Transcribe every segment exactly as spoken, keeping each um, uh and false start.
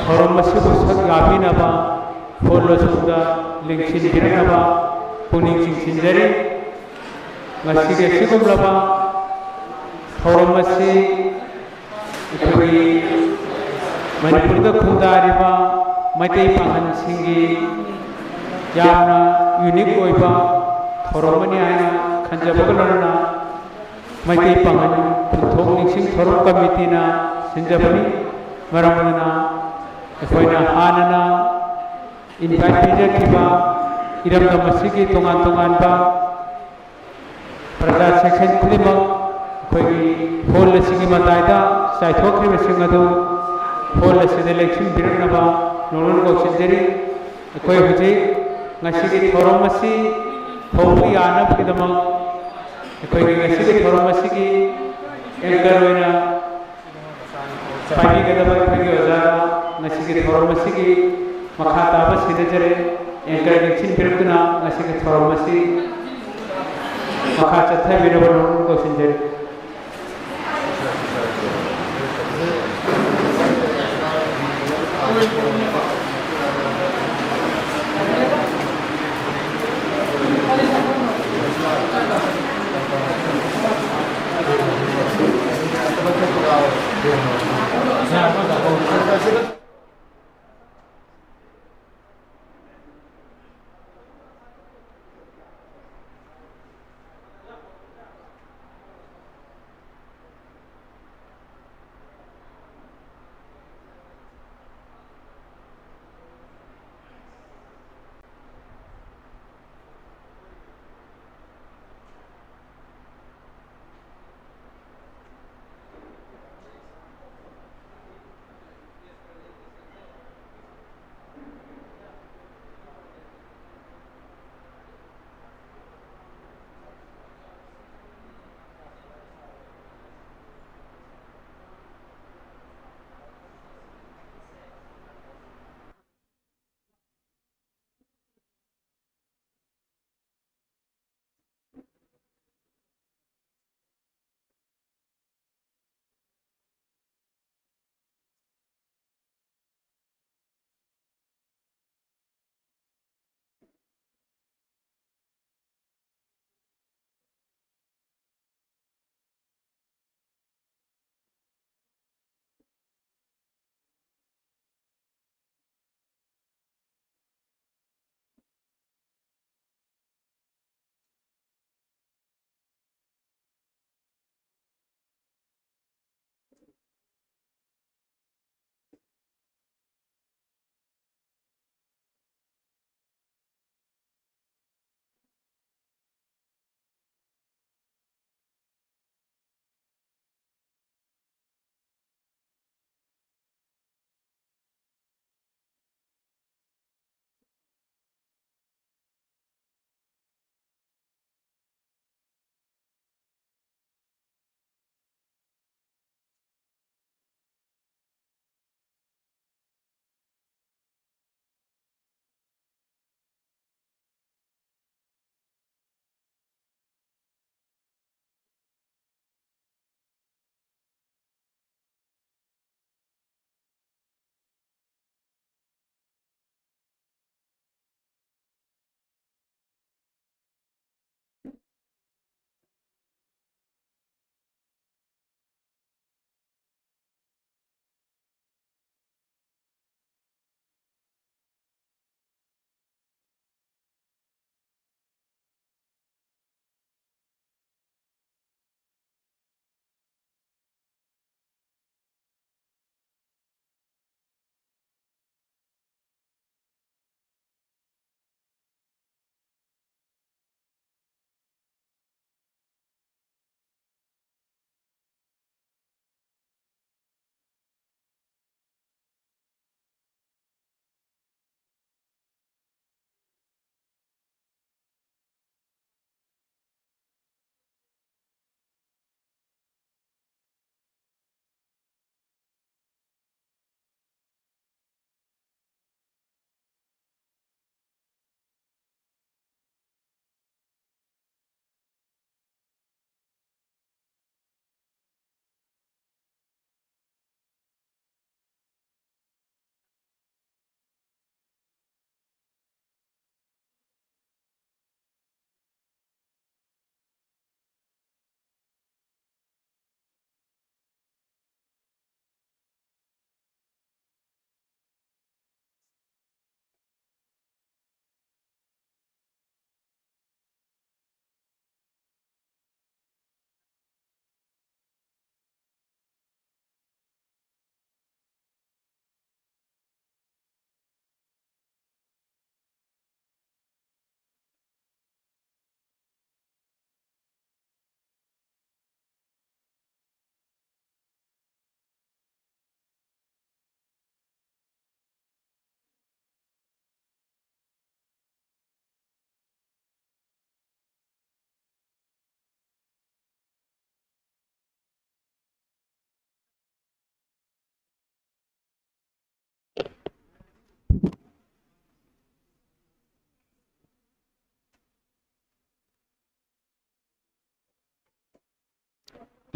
ꯊꯧꯔꯝ ꯑꯁꯤꯕꯨ ꯁꯛ ꯌꯥꯕꯤꯅꯕ ꯍꯣꯜ ꯑꯁꯣꯝꯗ ꯂꯦꯡꯁꯤꯟꯕꯤꯔꯛꯅꯕ ꯄꯨꯛꯅꯤꯡ ꯆꯤꯡꯁꯤꯟꯖꯔꯤ꯫ ꯉꯁꯤꯒꯤ ꯑꯁꯤꯒꯨꯝꯂꯕ ꯊꯧꯔꯝ ꯑꯁꯤ ꯑꯩꯈꯣꯏꯒꯤ ꯃꯅꯤꯄꯨꯔꯗ ꯈꯨꯟꯗꯥꯔꯤꯕ ꯃꯩꯇꯩ ꯄꯥꯉꯜꯁꯤꯡꯒꯤ ꯌꯥꯝꯅ ꯌꯨꯅꯤꯛ ꯑꯣꯏꯕ ꯊꯧꯔꯝ ꯑꯃꯅꯤ ꯍꯥꯏꯅ ꯈꯟꯖꯕꯒ ꯂꯣꯏꯅꯅ ꯃꯩꯇꯩ ꯄꯥꯉꯜ ꯈꯨꯟꯊꯣꯛ ꯅꯤꯡꯁꯤꯡ ꯊꯧꯔꯝ ꯀꯃꯤꯇꯤꯅ ꯁꯤꯟꯖꯕꯅꯤ꯫ ꯃꯔꯝ ꯑꯗꯨꯅ ꯑꯩꯈꯣꯏꯅ ꯍꯥꯟꯅꯅ ꯏꯟꯚꯥꯏꯠ ꯄꯤꯖꯈꯤꯕ ꯏꯔꯝꯗꯝ ꯑꯁꯤꯒꯤ ꯇꯣꯉꯥꯟ ꯇꯣꯉꯥꯟꯕ ꯄ꯭ꯔꯖꯥ ꯁꯦꯛꯁꯟ ꯈꯨꯗꯤꯡꯃꯛ ꯑꯩꯈꯣꯏꯒꯤ ꯍꯣꯜ ꯑꯁꯤꯒꯤ ꯃꯇꯥꯏꯗ ꯆꯥꯏꯊꯣꯛꯈ꯭ꯔꯤꯕꯁꯤꯡ ꯑꯗꯨ ꯍꯣꯜ ꯑꯁꯤꯗ ꯂꯦꯡꯁꯤꯟꯕꯤꯔꯛꯅꯕ ꯅꯣꯂꯨꯛꯅ ꯀꯧꯁꯤꯟꯖꯔꯤ꯫ ꯑꯩꯈꯣꯏ ꯍꯧꯖꯤꯛ ꯉꯁꯤꯒꯤ ꯊꯧꯔꯝ ꯑꯁꯤ ꯍꯧꯕ ꯌꯥꯅꯕꯒꯤꯗꯃꯛ ꯑꯩꯈꯣꯏꯒꯤ ꯉꯁꯤꯒꯤ ꯊꯧꯔꯝ ꯑꯁꯤꯒꯤ ꯑꯦꯡꯀꯔ ꯑꯣꯏꯅ ꯄꯥꯏꯕꯤꯒꯗꯕ ꯑꯩꯈꯣꯏꯒꯤ ꯑꯣꯖꯥ ꯉꯁꯤꯒꯤ ꯊꯧꯔꯝ ꯑꯁꯤꯒꯤ ꯃꯈꯥ ꯇꯥꯕ ꯁꯤꯟꯅꯖꯔꯦ꯫ ꯑꯦꯡꯀꯔ ꯂꯦꯡꯁꯤꯟꯕꯤꯔꯛꯇꯨꯅ ꯉꯁꯤꯒꯤ ꯊꯧꯔꯝ ꯑꯁꯤ ꯃꯈꯥ ꯆꯠꯊꯕꯤꯅꯕ ꯅꯣꯂꯨꯛꯅ ꯀꯧꯁꯤꯟꯖꯔꯤ꯫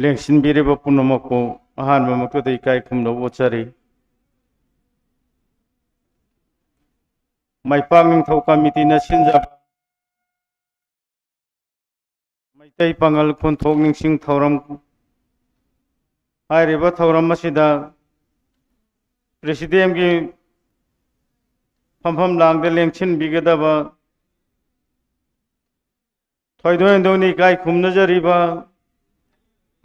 ꯂꯦꯡꯁꯤꯟꯕꯤꯔꯤꯕ ꯄꯨꯝꯅꯃꯛꯄꯨ ꯑꯍꯥꯟꯕꯃꯛꯇꯗ ꯏꯀꯥꯏ ꯈꯨꯝꯅꯕ ꯎꯠꯆꯔꯤ꯫ ꯃꯥꯏꯄꯥꯛ ꯅꯤꯡꯊꯧ ꯀꯃꯤꯇꯤꯅ ꯁꯤꯟꯖꯕ ꯃꯩꯇꯩ ꯄꯥꯉꯜ ꯈꯨꯟꯊꯣꯛ ꯅꯤꯡꯁꯤꯡ ꯊꯧꯔꯝ ꯍꯥꯏꯔꯤꯕ ꯊꯧꯔꯝ ꯑꯁꯤꯗ ꯄ꯭ꯔꯦꯁꯤꯗꯦꯟꯒꯤ ꯐꯝꯐꯝ ꯂꯥꯡꯗ ꯂꯦꯡꯁꯤꯟꯕꯤꯒꯗꯕ ꯊꯣꯏꯗꯣꯛ ꯍꯦꯟꯗꯣꯛꯅ ꯏꯀꯥꯏ ꯈꯨꯝꯅꯖꯔꯤꯕ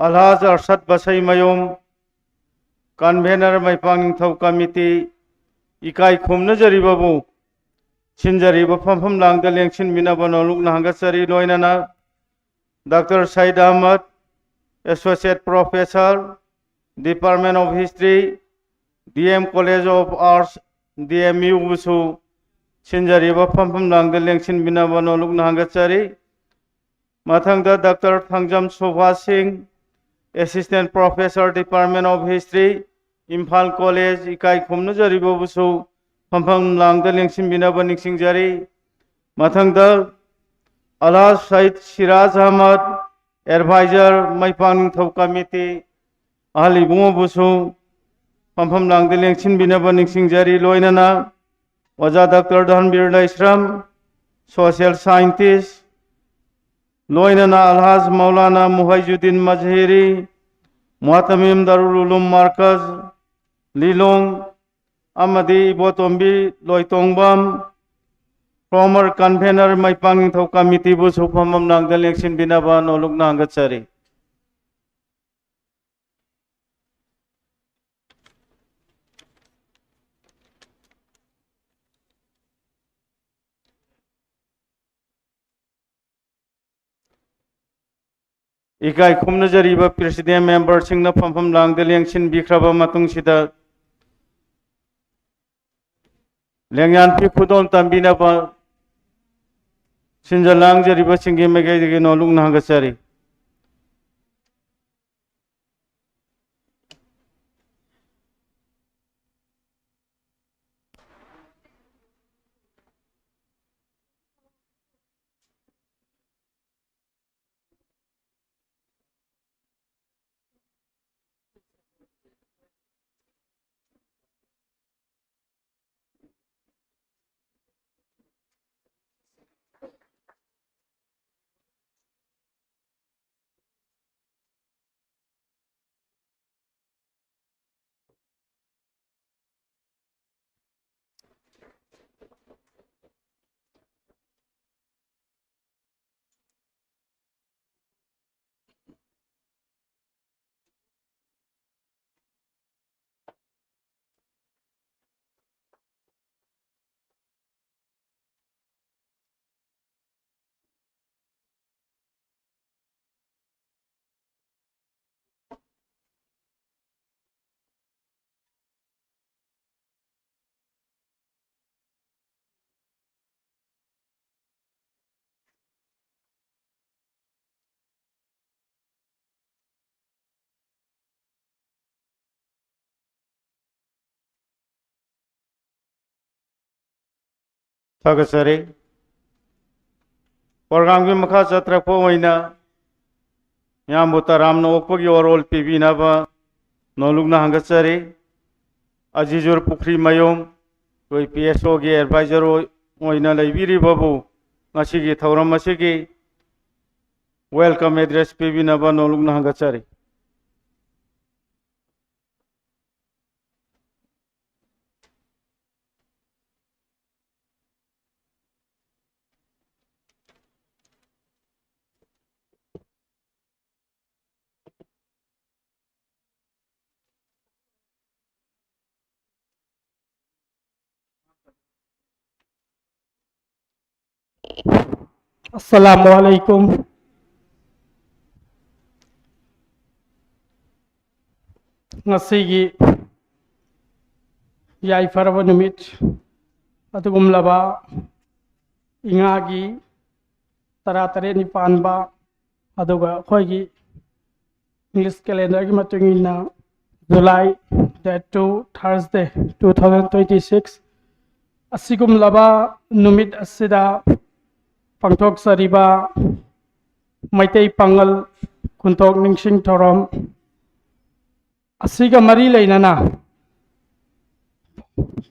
ꯑꯜꯍꯥꯖ ꯑꯔꯁꯠ ꯕꯁꯩꯃꯌꯨꯝ, ꯀꯟꯚꯦꯅꯔ ꯃꯩꯄꯥꯡ ꯅꯤꯡꯊꯧ ꯀꯃꯤꯇꯤ, ꯏꯀꯥꯏ ꯈꯨꯝꯅꯖꯔꯤꯕꯕꯨ ꯁꯤꯟꯖꯔꯤꯕ ꯐꯝꯐꯝ ꯂꯥꯡꯗ ꯂꯦꯡꯁꯤꯟꯕꯤꯅꯕ ꯅꯣꯂꯨꯛꯅ ꯍꯪꯒꯠꯆꯔꯤ꯫ ꯂꯣꯏꯅꯅ doctor Sayed Ahmad, Associate Professor, Department of History, D M College of Arts, D M U ꯕꯨꯁꯨ ꯁꯤꯟꯖꯔꯤꯕ ꯐꯝꯐꯝ ꯂꯥꯡꯗ ꯂꯦꯡꯁꯤꯟꯕꯤꯅꯕ ꯅꯣꯂꯨꯛꯅ ꯍꯪꯒꯠꯆꯔꯤ꯫ ꯃꯊꯪꯗ ꯗꯥꯛꯇꯔ ꯊꯥꯡꯖꯝ ꯁꯣꯚꯥ ꯁꯤꯡ, Assistant Professor, Department of History, Imphal college, ꯏꯀꯥꯏ ꯈꯨꯝꯅꯖꯔꯤꯕꯕꯨꯁꯨ ꯐꯝꯐꯝ ꯂꯥꯡꯗ ꯂꯦꯡꯁꯤꯟꯕꯤꯅꯕ ꯅꯤꯡꯁꯤꯡꯖꯔꯤ꯫ ꯃꯊꯪꯗ ꯑꯜꯍꯥꯖ ꯁꯌꯤꯗ ꯁꯤꯔꯥꯖ ꯑꯍꯃꯗ, Advisor, ꯃꯩꯄꯥꯡ ꯅꯤꯡꯊꯧ ꯀꯃꯤꯇꯤ, ꯑꯍꯜ ꯏꯕꯨꯡꯉꯣꯕꯨꯁꯨ ꯐꯝꯐꯝ ꯂꯥꯡꯗ ꯂꯦꯡꯁꯤꯟꯕꯤꯅꯕ ꯅꯤꯡꯁꯤꯡꯖꯔꯤ꯫ ꯂꯣꯏꯅꯅ ꯑꯣꯖꯥ ꯗꯥꯛꯇꯔ ꯙꯟꯕꯤꯔ ꯂꯩꯁ꯭ꯔꯝ, Social Scientist, ꯂꯣꯏꯅꯅ ꯑꯜꯍꯥꯖ ꯃꯧꯂꯥꯅꯥ ꯃꯨꯍꯩꯖꯨꯗꯤꯟ ꯃꯖꯍꯤꯔꯤ, ꯃꯨꯍꯇꯃꯤꯝ ꯗꯥꯔꯨꯜ ꯎꯂꯨꯝ ꯃꯔꯀꯖ, ꯂꯤꯂꯣꯡ, ꯑꯃꯗꯤ ꯏꯕꯣꯇꯣꯝꯕꯤ ꯂꯣꯏꯇꯣꯡꯕꯝ, former convener ꯃꯩꯄꯥꯡ ꯅꯤꯡꯊꯧ ꯀꯃꯤꯇꯤꯕꯨꯁꯨ ꯐꯝꯐꯝ ꯂꯥꯡꯗ ꯂꯦꯡꯁꯤꯟꯕꯤꯅꯕ ꯅꯣꯂꯨꯛꯅ ꯍꯪꯒꯠꯆꯔꯤ꯫ ꯏꯀꯥꯏ ꯈꯨꯝꯅꯖꯔꯤꯕ president memberꯁꯤꯡꯅ ꯐꯝꯐꯝ ꯂꯥꯡꯗ ꯂꯦꯡꯁꯤꯟꯕꯤꯈ꯭ꯔꯕ ꯃꯇꯨꯡꯁꯤꯗ, ꯂꯦꯡꯌꯥꯟ ꯐꯤ ꯈꯨꯗꯣꯜ ꯇꯝꯕꯤꯅꯕ ꯁꯤꯟꯖ ꯂꯥꯡꯖꯔꯤꯕꯁꯤꯡꯒꯤ ꯃꯥꯏꯀꯩꯗꯒꯤ ꯅꯣꯂꯨꯛꯅ ꯍꯪꯒꯠꯆꯔꯤ꯫ ꯊꯥꯒꯠꯆꯔꯤ꯫ ꯄ꯭ꯔꯣꯒ꯭ꯔꯥꯝꯒꯤ ꯃꯈꯥ ꯆꯠꯊꯔꯛꯄ ꯑꯣꯏꯅ ꯃꯤꯌꯥꯝꯕꯨ ꯇꯔꯥꯝꯅ ꯑꯣꯛꯄꯒꯤ ꯋꯥꯔꯣꯜ ꯄꯤꯕꯤꯅꯕ ꯅꯣꯂꯨꯛꯅ ꯍꯪꯒꯠꯆꯔꯤ꯫ ꯑꯖꯤꯖꯨꯔ ꯄꯨꯈ꯭ꯔꯤꯃꯌꯨꯝ, ꯑꯩꯈꯣꯏ ꯄꯤ ꯑꯦꯁ ꯑꯣꯒꯤ ꯑꯦꯗꯚꯥꯏꯖꯔ ꯑꯣꯏ-, ꯑꯣꯏꯅ ꯂꯩꯕꯤꯔꯤꯕꯕꯨ ꯉꯁꯤꯒꯤ ꯊꯧꯔꯝ ꯑꯁꯤꯒꯤ ꯋꯦꯜꯀꯝ ꯑꯦꯗ꯭ꯔꯦꯁ ꯄꯤꯕꯤꯅꯕ ꯅꯣꯂꯨꯛꯅ ꯍꯪꯒꯠꯆꯔꯤ꯫ ꯑꯁꯂꯥꯃꯨ ꯑꯂꯩꯀꯨꯝ꯫ ꯉꯁꯤꯒꯤ ꯌꯥꯏꯐꯔꯕ ꯅꯨꯃꯤꯠ ꯑꯗꯨꯒꯨꯝꯂꯕ ꯏꯉꯥꯒꯤ ꯇꯔꯥꯇꯔꯦꯠꯅꯤ ꯄꯥꯟꯕ, ꯑꯗꯨꯒ ꯑꯩꯈꯣꯏꯒꯤ English calendarꯒꯤ ꯃꯇꯨꯡ ꯏꯟꯅ July date two, Thursday, two thousand twenty six, ꯑꯁꯤꯒꯨꯝꯂꯕ ꯅꯨꯃꯤꯠ ꯑꯁꯤꯗ ꯄꯥꯡꯊꯣꯛꯆꯔꯤꯕ ꯃꯩꯇꯩ ꯄꯥꯉꯜ ꯈꯨꯟꯊꯣꯛ ꯅꯤꯡꯁꯤꯡ ꯊꯧꯔꯝ ꯑꯁꯤꯒ ꯃꯔꯤ ꯂꯩꯅꯅ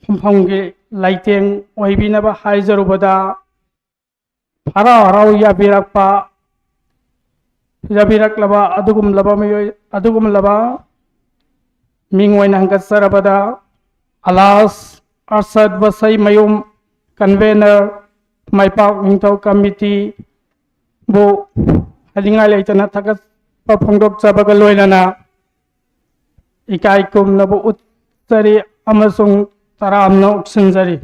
ꯐꯝꯐꯝꯒꯤ ꯂꯩꯇꯦꯡ ꯑꯣꯏꯕꯤꯅꯕ ꯍꯥꯏꯖꯔꯨꯕꯗ, ꯍꯔꯥꯎ ꯍꯔꯥꯎ ꯌꯥꯕꯤꯔꯛꯄ, ꯌꯥꯕꯤꯔꯛꯂꯕ ꯑꯗꯨꯒꯨꯝꯂꯕ ꯃꯤꯑꯣꯏ, ꯑꯗꯨꯒꯨꯝꯂꯕ ꯃꯤꯡ ꯑꯣꯏꯅ ꯍꯪꯒꯠꯆꯔꯕꯗ, ꯑꯂꯥꯁ ꯑꯔꯁꯗ ꯋꯥꯁꯩꯃꯌꯨꯝ, convener, ꯃꯥꯏꯄꯥꯛ ꯅꯤꯡꯊꯧ committeeꯕꯨ ꯍꯥꯏꯅꯤꯡꯉꯥꯏ ꯂꯩꯇꯅ ꯊꯥꯒꯠꯄ ꯐꯣꯡꯗꯣꯛꯆꯕꯒ ꯂꯣꯏꯅꯅ ꯏꯀꯥꯏ ꯈꯨꯝꯅꯕ ꯎꯠꯆꯔꯤ ꯑꯃꯁꯨꯡ ꯇꯔꯥꯝꯅ ꯑꯣꯛꯁꯤꯟꯖꯔꯤ꯫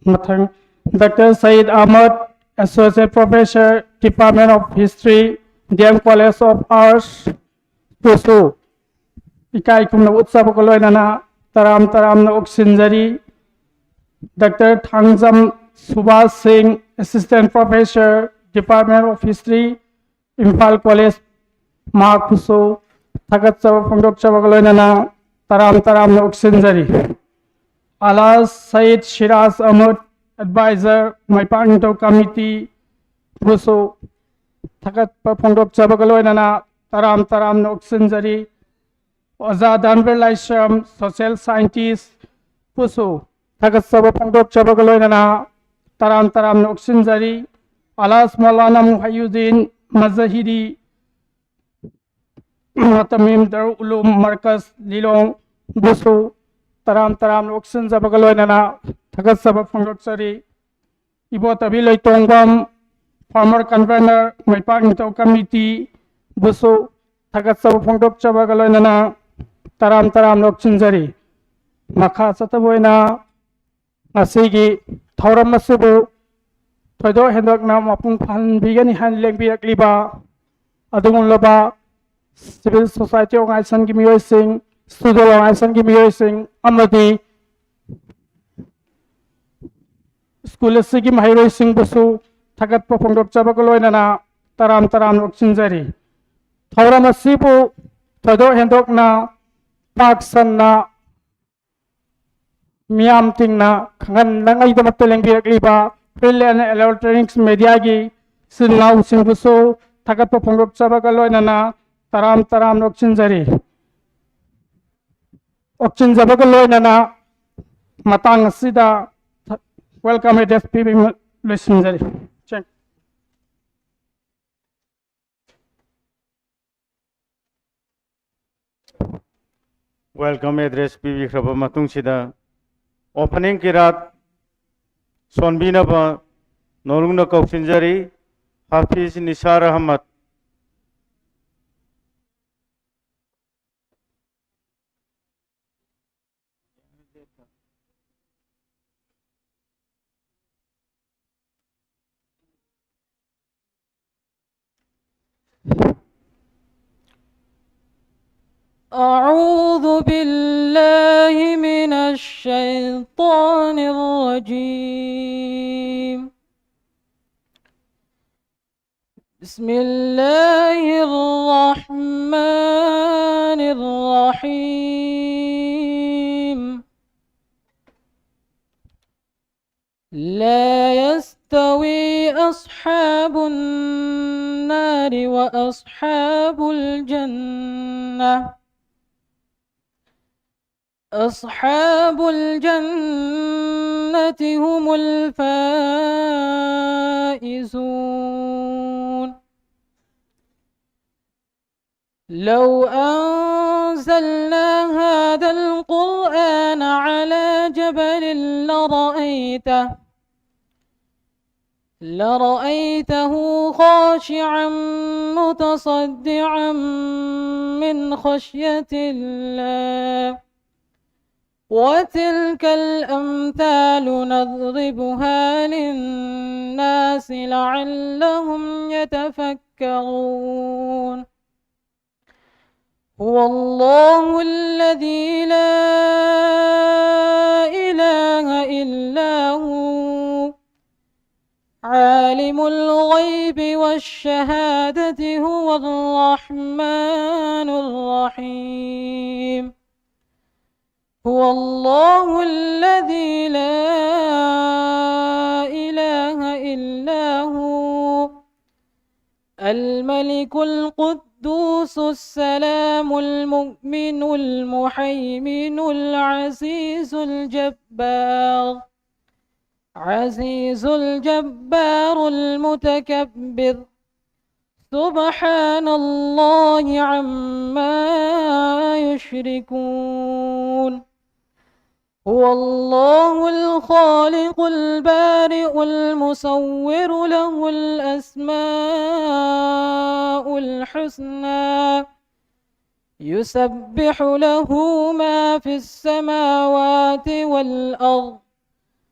ꯃꯊꯪ, Doctor Saeed Ahmad, Associate Professor, Department of History, D M College of Arts, ꯄꯨꯁꯨ ꯏꯀꯥꯏ ꯈꯨꯝꯅꯕ ꯎꯠꯆꯕꯒ ꯂꯣꯏꯅꯅ ꯇꯔꯥꯝ ꯇꯔꯥꯝꯅ ꯑꯣꯛꯁꯤꯟꯖꯔꯤ꯫ Doctor ꯊꯥꯡꯖꯝ ꯁꯨꯕꯥꯁ ꯁꯤꯡ, Assistant Professor, Department of History, Imphal College, ꯃꯍꯥꯛꯄꯨꯁꯨ ꯊꯥꯒꯠꯆꯕ ꯐꯣꯡꯗꯣꯛꯆꯕꯒ ꯂꯣꯏꯅꯅ ꯇꯔꯥꯝ ꯇꯔꯥꯝꯅ ꯑꯣꯛꯁꯤꯟꯖꯔꯤ꯫ ꯑꯂꯥꯁ ꯁꯌꯤꯗ ꯁꯤꯔꯥꯖ ꯑꯍꯃꯗ, ꯑꯦꯗꯚꯥꯏꯖꯔ, ꯃꯩꯄꯥꯛ ꯅꯤꯡꯊꯧ ꯀꯃꯤꯇꯤ ꯕꯨꯁꯨ ꯊꯥꯒꯠꯄ ꯐꯣꯡꯗꯣꯛꯆꯕꯒ ꯂꯣꯏꯅꯅ ꯇꯔꯥꯝ ꯇꯔꯥꯝꯅ ꯑꯣꯛꯁꯤꯟꯖꯔꯤ꯫ ꯑꯣꯖꯥ ꯗꯥꯟꯕꯤꯔ ꯂꯥꯏꯁ꯭ꯔꯝ, ꯁꯣꯁꯤꯌꯦꯜ ꯁꯥꯏꯟꯇꯤꯁ ꯕꯨꯁꯨ ꯊꯥꯒꯠꯆꯕ ꯐꯣꯡꯗꯣꯛꯆꯕꯒ ꯂꯣꯏꯅꯅ ꯇꯔꯥꯝ ꯇꯔꯥꯝꯅ ꯑꯣꯛꯁꯤꯟꯖꯔꯤ꯫ ꯑꯂꯥꯁ ꯃꯧꯂꯥꯅꯥ ꯃꯨꯍꯩꯌꯨꯗꯤꯟ ꯃꯖꯥꯍꯤꯗꯤ, ꯃꯨꯍꯇꯃꯤꯝ ꯗꯥꯔꯨꯜ ꯎꯂꯨꯝ ꯃꯔꯀꯖ ꯂꯤꯂꯣꯡ ꯕꯨꯁꯨ ꯇꯔꯥꯝ ꯇꯔꯥꯝꯅ ꯑꯣꯛꯁꯤꯟꯖꯕꯒ ꯂꯣꯏꯅꯅ ꯊꯥꯒꯠꯆꯕ ꯐꯣꯡꯗꯣꯛꯆꯔꯤ꯫ ꯏꯕꯣꯇꯕꯤ ꯂꯣꯏꯇꯣꯡꯕꯝ, ꯐꯣꯔꯃꯔ ꯀꯟꯚꯦꯅꯔ, ꯃꯩꯄꯥꯛ ꯅꯤꯡꯊꯧ ꯀꯃꯤꯇꯤ ꯕꯨꯁꯨ ꯊꯥꯒꯠꯆꯕ ꯐꯣꯡꯗꯣꯛꯆꯕꯒ ꯂꯣꯏꯅꯅ ꯇꯔꯥꯝ ꯇꯔꯥꯝꯅ ꯑꯣꯛꯁꯤꯟꯖꯔꯤ꯫ ꯃꯈꯥ ꯆꯠꯊꯕ ꯑꯣꯏꯅ ꯉꯁꯤꯒꯤ ꯊꯧꯔꯝ ꯑꯁꯤꯕꯨ ꯊꯣꯏꯗꯣꯛ ꯍꯦꯟꯗꯣꯛꯅ ꯃꯄꯨꯡ ꯐꯥꯍꯟꯕꯤꯒꯅꯤ ꯍꯥꯏꯅ ꯂꯦꯡꯕꯤꯔꯛꯂꯤꯕ ꯑꯗꯨꯒꯨꯝꯂꯕ ꯁꯤꯚꯤꯜ ꯁꯣꯁꯥꯏꯇꯤ ꯑꯣꯔꯒꯅꯥꯏꯖꯦꯁꯟꯒꯤ ꯃꯤꯑꯣꯏꯁꯤꯡ, ꯁ꯭ꯇꯨꯗꯦꯟ ꯑꯣꯔꯒꯅꯥꯏꯖꯦꯁꯟꯒꯤ ꯃꯤꯑꯣꯏꯁꯤꯡ ꯑꯃꯗꯤ ꯁ꯭ꯀꯨꯜ ꯑꯁꯤꯒꯤ ꯃꯍꯩꯔꯣꯏꯁꯤꯡꯕꯨꯁꯨ ꯊꯥꯒꯠꯄ ꯐꯣꯡꯗꯣꯛꯆꯕꯒ ꯂꯣꯏꯅꯅ ꯇꯔꯥꯝ ꯇꯔꯥꯝꯅ ꯑꯣꯛꯁꯤꯟꯖꯔꯤ꯫ ꯊꯧꯔꯝ ꯑꯁꯤꯕꯨ ꯊꯣꯏꯗꯣꯛ ꯍꯦꯟꯗꯣꯛꯅ ꯄꯥꯛ ꯁꯟꯅ ꯃꯤꯌꯥꯝ ꯇꯤꯡꯅ ꯈꯪꯍꯟꯅꯉꯥꯏꯒꯤꯗꯃꯛꯇ ꯂꯦꯡꯕꯤꯔꯛꯂꯤꯕ Print and Electronics Mediaꯒꯤ ꯏꯆꯤꯜ ꯏꯅꯥꯎꯁꯤꯡꯕꯨꯁꯨ ꯊꯥꯒꯠꯄ ꯐꯣꯡꯗꯣꯛꯆꯕꯒ ꯂꯣꯏꯅꯅ ꯇꯔꯥꯝ ꯇꯔꯥꯝꯅ ꯑꯣꯛꯁꯤꯟꯖꯔꯤ꯫ ꯑꯣꯛꯁꯤꯟꯖꯕꯒ ꯂꯣꯏꯅꯅ ꯃꯇꯥꯡ ꯑꯁꯤꯗ welcome address ꯄꯤꯕ ꯂꯣꯏꯁꯤꯟꯖꯔꯤ꯫ Welcome address ꯄꯤꯕꯤꯈ꯭ꯔꯕ ꯃꯇꯨꯡꯁꯤꯗ opening ꯀꯤꯔꯥꯠ ꯁꯣꯟꯕꯤꯅꯕ ꯅꯧꯂꯨꯛꯅ ꯀꯧꯁꯤꯟꯖꯔꯤ꯫ ꯍꯥꯐꯤꯖ Nisar Ahmad. أعوذ بالله من الشيطان الرجيم. بسم الله الرحمن الرحيم. لا يستوي أصحاب النار وأصحاب الجنة. أصحاب الجنة هم الفائزون. لو أنزلنا هذا القرآن على جبل لرأيته، لرأيته خاشعا متصدعا من خشية الله. وتلك الأمثال نضربها للناس لعلهم يتفكرون. هو الله الذي لا إله إلا هو، عالم الغيب والشهادة، هو الرحمن الرحيم. هو الله الذي لا إله إلا هو، الملك القدوس السلام المؤمن المهيمن العزيز الجبار، عزيز الجبار المتكبر. سبحان الله عما يشركون. هو الله الخالق البارئ المصور، له الأسماء الحسنى. يسبح له ما في السماوات والأرض،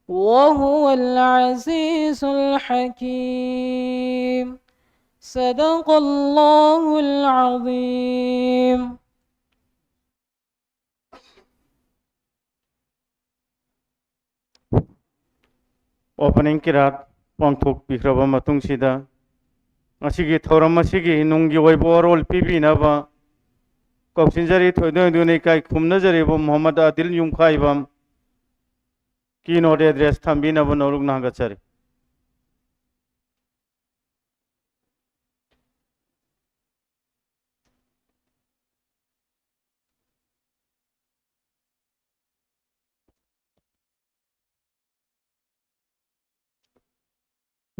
وهو العزيز الحكيم. صدق الله العظيم. Opening kirat ꯄꯥꯡꯊꯣꯛꯄꯤꯈ꯭ꯔꯕ ꯃꯇꯨꯡꯁꯤꯗ, ꯉꯁꯤꯒꯤ ꯊꯧꯔꯝ ꯑꯁꯤꯒꯤ ꯅꯨꯡꯒꯤ ꯑꯣꯏꯕ ꯋꯥꯔꯣꯜ ꯄꯤꯕꯤꯅꯕ ꯀꯧꯁꯤꯟꯖꯔꯤ꯫ ꯊꯣꯏꯗꯣꯛ ꯍꯦꯟꯗꯣꯛꯅ ꯏꯀꯥꯏ ꯈꯨꯝꯅꯖꯔꯤꯕ ꯃꯣꯍꯝꯃꯗ ꯑꯥꯗꯤꯜ ꯌꯨꯝꯈꯥꯏꯕꯝ, keynote address ꯊꯝꯕꯤꯅꯕ ꯅꯧꯔꯨꯛꯅ ꯍꯪꯒꯠꯆꯔꯤ꯫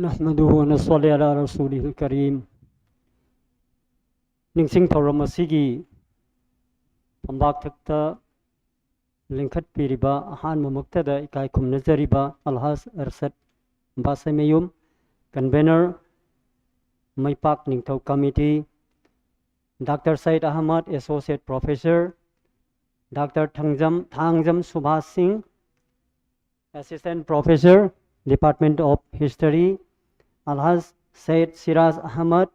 نحمده ونصلي على رسوله الكريم. ꯅꯤꯡꯁꯤꯡ ꯊꯧꯔꯝ ꯑꯁꯤꯒꯤ ꯐꯝꯕꯥꯛꯊꯛꯇ ꯂꯤꯡꯈꯠꯄꯤꯔꯤꯕ ꯑꯍꯥꯟꯕꯃꯛꯇꯗ ꯏꯀꯥꯏ ꯈꯨꯝꯅꯖꯔꯤꯕ ꯑꯜꯍꯥꯖ ꯑꯔꯁꯗ ꯕꯥꯁꯦꯃꯌꯨꯝ, convener, ꯃꯩꯄꯥꯛ ꯅꯤꯡꯊꯧ committee, Doctor Said Ahmad, Associate Professor, Doctor Thangjam, Thangjam Subhas ꯁꯤꯡ, Assistant Professor, Department of History, ꯑꯜꯍꯥꯖ ꯁꯌꯦꯗ Siraj Ahmad,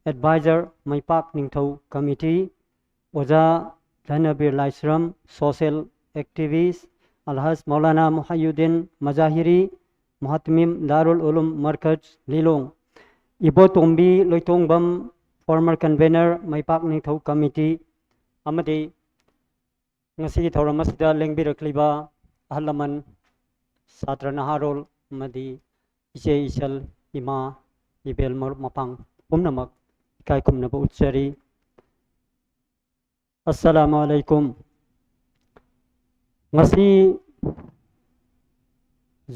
Advisor, ꯃꯩꯄꯥꯛ ꯅꯤꯡꯊꯧ committee, ꯑꯣꯖꯥ ꯙꯅꯕꯤꯔ ꯂꯥꯏꯁ꯭ꯔꯝ, social activist, ꯑꯜꯍꯥꯖ ꯃꯧꯂꯥꯅꯥ ꯃꯨꯍꯥꯌꯨꯗꯤꯟ ꯃꯖꯥꯍꯤꯔꯤ, ꯃꯨꯍꯇꯃꯤꯝ ꯗꯥꯔꯨꯜ ꯎꯂꯨꯝ ꯃꯔꯀꯖ ꯂꯤꯂꯣꯡ, ꯏꯕꯣꯇꯣꯝꯕꯤ ꯂꯣꯏꯇꯣꯡꯕꯝ, former convener, ꯃꯩꯄꯥꯛ ꯅꯤꯡꯊꯧ committee, ꯑꯃꯗꯤ ꯉꯁꯤꯒꯤ ꯊꯧꯔꯝ ꯑꯁꯤꯗ ꯂꯦꯡꯕꯤꯔꯛꯂꯤꯕ ꯑꯍꯜ ꯂꯃꯟ, ꯁꯥꯇ꯭ꯔ ꯅꯍꯥꯔꯣꯜ ꯑꯃꯗꯤ ꯏꯆꯦ ꯏꯆꯜ, ꯏꯃꯥ ꯏꯕꯦꯜ, ꯃꯔꯨꯞ ꯃꯄꯥꯡ ꯄꯨꯝꯅꯃꯛ ꯏꯀꯥꯏ ꯈꯨꯝꯅꯕ ꯎꯠꯆꯔꯤ꯫ ꯑꯁꯂꯥꯃꯨ ꯑꯂꯥꯏꯀꯨꯝ꯫ ꯉꯁꯤ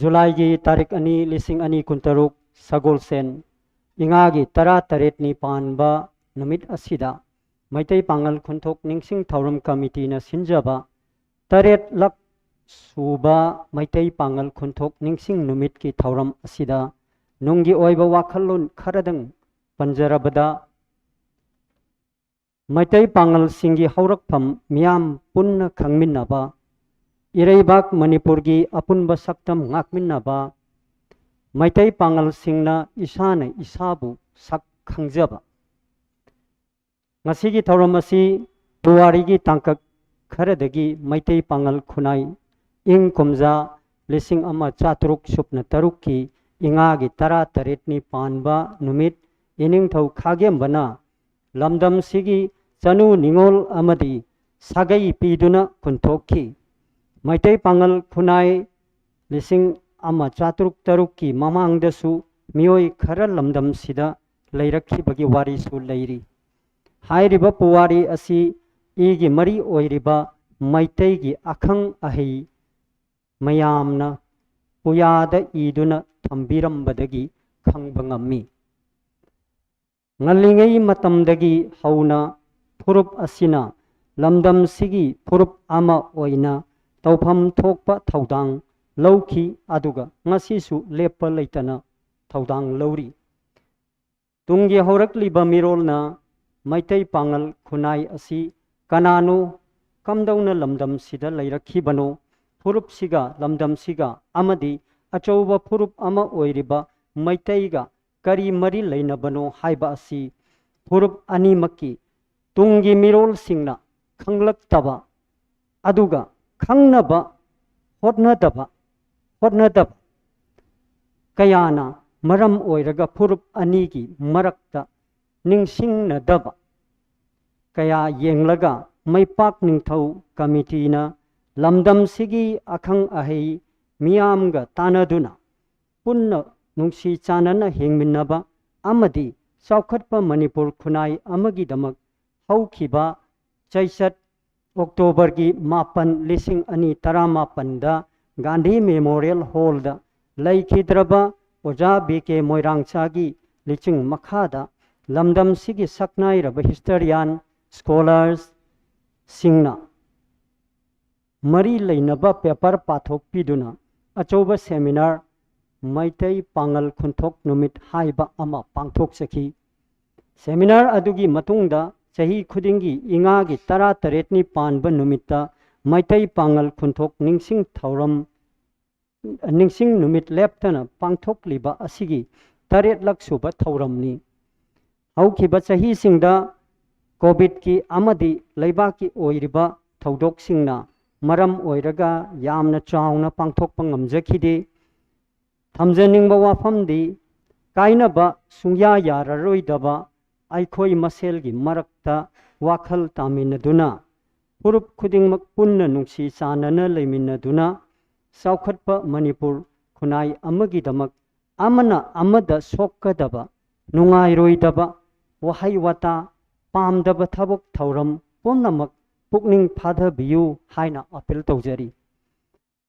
ꯖꯨꯂꯥꯏꯒꯤ ꯇꯥꯔꯤꯛ ꯑꯅꯤ, ꯂꯤꯁꯤꯡ ꯑꯅꯤ ꯀꯨꯟꯇꯔꯨꯛ, ꯁꯒꯣꯜꯁꯦꯟ, ꯏꯉꯥꯒꯤ ꯇꯔꯥꯇꯔꯦꯠꯅꯤ ꯄꯥꯟꯕ ꯅꯨꯃꯤꯠ ꯑꯁꯤꯗ ꯃꯩꯇꯩ ꯄꯥꯉꯜ ꯈꯨꯟꯊꯣꯛ ꯅꯤꯡꯁꯤꯡ ꯊꯧꯔꯝ ꯀꯃꯤꯇꯤꯅ ꯁꯤꯟꯖꯕ ꯇꯔꯦꯠꯂꯛ ꯁꯨꯕ ꯃꯩꯇꯩ ꯄꯥꯉꯜ ꯈꯨꯟꯊꯣꯛ ꯅꯤꯡꯁꯤꯡ ꯅꯨꯃꯤꯠꯀꯤ ꯊꯧꯔꯝ ꯑꯁꯤꯗ ꯅꯨꯡꯒꯤ ꯑꯣꯏꯕ ꯋꯥꯈꯜꯂꯣꯟ ꯈꯔꯗꯪ ꯄꯟꯖꯔꯕꯗ, ꯃꯩꯇꯩ ꯄꯥꯉꯜꯁꯤꯡꯒꯤ ꯍꯧꯔꯛꯐꯝ ꯃꯤꯌꯥꯝ ꯄꯨꯟꯅ ꯈꯪꯃꯤꯟꯅꯕ, ꯏꯔꯩꯕꯥꯛ ꯃꯅꯤꯄꯨꯔꯒꯤ ꯑꯄꯨꯟꯕ ꯁꯛꯇꯝ ꯉꯥꯛꯃꯤꯟꯅꯕ, ꯃꯩꯇꯩ ꯄꯥꯉꯜꯁꯤꯡꯅ ꯏꯁꯥꯅ ꯏꯁꯥꯕꯨ ꯁꯛ ꯈꯪꯖꯕ꯫ ꯉꯁꯤꯒꯤ ꯊꯧꯔꯝ ꯑꯁꯤ ꯄꯨꯋꯥꯔꯤꯒꯤ ꯇꯥꯡꯀꯛ ꯈꯔꯗꯒꯤ ꯃꯩꯇꯩ ꯄꯥꯉꯜ ꯈꯨꯟꯅꯥꯏ ꯏꯪ ꯀꯨꯝꯖꯥ ꯂꯤꯁꯤꯡ ꯑꯃ ꯆꯥꯇ꯭ꯔꯨꯛ ꯁꯨꯞꯅ ꯇꯔꯨꯛꯀꯤ ꯏꯉꯥꯒꯤ ꯇꯔꯥꯇꯔꯦꯠꯅꯤ ꯄꯥꯟꯕ ꯅꯨꯃꯤꯠ ꯏꯅꯤꯡꯊꯧ ꯈꯥꯒꯦꯝꯕꯅ ꯂꯝꯗꯝꯁꯤꯒꯤ ꯆꯅꯨ ꯅꯤꯉꯣꯜ ꯑꯃꯗꯤ ꯁꯥꯒꯩ ꯄꯤꯗꯨꯅ ꯈꯨꯟꯊꯣꯛꯈꯤ꯫ ꯃꯩꯇꯩ ꯄꯥꯉꯜ ꯈꯨꯟꯅꯥꯏ ꯂꯤꯁꯤꯡ ꯑꯃ ꯆꯥꯇ꯭ꯔꯨꯛ ꯇꯔꯨꯛꯀꯤ ꯃꯃꯥꯡꯗꯁꯨ ꯃꯤꯑꯣꯏ ꯈꯔ ꯂꯝꯗꯝꯁꯤꯗ ꯂꯩꯔꯛꯈꯤꯕꯒꯤ ꯋꯥꯔꯤꯁꯨ ꯂꯩꯔꯤ꯫ ꯍꯥꯏꯔꯤꯕ ꯄꯨꯋꯥꯔꯤ ꯑꯁꯤ ꯏꯒꯤ ꯃꯔꯤ ꯑꯣꯏꯔꯤꯕ ꯃꯩꯇꯩꯒꯤ ꯑꯈꯪ ꯑꯍꯩ ꯃꯌꯥꯝꯅ ꯄꯨꯌꯥꯗ ꯏꯗꯨꯅ ꯊꯝꯕꯤꯔꯝꯕꯗꯒꯤ ꯈꯪꯕ ꯉꯝꯃꯤ꯫ ꯉꯜꯂꯤꯉꯩ ꯃꯇꯝꯗꯒꯤ ꯍꯧꯅ ꯐꯨꯔꯨꯞ ꯑꯁꯤꯅ ꯂꯝꯗꯝꯁꯤꯒꯤ ꯐꯨꯔꯨꯞ ꯑꯃ ꯑꯣꯏꯅ ꯇꯧꯐꯝ ꯊꯣꯛꯄ ꯊꯧꯗꯥꯡ ꯂꯧꯈꯤ, ꯑꯗꯨꯒ ꯉꯁꯤꯁꯨ ꯂꯦꯞꯄ ꯂꯩꯇꯅ ꯊꯧꯗꯥꯡ ꯂꯧꯔꯤ꯫ ꯇꯨꯡꯒꯤ ꯍꯧꯔꯛꯂꯤꯕ ꯃꯤꯔꯣꯜꯅ ꯃꯩꯇꯩ ꯄꯥꯉꯜ ꯈꯨꯟꯅꯥꯏ ꯑꯁꯤ ꯀꯅꯥꯅꯣ, ꯀꯝꯗꯧꯅ ꯂꯝꯗꯝꯁꯤꯗ ꯂꯩꯔꯛꯈꯤꯕꯅꯣ, ꯐꯨꯔꯨꯞꯁꯤꯒ ꯂꯝꯗꯝꯁꯤꯒ ꯑꯃꯗꯤ ꯑꯆꯧꯕ ꯐꯨꯔꯨꯞ ꯑꯃ ꯑꯣꯏꯔꯤꯕ ꯃꯩꯇꯩꯒ ꯀꯔꯤ ꯃꯔꯤ ꯂꯩꯅꯕꯅꯣ ꯍꯥꯏꯕ ꯑꯁꯤ ꯐꯨꯔꯨꯞ ꯑꯅꯤꯃꯛꯀꯤ ꯇꯨꯡꯒꯤ ꯃꯤꯔꯣꯜꯁꯤꯡꯅ ꯈꯪꯂꯛꯇꯕ, ꯑꯗꯨꯒ ꯈꯪꯅꯕ ꯍꯣꯠꯅꯗꯕ, ꯍꯣꯠꯅꯗꯕ ꯀꯌꯥꯅ ꯃꯔꯝ ꯑꯣꯏꯔꯒ ꯐꯨꯔꯨꯞ ꯑꯅꯤꯒꯤ ꯃꯔꯛꯇ ꯅꯤꯡꯁꯤꯡꯅꯗꯕ ꯀꯌꯥ ꯌꯦꯡꯂꯒ ꯃꯩꯄꯥꯛ ꯅꯤꯡꯊꯧ ꯀꯃꯤꯇꯤꯅ ꯂꯝꯗꯝꯁꯤꯒꯤ ꯑꯈꯪ ꯑꯍꯩ ꯃꯤꯌꯥꯝꯒ ꯇꯥꯟꯅꯗꯨꯅ ꯄꯨꯟꯅ ꯅꯨꯡꯁꯤ ꯆꯥꯟꯅꯅ ꯍꯤꯡꯃꯤꯟꯅꯕ ꯑꯃꯗꯤ ꯆꯥꯎꯈꯠꯄ ꯃꯅꯤꯄꯨꯔ ꯈꯨꯟꯅꯥꯏ ꯑꯃꯒꯤꯗꯃꯛ ꯍꯧꯈꯤꯕ ꯆꯩꯆꯠ ꯑꯣꯛꯇꯣꯕꯔꯒꯤ ꯃꯥꯄꯟ, ꯂꯤꯁꯤꯡ ꯑꯅꯤ ꯇꯔꯥꯃꯥꯄꯟꯗ ꯒꯥꯟꯙꯤ ꯃꯦꯃꯣꯔꯤꯌꯦꯜ ꯍꯣꯜꯗ ꯂꯩꯈꯤꯗ꯭ꯔꯕ ꯑꯣꯖꯥ ꯕꯤ ꯀꯦ ꯃꯣꯏꯔꯥꯡꯆꯥꯒꯤ ꯂꯤꯆꯤꯡ ꯃꯈꯥꯗ ꯂꯝꯗꯝꯁꯤꯒꯤ ꯁꯛꯅꯥꯏꯔꯕ ꯍꯤꯁꯇꯔꯤꯌꯥꯟ, ꯁ꯭ꯀꯣꯂꯔꯁꯁꯤꯡꯅ ꯃꯔꯤ ꯂꯩꯅꯕ ꯄꯦꯄꯔ ꯄꯥꯊꯣꯛꯄꯤꯗꯨꯅ ꯑꯆꯧꯕ ꯁꯦꯃꯤꯅꯥꯔ, ꯃꯩꯇꯩ ꯄꯥꯉꯜ ꯈꯨꯟꯊꯣꯛ ꯅꯨꯃꯤꯠ ꯍꯥꯏꯕ ꯑꯃ ꯄꯥꯡꯊꯣꯛꯆꯈꯤ꯫ ꯁꯦꯃꯤꯅꯥꯔ ꯑꯗꯨꯒꯤ ꯃꯇꯨꯡꯗ ꯆꯍꯤ ꯈꯨꯗꯤꯡꯒꯤ ꯏꯉꯥꯒꯤ ꯇꯔꯥꯇꯔꯦꯠꯅꯤ ꯄꯥꯟꯕ ꯅꯨꯃꯤꯠꯇ ꯃꯩꯇꯩ ꯄꯥꯉꯜ ꯈꯨꯟꯊꯣꯛ ꯅꯤꯡꯁꯤꯡ ꯊꯧꯔꯝ, ꯅꯤꯡꯁꯤꯡ ꯅꯨꯃꯤꯠ ꯂꯦꯞꯇꯅ ꯄꯥꯡꯊꯣꯛꯂꯤꯕ ꯑꯁꯤꯒꯤ ꯇꯔꯦꯠꯂꯛ ꯁꯨꯕ ꯊꯧꯔꯝꯅꯤ꯫ ꯍꯧꯈꯤꯕ ꯆꯍꯤꯁꯤꯡꯗ ꯀꯣꯚꯤꯗꯀꯤ ꯑꯃꯗꯤ ꯂꯩꯕꯥꯛꯀꯤ ꯑꯣꯏꯔꯤꯕ ꯊꯧꯗꯣꯛꯁꯤꯡꯅ ꯃꯔꯝ ꯑꯣꯏꯔꯒ ꯌꯥꯝꯅ ꯆꯥꯎꯅ ꯄꯥꯡꯊꯣꯛꯄ ꯉꯝꯖꯈꯤꯗꯦ꯫ ꯊꯝꯖꯅꯤꯡꯕ ꯋꯥꯐꯝꯗꯤ, ꯀꯥꯏꯅꯕ ꯁꯨꯡꯌꯥ ꯌꯥꯔꯔꯣꯏꯗꯕ ꯑꯩꯈꯣꯏ ꯃꯁꯦꯜꯒꯤ ꯃꯔꯛꯇ ꯋꯥꯈꯜ ꯇꯥꯃꯤꯟꯅꯗꯨꯅ, ꯐꯨꯔꯨꯞ ꯈꯨꯗꯤꯡꯃꯛ ꯄꯨꯟꯅ ꯅꯨꯡꯁꯤ ꯆꯥꯟꯅꯅ ꯂꯩꯃꯤꯟꯅꯗꯨꯅ, ꯆꯥꯎꯈꯠꯄ ꯃꯅꯤꯄꯨꯔ ꯈꯨꯟꯅꯥꯏ ꯑꯃꯒꯤꯗꯃꯛ ꯑꯃꯅ ꯑꯃꯗ ꯁꯣꯛꯀꯗꯕ, ꯅꯨꯡꯉꯥꯏꯔꯣꯏꯗꯕ ꯋꯥꯍꯩ ꯋꯥꯇꯥ, ꯄꯥꯝꯗꯕ ꯊꯕꯛ ꯊꯧꯔꯝ ꯄꯨꯝꯅꯃꯛ ꯄꯨꯛꯅꯤꯡ ꯐꯥꯊꯕꯤꯌꯨ ꯍꯥꯏꯅ ꯑꯥꯄꯤꯜ ꯇꯧꯖꯔꯤ꯫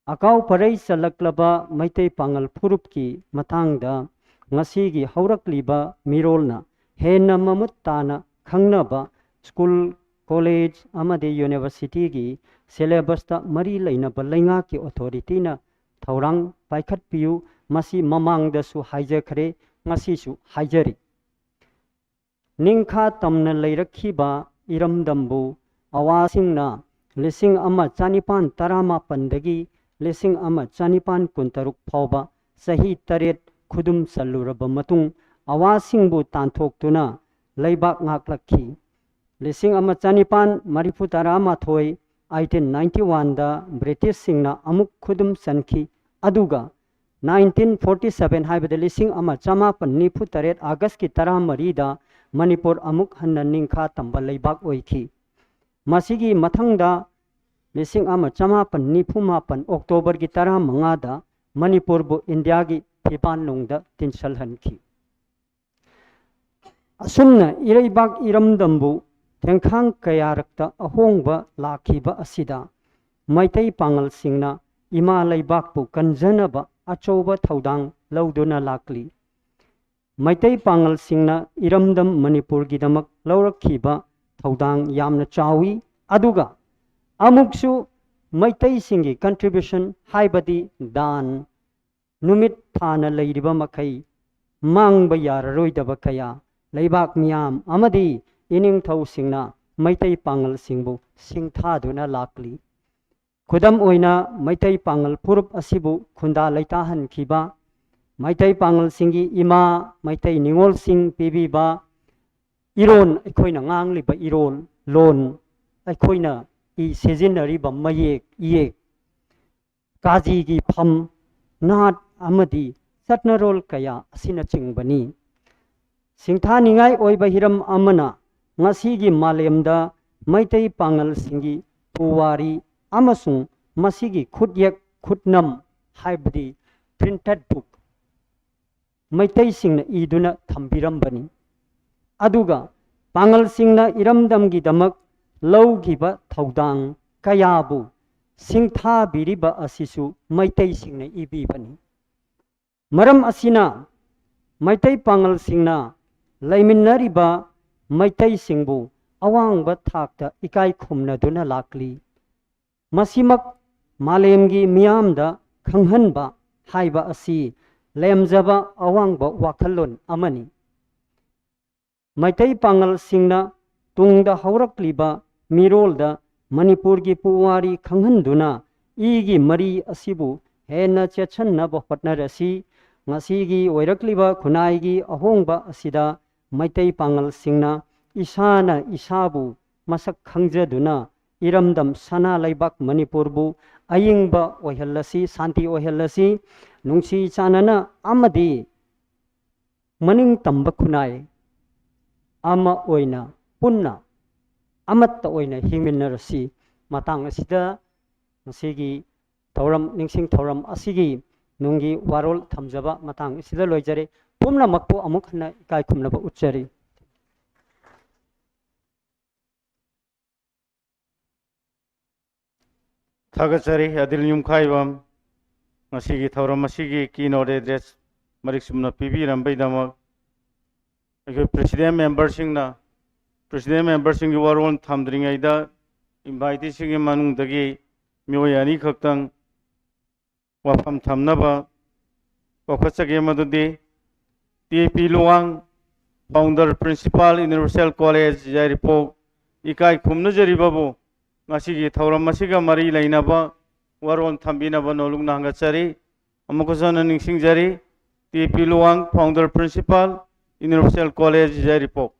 ꯑꯀꯥꯎ ꯄꯔꯩ ꯆꯜꯂꯛꯂꯕ ꯃꯩꯇꯩ ꯄꯥꯉꯜ ꯐꯨꯔꯨꯞꯀꯤ ꯃꯇꯥꯡꯗ ꯉꯁꯤꯒꯤ ꯍꯧꯔꯛꯂꯤꯕ ꯃꯤꯔꯣꯜꯅ ꯍꯦꯟꯅ ꯃꯃꯨꯠ ꯇꯥꯅ ꯈꯪꯅꯕ ꯁ꯭ꯀꯨꯜ, ꯀꯣꯂꯦꯖ ꯑꯃꯗꯤ ꯌꯨꯅꯤꯚꯔꯁꯤꯇꯤꯒꯤ ꯁꯤꯂꯦꯕꯁꯇ ꯃꯔꯤ ꯂꯩꯅꯕ ꯂꯩꯉꯥꯛꯀꯤ ꯑꯣꯊꯣꯔꯤꯇꯤꯅ ꯊꯧꯔꯥꯡ ꯄꯥꯏꯈꯠꯄꯤꯌꯨ꯫ ꯃꯁꯤ ꯃꯃꯥꯡꯗꯁꯨ ꯍꯥꯏꯖꯈ꯭ꯔꯦ, ꯉꯁꯤꯁꯨ ꯍꯥꯏꯖꯔꯤ꯫ ꯅꯤꯡꯈꯥ ꯇꯝꯅ ꯂꯩꯔꯛꯈꯤꯕ ꯏꯔꯝꯗꯝꯕꯨ ꯑꯋꯥꯁꯤꯡꯅ ꯂꯤꯁꯤꯡ ꯑꯃ ꯆꯅꯤꯄꯥꯟ ꯇꯔꯥꯃꯥꯄꯟꯗꯒꯤ ꯂꯤꯁꯤꯡ ꯑꯃ ꯆꯅꯤꯄꯥꯟ ꯀꯨꯟꯇꯔꯨꯛ ꯐꯥꯎꯕ ꯆꯍꯤ ꯇꯔꯦꯠ ꯈꯨꯗꯨꯝ ꯆꯜꯂꯨꯔꯕ ꯃꯇꯨꯡ, ꯑꯋꯥꯁꯤꯡꯕꯨ ꯇꯥꯟꯊꯣꯛꯇꯨꯅ ꯂꯩꯕꯥꯛ ꯉꯥꯛꯂꯛꯈꯤ꯫ ꯂꯤꯁꯤꯡ ꯑꯃ ꯆꯅꯤꯄꯥꯟ ꯃꯔꯤꯐꯨ ꯇꯔꯥꯃꯥꯊꯣꯏ, eighteen ninety oneꯗ ꯕ꯭ꯔꯤꯇꯤꯁꯁꯤꯡꯅ ꯑꯃꯨꯛ ꯈꯨꯗꯨꯝ ꯆꯟꯈꯤ, ꯑꯗꯨꯒ nineteen forty seven, ꯍꯥꯏꯕꯗꯤ ꯂꯤꯁꯤꯡ ꯑꯃ ꯆꯃꯥꯄꯟ ꯅꯤꯐꯨ ꯇꯔꯦꯠ Augustꯀꯤ ꯇꯔꯥꯃꯔꯤꯗ ꯃꯅꯤꯄꯨꯔ ꯑꯃꯨꯛ ꯍꯟꯅ ꯅꯤꯡꯈꯥ ꯇꯝꯕ ꯂꯩꯕꯥꯛ ꯑꯣꯏꯈꯤ꯫ ꯃꯁꯤꯒꯤ ꯃꯊꯪꯗ ꯂꯤꯁꯤꯡ ꯑꯃ ꯆꯃꯥꯄꯟ ꯅꯤꯐꯨ ꯃꯥꯄꯟ Octoberꯒꯤ ꯇꯔꯥꯃꯉꯥꯗ ꯃꯅꯤꯄꯨꯔꯕꯨ ꯏꯟꯗꯤꯌꯥꯒꯤ ꯐꯤꯕꯥꯟꯅꯨꯡꯗ ꯇꯤꯟꯁꯜꯍꯟꯈꯤ꯫ ꯑꯁꯨꯝꯅ ꯏꯔꯩꯕꯥꯛ ꯏꯔꯝꯗꯝꯕꯨ ꯊꯦꯡꯈꯥꯡ ꯀꯌꯥꯔꯛꯇ ꯑꯍꯣꯡꯕ ꯂꯥꯛꯈꯤꯕ ꯑꯁꯤꯗ ꯃꯩꯇꯩ ꯄꯥꯉꯜꯁꯤꯡꯅ ꯏꯃꯥ ꯂꯩꯕꯥꯛꯄꯨ ꯀꯟꯖꯅꯕ ꯑꯆꯧꯕ ꯊꯧꯗꯥꯡ ꯂꯧꯗꯨꯅ ꯂꯥꯛꯂꯤ꯫ ꯃꯩꯇꯩ ꯄꯥꯉꯜꯁꯤꯡꯅ ꯏꯔꯝꯗꯝ ꯃꯅꯤꯄꯨꯔꯒꯤꯗꯃꯛ ꯂꯧꯔꯛꯈꯤꯕ ꯊꯧꯗꯥꯡ ꯌꯥꯝꯅ ꯆꯥꯎꯏ꯫ ꯑꯗꯨꯒ ꯑꯃꯨꯛꯁꯨ ꯃꯩꯇꯩꯁꯤꯡꯒꯤ contribution, ꯍꯥꯏꯕꯗꯤ ꯗꯥꯟ, ꯅꯨꯃꯤꯠ ꯊꯥꯅ ꯂꯩꯔꯤꯕ ꯃꯈꯩ ꯃꯥꯡꯕ ꯌꯥꯔꯔꯣꯏꯗꯕ ꯀꯌꯥ ꯂꯩꯕꯥꯛ ꯃꯤꯌꯥꯝ ꯑꯃꯗꯤ ꯏꯅꯤꯡꯊꯧꯁꯤꯡꯅ ꯃꯩꯇꯩ ꯄꯥꯉꯜꯁꯤꯡꯕꯨ ꯁꯤꯡꯊꯥꯗꯨꯅ ꯂꯥꯛꯂꯤ꯫ ꯈꯨꯗꯝ ꯑꯣꯏꯅ, ꯃꯩꯇꯩ ꯄꯥꯉꯜ ꯐꯨꯔꯨꯞ ꯑꯁꯤꯕꯨ ꯈꯨꯟꯗꯥ ꯂꯩꯇꯥꯍꯟꯈꯤꯕ, ꯃꯩꯇꯩ ꯄꯥꯉꯜꯁꯤꯡꯒꯤ ꯏꯃꯥ ꯃꯩꯇꯩ ꯅꯤꯉꯣꯜꯁꯤꯡ ꯄꯤꯕꯤꯕ ꯏꯔꯣꯟ, ꯑꯩꯈꯣꯏꯅ ꯉꯥꯡꯂꯤꯕ ꯏꯔꯣꯟ, ꯂꯣꯟ, ꯑꯩꯈꯣꯏꯅ ꯏ ꯁꯤꯖꯤꯟꯅꯔꯤꯕ ꯃꯌꯦꯛ, ꯏꯌꯦꯛ, ꯀꯥꯖꯤꯒꯤ ꯐꯝ, ꯅꯥꯠ ꯑꯃꯗꯤ ꯆꯠꯅꯔꯣꯜ ꯀꯌꯥ ꯑꯁꯤꯅꯆꯤꯡꯕꯅꯤ꯫ ꯁꯤꯡꯊꯥꯅꯤꯡꯉꯥꯏ ꯑꯣꯏꯕ ꯍꯤꯔꯝ ꯑꯃꯅ ꯉꯁꯤꯒꯤ ꯃꯥꯂꯦꯝꯗ ꯃꯩꯇꯩ ꯄꯥꯉꯜꯁꯤꯡꯒꯤ ꯄꯨꯋꯥꯔꯤ ꯑꯃꯁꯨꯡ ꯃꯁꯤꯒꯤ ꯈꯨꯠꯌꯦꯛ ꯈꯨꯠꯅꯝ ꯍꯥꯏꯕꯗꯤ printed book ꯃꯩꯇꯩꯁꯤꯡꯅ ꯏꯗꯨꯅ ꯊꯝꯕꯤꯔꯝꯕꯅꯤ꯫ ꯑꯗꯨꯒ ꯄꯥꯉꯜꯁꯤꯡꯅ ꯏꯔꯝꯗꯝꯒꯤꯗꯃꯛ ꯂꯧꯈꯤꯕ ꯊꯧꯗꯥꯡ ꯀꯌꯥꯕꯨ ꯁꯤꯡꯊꯥꯕꯤꯔꯤꯕ ꯑꯁꯤꯁꯨ ꯃꯩꯇꯩꯁꯤꯡꯅ ꯏꯕꯤꯕꯅꯤ꯫ ꯃꯔꯝ ꯑꯁꯤꯅ ꯃꯩꯇꯩ ꯄꯥꯉꯜꯁꯤꯡꯅ ꯂꯩꯃꯤꯟꯅꯔꯤꯕ ꯃꯩꯇꯩꯁꯤꯡꯕꯨ ꯑꯋꯥꯡꯕ ꯊꯥꯛꯇ ꯏꯀꯥꯏ ꯈꯨꯝꯅꯗꯨꯅ ꯂꯥꯛꯂꯤ꯫ ꯃꯁꯤꯃꯛ ꯃꯥꯂꯦꯝꯒꯤ ꯃꯤꯌꯥꯝꯗ ꯈꯪꯍꯟꯕ ꯍꯥꯏꯕ ꯑꯁꯤ ꯂꯦꯝꯖꯕ ꯑꯋꯥꯡꯕ ꯋꯥꯈꯜꯂꯣꯟ ꯑꯃꯅꯤ꯫ ꯃꯩꯇꯩ ꯄꯥꯉꯜꯁꯤꯡꯅ ꯇꯨꯡꯗ ꯍꯧꯔꯛꯂꯤꯕ ꯃꯤꯔꯣꯜꯗ ꯃꯅꯤꯄꯨꯔꯒꯤ ꯄꯨꯋꯥꯔꯤ ꯈꯪꯍꯟꯗꯨꯅ ꯏꯒꯤ ꯃꯔꯤ ꯑꯁꯤꯕꯨ ꯍꯦꯟꯅ ꯆꯦꯠꯁꯟꯅꯕ ꯍꯣꯠꯅꯔꯁꯤ꯫ ꯉꯁꯤꯒꯤ ꯑꯣꯏꯔꯛꯂꯤꯕ ꯈꯨꯟꯅꯥꯏꯒꯤ ꯑꯍꯣꯡꯕ ꯑꯁꯤꯗ ꯃꯩꯇꯩ ꯄꯥꯉꯜꯁꯤꯡꯅ ꯏꯁꯥꯅ ꯏꯁꯥꯕꯨ ꯃꯁꯛ ꯈꯪꯖꯗꯨꯅ ꯏꯔꯝꯗꯝ ꯁꯅꯥ ꯂꯩꯕꯥꯛ ꯃꯅꯤꯄꯨꯔꯕꯨ ꯑꯏꯪꯕ ꯑꯣꯏꯍꯜꯂꯁꯤ, ꯁꯥꯟꯇꯤ ꯑꯣꯏꯍꯜꯂꯁꯤ꯫ ꯅꯨꯡꯁꯤ ꯆꯥꯟꯅꯅ ꯑꯃꯗꯤ ꯃꯅꯤꯡ ꯇꯝꯕ ꯈꯨꯟꯅꯥꯏ ꯑꯃ ꯑꯣꯏꯅ ꯄꯨꯟꯅ ꯑꯃꯠꯇ ꯑꯣꯏꯅ ꯍꯤꯡꯃꯤꯟꯅꯔꯁꯤ꯫ ꯃꯇꯥꯡ ꯑꯁꯤꯗ ꯉꯁꯤꯒꯤ ꯊꯧꯔꯝ, ꯅꯤꯡꯁꯤꯡ ꯊꯧꯔꯝ ꯑꯁꯤꯒꯤ ꯅꯨꯡꯒꯤ ꯋꯥꯔꯣꯜ ꯊꯝꯖꯕ ꯃꯇꯥꯡ ꯑꯁꯤꯗ ꯂꯣꯏꯖꯔꯦ꯫ ꯄꯨꯝꯅꯃꯛꯄꯨ ꯑꯃꯨꯛ ꯍꯟꯅ ꯏꯀꯥꯏ ꯈꯨꯝꯅꯕ ꯎꯠꯆꯔꯤ꯫ ꯊꯥꯒꯠꯆꯔꯤ ꯑꯗꯤꯜ ꯌꯨꯝꯈꯥꯏꯕꯝ, ꯉꯁꯤꯒꯤ ꯊꯧꯔꯝ ꯑꯁꯤꯒꯤ keynote address ꯃꯔꯤꯛ ꯆꯨꯝꯅ ꯄꯤꯕꯤꯔꯝꯕꯩꯗꯃꯛ꯫ ꯑꯩꯈꯣꯏ president memberꯁꯤꯡꯅ, president memberꯁꯤꯡꯒꯤ ꯋꯥꯔꯣꯜ ꯊꯝꯗ꯭ꯔꯤꯉꯩꯗ, inviteeꯁꯤꯡꯒꯤ ꯃꯅꯨꯡꯗꯒꯤ ꯃꯤꯑꯣꯏ ꯑꯅꯤꯈꯛꯇꯪ ꯋꯥꯐꯝ ꯊꯝꯅꯕ ꯀꯧꯈꯠꯆꯒꯦ, ꯃꯗꯨꯗꯤ ꯇꯦ ꯄꯤ Luwang, founder principal, Universal College, ꯌꯥꯏꯔꯤꯄꯣꯛ, ꯏꯀꯥꯏ ꯈꯨꯝꯅꯖꯔꯤꯕꯕꯨ ꯉꯁꯤꯒꯤ ꯊꯧꯔꯝ ꯑꯁꯤꯒ ꯃꯔꯤ ꯂꯩꯅꯕ ꯋꯥꯔꯣꯜ ꯊꯝꯕꯤꯅꯕ ꯅꯣꯂꯨꯛꯅ ꯍꯪꯒꯠꯆꯔꯤ꯫ ꯑꯃꯨꯛꯀꯁꯨ ꯍꯟꯅ ꯅꯤꯡꯁꯤꯡꯖꯔꯤ, ꯇꯦ ꯄꯤ Luwang, founder principal, Universal College, ꯌꯥꯏꯔꯤꯄꯣꯛ꯫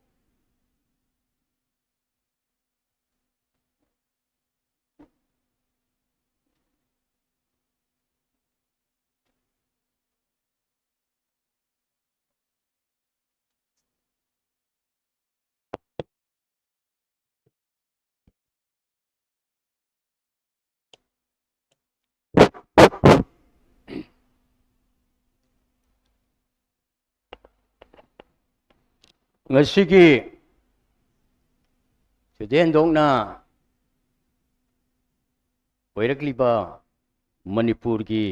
ꯉꯁꯤꯒꯤ ꯊꯣꯏꯗꯣꯛ ꯍꯦꯟꯗꯣꯛꯅ ꯑꯣꯏꯔꯛꯂꯤꯕ ꯃꯅꯤꯄꯨꯔꯒꯤ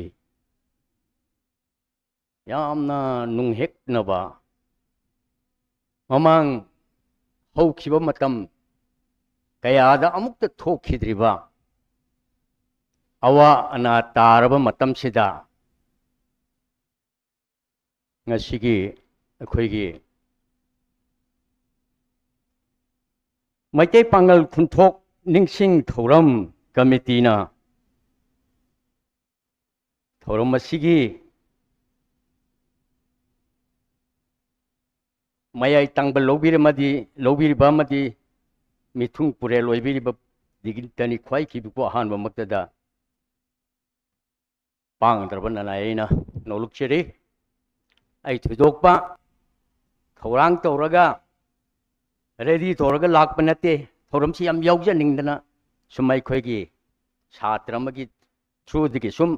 ꯌꯥꯝꯅ ꯅꯨꯡꯍꯦꯛꯅꯕ, ꯃꯃꯥꯡ ꯍꯧꯈꯤꯕ ꯃꯇꯝ ꯀꯌꯥꯗ ꯑꯃꯨꯛꯇ ꯊꯣꯛꯈꯤꯗ꯭ꯔꯤꯕ ꯑꯋꯥ ꯑꯅꯥ ꯇꯥꯔꯕ ꯃꯇꯝꯁꯤꯗ, ꯉꯁꯤꯒꯤ ꯑꯩꯈꯣꯏꯒꯤ ꯃꯩꯇꯩ ꯄꯥꯉꯜ ꯈꯨꯟꯊꯣꯛ ꯅꯤꯡꯁꯤꯡ ꯊꯧꯔꯝ ꯀꯃꯤꯇꯤꯅ ꯊꯧꯔꯝ ꯑꯁꯤꯒꯤ ꯃꯌꯥꯏ ꯇꯥꯡꯕ ꯂꯧꯕꯤꯔꯝꯃꯗꯤ, ꯂꯧꯕꯤꯔꯤꯕ ꯑꯃꯗꯤ ꯃꯤꯊꯨꯡ ꯄꯨꯔꯦꯜ ꯑꯣꯏꯕꯤꯔꯤꯕꯗꯒꯤꯇꯅꯤ ꯈ꯭ꯋꯥꯏꯈꯤꯕꯀꯣ ꯑꯍꯥꯟꯕꯃꯛꯇꯗ ꯄꯥꯡꯗ꯭ꯔꯕ ꯅꯅꯥꯏ ꯑꯩꯅ ꯅꯣꯂꯨꯛꯆꯔꯤ꯫ ꯑꯩ ꯊꯣꯏꯗꯣꯛꯄ ꯊꯧꯔꯥꯡ ꯇꯧꯔꯒ, ꯔꯦꯗꯤ ꯇꯧꯔꯒ ꯂꯥꯛꯄ ꯅꯠꯇꯦ꯫ ꯊꯧꯔꯝꯁꯤ ꯌꯥꯝ ꯌꯥꯎꯖꯅꯤꯡꯗꯅ ꯁꯨꯝ ꯑꯩꯈꯣꯏꯒꯤ ꯁꯥꯇ꯭ꯔ ꯑꯃꯒꯤ ꯊ꯭ꯔꯨꯗꯒꯤ ꯁꯨꯝ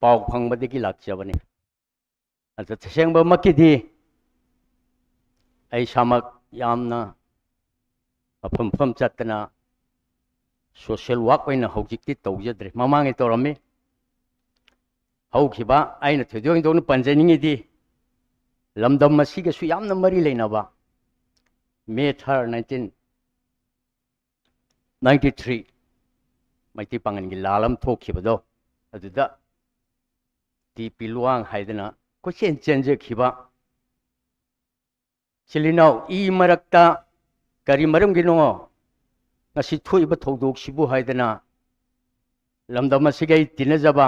ꯄꯥꯎ ꯐꯪꯕꯗꯒꯤ ꯂꯥꯛꯆꯕꯅꯤ꯫ ꯑꯗ ꯇꯁꯦꯡꯕꯃꯛꯀꯤꯗꯤ ꯑꯩ ꯏꯁꯥꯃꯛ ꯌꯥꯝꯅ ꯃꯐꯝ ꯃꯐꯝ ꯆꯠꯇꯅ ꯁꯣꯁꯤꯌꯦꯜ ꯋꯥꯔꯛ ꯑꯣꯏꯅ ꯍꯧꯖꯤꯛꯇꯤ ꯇꯧꯖꯗ꯭ꯔꯦ꯫ ꯃꯃꯥꯡꯉꯩ ꯇꯧꯔꯝꯃꯤ꯫ ꯍꯧꯈꯤꯕ ꯑꯩꯅ ꯊꯣꯏꯗꯣꯛ ꯍꯦꯟꯗꯣꯛꯅ ꯄꯟꯖꯅꯤꯡꯉꯤꯗꯤ ꯂꯝꯗꯝ ꯑꯁꯤꯒꯁꯨ ꯌꯥꯝꯅ ꯃꯔꯤ ꯂꯩꯅꯕ ꯃꯦ ꯊꯥꯔ ꯅꯥꯏꯟꯇꯤꯟ ꯅꯥꯏꯟꯇꯤ ꯊ꯭ꯔꯤ ꯃꯩꯇꯩ ꯄꯥꯉꯜꯒꯤ ꯂꯥꯜ ꯑꯃ ꯊꯣꯛꯈꯤꯕꯗꯣ, ꯑꯗꯨꯗ ꯇꯤ ꯄꯤ ꯂꯨꯋꯥꯡ ꯍꯥꯏꯗꯅ ꯀꯣꯏꯆꯦꯟ ꯆꯦꯟꯖꯈꯤꯕ ꯏꯆꯤꯜ ꯏꯅꯥꯎ ꯏ ꯃꯔꯛꯇ ꯀꯔꯤ ꯃꯔꯝꯒꯤꯅꯣ ꯉꯁꯤ ꯊꯣꯛꯏꯕ ꯊꯧꯗꯣꯛꯁꯤꯕꯨ ꯍꯥꯏꯗꯅ ꯂꯝꯗꯝ ꯑꯁꯤꯒ ꯑꯩ ꯇꯤꯟꯅꯖꯕ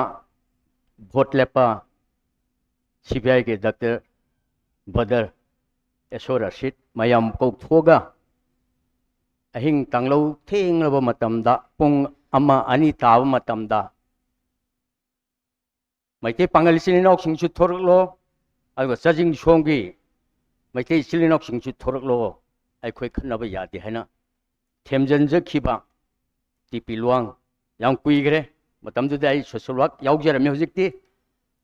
ꯚꯣꯠ ꯂꯦꯞꯄ ꯁꯤ ꯄꯤ ꯑꯥꯏꯒꯤ ꯗꯥꯛꯇꯔ ꯕꯗꯔ ꯑꯦꯁꯣ ꯔꯁꯤꯗ ꯃꯌꯥꯝ ꯀꯧꯊꯣꯛꯑꯒ ꯑꯍꯤꯡ ꯇꯥꯡꯂꯧ ꯊꯦꯡꯂꯕ ꯃꯇꯝꯗ, ꯄꯨꯡ ꯑꯃ ꯑꯅꯤ ꯇꯥꯕ ꯃꯇꯝꯗ, ꯃꯩꯇꯩ ꯄꯥꯉꯜ ꯏꯆꯤꯜ ꯏꯅꯥꯎꯁꯤꯡꯁꯨ ꯊꯣꯔꯛꯂꯣ, ꯑꯗꯨꯒ ꯆꯥꯖꯤꯡ ꯁꯣꯝꯒꯤ ꯃꯩꯇꯩ ꯏꯆꯤꯜ ꯏꯅꯥꯎꯁꯤꯡꯁꯨ ꯊꯣꯔꯛꯂꯣ, ꯑꯩꯈꯣꯏ ꯈꯠꯅꯕ ꯌꯥꯗꯦ ꯍꯥꯏꯅ ꯊꯦꯝꯖꯤꯟꯖꯈꯤꯕ ꯇꯤ ꯄꯤ ꯂꯨꯋꯥꯡ꯫ ꯌꯥꯝ ꯀꯨꯏꯈ꯭ꯔꯦ꯫ ꯃꯇꯝꯗꯨꯗ ꯑꯩ ꯁꯣꯁꯤꯌꯦꯜ ꯋꯥꯔꯛ ꯌꯥꯎꯖꯔꯝꯃꯤ꯫ ꯍꯧꯖꯤꯛꯇꯤ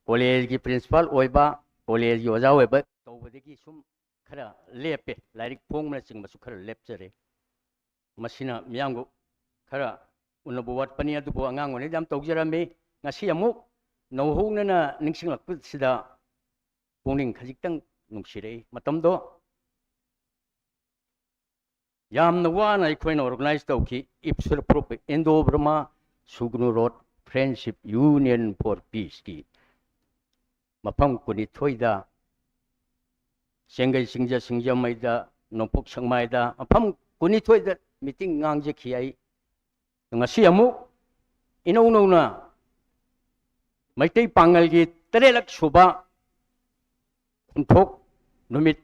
ꯀꯣꯂꯦꯖꯒꯤ ꯄ꯭ꯔꯤꯟꯁꯤꯄꯥꯜ ꯑꯣꯏꯕ, ꯀꯣꯂꯦꯖꯒꯤ ꯑꯣꯖꯥ ꯑꯣꯏꯕ ꯇꯧꯕ ꯍꯧꯕꯗꯒꯤ ꯁꯨꯝ ꯈꯔ ꯂꯦꯞꯄꯦ, ꯂꯥꯏꯔꯤꯛ ꯐꯣꯡꯕꯅꯆꯤꯡꯕꯁꯨ ꯈꯔ ꯂꯦꯞꯆꯔꯦ꯫ ꯃꯁꯤꯅ ꯃꯤꯌꯥꯝꯒ ꯈꯔ ꯎꯅꯕ ꯋꯥꯠꯄꯅꯤ, ꯑꯗꯨꯕꯨ ꯑꯉꯥꯡ ꯑꯣꯏꯔꯤꯉꯩꯗ ꯌꯥꯝ ꯇꯧꯖꯔꯝꯃꯤ꯫ ꯉꯁꯤ ꯑꯃꯨꯛ ꯅꯧꯍꯧꯅꯅ ꯅꯤꯡꯁꯤꯡꯂꯛꯄꯁꯤꯗ ꯄꯨꯛꯅꯤꯡ ꯈꯖꯤꯛꯇꯪ ꯅꯨꯡꯁꯤꯔꯛꯏ꯫ ꯃꯇꯝꯗꯣ ꯌꯥꯝꯅ ꯋꯥꯅ ꯑꯩꯈꯣꯏꯅ organize ꯇꯧꯈꯤ, ꯏꯞꯁꯔ ꯄ꯭ꯔꯨꯞ ꯏꯟꯗꯣ ꯕꯔꯃꯥ ꯁꯨꯒꯅꯨ ꯔꯣꯗ ꯐ꯭ꯔꯦꯟꯁꯤꯞ ꯌꯨꯅꯤꯌꯟ ꯐꯣꯔ ꯄꯤꯁꯀꯤ ꯃꯐꯝ ꯀꯨꯟꯅꯤꯊꯣꯏꯗ, ꯆꯦꯡꯒꯩ ꯆꯤꯡꯖ ꯁꯤꯡꯖꯃꯩꯗ, ꯅꯣꯡꯄꯣꯛ ꯁꯦꯛꯃꯥꯏꯗ, ꯃꯐꯝ ꯀꯨꯟꯅꯤꯊꯣꯏꯗ ꯃꯤꯇꯤꯡ ꯉꯥꯡꯖꯈꯤ꯫ ꯑꯩ ꯉꯁꯤ ꯑꯃꯨꯛ ꯏꯅꯧ ꯅꯧꯅ ꯃꯩꯇꯩ ꯄꯥꯉꯜꯒꯤ ꯇꯔꯦꯠꯂꯛ ꯁꯨꯕ ꯈꯨꯟꯊꯣꯛ ꯅꯨꯃꯤꯠ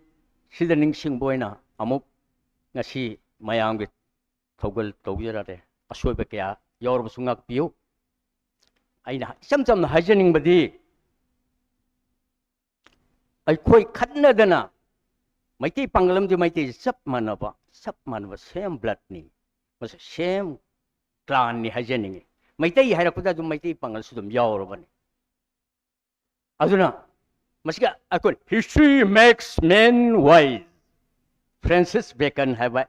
ꯁꯤꯗ ꯅꯤꯡꯁꯤꯡꯕ ꯑꯣꯏꯅ ꯑꯃꯨꯛ ꯉꯁꯤ ꯃꯌꯥꯝꯒꯤ ꯊꯧꯒꯜ ꯇꯧꯖꯔꯔꯦ꯫ ꯑꯁꯣꯏꯕ ꯀꯌꯥ ꯌꯥꯎꯔꯕꯁꯨ ꯉꯥꯛꯄꯤꯌꯨ꯫ ꯑꯩꯅ ꯏꯆꯝ ꯆꯝꯅ ꯍꯥꯏꯖꯅꯤꯡꯕꯗꯤ, ꯑꯩꯈꯣꯏ ꯈꯠꯅꯗꯅ, ꯃꯩꯇꯩ ꯄꯥꯡꯒꯜ ꯑꯃꯗꯤ ꯃꯩꯇꯩꯁꯦ ꯆꯞ ꯃꯥꯟꯅꯕ, ꯆꯞ ꯃꯥꯟꯅꯕ same bloodꯅꯤ, ꯃꯁꯤ same clanꯅꯤ ꯍꯥꯏꯖꯅꯤꯡꯉꯤ꯫ ꯃꯩꯇꯩ ꯍꯥꯏꯔꯛꯄꯗ ꯑꯗꯨꯝ ꯃꯩꯇꯩ ꯄꯥꯡꯒꯜꯁꯨ ꯑꯗꯨꯝ ꯌꯥꯎꯔꯕꯅꯤ꯫ ꯑꯗꯨꯅ ꯃꯁꯤꯒ ꯑꯩꯈꯣꯏ history makes men wise, Francis bacon ꯍꯥꯏꯕ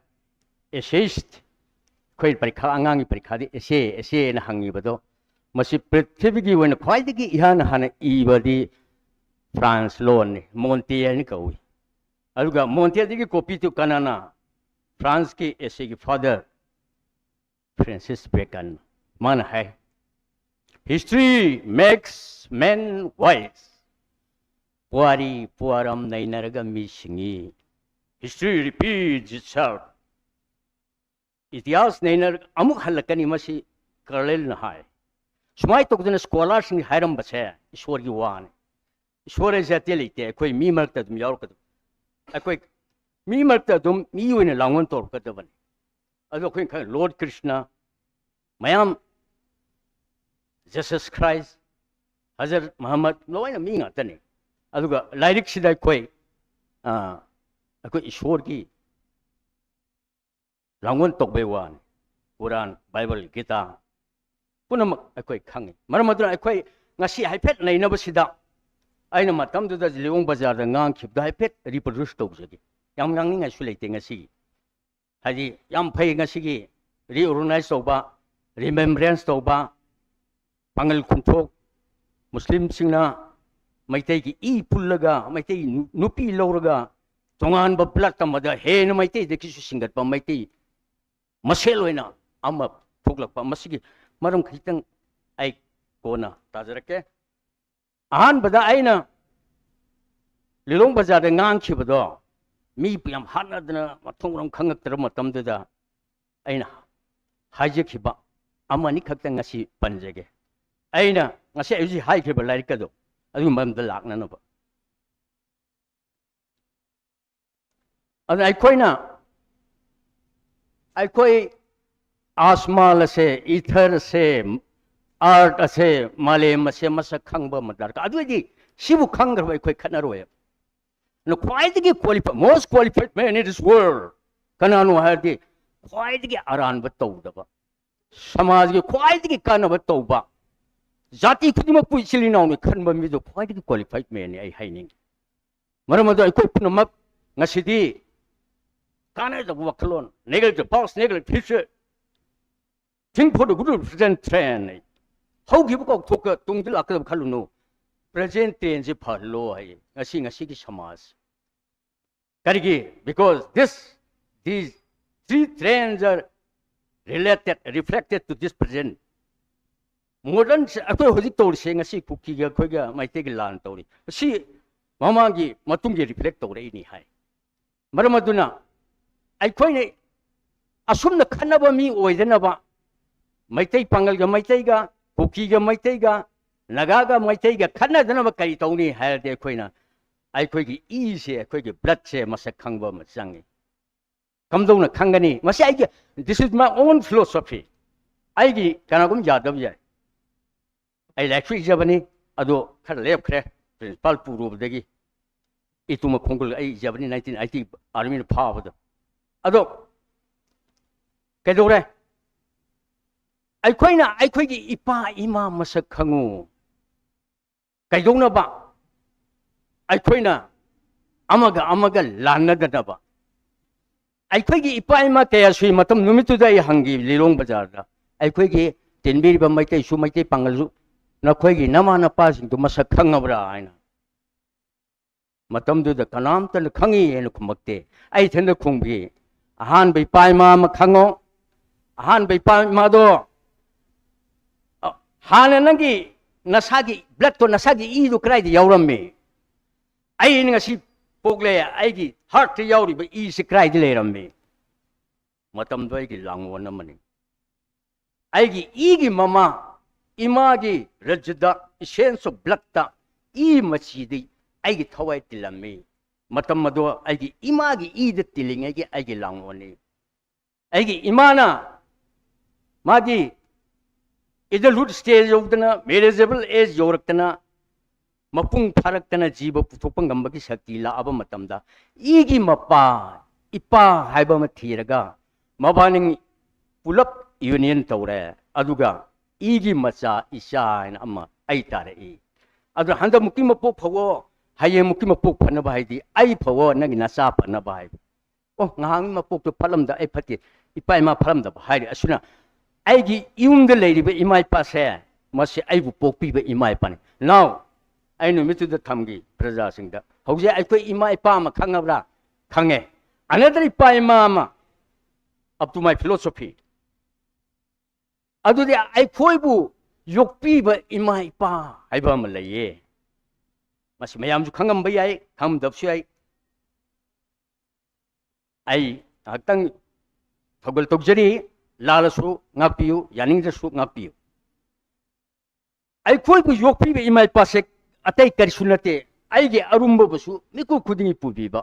essayist, ꯑꯩꯈꯣꯏ ꯄꯔꯤꯈꯥ, ꯑꯉꯥꯡꯒꯤ ꯄꯔꯤꯈꯥꯗꯤ essay, essayꯅ ꯍꯪꯉꯤꯕꯗꯣ, ꯃꯁꯤ ꯄ꯭ꯔꯤꯊꯤꯕꯤꯒꯤ ꯑꯣꯏꯅ ꯈ꯭ꯋꯥꯏꯗꯒꯤ ꯏꯍꯥꯟ ꯍꯥꯟꯅ ꯏꯕꯗꯤ ꯐ꯭ꯔꯥꯟꯁ ꯂꯣꯟꯅꯤ, ꯃꯣꯟꯇꯦ ꯍꯥꯏꯅ ꯀꯧꯏ꯫ ꯑꯗꯨꯒ ꯃꯣꯟꯇꯦꯗꯒꯤ copyꯗꯨ ꯀꯅꯥꯅ? ꯐ꯭ꯔꯥꯟꯁꯀꯤ essayꯒꯤ father ꯐ꯭ꯔꯦꯟꯁꯤꯁ ꯕꯦꯀꯟ꯫ ꯃꯥꯅ ꯍꯥꯏ, "History makes men wise." ꯄꯨꯋꯥꯔꯤ, ꯄꯨꯋꯥꯔꯝ ꯅꯩꯅꯔꯒ ꯃꯤ ꯁꯤꯡꯉꯤ꯫ "History repeats itself." ꯏꯇꯤꯍꯥꯁ ꯅꯩꯅꯔꯒ ꯑꯃꯨꯛ ꯍꯜꯂꯛꯀꯅꯤ, ꯃꯁꯤ ꯀꯥꯔꯂꯤꯜꯅ ꯍꯥꯏ꯫ ꯁꯨꯃꯥꯏꯅ ꯇꯧꯗꯅ ꯁ꯭ꯀꯣꯂꯥꯔꯁꯤꯡ ꯍꯥꯏꯔꯝꯕꯁꯦ ꯏꯁꯣꯔꯒꯤ ꯋꯥꯅꯤ꯫ ꯏꯁꯣꯔ ꯍꯥꯏꯁꯦ ꯑꯇꯩ ꯂꯩꯇꯦ, ꯑꯩꯈꯣꯏ ꯃꯤ ꯃꯔꯛꯇ ꯑꯗꯨꯝ ꯌꯥꯎꯔꯛꯀꯗꯕ, ꯑꯩꯈꯣꯏ ꯃꯤ ꯃꯔꯛꯇ ꯑꯗꯨꯝ ꯃꯤ ꯑꯣꯏꯅ ꯂꯥꯡꯑꯣꯟ ꯇꯧꯔꯛꯀꯗꯕꯅꯤ꯫ ꯑꯗꯣ ꯑꯩꯈꯣꯏꯅ ꯈꯪꯉꯤ, ꯂꯣꯔꯗ ꯀ꯭ꯔꯤꯁꯅ, ꯃꯌꯥꯝ, ꯖꯤꯁꯁ ꯈ꯭ꯔꯥꯏꯁ, ꯍꯖꯔꯠ ꯃꯨꯍꯝꯃꯗ, ꯂꯣꯏꯅ ꯃꯤ ꯉꯥꯛꯇꯅꯤ꯫ ꯑꯗꯨꯒ ꯂꯥꯏꯔꯤꯛꯁꯤꯗ ꯑꯩꯈꯣꯏ, ꯑ, ꯑꯩꯈꯣꯏ ꯏꯁꯣꯔꯒꯤ ꯂꯥꯡꯑꯣꯟ ꯇꯧꯕꯩ ꯋꯥꯅꯤ꯫ ꯀꯨꯔꯥꯟ, ꯕꯥꯏꯕꯜ, ꯒꯤꯇꯥ ꯄꯨꯝꯅꯃꯛ ꯑꯩꯈꯣꯏ ꯈꯪꯉꯤ꯫ ꯃꯔꯝ ꯑꯗꯨꯅ ꯑꯩꯈꯣꯏ ꯉꯁꯤ ꯍꯥꯏꯐꯦꯠ ꯅꯩꯅꯕꯁꯤꯗ ꯑꯩꯅ ꯃꯇꯝꯗꯨꯗ ꯂꯤꯂꯣꯡ ꯕꯖꯥꯔꯗ ꯉꯥꯡꯈꯤꯕꯗꯣ ꯍꯥꯏꯐꯦꯠ ꯔꯤꯄ꯭ꯔꯣꯗ꯭ꯌꯨꯁ ꯇꯧꯖꯒꯦ꯫ ꯌꯥꯝ ꯉꯥꯡꯅꯤꯡꯉꯥꯏꯁꯨ ꯂꯩꯇꯦ ꯉꯁꯤꯒꯤ꯫ ꯍꯥꯏꯗꯤ ꯌꯥꯝ ꯐꯩ ꯉꯁꯤꯒꯤ ꯔꯤꯑꯣꯔꯒꯅꯥꯏꯖ ꯇꯧꯕ, ꯔꯤꯃꯦꯝꯕ꯭ꯔꯦꯟꯁ ꯇꯧꯕ, ꯄꯥꯉꯜ ꯈꯨꯟꯊꯣꯛ, ꯃꯨꯁꯂꯤꯝꯁꯤꯡꯅ ꯃꯩꯇꯩꯒꯤ ꯏ ꯄꯨꯜꯂꯒ, ꯃꯩꯇꯩ ꯅꯨ-, ꯅꯨꯄꯤ ꯂꯧꯔꯒ, ꯇꯣꯉꯥꯟꯕ ꯕ꯭ꯂꯠ ꯑꯃꯗ ꯍꯦꯟꯅ ꯃꯩꯇꯩꯗꯒꯤꯁꯨ ꯁꯤꯡꯒꯠꯄ, ꯃꯩꯇꯩ ꯃꯁꯦꯜ ꯑꯣꯏꯅ ꯑꯃ ꯊꯣꯛꯂꯛꯄ꯫ ꯃꯁꯤꯒꯤ ꯃꯔꯝ ꯈꯖꯤꯛꯇꯪ ꯑꯩ ꯀꯣꯟꯅ ꯇꯥꯖꯔꯛꯀꯦ꯫ ꯑꯍꯥꯟꯕꯗ ꯑꯩꯅ ꯂꯤꯂꯣꯡ ꯕꯖꯥꯔꯗ ꯉꯥꯡꯈꯤꯕꯗꯣ, ꯃꯤ ꯌꯥꯝ ꯍꯥꯠꯅꯗꯅ ꯃꯊꯣꯡ ꯃꯔꯝ ꯈꯪꯉꯛꯇ꯭ꯔꯕ ꯃꯇꯝꯗꯨꯗ ꯑꯩꯅ ꯍꯥꯏꯖꯈꯤꯕ ꯑꯃꯅꯤ ꯈꯛꯇꯪ ꯉꯁꯤ ꯄꯟꯖꯒꯦ꯫ ꯑꯩꯅ ꯉꯁꯤ ꯑꯩ ꯍꯧꯖꯤꯛ ꯍꯥꯏꯈꯤꯕ ꯂꯥꯏꯔꯤꯛ ꯑꯗꯣ ꯑꯗꯨꯒꯤ ꯃꯔꯝꯗ ꯂꯥꯛꯅꯅꯕ꯫ ꯑꯗꯨꯅ ꯑꯩꯈꯣꯏꯅ, ꯑꯩꯈꯣꯏ ꯑꯁꯃꯥꯜ ꯑꯁꯦ, ꯏꯊꯔ ꯑꯁꯦ, ꯑꯥꯔꯠ ꯑꯁꯦ, ꯃꯥꯂꯦꯝ ꯑꯁꯦ ꯃꯁꯛ ꯈꯪꯕ ꯑꯃ ꯗꯔꯀꯥꯔ꯫ ꯑꯗꯨ ꯑꯣꯏꯗꯤ ꯁꯤꯕꯨ ꯈꯪꯗ꯭ꯔꯕ ꯑꯩꯈꯣꯏ ꯈꯠꯅꯔꯣꯏ꯫ ꯑꯗꯨꯅ ꯈ꯭ꯋꯥꯏꯗꯒꯤ qualified, most qualified man in this world ꯀꯅꯥꯅꯣ ꯍꯥꯏꯔꯗꯤ, ꯈ꯭ꯋꯥꯏꯗꯒꯤ ꯑꯔꯥꯟꯕ ꯇꯧꯗꯕ, ꯁꯃꯥꯖꯒꯤ ꯈ꯭ꯋꯥꯏꯗꯒꯤ ꯀꯥꯟꯅꯕ ꯇꯧꯕ, ꯖꯥꯇꯤ ꯈꯨꯗꯤꯡꯃꯛꯄꯨ ꯏꯆꯤꯜ ꯏꯅꯥꯎꯅꯤ ꯈꯟꯕ ꯃꯤꯗꯣ ꯈ꯭ꯋꯥꯏꯗꯒꯤ qualified man ꯅꯤ ꯑꯩ ꯍꯥꯏꯅꯤꯡꯉꯤ꯫ ꯃꯔꯝ ꯑꯗꯨꯅ ꯑꯩꯈꯣꯏ ꯄꯨꯝꯅꯃꯛ ꯉꯁꯤꯗꯤ ꯀꯥꯟꯅꯗꯕ ꯋꯥꯈꯜꯂꯣꯟ, neglect the past, neglect the future, think for the good of the present ꯍꯥꯏ꯫ ꯍꯧꯈꯤꯕ ꯀꯥꯎꯊꯣꯛꯀ ꯇꯨꯡꯗ ꯂꯥꯛꯀꯗꯕ ꯈꯜꯂꯨꯅꯨ꯫ Present tense ꯁꯤ ꯐꯍꯜꯂꯣ ꯍꯥꯏꯌꯦ ꯉꯁꯤ, ꯉꯁꯤꯒꯤ ꯁꯃꯥꯖ꯫ ꯀꯔꯤꯒꯤ? Because this, these three trends are related, reflected to this present. Modern ꯁꯦ ꯑꯩꯈꯣꯏ ꯍꯧꯖꯤꯛ ꯇꯧꯔꯤꯁꯦ ꯉꯁꯤ ꯀꯨꯀꯤꯒ ꯑꯩꯈꯣꯏꯒ ꯃꯩꯇꯩꯒ ꯂꯥꯟ ꯇꯧꯔꯤ꯫ ꯃꯁꯤ ꯃꯃꯥꯡꯒꯤ, ꯃꯇꯨꯡꯒꯤ reflect ꯇꯧꯔꯛꯏꯅꯤ ꯍꯥꯏ꯫ ꯃꯔꯝ ꯑꯗꯨꯅ ꯑꯩꯈꯣꯏꯅ ꯑꯁꯨꯝꯅ ꯈꯠꯅꯕ ꯃꯤ ꯑꯣꯏꯗꯅꯕ, ꯃꯩꯇꯩ ꯄꯥꯉꯜꯒ ꯃꯩꯇꯩꯒ, ꯀꯨꯀꯤꯒ ꯃꯩꯇꯩꯒ, ꯅꯥꯒꯥꯒ ꯃꯩꯇꯩꯒ ꯈꯠꯅꯗꯅꯕ ꯀꯔꯤ ꯇꯧꯅꯤ ꯍꯥꯏꯔꯗꯤ, ꯑꯩꯈꯣꯏꯅ ꯑꯩꯈꯣꯏꯒꯤ ꯏꯁꯦ, ꯑꯩꯈꯣꯏꯒꯤ blood ꯁꯦ ꯃꯁꯛ ꯈꯪꯕ ꯑꯃ ꯆꯪꯉꯤ꯫ ꯀꯝꯗꯧꯅ ꯈꯪꯒꯅꯤ? ꯃꯁꯤ ꯑꯩꯒꯤ, this is my own philosophy. ꯑꯩꯒꯤ ꯀꯅꯥꯒꯨꯝ ꯌꯥꯗꯕ ꯌꯥꯏ꯫ ꯑꯩ ꯂꯥꯏꯔꯤꯛꯁꯨ ꯏꯖꯕꯅꯤ, ꯑꯗꯣ ꯈꯔ ꯂꯦꯞꯈ꯭ꯔꯦ, principal ꯄꯨꯔꯨꯕꯗꯒꯤ꯫ ꯏꯇꯨꯃ ꯈꯣꯡꯒꯨꯜ ꯑꯩ ꯏꯖꯕꯅꯤ, nineteen eighty army ꯅ ꯐꯥꯕꯗ꯫ ꯑꯗꯣ ꯀꯩꯗꯧꯔꯦ? ꯑꯩꯈꯣꯏꯅ ꯑꯩꯈꯣꯏꯒꯤ ꯏꯄꯥ ꯏꯃꯥ ꯃꯁꯛ ꯈꯪꯉꯨ꯫ ꯀꯩꯗꯧꯅꯕ? ꯑꯩꯈꯣꯏꯅ ꯑꯃꯒ ꯑꯃꯒ ꯂꯥꯟꯅꯗꯅꯕ꯫ ꯑꯩꯈꯣꯏꯒꯤ ꯏꯄꯥ ꯏꯃꯥ ꯀꯌꯥ ꯁꯨꯏ ꯃꯇꯝ ꯅꯨꯃꯤꯠꯇꯨꯗ ꯑꯩ ꯍꯪꯈꯤ ꯂꯤꯂꯣꯡ ꯕꯖꯥꯔꯗ, "ꯑꯩꯈꯣꯏꯒꯤ ꯇꯤꯟꯕꯤꯔꯤꯕ ꯃꯩꯇꯩꯁꯨ, ꯃꯩꯇꯩ ꯄꯥꯉꯜꯁꯨ, ꯅꯈꯣꯏꯒꯤ ꯅꯃꯥ ꯅꯄꯥꯁꯤꯡꯗꯨ ꯃꯁꯛ ꯈꯪꯉꯕ꯭ꯔꯥ?" ꯍꯥꯏꯅ꯫ ꯃꯇꯝꯗꯨꯗ ꯀꯅꯥꯝꯇꯅ ꯈꯪꯉꯤ ꯍꯥꯏꯅ ꯈꯨꯝꯃꯛꯇꯦ꯫ ꯑꯩ ꯏꯊꯟꯗ ꯈꯨꯝꯈꯤ꯫ "ꯑꯍꯥꯟꯕ ꯏꯄꯥ ꯏꯃꯥ ꯑꯃ ꯈꯪꯉꯣ꯫ ꯑꯍꯥꯟꯕ ꯏꯄꯥ ꯏꯃꯥꯗꯣ, ꯑ, ꯍꯥꯟꯅ ꯅꯪꯒꯤ ꯅꯁꯥꯒꯤ bloodꯇꯣ, ꯅꯁꯥꯒꯤ ꯏꯗꯣ ꯀꯗꯥꯏꯗ ꯌꯥꯎꯔꯝꯃꯤ?" ꯑꯩ ꯉꯁꯤ ꯄꯣꯛꯂꯦ, ꯑꯩꯒꯤ heartꯇ ꯌꯥꯎꯔꯤꯕ ꯏꯁꯤ ꯀꯗꯥꯏꯗ ꯂꯩꯔꯝꯃꯤ? ꯃꯇꯝꯗꯣ ꯑꯩꯒꯤ ꯂꯥꯡꯑꯣꯟ ꯑꯃꯅꯤ꯫ ꯑꯩꯒꯤ ꯏꯒꯤ ꯃꯃꯥ, ꯏꯃꯥꯒꯤ ꯔꯖꯗ, essence of bloodꯇ, ꯏ ꯃꯆꯤꯗꯤ ꯑꯩꯒꯤ ꯊꯋꯥꯏ ꯇꯤꯜꯂꯝꯃꯤ꯫ ꯃꯇꯝ ꯑꯗꯣ ꯑꯩꯒꯤ ꯏꯃꯥꯒꯤ ꯏꯗ ꯇꯤꯜꯂꯤꯉꯩꯒꯤ ꯑꯩꯒꯤ ꯂꯥꯡꯑꯣꯟꯅꯤ꯫ ꯑꯩꯒꯤ ꯏꯃꯥꯅ ꯃꯥꯒꯤ adulthood stage ꯌꯧꯗꯅ, marriageable age ꯌꯧꯔꯛꯇꯅ, ꯃꯄꯨꯡ ꯐꯥꯔꯛꯇꯅ, ꯖꯤꯕ ꯄꯨꯊꯣꯛꯄ ꯉꯝꯕꯒꯤ ꯁꯛꯇꯤ ꯂꯥꯛꯑꯕ ꯃꯇꯝꯗ, ꯏꯒꯤ ꯃꯄꯥ, ꯏꯄꯥ ꯍꯥꯏꯕ ꯑꯃ ꯊꯤꯔꯒ, ꯃꯕꯥꯅꯤ ꯄꯨꯂꯞ union ꯇꯧꯔꯦ꯫ ꯑꯗꯨꯒ ꯏꯒꯤ ꯃꯆꯥ, ꯏꯆꯥ ꯍꯥꯏꯅ ꯑꯃ ꯑꯩ ꯇꯥꯔꯛꯏ꯫ ꯑꯗꯨ ꯍꯟꯗꯛꯃꯨꯛꯀꯤ ꯃꯄꯣꯛ ꯐꯥꯎꯑꯣ, ꯍꯌꯦꯡꯃꯨꯛꯀꯤ ꯃꯄꯣꯛ ꯐꯅꯕ ꯍꯥꯏꯗꯤ, ꯑꯩ ꯐꯥꯎꯑꯣ, ꯅꯪꯒꯤ ꯅꯆꯥ ꯐꯅꯕ ꯍꯥꯏꯕ꯫ ꯑꯣ, ꯉꯍꯥꯟꯒꯤ ꯃꯄꯣꯛꯇꯣ ꯐꯠꯂꯝꯗ ꯑꯩ ꯐꯠꯇꯦ, ꯏꯄꯥ ꯏꯃꯥ ꯐꯠꯂꯝꯗꯕ ꯍꯥꯏꯔꯦ꯫ ꯑꯁꯨꯅ ꯑꯩꯒꯤ ꯌꯨꯝꯗ ꯂꯩꯔꯤꯕ ꯏꯃꯥ ꯏꯄꯥꯁꯦ, ꯃꯁꯤ ꯑꯩꯕꯨ ꯄꯣꯛꯄꯤꯕ ꯏꯃꯥ ꯏꯄꯥꯅꯤ꯫ Now, ꯑꯩ ꯅꯨꯃꯤꯠꯇꯨꯗ ꯊꯝꯈꯤ ꯄ꯭ꯔꯖꯥꯁꯤꯡꯗ, "ꯍꯧꯖꯤꯛ ꯑꯩꯈꯣꯏ ꯏꯃꯥ ꯏꯄꯥ ꯑꯃ ꯈꯪꯉꯕ꯭ꯔꯥ?" "ꯈꯪꯉꯦ." "Another ꯏꯄꯥ ꯏꯃꯥ ꯑꯃ, up to my philosophy꯫ ꯑꯗꯨꯗꯤ ꯑꯩꯈꯣꯏꯕꯨ ꯌꯣꯛꯄꯤꯕ ꯏꯃꯥ ꯏꯄꯥ ꯍꯥꯏꯕ ꯑꯃ ꯂꯩꯌꯦ꯫ ꯃꯁꯤ ꯃꯌꯥꯝꯁꯨ ꯈꯪꯉꯝꯕ ꯌꯥꯏ, ꯈꯪꯉꯝꯗꯕꯁꯨ ꯌꯥꯏ꯫ ꯑꯩ ꯉꯥꯏꯍꯥꯛꯇꯪ ꯊꯧꯒꯜ ꯇꯧꯖꯔꯤ꯫ ꯂꯥꯜꯂꯁꯨ ꯉꯥꯛꯄꯤꯌꯨ, ꯌꯥꯅꯤꯡꯗ꯭ꯔꯁꯨ ꯉꯥꯛꯄꯤꯌꯨ꯫ ꯑꯩꯈꯣꯏꯕꯨ ꯌꯣꯛꯄꯤꯕ ꯏꯃꯥ ꯏꯄꯥꯁꯦ ꯑꯇꯩ ꯀꯔꯤꯁꯨ ꯅꯠꯇꯦ, ꯑꯩꯒꯤ ꯑꯔꯨꯝꯕꯕꯨꯁꯨ ꯃꯤꯀꯨꯞ ꯈꯨꯗꯤꯡꯒꯤ ꯄꯨꯕꯤꯕ,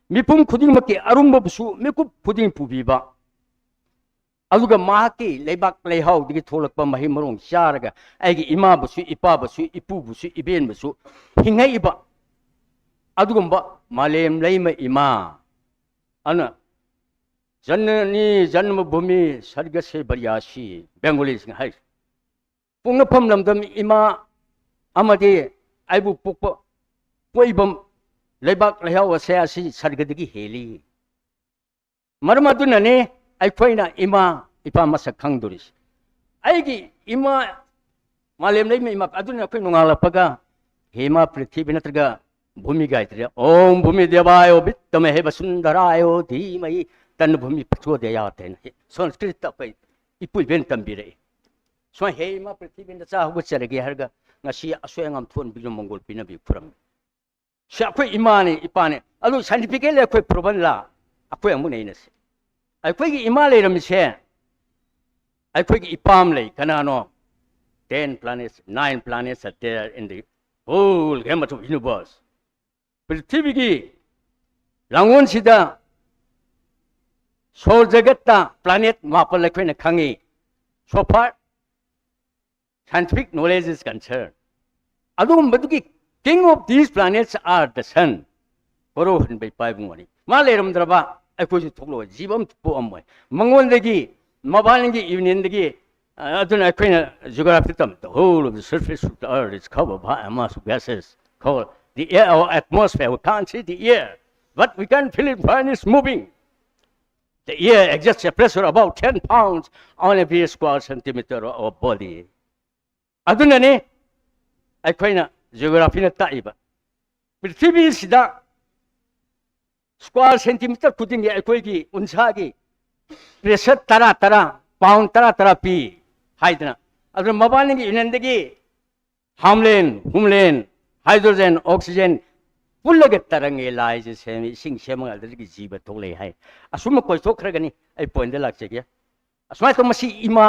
ꯃꯤꯄꯨꯝ ꯈꯨꯗꯤꯡꯃꯛꯀꯤ ꯑꯔꯨꯝꯕꯕꯨꯁꯨ ꯃꯤꯀꯨꯞ ꯈꯨꯗꯤꯡꯒꯤ ꯄꯨꯕꯤꯕ, ꯑꯗꯨꯒ ꯃꯍꯥꯛꯀꯤ ꯂꯩꯕꯥꯛ ꯂꯩꯍꯥꯎꯗꯒꯤ ꯊꯣꯛꯂꯛꯄ ꯃꯍꯩ ꯃꯔꯣꯡ ꯆꯥꯔꯒ ꯑꯩꯒꯤ ꯏꯃꯥꯕꯨꯁꯨ, ꯏꯄꯥꯕꯨꯁꯨ, ꯏꯄꯨꯕꯨꯁꯨ, ꯏꯕꯦꯟꯕꯨꯁꯨ ꯍꯤꯡꯉꯛꯏꯕ ꯑꯗꯨꯒꯨꯝꯕ ꯃꯥꯂꯦꯝ ꯂꯩꯃ ꯏꯃꯥ ꯑꯗꯨꯅ, "ꯖꯅꯅꯤ ꯖꯟꯃ ꯚꯨꯃꯤ ꯁꯔꯒꯁꯦ ꯕꯔꯤꯌꯥꯁꯤ", ꯕꯦꯡꯒꯣꯂꯤꯁꯤꯡ ꯍꯥꯏꯔꯤ꯫ ꯄꯣꯛꯅꯐꯝ ꯂꯝꯗꯝ ꯏꯃꯥ ꯑꯃꯗꯤ ꯑꯩꯕꯨ ꯄꯣꯛꯄ ꯀꯣꯏꯕꯝ, ꯂꯩꯕꯥꯛ ꯂꯩꯍꯥꯎ ꯑꯁꯦ ꯑꯁꯤ ꯁꯔꯒꯗꯒꯤ ꯍꯦꯜꯂꯤ꯫ ꯃꯔꯝ ꯑꯗꯨꯅꯅꯤ ꯑꯩꯈꯣꯏꯅ ꯏꯃꯥ ꯏꯄꯥ ꯃꯁꯛ ꯈꯪꯗꯣꯔꯤꯁꯤ꯫ ꯑꯩꯒꯤ ꯏꯃꯥ ꯃꯥꯂꯦꯝ ꯂꯩꯃ ꯏꯃꯥ ꯑꯗꯨꯅ ꯑꯩꯈꯣꯏ ꯅꯣꯡꯉꯥꯜꯂꯛꯄꯒ ꯍꯦ ꯏꯃꯥ ꯄ꯭ꯔꯤꯊꯤꯕꯤ ꯅꯠꯇ꯭ꯔꯒ ꯚꯨꯃꯤ ꯒꯥꯌꯇ꯭ꯔꯤ, "ꯑꯣꯝ ꯚꯨꯃꯤ ꯗꯦꯕꯥꯌꯣ ꯕꯤꯠꯇꯃꯍꯦ ꯕꯁꯨꯟꯙꯔꯥꯌꯣ ꯙꯤꯃꯍꯤ ꯇꯟꯅ ꯚꯨꯃꯤ ꯄ꯭ꯔꯆꯣꯗꯌꯥꯠ" ꯍꯥꯏꯅ ꯁꯪꯁꯀ꯭ꯔꯤꯠꯇ ꯑꯩꯈꯣꯏ ꯏꯄꯨ ꯏꯕꯦꯟ ꯇꯝꯕꯤꯔꯛꯏ꯫ ꯁꯨꯃꯥꯏꯅ "ꯍꯦ ꯏꯃꯥ ꯄ꯭ꯔꯤꯊꯤꯕꯤ ꯅꯆꯥ ꯍꯧꯒꯠꯆꯔꯒꯦ" ꯍꯥꯏꯔꯒ ꯉꯁꯤ ꯑꯁꯣꯏ ꯑꯉꯥꯝ ꯊꯣꯟꯕꯤꯗꯨꯅ ꯃꯪꯒꯣꯜ ꯄꯤꯅꯕꯤ ꯈꯨꯔꯝꯃꯤ꯫ ꯁꯤ ꯑꯩꯈꯣꯏ ꯏꯃꯥꯅꯤ ꯏꯄꯥꯅꯤ꯫ ꯑꯗꯨ scientifically ꯑꯩꯈꯣꯏ proven ꯂꯥ? ꯑꯩꯈꯣꯏ ꯑꯃꯨꯛ ꯅꯩꯅꯁꯤ꯫ ꯑꯩꯈꯣꯏꯒꯤ ꯏꯃꯥ ꯂꯩꯔꯝꯃꯤꯁꯦ ꯑꯩꯈꯣꯏꯒꯤ ꯏꯄꯥꯝ ꯂꯩ꯫ ꯀꯅꯥꯅꯣ? Ten planets, nine planets are there in the whole gamut of universe. ꯄ꯭ꯔꯤꯊꯤꯕꯤꯒꯤ ꯂꯥꯡꯒꯣꯜꯁꯤꯗ, ꯁꯣꯔ ꯖꯒꯠꯇ planet ꯃꯥꯄꯜ ꯑꯩꯈꯣꯏꯅ ꯈꯪꯉꯤ꯫ So far scientific knowledge is concerned, ꯑꯗꯨꯒꯨꯝꯕꯗꯨꯒꯤ "King of these planets are the sun", ꯀꯣꯔꯧꯍꯟꯕ ꯏꯄꯥ ꯏꯕꯨꯡꯉꯣꯅꯤ꯫ ꯃꯥ ꯂꯩꯔꯝꯗ꯭ꯔꯕ ꯑꯩꯈꯣꯏꯁꯨ ꯊꯣꯛꯂꯛꯑꯣꯏ, ꯖꯤꯕ ꯑꯃ ꯄꯣꯛꯑꯝꯃꯣꯏ꯫ ꯃꯉꯣꯟꯗꯒꯤ, ꯃꯕꯥꯅꯤꯒꯤ unionꯗꯒꯤ, ꯑ, ꯑꯗꯨꯅ ꯑꯩꯈꯣꯏꯅ geography ꯇꯝꯕꯗ, "The whole of the surface of the earth is covered by a mass of gases called the air or atmosphere. We can't see the air, but we can feel it when it's moving. The air exerts a pressure about ten pounds on every square centimeter of body." ꯑꯗꯨꯅꯅꯤ ꯑꯩꯈꯣꯏꯅ geographyꯅ ꯇꯥꯛꯏꯕ꯫ ꯄ꯭ꯔꯤꯊꯤꯕꯤꯁꯤꯗ square centimeter ꯈꯨꯗꯤꯡꯒꯤ ꯑꯩꯈꯣꯏꯒꯤ ꯎꯟꯁꯥꯒꯤ pressure ꯇꯔꯥ ꯇꯔꯥ, pound ꯇꯔꯥ ꯇꯔꯥ ꯄꯤ ꯍꯥꯏꯗꯅ꯫ ꯑꯗꯨꯅ ꯃꯕꯥꯅꯤꯒꯤ unionꯗꯒꯤ ꯍꯥꯝꯂꯦꯟ, ꯍꯨꯝꯂꯦꯟ, hydrogen, oxygen ꯄꯨꯜꯂꯒ ꯇꯔꯪꯒꯤ ꯂꯥꯏꯁꯦ ꯁꯦꯝꯃꯤ, ꯏꯁꯤꯡ ꯁꯦꯝꯃꯒ ꯑꯗꯨꯗꯒꯤ ꯖꯤꯕ ꯊꯣꯛꯂꯛꯏ ꯍꯥꯏ꯫ ꯑꯁꯨꯝꯅ ꯀꯣꯏꯊꯣꯛꯈ꯭ꯔꯒꯅꯤ꯫ ꯑꯩ pointꯇ ꯂꯥꯛꯆꯒꯦ꯫ ꯑꯁꯨꯃꯥꯏꯅ ꯇꯧ, ꯃꯁꯤ ꯏꯃꯥ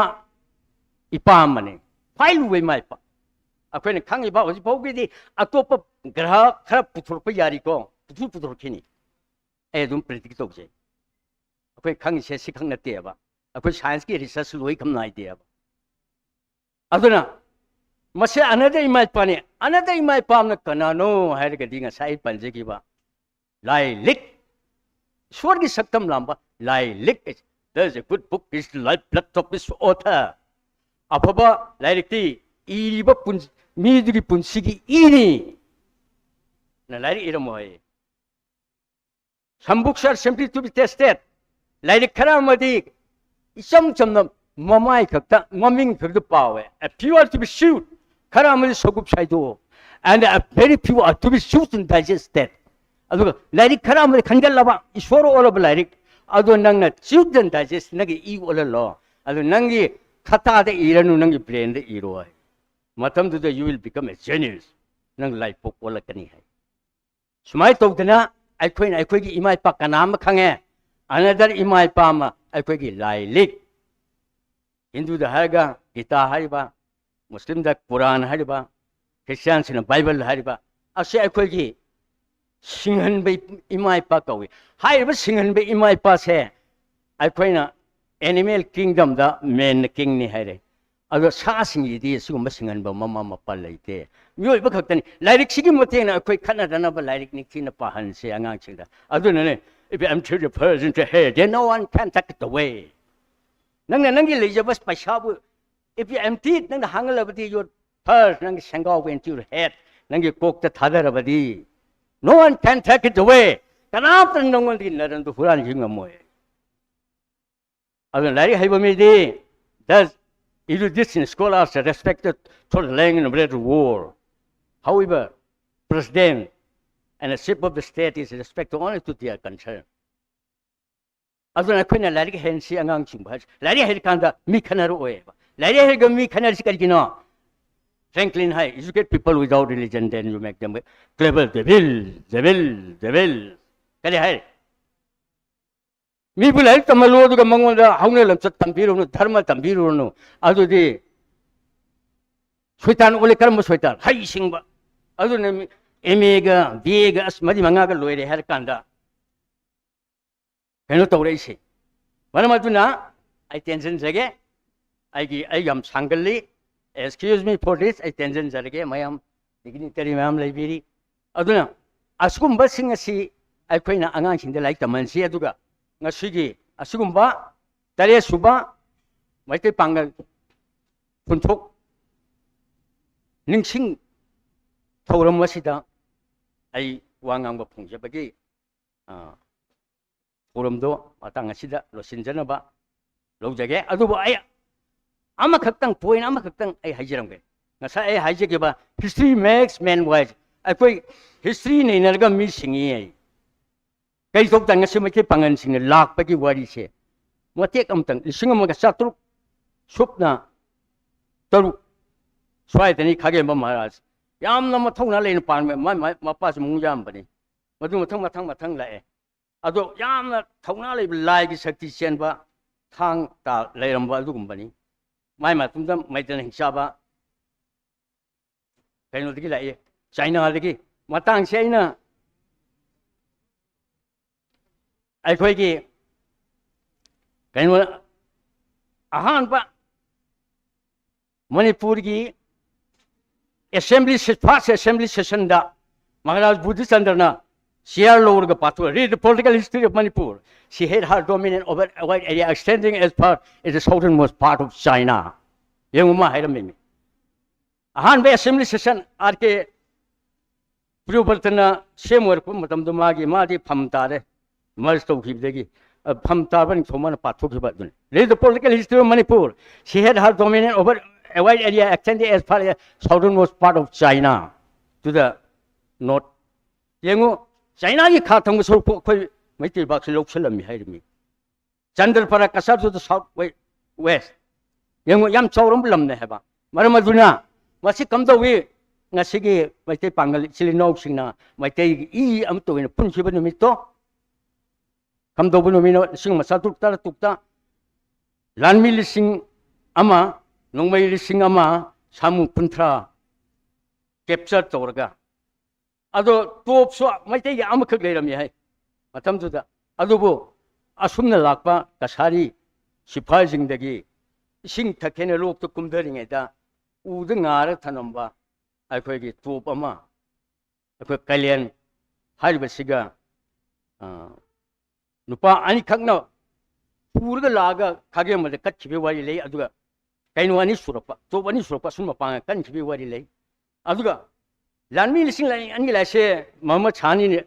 ꯏꯄꯥ ꯑꯃꯅꯤ, ꯈ꯭ꯋꯥꯏ ꯂꯨꯕ ꯏꯃꯥ ꯏꯄꯥ꯫ ꯑꯩꯈꯣꯏꯅ ꯈꯪꯉꯤꯕ ꯍꯧꯖꯤꯛ ꯐꯥꯎꯒꯤꯗꯤ ꯑꯇꯣꯞꯄ ꯒ꯭ꯔꯍ ꯈꯔ ꯄꯨꯊꯣꯔꯛꯄ ꯌꯥꯔꯤꯀꯣ, ꯄꯨꯊꯣꯛ ꯄꯨꯊꯣꯔꯛꯈꯤꯅꯤ꯫ ꯑꯩ ꯑꯗꯨꯝ predict ꯇꯧꯖꯩ꯫ ꯑꯩꯈꯣꯏ ꯈꯪꯉꯤꯁꯦ ꯁꯤꯈꯛ ꯅꯠꯇꯦꯕ, ꯑꯩꯈꯣꯏ scienceꯀꯤ research ꯂꯣꯏ ꯈꯝ ꯅꯥꯏꯗꯦꯕ꯫ ꯑꯗꯨꯅ ꯃꯁꯤ another ꯏꯃꯥ ꯏꯄꯥꯅꯤ꯫ Another ꯏꯃꯥ ꯏꯄꯥ ꯑꯃꯅ ꯀꯅꯥꯅꯣ ꯍꯥꯏꯔꯒꯗꯤ ꯉꯁꯥꯏ ꯑꯩ ꯄꯟꯖꯈꯤꯕ ꯂꯥꯏ ꯂꯤꯛ, ꯏꯁꯣꯔꯒꯤ ꯁꯛꯇꯝ ꯂꯥꯝꯕ ꯂꯥꯏ ꯂꯤꯛ꯫ "There's a good book is the lifeblood of its author." ꯑꯐꯕ ꯂꯥꯏꯔꯤꯛꯇꯤ ꯏꯔꯤꯕ ꯄꯨꯟ-, ꯃꯤꯗꯨꯒꯤ ꯄꯨꯟꯁꯤꯒꯤ ꯏꯅꯤ꯫ ꯅ ꯂꯥꯏꯔꯤꯛ ꯏꯔꯝꯃꯣ ꯍꯥꯏꯌꯦ꯫ Some books are simply to be tasted. ꯂꯥꯏꯔꯤꯛ ꯈꯔ ꯑꯃꯗꯤ ꯏꯆꯝ ꯆꯝꯅ ꯃꯃꯥꯏ ꯈꯛꯇ, ꯃꯃꯤꯡ ꯈꯛꯇ ꯄꯥꯎꯋꯦ꯫ A few are to be chewed. ꯈꯔ ꯑꯃꯗꯤ ꯁꯒꯨꯞ ꯁꯥꯏꯗꯣꯛꯑꯣ꯫ And a very few are to be chewed and digested. ꯑꯗꯨꯒ ꯂꯥꯏꯔꯤꯛ ꯈꯔ ꯑꯃꯗꯤ ꯈꯟꯒꯠꯂꯕ, ꯏꯁꯣꯔ ꯑꯣꯜꯂꯕ ꯂꯥꯏꯔꯤꯛ, ꯑꯗꯣ ꯅꯪꯅ chewed and digest, ꯅꯪꯒꯤ ꯏ ꯑꯣꯜꯍꯜꯂꯣ꯫ ꯑꯗꯨ ꯅꯪꯒꯤ ꯈꯇꯥꯗ ꯏꯔꯅꯨ, ꯅꯪꯒꯤ brainꯗ ꯏꯔꯣ ꯍꯥꯏ꯫ ꯃꯇꯝꯗꯨꯗ you will become a genius. ꯅꯪ ꯂꯥꯏꯄꯣꯛ ꯑꯣꯜꯂꯛꯀꯅꯤ ꯍꯥꯏ꯫ ꯁꯨꯃꯥꯏꯅ ꯇꯧꯗꯅ ꯑꯩꯈꯣꯏꯅ ꯑꯩꯈꯣꯏꯒꯤ ꯏꯃꯥ ꯏꯄꯥ ꯀꯅꯥ ꯑꯃ ꯈꯪꯉꯦ? Another ꯏꯃꯥ ꯏꯄꯥ ꯑꯃ, ꯑꯩꯈꯣꯏꯒꯤ ꯂꯥꯏꯔꯤꯛ꯫ ꯍꯤꯟꯗꯨꯗ ꯍꯥꯏꯔꯒ ꯒꯤꯇꯥ ꯍꯥꯏꯔꯤꯕ, ꯃꯨꯁꯂꯤꯝꯗ ꯀꯨꯔꯥꯟ ꯍꯥꯏꯔꯤꯕ, ꯈ꯭ꯔꯤꯁꯇꯤꯌꯥꯟꯁꯤꯡꯅ ꯕꯥꯏꯕꯜ ꯍꯥꯏꯔꯤꯕ, ꯑꯁꯤ ꯑꯩꯈꯣꯏꯒꯤ ꯁꯤꯡꯍꯟꯕ ꯏꯃꯥ ꯏꯄꯥ ꯀꯧꯏ꯫ ꯍꯥꯏꯔꯤꯕ ꯁꯤꯡꯍꯟꯕ ꯏꯃꯥ ꯏꯄꯥꯁꯦ ꯑꯩꯈꯣꯏꯅ animal kingdomꯗ manꯅ kingꯅꯤ ꯍꯥꯏꯔꯦ꯫ ꯑꯗꯣ ꯁꯥꯁꯤꯡꯁꯤꯗꯤ ꯁꯤꯒꯨꯝꯕ ꯁꯤꯡꯍꯟꯕ ꯃꯃꯥ ꯃꯄꯥ ꯂꯩꯇꯦ꯫ ꯃꯤꯑꯣꯏꯕ ꯈꯛꯇꯅꯤ꯫ ꯂꯥꯏꯔꯤꯛꯁꯤꯒꯤ ꯃꯇꯦꯡꯅ ꯑꯩꯈꯣꯏ ꯈꯠꯅꯗꯅꯕ ꯂꯥꯏꯔꯤꯛ ꯅꯤꯡꯊꯤꯅ ꯄꯥꯍꯟꯁꯦ ꯑꯉꯥꯡꯁꯤꯡꯗ꯫ ꯑꯗꯨꯅꯅꯦ, if you empty the purse into here, then no one can take it away. ꯅꯪꯅ ꯅꯪꯒꯤ ꯂꯩꯖꯕ ꯄꯩꯁꯥꯕꯨ, if you empty it, ꯅꯪꯅ ꯍꯥꯡꯍꯜꯂꯕꯗꯤ, your purse, ꯅꯪꯒꯤ ꯁꯦꯡꯒꯥꯎꯕ into your head, ꯅꯪꯒꯤ ꯀꯣꯛꯇ ꯊꯥꯗꯔꯕꯗꯤ, no one can take it away. ꯀꯅꯥꯝꯇꯅ ꯅꯪꯉꯣꯟꯗꯒꯤ ꯅꯔꯟꯗꯨ ꯍꯨꯔꯥꯟꯈꯤ ꯉꯝꯃꯣꯏ꯫ ꯑꯗꯨꯅ ꯂꯥꯏꯔꯤꯛ ꯍꯩꯕ ꯃꯤꯗꯤ, thus erudition scholars are respected through the land and bread war. However, president and the chief of the state is respected only to their concern. ꯑꯗꯨꯅ ꯑꯩꯈꯣꯏꯅ ꯂꯥꯏꯔꯤꯛ ꯍꯩꯍꯟꯁꯤ ꯑꯉꯥꯡꯁꯤꯡꯕꯨ ꯍꯥꯏꯁꯤ꯫ ꯂꯥꯏꯔꯤꯛ ꯍꯩꯔꯀꯥꯟꯗ ꯃꯤ ꯈꯟꯅꯔꯛꯑꯣꯏꯕ꯫ ꯂꯥꯏꯔꯤꯛ ꯍꯩꯔꯒ ꯃꯤ ꯈꯟꯅꯔꯤꯁꯤ ꯀꯔꯤꯒꯤꯅꯣ? Franklin high, educate people without religion, then you make them clever, devil, devil, devil. ꯀꯔꯤ ꯍꯥꯏ? ꯃꯤꯕꯨ ꯂꯥꯏꯔꯤꯛ ꯇꯝꯍꯜꯂꯨ, ꯑꯗꯨꯒ ꯃꯉꯣꯟꯗ ꯍꯧꯅ ꯂꯝꯆꯠ ꯇꯝꯕꯤꯔꯨꯅꯨ, ꯙꯔꯃ ꯇꯝꯕꯤꯔꯨꯅꯨ꯫ ꯑꯗꯨꯗꯤ ꯁꯣꯏꯇꯥꯟ ꯑꯣꯜꯂꯦ꯫ ꯀꯔꯝꯕ ꯁꯣꯏꯇꯥꯟ? ꯍꯩ ꯁꯤꯡꯕ꯫ ꯑꯗꯨꯅ ꯑꯦꯝ ꯑꯦꯒ ꯕꯤ ꯑꯦꯒ ꯑꯁ ꯃꯔꯤ ꯃꯉꯥꯒ ꯂꯣꯏꯔꯦ ꯍꯥꯏꯔ ꯀꯥꯟꯗ ꯀꯩꯅꯣ ꯇꯧꯔꯛꯏꯁꯦ꯫ ꯃꯔꯝ ꯑꯗꯨꯅ ꯑꯩ ꯇꯦꯟꯁꯤꯟꯖꯒꯦ, ꯑꯩꯒꯤ, ꯑꯩ ꯌꯥꯝ ꯁꯥꯡꯒꯜꯂꯤ, excuse me for this, ꯑꯩ ꯇꯦꯟꯁꯤꯟꯖꯔꯒꯦ꯫ ꯃꯌꯥꯝ dignitary ꯃꯌꯥꯝ ꯂꯩꯕꯤꯔꯤ꯫ ꯑꯗꯨꯅ ꯑꯁꯤꯒꯨꯝꯕꯁꯤꯡ ꯑꯁꯤ ꯑꯩꯈꯣꯏꯅ ꯑꯉꯥꯡꯁꯤꯡꯗ ꯂꯥꯏꯔꯤꯛ ꯇꯝꯍꯟꯁꯤ꯫ ꯑꯗꯨꯒ ꯉꯁꯤꯒꯤ ꯑꯁꯤꯒꯨꯝꯕ ꯇꯔꯦꯠ ꯁꯨꯕ ꯃꯩꯇꯩ ꯄꯥꯉꯜ ꯄꯨꯟꯊꯣꯛ ꯅꯤꯡꯁꯤꯡ ꯊꯧꯔꯝ ꯑꯁꯤꯗ ꯑꯩ ꯋꯥ ꯉꯥꯡꯕ ꯐꯪꯖꯕꯒꯤ, ꯑ, ꯊꯧꯔꯝꯗꯣ ꯃꯇꯥꯡ ꯑꯁꯤꯗ ꯂꯣꯏꯁꯤꯟꯖꯅꯕ ꯂꯧꯖꯒꯦ꯫ ꯑꯗꯨꯕꯨ ꯑꯩ ꯑꯃꯈꯛꯇꯪ, point ꯑꯃꯈꯛꯇꯪ ꯑꯩ ꯍꯥꯏꯖꯔꯝꯒꯦ꯫ ꯉꯁꯥꯏ ꯑꯩ ꯍꯥꯏꯖꯈꯤꯕ "History makes man wise", ꯑꯩꯈꯣꯏ history ꯅꯩꯅꯔꯒ ꯃꯤ ꯁꯤꯡꯉꯤ ꯍꯥꯏ꯫ ꯀꯩ ꯇꯧꯗ ꯉꯁꯤ ꯃꯩꯇꯩ ꯄꯥꯉꯜꯁꯤꯡꯅ ꯂꯥꯛꯄꯒꯤ ꯋꯥꯔꯤꯁꯦ ꯃꯇꯦꯛ ꯑꯃꯇꯪ, ꯂꯤꯁꯤꯡ ꯑꯃꯒ ꯆꯥꯇ꯭ꯔꯨꯛ ꯁꯨꯞꯅ ꯇꯔꯨꯛ ꯁ꯭ꯋꯥꯏꯗꯅꯤ ꯈꯥꯒꯦꯝꯕ ꯃꯍꯥꯔꯥꯖ ꯌꯥꯝꯅ ꯃꯊꯧꯅꯥ ꯂꯩꯅ ꯄꯥꯟꯕ, ꯃꯥ-, ꯃꯥ-, ꯃꯄꯥꯁꯨ ꯃꯨꯡ ꯌꯥꯝꯕꯅꯤ꯫ ꯃꯗꯨ ꯃꯊꯪ, ꯃꯊꯪ, ꯃꯊꯪ ꯂꯥꯛꯑꯦ꯫ ꯑꯗꯣ ꯌꯥꯝꯅ ꯊꯧꯅꯥ ꯂꯩꯕ, ꯂꯥꯏꯒꯤ ꯁꯛꯇꯤ ꯆꯦꯟꯕ, ꯊꯥꯡ ꯇꯥ ꯂꯩꯔꯝꯕ ꯑꯗꯨꯒꯨꯝꯕꯅꯤ꯫ ꯃꯥꯏ ꯃꯇꯨꯡꯗ ꯃꯩꯗꯅ ꯍꯤꯡꯆꯥꯕ ꯀꯩꯅꯣꯗꯒꯤ ꯂꯥꯛꯏ, ꯆꯥꯏꯅꯥꯗꯒꯤ꯫ ꯃꯇꯥꯡꯁꯦ ꯑꯩꯅ ꯑꯩꯈꯣꯏꯒꯤ ꯀꯩꯅꯣ, ꯑꯍꯥꯟꯕ ꯃꯅꯤꯄꯨꯔꯒꯤ assembly se-, first assembly sessionꯗ Maharaj ꯕꯨꯙꯆꯟꯗ꯭ꯔꯅ chair ꯂꯧꯔꯒ ꯄꯥꯊꯣꯛꯑꯦ, "Read the political history of Manipur. She had her dominion over a wide area extending as far as the southernmost part of China." ꯌꯦꯡꯉꯨ, ꯃꯥ ꯍꯥꯏꯔꯝꯃꯤꯅꯤ꯫ ꯑꯍꯥꯟꯕ assembly session R K ꯄ꯭ꯔꯤꯌꯣꯕ꯭ꯔꯇꯅ ꯁꯦꯝ ꯑꯣꯏꯔꯛꯄ ꯃꯇꯝꯗ ꯃꯥꯒꯤ, ꯃꯥꯗꯤ ꯐꯝ ꯇꯥꯔꯦ, merge ꯇꯧꯈꯤꯕꯗꯒꯤ꯫ ꯑ, ꯐꯝ ꯇꯥꯕ ꯅꯤꯡꯊꯧ ꯃꯥꯅ ꯄꯥꯊꯣꯛꯈꯤꯕ ꯑꯗꯨꯅꯤ꯫ "Read the political history of Manipur. She had her dominion over a wide area extending as far as southernmost part of China to the north." ꯌꯦꯡꯉꯨ, ꯆꯥꯏꯅꯥꯒꯤ ꯈꯥ ꯊꯪꯕ ꯁꯔꯨꯛꯄꯨ ꯑꯩꯈꯣꯏ Meitei ꯂꯩꯕꯥꯛꯁꯤ ꯂꯧꯁꯤꯜꯂꯝꯃꯤ ꯍꯥꯏꯔꯤꯃꯤ꯫ ꯆꯟꯗ꯭ꯔꯄꯔ Cachar to the south west, west꯫ ꯌꯦꯡꯉꯨ, ꯌꯥꯝ ꯆꯥꯎꯔꯕ ꯂꯝꯅꯦ ꯍꯥꯏꯕ꯫ ꯃꯔꯝ ꯑꯗꯨꯅ ꯃꯁꯤ ꯀꯝꯗꯧꯏ? ꯉꯁꯤꯒꯤ ꯃꯩꯇꯩ ꯄꯥꯡꯒꯜ ꯏꯆꯤꯜ ꯏꯅꯥꯎꯁꯤꯡꯅ ꯃꯩꯇꯩꯒꯤ ꯏ ꯑꯃꯠꯇ ꯑꯣꯏꯅ ꯄꯨꯟꯈꯤꯕ ꯅꯨꯃꯤꯠꯇꯣ ꯀꯝꯗꯧꯕ ꯅꯨꯃꯤꯠꯅꯣ? ꯂꯤꯁꯤꯡ ꯑꯃ ꯆꯥꯇ꯭ꯔꯨꯛ ꯇꯔꯥꯇꯔꯨꯛꯇ ꯂꯥꯟꯃꯤ ꯂꯤꯁꯤꯡ ꯑꯃ, ꯅꯣꯡꯃꯩ ꯂꯤꯁꯤꯡ ꯑꯃ, ꯁꯥꯃꯨ ꯀꯨꯟꯊ꯭ꯔꯥ capture ꯇꯧꯔꯒ, ꯑꯗꯣ ꯇꯣꯞꯁꯨ ꯃꯩꯇꯩꯒꯤ ꯑꯃꯈꯛ ꯂꯩꯔꯝꯃꯤ ꯍꯥꯏ ꯃꯇꯝꯗꯨꯗ꯫ ꯑꯗꯨꯕꯨ ꯑꯁꯨꯝꯅ ꯂꯥꯛꯄ ꯀꯁꯥꯔꯤ ꯁꯤꯐꯥꯏꯁꯤꯡꯗꯒꯤ ꯏꯁꯤꯡ ꯊꯛꯀꯦꯅ ꯂꯣꯛꯇ ꯀꯨꯝꯊꯔꯤꯉꯩꯗ ꯎꯗ ꯉꯥꯔ ꯊꯅꯝꯕ ꯑꯩꯈꯣꯏꯒꯤ ꯇꯣꯞ ꯑꯃ, ꯑꯩꯈꯣꯏ ꯀꯥꯂꯦꯟ ꯍꯥꯏꯔꯤꯕꯁꯤꯒ, ꯑ, ꯅꯨꯄꯥ ꯑꯅꯤꯈꯛꯅ ꯄꯨꯔꯒ ꯂꯥꯛꯑꯒ ꯈꯥꯒꯦꯝꯕꯗ ꯀꯠꯈꯤꯕꯒꯤ ꯋꯥꯔꯤ ꯂꯩ꯫ ꯑꯗꯨꯒ ꯀꯩꯅꯣ ꯑꯅꯤ ꯁꯨꯔꯛꯄ, ꯇꯣꯞ ꯑꯅꯤ ꯁꯨꯔꯛꯄ ꯑꯁꯨꯝ ꯃꯄꯥꯡꯒ ꯀꯟꯈꯤꯕꯒꯤ ꯋꯥꯔꯤ ꯂꯩ꯫ ꯑꯗꯨꯒ ꯂꯥꯟꯃꯤ ꯂꯤꯁꯤꯡ ꯑꯅꯤ ꯂꯥꯛꯏꯁꯦ ꯃꯃꯠ ꯁꯥꯅꯤꯅꯦ,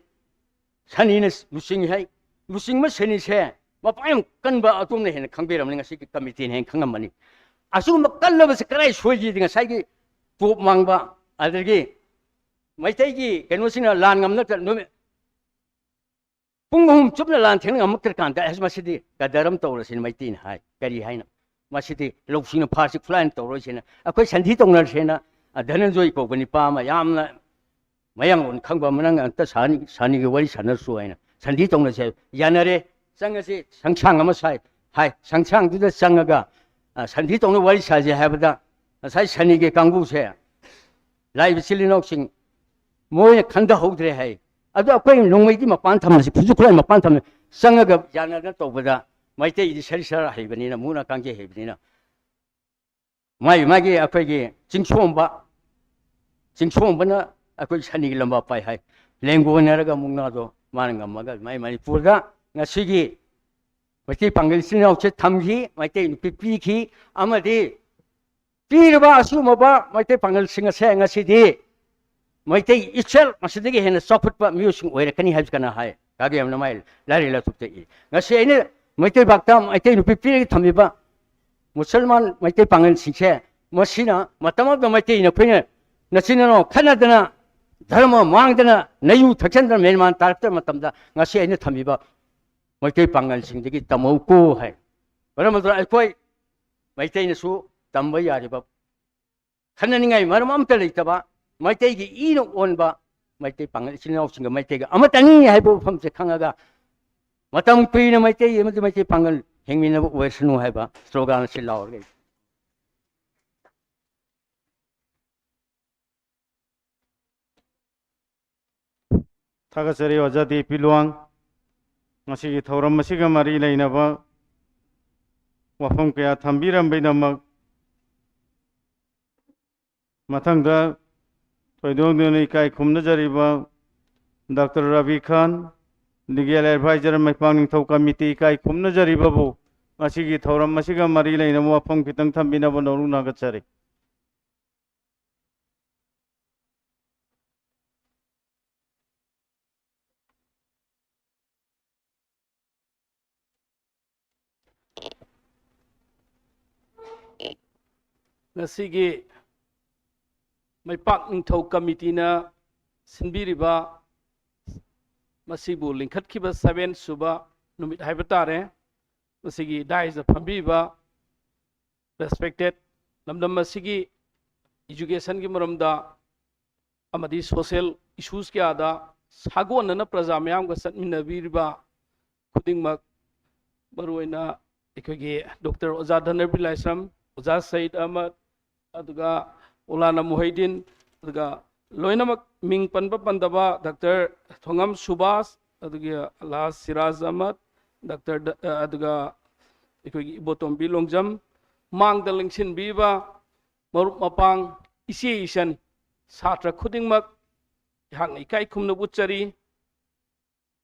ꯁꯅꯤꯅ ꯂꯨꯆꯤꯡꯉꯤ ꯍꯥꯏ꯫ ꯂꯨꯆꯤꯡꯕ ꯁꯅꯤꯁꯦ ꯃꯄꯥ ꯌꯥꯝ ꯀꯟꯕ ꯑꯗꯣꯝꯅ ꯍꯦꯟꯅ ꯈꯪꯕꯤꯔꯝꯅꯤ, ꯉꯁꯤꯒꯤ ꯀꯃꯤꯇꯤꯅ ꯍꯦꯟꯅ ꯈꯪꯉꯝꯃꯅꯤ꯫ ꯑꯁꯤꯒꯨꯝꯕ ꯀꯜꯂꯕꯁꯦ ꯀꯗꯥꯏ ꯁꯣꯏꯒꯦꯗꯤ ꯉꯁꯥꯏꯒꯤ ꯇꯣꯞ ꯃꯥꯡꯕ, ꯑꯗꯒꯤ ꯃꯩꯇꯩꯒꯤ ꯀꯩꯅꯣꯁꯤꯅ ꯂꯥꯟ ꯉꯝꯅ ꯅꯨꯃꯤꯠ ꯄꯨꯡ ꯑꯍꯨꯝ ꯆꯨꯞꯅ ꯂꯥꯟ ꯊꯦꯡꯅ ꯉꯝꯃꯛꯇ꯭ꯔꯀꯥꯟꯗ, "ꯑꯁ, ꯃꯁꯤꯗꯤ ꯀꯗꯔ ꯑꯃ ꯇꯧꯔꯁꯤꯅ" ꯃꯩꯇꯩꯅ ꯍꯥꯏ꯫ ꯀꯔꯤ ꯍꯥꯏꯅ? "ꯃꯁꯤꯗꯤ ꯂꯧꯁꯤꯡꯅ ꯐꯥꯔꯁꯤ ꯈꯨꯠꯂꯥꯏꯅ ꯇꯧꯔꯣꯏꯁꯤꯅ ꯑꯩꯈꯣꯏ ꯁꯟꯙꯤ ꯇꯧꯅꯔꯁꯦꯅ", ꯑ, ꯙꯅꯟꯖꯣꯏ ꯀꯧꯕ ꯅꯤꯄꯥ ꯑꯃ ꯌꯥꯝꯅ ꯃꯌꯥꯡꯂꯣꯟ ꯈꯪꯕ ꯑꯃ, "ꯅꯪ ꯑꯝꯇ ꯁꯥꯅꯤ-, ꯁꯥꯅꯤꯒꯤ ꯋꯥꯔꯤ ꯁꯥꯟꯅꯔꯁꯨ" ꯍꯥꯏꯅ ꯁꯟꯙꯤ ꯇꯧꯅꯁꯦ ꯍꯥꯏ꯫ ꯌꯥꯅꯔꯦ, ꯆꯪꯉꯁꯤ, ꯁꯪꯁꯥꯡ ꯑꯃ ꯁꯥꯏ ꯍꯥꯏ꯫ ꯁꯪꯁꯥꯡꯗꯨꯗ ꯆꯪꯉꯒ, ꯑ, ꯁꯟꯙꯤ ꯇꯧꯅ ꯋꯥꯔꯤ ꯁꯥꯁꯦ ꯍꯥꯏꯕꯗ ꯉꯁꯥꯏ ꯁꯅꯤꯒꯤ ꯀꯥꯡꯕꯨꯁꯦ ꯂꯥꯛꯏꯕ ꯏꯆꯤꯜ ꯏꯅꯥꯎꯁꯤꯡ ꯃꯣꯏꯅ ꯈꯟꯊꯍꯧꯗ꯭ꯔꯦ ꯍꯥꯏ꯫ ꯑꯗꯣ ꯑꯩꯈꯣꯏ ꯅꯣꯡꯃꯩꯗꯤ ꯃꯄꯥꯟ ꯊꯝꯃꯁꯤ, ꯈꯨꯠꯁꯨ ꯈꯨꯠꯂꯥꯏ ꯃꯄꯥꯟ ꯊꯝꯃꯦ, ꯆꯪꯉꯒ ꯌꯥꯅꯗꯅ ꯇꯧꯕꯗ ꯃꯩꯇꯩꯗꯤ ꯁꯔꯤ ꯁꯔꯥ ꯍꯩꯕꯅꯤꯅ, ꯃꯨꯛꯅꯥ ꯀꯥꯡꯖꯩ ꯍꯩꯕꯅꯤꯅ, ꯃꯥꯒꯤ, ꯃꯥꯒꯤ ꯑꯩꯈꯣꯏꯒꯤ ꯆꯤꯡꯁꯣꯝꯕ, ꯆꯤꯡꯁꯣꯝꯕꯅ ꯑꯩꯈꯣꯏ ꯁꯅꯤꯒꯤ ꯂꯝꯕꯥ ꯄꯥꯏ ꯍꯥꯏ꯫ ꯂꯦꯡꯒꯣꯟꯅꯔꯒ ꯃꯨꯛꯅꯥꯗꯣ ꯃꯥꯅ ꯉꯝꯃꯒ ꯑꯗꯨꯃꯥꯏ ꯃꯅꯤꯄꯨꯔꯗ ꯉꯁꯤꯒꯤ ꯃꯩꯇꯩ ꯄꯥꯡꯒꯜ ꯏꯆꯤꯜ ꯏꯅꯥꯎꯁꯦ ꯊꯝꯈꯤ, ꯃꯩꯇꯩ ꯅꯨꯄꯤ ꯄꯤꯈꯤ, ꯑꯃꯗꯤ ꯄꯤꯔꯤꯕ ꯑꯁꯤꯒꯨꯝꯂꯕ ꯃꯩꯇꯩ ꯄꯥꯡꯒꯜꯁꯤꯡ ꯑꯁꯦ ꯉꯁꯤꯗꯤ ꯃꯩꯇꯩ ꯏꯆꯜ ꯃꯁꯤꯗꯒꯤ ꯍꯦꯟꯅ ꯆꯥꯎꯈꯠꯄ ꯃꯤꯑꯣꯏꯁꯤꯡ ꯑꯣꯏꯔꯛꯀꯅꯤ ꯍꯥꯏꯕꯁꯤ ꯀꯅꯥ ꯍꯥꯏ? ꯀꯥꯒꯦꯝꯅ ꯃꯥꯏ ꯂꯥꯏꯔꯤꯛ ꯂꯥꯏꯁꯨꯗ ꯏ꯫ ꯉꯁꯤ ꯑꯩꯅ ꯃꯩꯇꯩ ꯄꯥꯛꯇ ꯃꯩꯇꯩ ꯅꯨꯄꯤ ꯄꯤꯔꯒ ꯊꯝꯃꯤꯕ ꯃꯨꯁꯜꯃꯥꯟ ꯃꯩꯇꯩ ꯄꯥꯡꯒꯜꯁꯤꯡꯁꯦ, ꯃꯁꯤꯅ ꯃꯇꯝ ꯑꯃꯗ ꯃꯩꯇꯩ ꯅꯈꯣꯏꯅ ꯅꯆꯤꯟ ꯅꯅꯥꯎ ꯈꯠꯅꯗꯅ, ꯙꯔꯃ ꯃꯥꯡꯗꯅ, ꯅꯌꯨ ꯊꯛꯆꯟꯗꯅ ꯃꯦꯟꯃꯥꯟ ꯇꯥꯔꯛꯇꯕ ꯃꯇꯝꯗ ꯉꯁꯤ ꯑꯩꯅ ꯊꯝꯃꯤꯕ ꯃꯩꯇꯩ ꯄꯥꯡꯒꯜꯁꯤꯡꯗꯒꯤ ꯇꯝꯍꯧꯀꯣ ꯍꯥꯏ꯫ ꯃꯔꯝ ꯑꯗꯨꯅ ꯑꯩꯈꯣꯏ ꯃꯩꯇꯩꯅꯁꯨ ꯇꯝꯕ ꯌꯥꯔꯤꯕ, ꯈꯟꯅꯅꯤꯡꯉꯥꯏ ꯃꯔꯝ ꯑꯝꯇ ꯂꯩꯇꯕ, ꯃꯩꯇꯩꯒꯤ ꯏꯅ ꯑꯣꯟꯕ ꯃꯩꯇꯩ ꯄꯥꯡꯒꯜ ꯏꯆꯤꯜ ꯏꯅꯥꯎꯁꯤꯡꯒ ꯃꯩꯇꯩꯒ ꯑꯃꯠꯇꯅꯤ ꯍꯥꯏꯕ ꯋꯥꯐꯝꯁꯦ ꯈꯪꯉꯒ ꯃꯇꯝ ꯀꯨꯏꯅ ꯃꯩꯇꯩ ꯑꯃꯗꯤ ꯃꯩꯇꯩ ꯄꯥꯡꯒꯜ ꯍꯤꯡꯃꯤꯟꯅꯕ ꯑꯣꯏꯁꯅꯨ ꯍꯥꯏꯕ ꯁ꯭ꯂꯣꯒꯥꯟ ꯑꯁꯤ ꯂꯥꯎꯔꯒ ꯑꯩ ꯊꯥꯒꯠꯆꯔꯤ ꯑꯣꯖꯥ ꯗꯦ ꯄꯤ ꯂꯨꯋꯥꯡ꯫ ꯉꯁꯤꯒꯤ ꯊꯧꯔꯝ ꯑꯁꯤꯒ ꯃꯔꯤ ꯂꯩꯅꯕ ꯋꯥꯐꯝ ꯀꯌꯥ ꯊꯝꯕꯤꯔꯝꯕꯩꯗꯃꯛ꯫ ꯃꯊꯪꯗ ꯊꯣꯏꯗꯣꯛꯅ ꯏꯀꯥꯏ ꯈꯨꯝꯅꯖꯔꯤꯕ ꯗꯥꯛꯇꯔ ꯔꯕꯤ ꯈꯥꯟ, ꯂꯤꯒꯦꯜ ꯑꯦꯗꯚꯥꯏꯖꯔ ꯃꯩꯄꯥꯛ ꯅꯤꯡꯊꯧ ꯀꯃꯤꯇꯤ ꯏꯀꯥꯏ ꯈꯨꯝꯅꯖꯔꯤꯕꯕꯨ ꯉꯁꯤꯒꯤ ꯊꯧꯔꯝ ꯑꯁꯤꯒ ꯃꯔꯤ ꯂꯩꯅꯕ ꯋꯥꯐꯝ ꯈꯤꯇꯪ ꯊꯝꯕꯤꯅꯕ ꯅꯧꯅ ꯊꯥꯒꯠꯆꯔꯤ꯫ ꯉꯁꯤꯒꯤ ꯃꯩꯄꯥꯛ ꯅꯤꯡꯊꯧ ꯀꯃꯤꯇꯤꯅ ꯁꯤꯟꯕꯤꯔꯤꯕ ꯃꯁꯤꯕꯨ ꯂꯤꯡꯈꯠꯈꯤꯕ ꯁꯚꯦꯟ ꯁꯨꯕ ꯅꯨꯃꯤꯠ ꯍꯥꯏꯕ ꯇꯥꯔꯦ꯫ ꯃꯁꯤꯒꯤ ꯗꯥꯏꯁꯇ ꯐꯝꯕꯤꯕ ꯔꯦꯁꯄꯦꯛꯇꯦꯠ ꯂꯝꯗꯝ ꯑꯁꯤꯒꯤ ꯏꯖꯨꯀꯦꯁꯟꯒꯤ ꯃꯔꯝꯗ ꯑꯃꯗꯤ ꯁꯣꯁꯤꯌꯦꯜ ꯏꯁꯨꯁ ꯀꯌꯥꯗ ꯁꯥꯒꯣꯟꯅꯅ ꯄ꯭ꯔꯖꯥ ꯃꯌꯥꯝꯒ ꯆꯠꯃꯤꯟꯅꯕꯤꯔꯤꯕ ꯈꯨꯗꯤꯡꯃꯛ, ꯃꯔꯨꯑꯣꯏꯅ ꯑꯩꯈꯣꯏꯒꯤ ꯗꯣꯛꯇꯔ ꯑꯣꯖꯥ ꯙꯅꯕꯤꯔ ꯂꯥꯏꯁ꯭ꯔꯝ, ꯑꯣꯖꯥ ꯁꯌꯤꯗ ꯑꯍꯃꯗ, ꯑꯗꯨꯒ ꯃꯧꯂꯥꯅꯥ ꯃꯨꯍꯩꯗꯤꯟ, ꯑꯗꯨꯒ ꯂꯣꯏꯅꯃꯛ ꯃꯤꯡ ꯄꯟꯕ ꯄꯟꯗꯕ ꯗꯥꯛꯇꯔ ꯊꯣꯉꯝ ꯁꯨꯕꯥꯁ, ꯑꯗꯨꯒ ꯑꯜꯍꯥꯖ ꯁꯤꯔꯥꯖ ꯑꯍꯃꯗ, ꯗꯥꯛꯇꯔ ꯗ-, ꯑꯗꯨꯒ ꯑꯩꯈꯣꯏꯒꯤ ꯏꯕꯣꯇꯣꯝꯕꯤ ꯂꯣꯡꯖꯝ, ꯃꯥꯡꯗ ꯂꯦꯡꯁꯤꯟꯕꯤꯕ ꯃꯔꯨꯞ ꯃꯄꯥꯡ, ꯏꯆꯦ ꯏꯆꯟ, ꯁꯥꯇ꯭ꯔ ꯈꯨꯗꯤꯡꯃꯛ ꯑꯩꯍꯥꯛꯅ ꯏꯀꯥꯏ ꯈꯨꯝꯅꯕ ꯎꯠꯆꯔꯤ꯫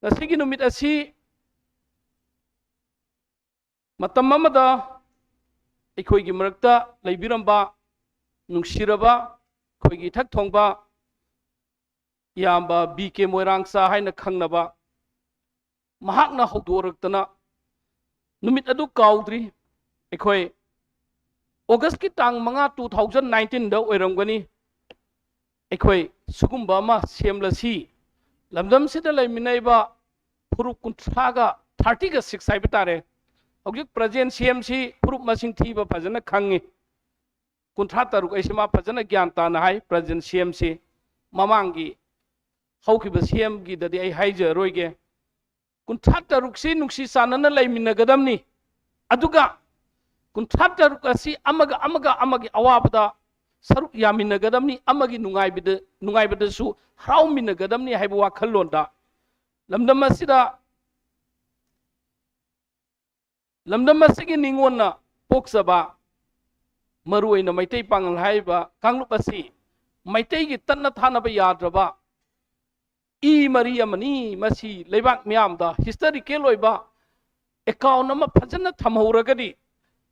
ꯉꯁꯤꯒꯤ ꯅꯨꯃꯤꯠ ꯑꯁꯤ ꯃꯇꯝ ꯑꯃꯗ ꯑꯩꯈꯣꯏꯒꯤ ꯃꯔꯛꯇ ꯂꯩꯕꯤꯔꯝꯕ ꯅꯨꯡꯁꯤꯔꯕ ꯑꯩꯈꯣꯏꯒꯤ ꯏꯊꯛ ꯊꯣꯡꯕ ꯏꯌꯥꯝꯕ ꯕꯤ ꯀꯦ ꯃꯣꯏꯔꯥꯡꯆꯥ ꯍꯥꯏꯅ ꯈꯪꯅꯕ, ꯃꯍꯥꯛꯅ ꯍꯧꯗꯣꯔꯛꯇꯅ ꯅꯨꯃꯤꯠ ꯑꯗꯨ ꯀꯥꯎꯗ꯭ꯔꯤ꯫ ꯑꯩꯈꯣꯏ ꯑꯣꯒꯁꯀꯤ ꯇꯥꯡ ꯃꯉꯥ, two thousand nineteenꯗ ꯑꯣꯏꯔꯝꯒꯅꯤ꯫ ꯑꯩꯈꯣꯏ ꯁꯤꯒꯨꯝꯕ ꯑꯃ ꯁꯦꯝꯂꯁꯤ꯫ ꯂꯝꯗꯝꯁꯤꯗ ꯂꯩꯃꯤꯟꯅꯔꯤꯕ ꯐꯨꯔꯨꯞ ꯀꯨꯟꯊ꯭ꯔꯥꯒ, thirty-six ꯍꯥꯏꯕ ꯇꯥꯔꯦ꯫ ꯍꯧꯖꯤꯛ present ꯁꯦꯝꯁꯤ ꯐꯨꯔꯨꯞ ꯃꯁꯤꯡ ꯊꯤꯕ ꯐꯖꯅ ꯈꯪꯉꯤ꯫ ꯀꯨꯟꯊ꯭ꯔꯥ ꯇꯔꯨꯛ ꯑꯩꯁꯤ ꯃꯥ ꯐꯖꯅ ꯒ꯭ꯌꯥꯟ ꯇꯥꯅ ꯍꯥꯏ, present ꯁꯦꯝꯁꯤ꯫ ꯃꯃꯥꯡꯒꯤ ꯍꯧꯈꯤꯕ ꯁꯦꯝꯒꯤꯗꯗꯤ ꯑꯩ ꯍꯥꯏꯖꯔꯣꯏꯒꯦ꯫ ꯀꯨꯟꯊ꯭ꯔꯥ ꯇꯔꯨꯛꯁꯤ ꯅꯨꯡꯁꯤ ꯆꯥꯟꯅꯅ ꯂꯩꯃꯤꯟꯅꯒꯗꯕꯅꯤ꯫ ꯑꯗꯨꯒ ꯀꯨꯟꯊ꯭ꯔꯥ ꯇꯔꯨꯛ ꯑꯁꯤ ꯑꯃꯒ ꯑꯃꯒ ꯑꯃꯒꯤ ꯑꯋꯥꯕꯗ ꯁꯔꯨꯛ ꯌꯥꯃꯤꯟꯅꯒꯗꯕꯅꯤ, ꯑꯃꯒꯤ ꯅꯨꯡꯉꯥꯏꯕꯗ, ꯅꯨꯡꯉꯥꯏꯕꯗꯁꯨ ꯍꯔꯥꯎꯃꯤꯟꯅꯒꯗꯕꯅꯤ ꯍꯥꯏꯕ ꯋꯥꯈꯜꯂꯣꯟꯗ ꯂꯝꯗꯝ ꯑꯁꯤꯗ, ꯂꯝꯗꯝ ꯑꯁꯤꯒꯤ ꯅꯤꯉꯣꯟꯅ ꯄꯣꯛꯆꯕ, ꯃꯔꯨꯑꯣꯏꯅ ꯃꯩꯇꯩ ꯄꯥꯉꯜ ꯍꯥꯏꯔꯤꯕ ꯀꯥꯡꯂꯨꯞ ꯑꯁꯤ ꯃꯩꯇꯩꯒꯤ ꯇꯠꯅ ꯊꯥꯅꯕ ꯌꯥꯗ꯭ꯔꯕ ꯏ ꯃꯔꯤ ꯑꯃꯅꯤ꯫ ꯃꯁꯤ ꯂꯩꯕꯥꯛ ꯃꯤꯌꯥꯝꯗ historical ꯑꯣꯏꯕ account ꯑꯃ ꯐꯖꯅ ꯊꯝꯍꯧꯔꯒꯗꯤ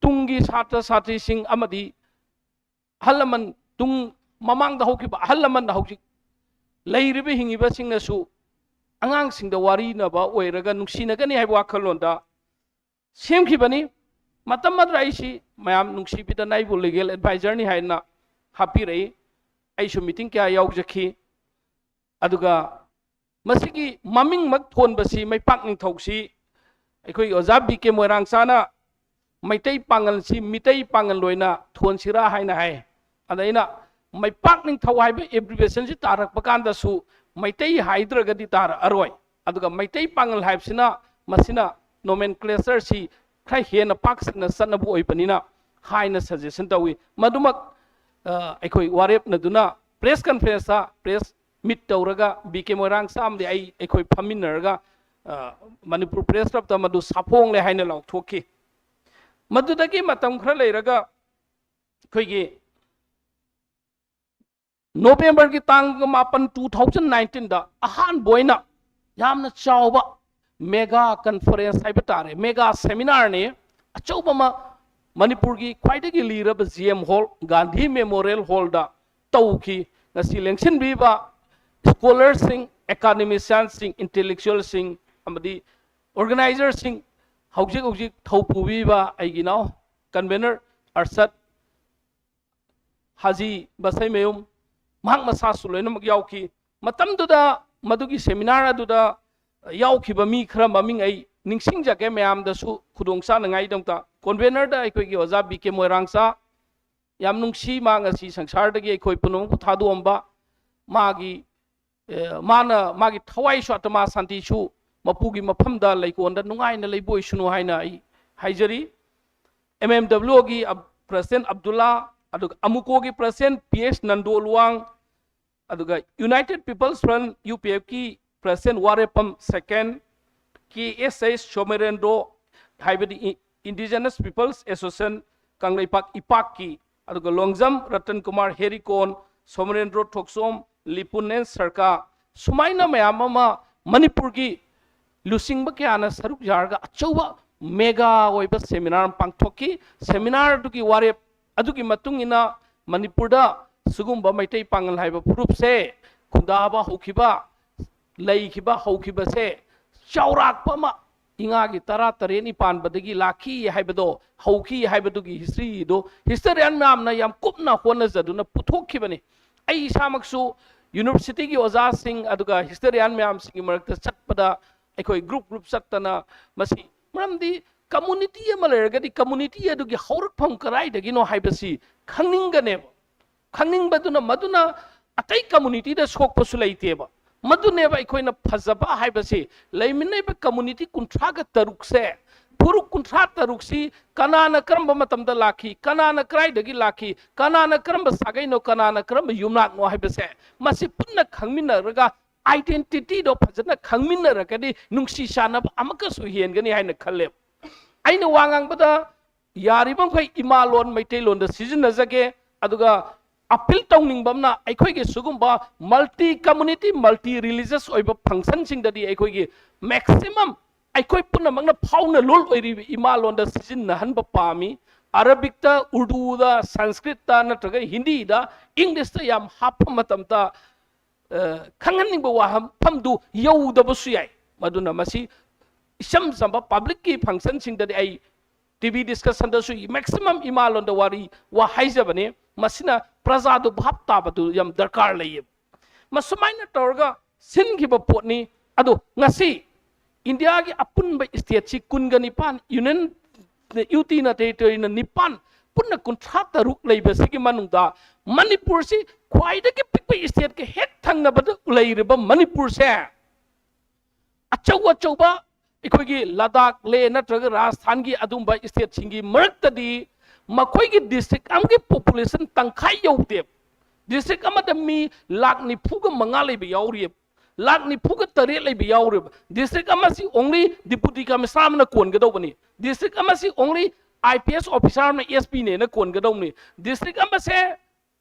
ꯇꯨꯡꯒꯤ ꯁꯥꯇ꯭ꯔ ꯁꯥꯇ꯭ꯔꯤꯁꯤꯡ ꯑꯃꯗꯤ ꯑꯍꯜ ꯂꯃꯟ, ꯇꯨꯡ ꯃꯃꯥꯡꯗ ꯍꯧꯈꯤꯕ ꯑꯍꯜ ꯂꯃꯟ ꯍꯧꯖꯤꯛ ꯂꯩꯔꯤꯕ ꯍꯤꯡꯉꯤꯕꯁꯤꯡꯅꯁꯨ ꯑꯉꯥꯡꯁꯤꯡꯗ ꯋꯥꯔꯤꯅꯕ ꯑꯣꯏꯔꯒ ꯅꯨꯡꯁꯤꯅꯒꯅꯤ ꯍꯥꯏꯕ ꯋꯥꯈꯜꯂꯣꯟꯗ ꯁꯦꯝꯈꯤꯕꯅꯤ꯫ ꯃꯇꯝ ꯑꯗꯨꯗ ꯑꯩꯁꯤ ꯃꯌꯥꯝ ꯅꯨꯡꯁꯤꯕꯤꯗꯅ ꯑꯩꯕꯨ ꯂꯤꯒꯦꯜ ꯑꯦꯗꯚꯥꯏꯖꯔꯅꯤ ꯍꯥꯏꯅ ꯍꯥꯞꯄꯤꯔꯛꯏ꯫ ꯑꯩꯁꯨ ꯃꯤꯇꯤꯡ ꯀꯌꯥ ꯌꯥꯎꯖꯈꯤ꯫ ꯑꯗꯨꯒ ꯃꯁꯤꯒꯤ ꯃꯃꯤꯡꯃꯛ ꯊꯣꯟꯕꯁꯤ ꯃꯩꯄꯥꯛ ꯅꯤꯡꯊꯧꯁꯤ ꯑꯩꯈꯣꯏꯒꯤ ꯑꯣꯖꯥ ꯕꯤ ꯀꯦ ꯃꯣꯏꯔꯥꯡꯆꯥꯅ ꯃꯩꯇꯩ ꯄꯥꯉꯜꯁꯤ ꯃꯤꯇꯩ ꯄꯥꯉꯜ ꯑꯣꯏꯅ ꯊꯣꯟꯁꯤꯔꯥ ꯍꯥꯏꯅ ꯍꯥꯏ꯫ ꯑꯗ ꯑꯩꯅ ꯃꯩꯄꯥꯛ ꯅꯤꯡꯊꯧ ꯍꯥꯏꯕ ꯑꯦꯕ꯭ꯔꯤꯕꯦꯁꯟꯁꯤ ꯇꯥꯔꯛꯄ ꯀꯥꯟꯗꯁꯨ ꯃꯩꯇꯩ ꯍꯥꯏꯗ꯭ꯔꯒꯗꯤ ꯇꯥꯔꯛꯑꯔꯣꯏ꯫ ꯑꯗꯨꯒ ꯃꯩꯇꯩ ꯄꯥꯉꯜ ꯍꯥꯏꯕꯁꯤꯅ ꯃꯁꯤꯅ ꯅꯣꯃꯦꯟꯀ꯭ꯂꯦꯆꯔꯁꯤ ꯈꯔ ꯍꯦꯟꯅ ꯄꯥꯛ ꯁꯟꯅ ꯆꯠꯅꯕ ꯑꯣꯏꯕꯅꯤꯅ ꯍꯥꯏꯅ ꯁꯖꯦꯁꯟ ꯇꯧꯏ꯫ ꯃꯗꯨꯃꯛ ꯑ, ꯑꯩꯈꯣꯏ ꯋꯥꯔꯦꯞꯅꯗꯨꯅ ꯄ꯭ꯔꯦꯁ ꯀꯟꯐꯔꯦꯟꯁꯇ ꯄ꯭ꯔꯦꯁ ꯃꯤꯠ ꯇꯧꯔꯒ ꯕꯤ ꯀꯦ ꯃꯣꯏꯔꯥꯡꯆꯥ ꯑꯃꯗꯤ ꯑꯩ ꯑꯩꯈꯣꯏ ꯐꯝꯃꯤꯟꯅꯔꯒ ꯑ, ꯃꯅꯤꯄꯨꯔ ꯄ꯭ꯔꯦꯁ ꯀ꯭ꯂꯕꯇ ꯃꯗꯨ ꯁꯥꯐꯣꯡꯂꯦ ꯍꯥꯏꯅ ꯂꯥꯎꯊꯣꯛꯈꯤ꯫ ꯃꯗꯨꯗꯒꯤ ꯃꯇꯝ ꯈꯔ ꯂꯩꯔꯒ ꯑꯩꯈꯣꯏꯒꯤ ꯅꯣꯕꯦꯝꯕꯔꯒꯤ ꯇꯥꯡ ꯃꯥꯄꯟ, two thousand nineteenꯗ ꯑꯍꯥꯟꯕ ꯑꯣꯏꯅ ꯌꯥꯝꯅ ꯆꯥꯎꯕ ꯃꯦꯒꯥ ꯀꯟꯐꯔꯦꯟꯁ ꯍꯥꯏꯕ ꯇꯥꯔꯦ, ꯃꯦꯒꯥ ꯁꯦꯃꯤꯅꯥꯔꯅꯤ, ꯑꯆꯧꯕ ꯑꯃ ꯃꯅꯤꯄꯨꯔꯒꯤ ꯈ꯭ꯋꯥꯏꯗꯒꯤ ꯂꯤꯔꯕ G M hall, Gandhi memorial ꯍꯣꯜꯗ ꯇꯧꯈꯤ꯫ ꯉꯁꯤ ꯂꯦꯡꯁꯤꯟꯕꯤꯕ ꯁ꯭ꯀꯣꯂꯔꯁꯤꯡ, ꯑꯦꯀꯥꯗꯦꯃꯤꯁꯤꯌꯥꯟꯁꯤꯡ, ꯏꯟꯇꯦꯂꯦꯛꯆꯨꯋꯦꯜꯁꯤꯡ ꯑꯃꯗꯤ ꯑꯣꯔꯒꯅꯥꯏꯖꯔꯁꯤꯡ, ꯍꯧꯖꯤꯛ ꯍꯧꯖꯤꯛ ꯊꯧ ꯄꯨꯕꯤꯕ ꯑꯩꯒꯤ ꯏꯅꯥꯎ ꯀꯟꯚꯦꯅꯔ ꯑꯔꯁꯠ ꯍꯥꯖꯤ ꯕꯁꯩꯃꯌꯨꯝ, ꯃꯍꯥꯛ ꯃꯁꯥꯁꯨ ꯂꯣꯏꯅꯃꯛ ꯌꯥꯎꯈꯤ꯫ ꯃꯇꯝꯗꯨꯗ ꯃꯗꯨꯒꯤ ꯁꯦꯃꯤꯅꯥꯔ ꯑꯗꯨꯗ ꯌꯥꯎꯈꯤꯕ ꯃꯤ ꯈꯔ ꯃꯃꯤꯡ ꯑꯩ ꯅꯤꯡꯁꯤꯡꯖꯒꯦ ꯃꯌꯥꯝꯗꯁꯨ ꯈꯨꯗꯣꯡ ꯆꯥꯅꯉꯥꯏꯗꯃꯛꯇ꯫ ꯀꯣꯟꯚꯦꯅꯔꯗ ꯑꯩꯈꯣꯏꯒꯤ ꯑꯣꯖꯥ ꯕꯤ ꯀꯦ ꯃꯣꯏꯔꯥꯡꯆꯥ, ꯌꯥꯝ ꯅꯨꯡꯁꯤ, ꯃꯥ ꯉꯁꯤ ꯁꯪꯁꯥꯔꯗꯒꯤ ꯑꯩꯈꯣꯏ ꯄꯨꯝꯅꯃꯛꯄꯨ ꯊꯥꯗꯣꯛꯑꯝꯕ, ꯃꯥꯒꯤ ꯑꯦ, ꯃꯥꯅ ꯃꯥꯒꯤ ꯊꯋꯥꯏꯁꯨ ꯑꯇꯃꯥ ꯁꯥꯟꯇꯤꯁꯨ ꯃꯄꯨꯒꯤ ꯃꯐꯝꯗ ꯂꯩꯀꯣꯟꯗ ꯅꯨꯡꯉꯥꯏꯅ ꯂꯩꯕ ꯑꯣꯏꯁꯅꯨ ꯍꯥꯏꯅ ꯑꯩ ꯍꯥꯏꯖꯔꯤ꯫ ꯑꯦꯝ ꯑꯦꯝ ꯗꯕ꯭ꯂꯤꯎ ꯑꯣꯒꯤ ꯑꯞ-, ꯄ꯭ꯔꯁꯤꯗꯦꯟ ꯑꯕꯗꯨꯜꯂꯥ, ꯑꯗꯨꯒ ꯑꯃꯨꯀꯣꯒꯤ ꯄ꯭ꯔꯁꯤꯗꯦꯟ ꯄꯤ ꯑꯦꯁ ꯅꯟꯗꯣꯂꯨꯋꯥꯡ, ꯑꯗꯨꯒ ꯌꯨꯅꯥꯏꯇꯦꯗ ꯄꯤꯄꯜꯁ ꯐ꯭ꯔꯟꯠ, ꯌꯨ ꯄꯤ ꯑꯦꯐꯀꯤ ꯄ꯭ꯔꯁꯤꯗꯦꯟ ꯋꯥꯔꯦꯄꯝ ꯁꯦꯀꯦꯟ, ꯀꯦ ꯑꯦꯁ ꯑꯩꯆ ꯁꯣꯃꯦꯔꯦꯟꯗ꯭ꯔꯣ, ꯍꯥꯏꯕꯗꯤ E-, indigenous peoples association Kangleipak ꯏꯄꯥꯛꯀꯤ, ꯑꯗꯨꯒ ꯂꯣꯡꯖꯝ ꯔꯇꯟ ꯀꯨꯃꯥꯔ ꯍꯦꯔꯤꯀꯣꯟ, ꯁꯣꯃꯦꯔꯦꯟꯗ꯭ꯔꯣ ꯊꯣꯛꯆꯣꯝ, ꯂꯤꯄꯨꯅꯦꯟ ꯁꯔꯀꯥ, ꯁꯨꯃꯥꯏꯅ ꯃꯌꯥꯝ ꯑꯃ ꯃꯅꯤꯄꯨꯔꯒꯤ ꯂꯨꯆꯤꯡꯕ ꯀꯌꯥꯅ ꯁꯔꯨꯛ ꯌꯥꯔꯒ ꯑꯆꯧꯕ ꯃꯦꯒꯥ ꯑꯣꯏꯕ ꯁꯦꯃꯤꯅꯥꯔ ꯑꯃ ꯄꯥꯡꯊꯣꯛꯈꯤ꯫ ꯁꯦꯃꯤꯅꯥꯔ ꯑꯗꯨꯒꯤ ꯋꯥꯔꯦꯞ ꯑꯗꯨꯒꯤ ꯃꯇꯨꯡ ꯏꯟꯅ ꯃꯅꯤꯄꯨꯔꯗ ꯁꯤꯒꯨꯝꯕ ꯃꯩꯇꯩ ꯄꯥꯉꯜ ꯍꯥꯏꯕ ꯐꯨꯔꯨꯞꯁꯦ ꯈꯨꯟꯗꯥꯕ ꯍꯧꯈꯤꯕ, ꯂꯩꯈꯤꯕ ꯍꯧꯈꯤꯕꯁꯦ ꯆꯥꯎꯔꯥꯛꯄ ꯑꯃ ꯏꯉꯥꯒꯤ ꯇꯔꯥ ꯇꯔꯦꯠꯅꯤ ꯄꯥꯟꯕꯗꯒꯤ ꯂꯥꯛꯈꯤ ꯍꯥꯏꯕꯗꯣ, ꯍꯧꯈꯤ ꯍꯥꯏꯕꯗꯨꯒꯤ historyꯗꯣ historian ꯃꯌꯥꯝꯅ ꯌꯥꯝ ꯀꯨꯞꯅ ꯍꯣꯠꯅꯖꯗꯨꯅ ꯄꯨꯊꯣꯛꯈꯤꯕꯅꯤ꯫ ꯑꯩ ꯏꯁꯥꯃꯛꯁꯨ universityꯒꯤ ꯑꯣꯖꯥꯁꯤꯡ ꯑꯗꯨꯒ historian ꯃꯌꯥꯝꯁꯤꯡꯒꯤ ꯃꯔꯛꯇ ꯆꯠꯄꯗ ꯑꯩꯈꯣꯏ group group ꯆꯠꯇꯅ ꯃꯁꯤ, ꯃꯔꯝꯗꯤ community ꯑꯃ ꯂꯩꯔꯒꯗꯤ community ꯑꯗꯨꯒꯤ ꯍꯧꯔꯛꯐꯝ ꯀꯗꯥꯏꯗꯒꯤꯅꯣ ꯍꯥꯏꯕꯁꯤ ꯈꯪꯅꯤꯡꯒꯅꯦꯕ꯫ ꯈꯪꯅꯤꯡꯕꯗꯨꯅ ꯃꯗꯨꯅ ꯑꯇꯩ communityꯗ ꯁꯣꯛꯄꯁꯨ ꯂꯩꯇꯦꯕ꯫ ꯃꯗꯨꯅꯦꯕ ꯑꯩꯈꯣꯏꯅ ꯐꯖꯕ ꯍꯥꯏꯕꯁꯤ, ꯂꯩꯃꯤꯟꯅꯔꯤꯕ community ꯀꯨꯟꯊ꯭ꯔꯥꯒ ꯇꯔꯨꯛꯁꯦ, ꯐꯨꯔꯨꯞ ꯀꯨꯟꯊ꯭ꯔꯥ ꯇꯔꯨꯛꯁꯤ ꯀꯅꯥꯅ ꯀꯔꯝꯕ ꯃꯇꯝꯗ ꯂꯥꯛꯈꯤ, ꯀꯅꯥꯅ ꯀꯗꯥꯏꯗꯒꯤ ꯂꯥꯛꯈꯤ, ꯀꯅꯥꯅ ꯀꯔꯝꯕ ꯁꯥꯒꯩꯅꯣ, ꯀꯅꯥꯅ ꯀꯔꯝꯕ ꯌꯨꯝꯅꯥꯛꯅꯣ ꯍꯥꯏꯕꯁꯦ, ꯃꯁꯤ ꯄꯨꯟꯅ ꯈꯪꯃꯤꯟꯅꯔꯒ identityꯗꯣ ꯐꯖꯅ ꯈꯪꯃꯤꯟꯅꯔꯒꯗꯤ ꯅꯨꯡꯁꯤ ꯆꯥꯟꯅꯕ ꯑꯃꯨꯛꯀꯁꯨ ꯍꯦꯟꯒꯅꯤ ꯍꯥꯏꯅ ꯈꯜꯂꯦꯕ꯫ ꯑꯩꯅ ꯋꯥ ꯉꯥꯡꯕꯗ ꯌꯥꯔꯤꯕ ꯃꯈꯩ ꯏꯃꯥ ꯂꯣꯟ ꯃꯩꯇꯩꯂꯣꯟꯗ ꯁꯤꯖꯤꯟꯅꯖꯒꯦ꯫ ꯑꯗꯨꯒ appeal ꯇꯧꯅꯤꯡꯕ ꯑꯃꯅ, ꯑꯩꯈꯣꯏꯒꯤ ꯁꯤꯒꯨꯝꯕ multi community, multi religious ꯑꯣꯏꯕ functionꯁꯤꯡꯗꯗꯤ ꯑꯩꯈꯣꯏꯒꯤ maximum ꯑꯩꯈꯣꯏ ꯄꯨꯝꯅꯃꯛꯅ ꯐꯥꯎꯅ ꯂꯣꯜ ꯑꯣꯏꯔꯤꯕ ꯏꯃꯥ ꯂꯣꯟꯗ ꯁꯤꯖꯤꯟꯅꯍꯟꯕ ꯄꯥꯝꯃꯤ꯫ Arabicꯇ, Urduꯗ, Sanskritꯇ ꯅꯠꯇ꯭ꯔꯒ Hindiꯗ, Englishꯇ ꯌꯥꯝ ꯍꯥꯞꯄ ꯃꯇꯝꯗ, ꯑ, ꯈꯪꯍꯟꯅꯤꯡꯕ ꯋꯥꯐꯝꯗꯨ ꯌꯧꯗꯕꯁꯨ ꯌꯥꯏ꯫ ꯃꯗꯨꯅ ꯃꯁꯤ ꯏꯆꯝ ꯆꯝꯕ publicꯀꯤ functionꯁꯤꯡꯗꯗꯤ ꯑꯩ TV discussionꯗꯁꯨ maximum ꯏꯃꯥ ꯂꯣꯟꯗ ꯋꯥꯔꯤ ꯋꯥ ꯍꯥꯏꯖꯕꯅꯤ꯫ ꯃꯁꯤꯅ ꯄ꯭ꯔꯖꯥꯗꯨ ꯚꯥꯞ ꯇꯥꯕꯗꯨ ꯌꯥꯝ ꯗꯔꯀꯥꯔ ꯂꯩꯌꯦꯕ꯫ ꯃꯁꯨꯃꯥꯏꯅ ꯇꯧꯔꯒ ꯁꯤꯟꯈꯤꯕ ꯄꯣꯠꯅꯤ꯫ ꯑꯗꯣ ꯉꯁꯤ ꯏꯟꯗꯤꯌꯥꯒꯤ ꯑꯄꯨꯟꯕ stateꯁꯤ ꯀꯨꯟꯒ ꯅꯤꯄꯥꯟ, Union, UTꯅ, territoryꯅ ꯅꯤꯄꯥꯟ, ꯄꯨꯟꯅ ꯀꯨꯟꯊ꯭ꯔꯥ ꯇꯔꯨꯛ ꯂꯩꯕꯁꯤꯒꯤ ꯃꯅꯨꯡꯗ ꯃꯅꯤꯄꯨꯔꯁꯤ ꯈ꯭ꯋꯥꯏꯗꯒꯤ ꯄꯤꯛꯄ stateꯀ ꯍꯦꯛ ꯊꯪꯅꯕꯗ ꯂꯩꯔꯤꯕ ꯃꯅꯤꯄꯨꯔꯁꯦ, ꯑꯆꯧ ꯑꯆꯧꯕ ꯑꯩꯈꯣꯏꯒꯤ ꯂꯗꯥꯈ, ꯂꯦ ꯅꯠꯇ꯭ꯔꯒ ꯔꯥꯖꯁꯊꯥꯟꯒꯤ ꯑꯗꯨꯝꯕ stateꯁꯤꯡꯒꯤ ꯃꯔꯛꯇꯗꯤ ꯃꯈꯣꯏꯒꯤ district ꯑꯃꯒꯤ population ꯇꯪꯈꯥꯏ ꯌꯧꯗꯦꯕ꯫ District ꯑꯃꯗ ꯃꯤ ꯂꯥꯈ ꯅꯤꯐꯨꯒ ꯃꯉꯥ ꯂꯩꯕ ꯌꯥꯎꯔꯤꯑꯕ, ꯂꯥꯈ ꯅꯤꯐꯨꯒ ꯇꯔꯦꯠ ꯂꯩꯕ ꯌꯥꯎꯔꯤꯕ꯫ District ꯑꯃꯁꯤ only deputy commissioner ꯑꯃꯅ ꯀꯣꯟꯒꯗꯧꯕꯅꯤ꯫ District ꯑꯃꯁꯤ only IPS officer ꯑꯃꯅ SPꯅꯦꯅ ꯀꯣꯟꯒꯗꯧꯕꯅꯤ꯫ District ꯑꯃꯁꯦ,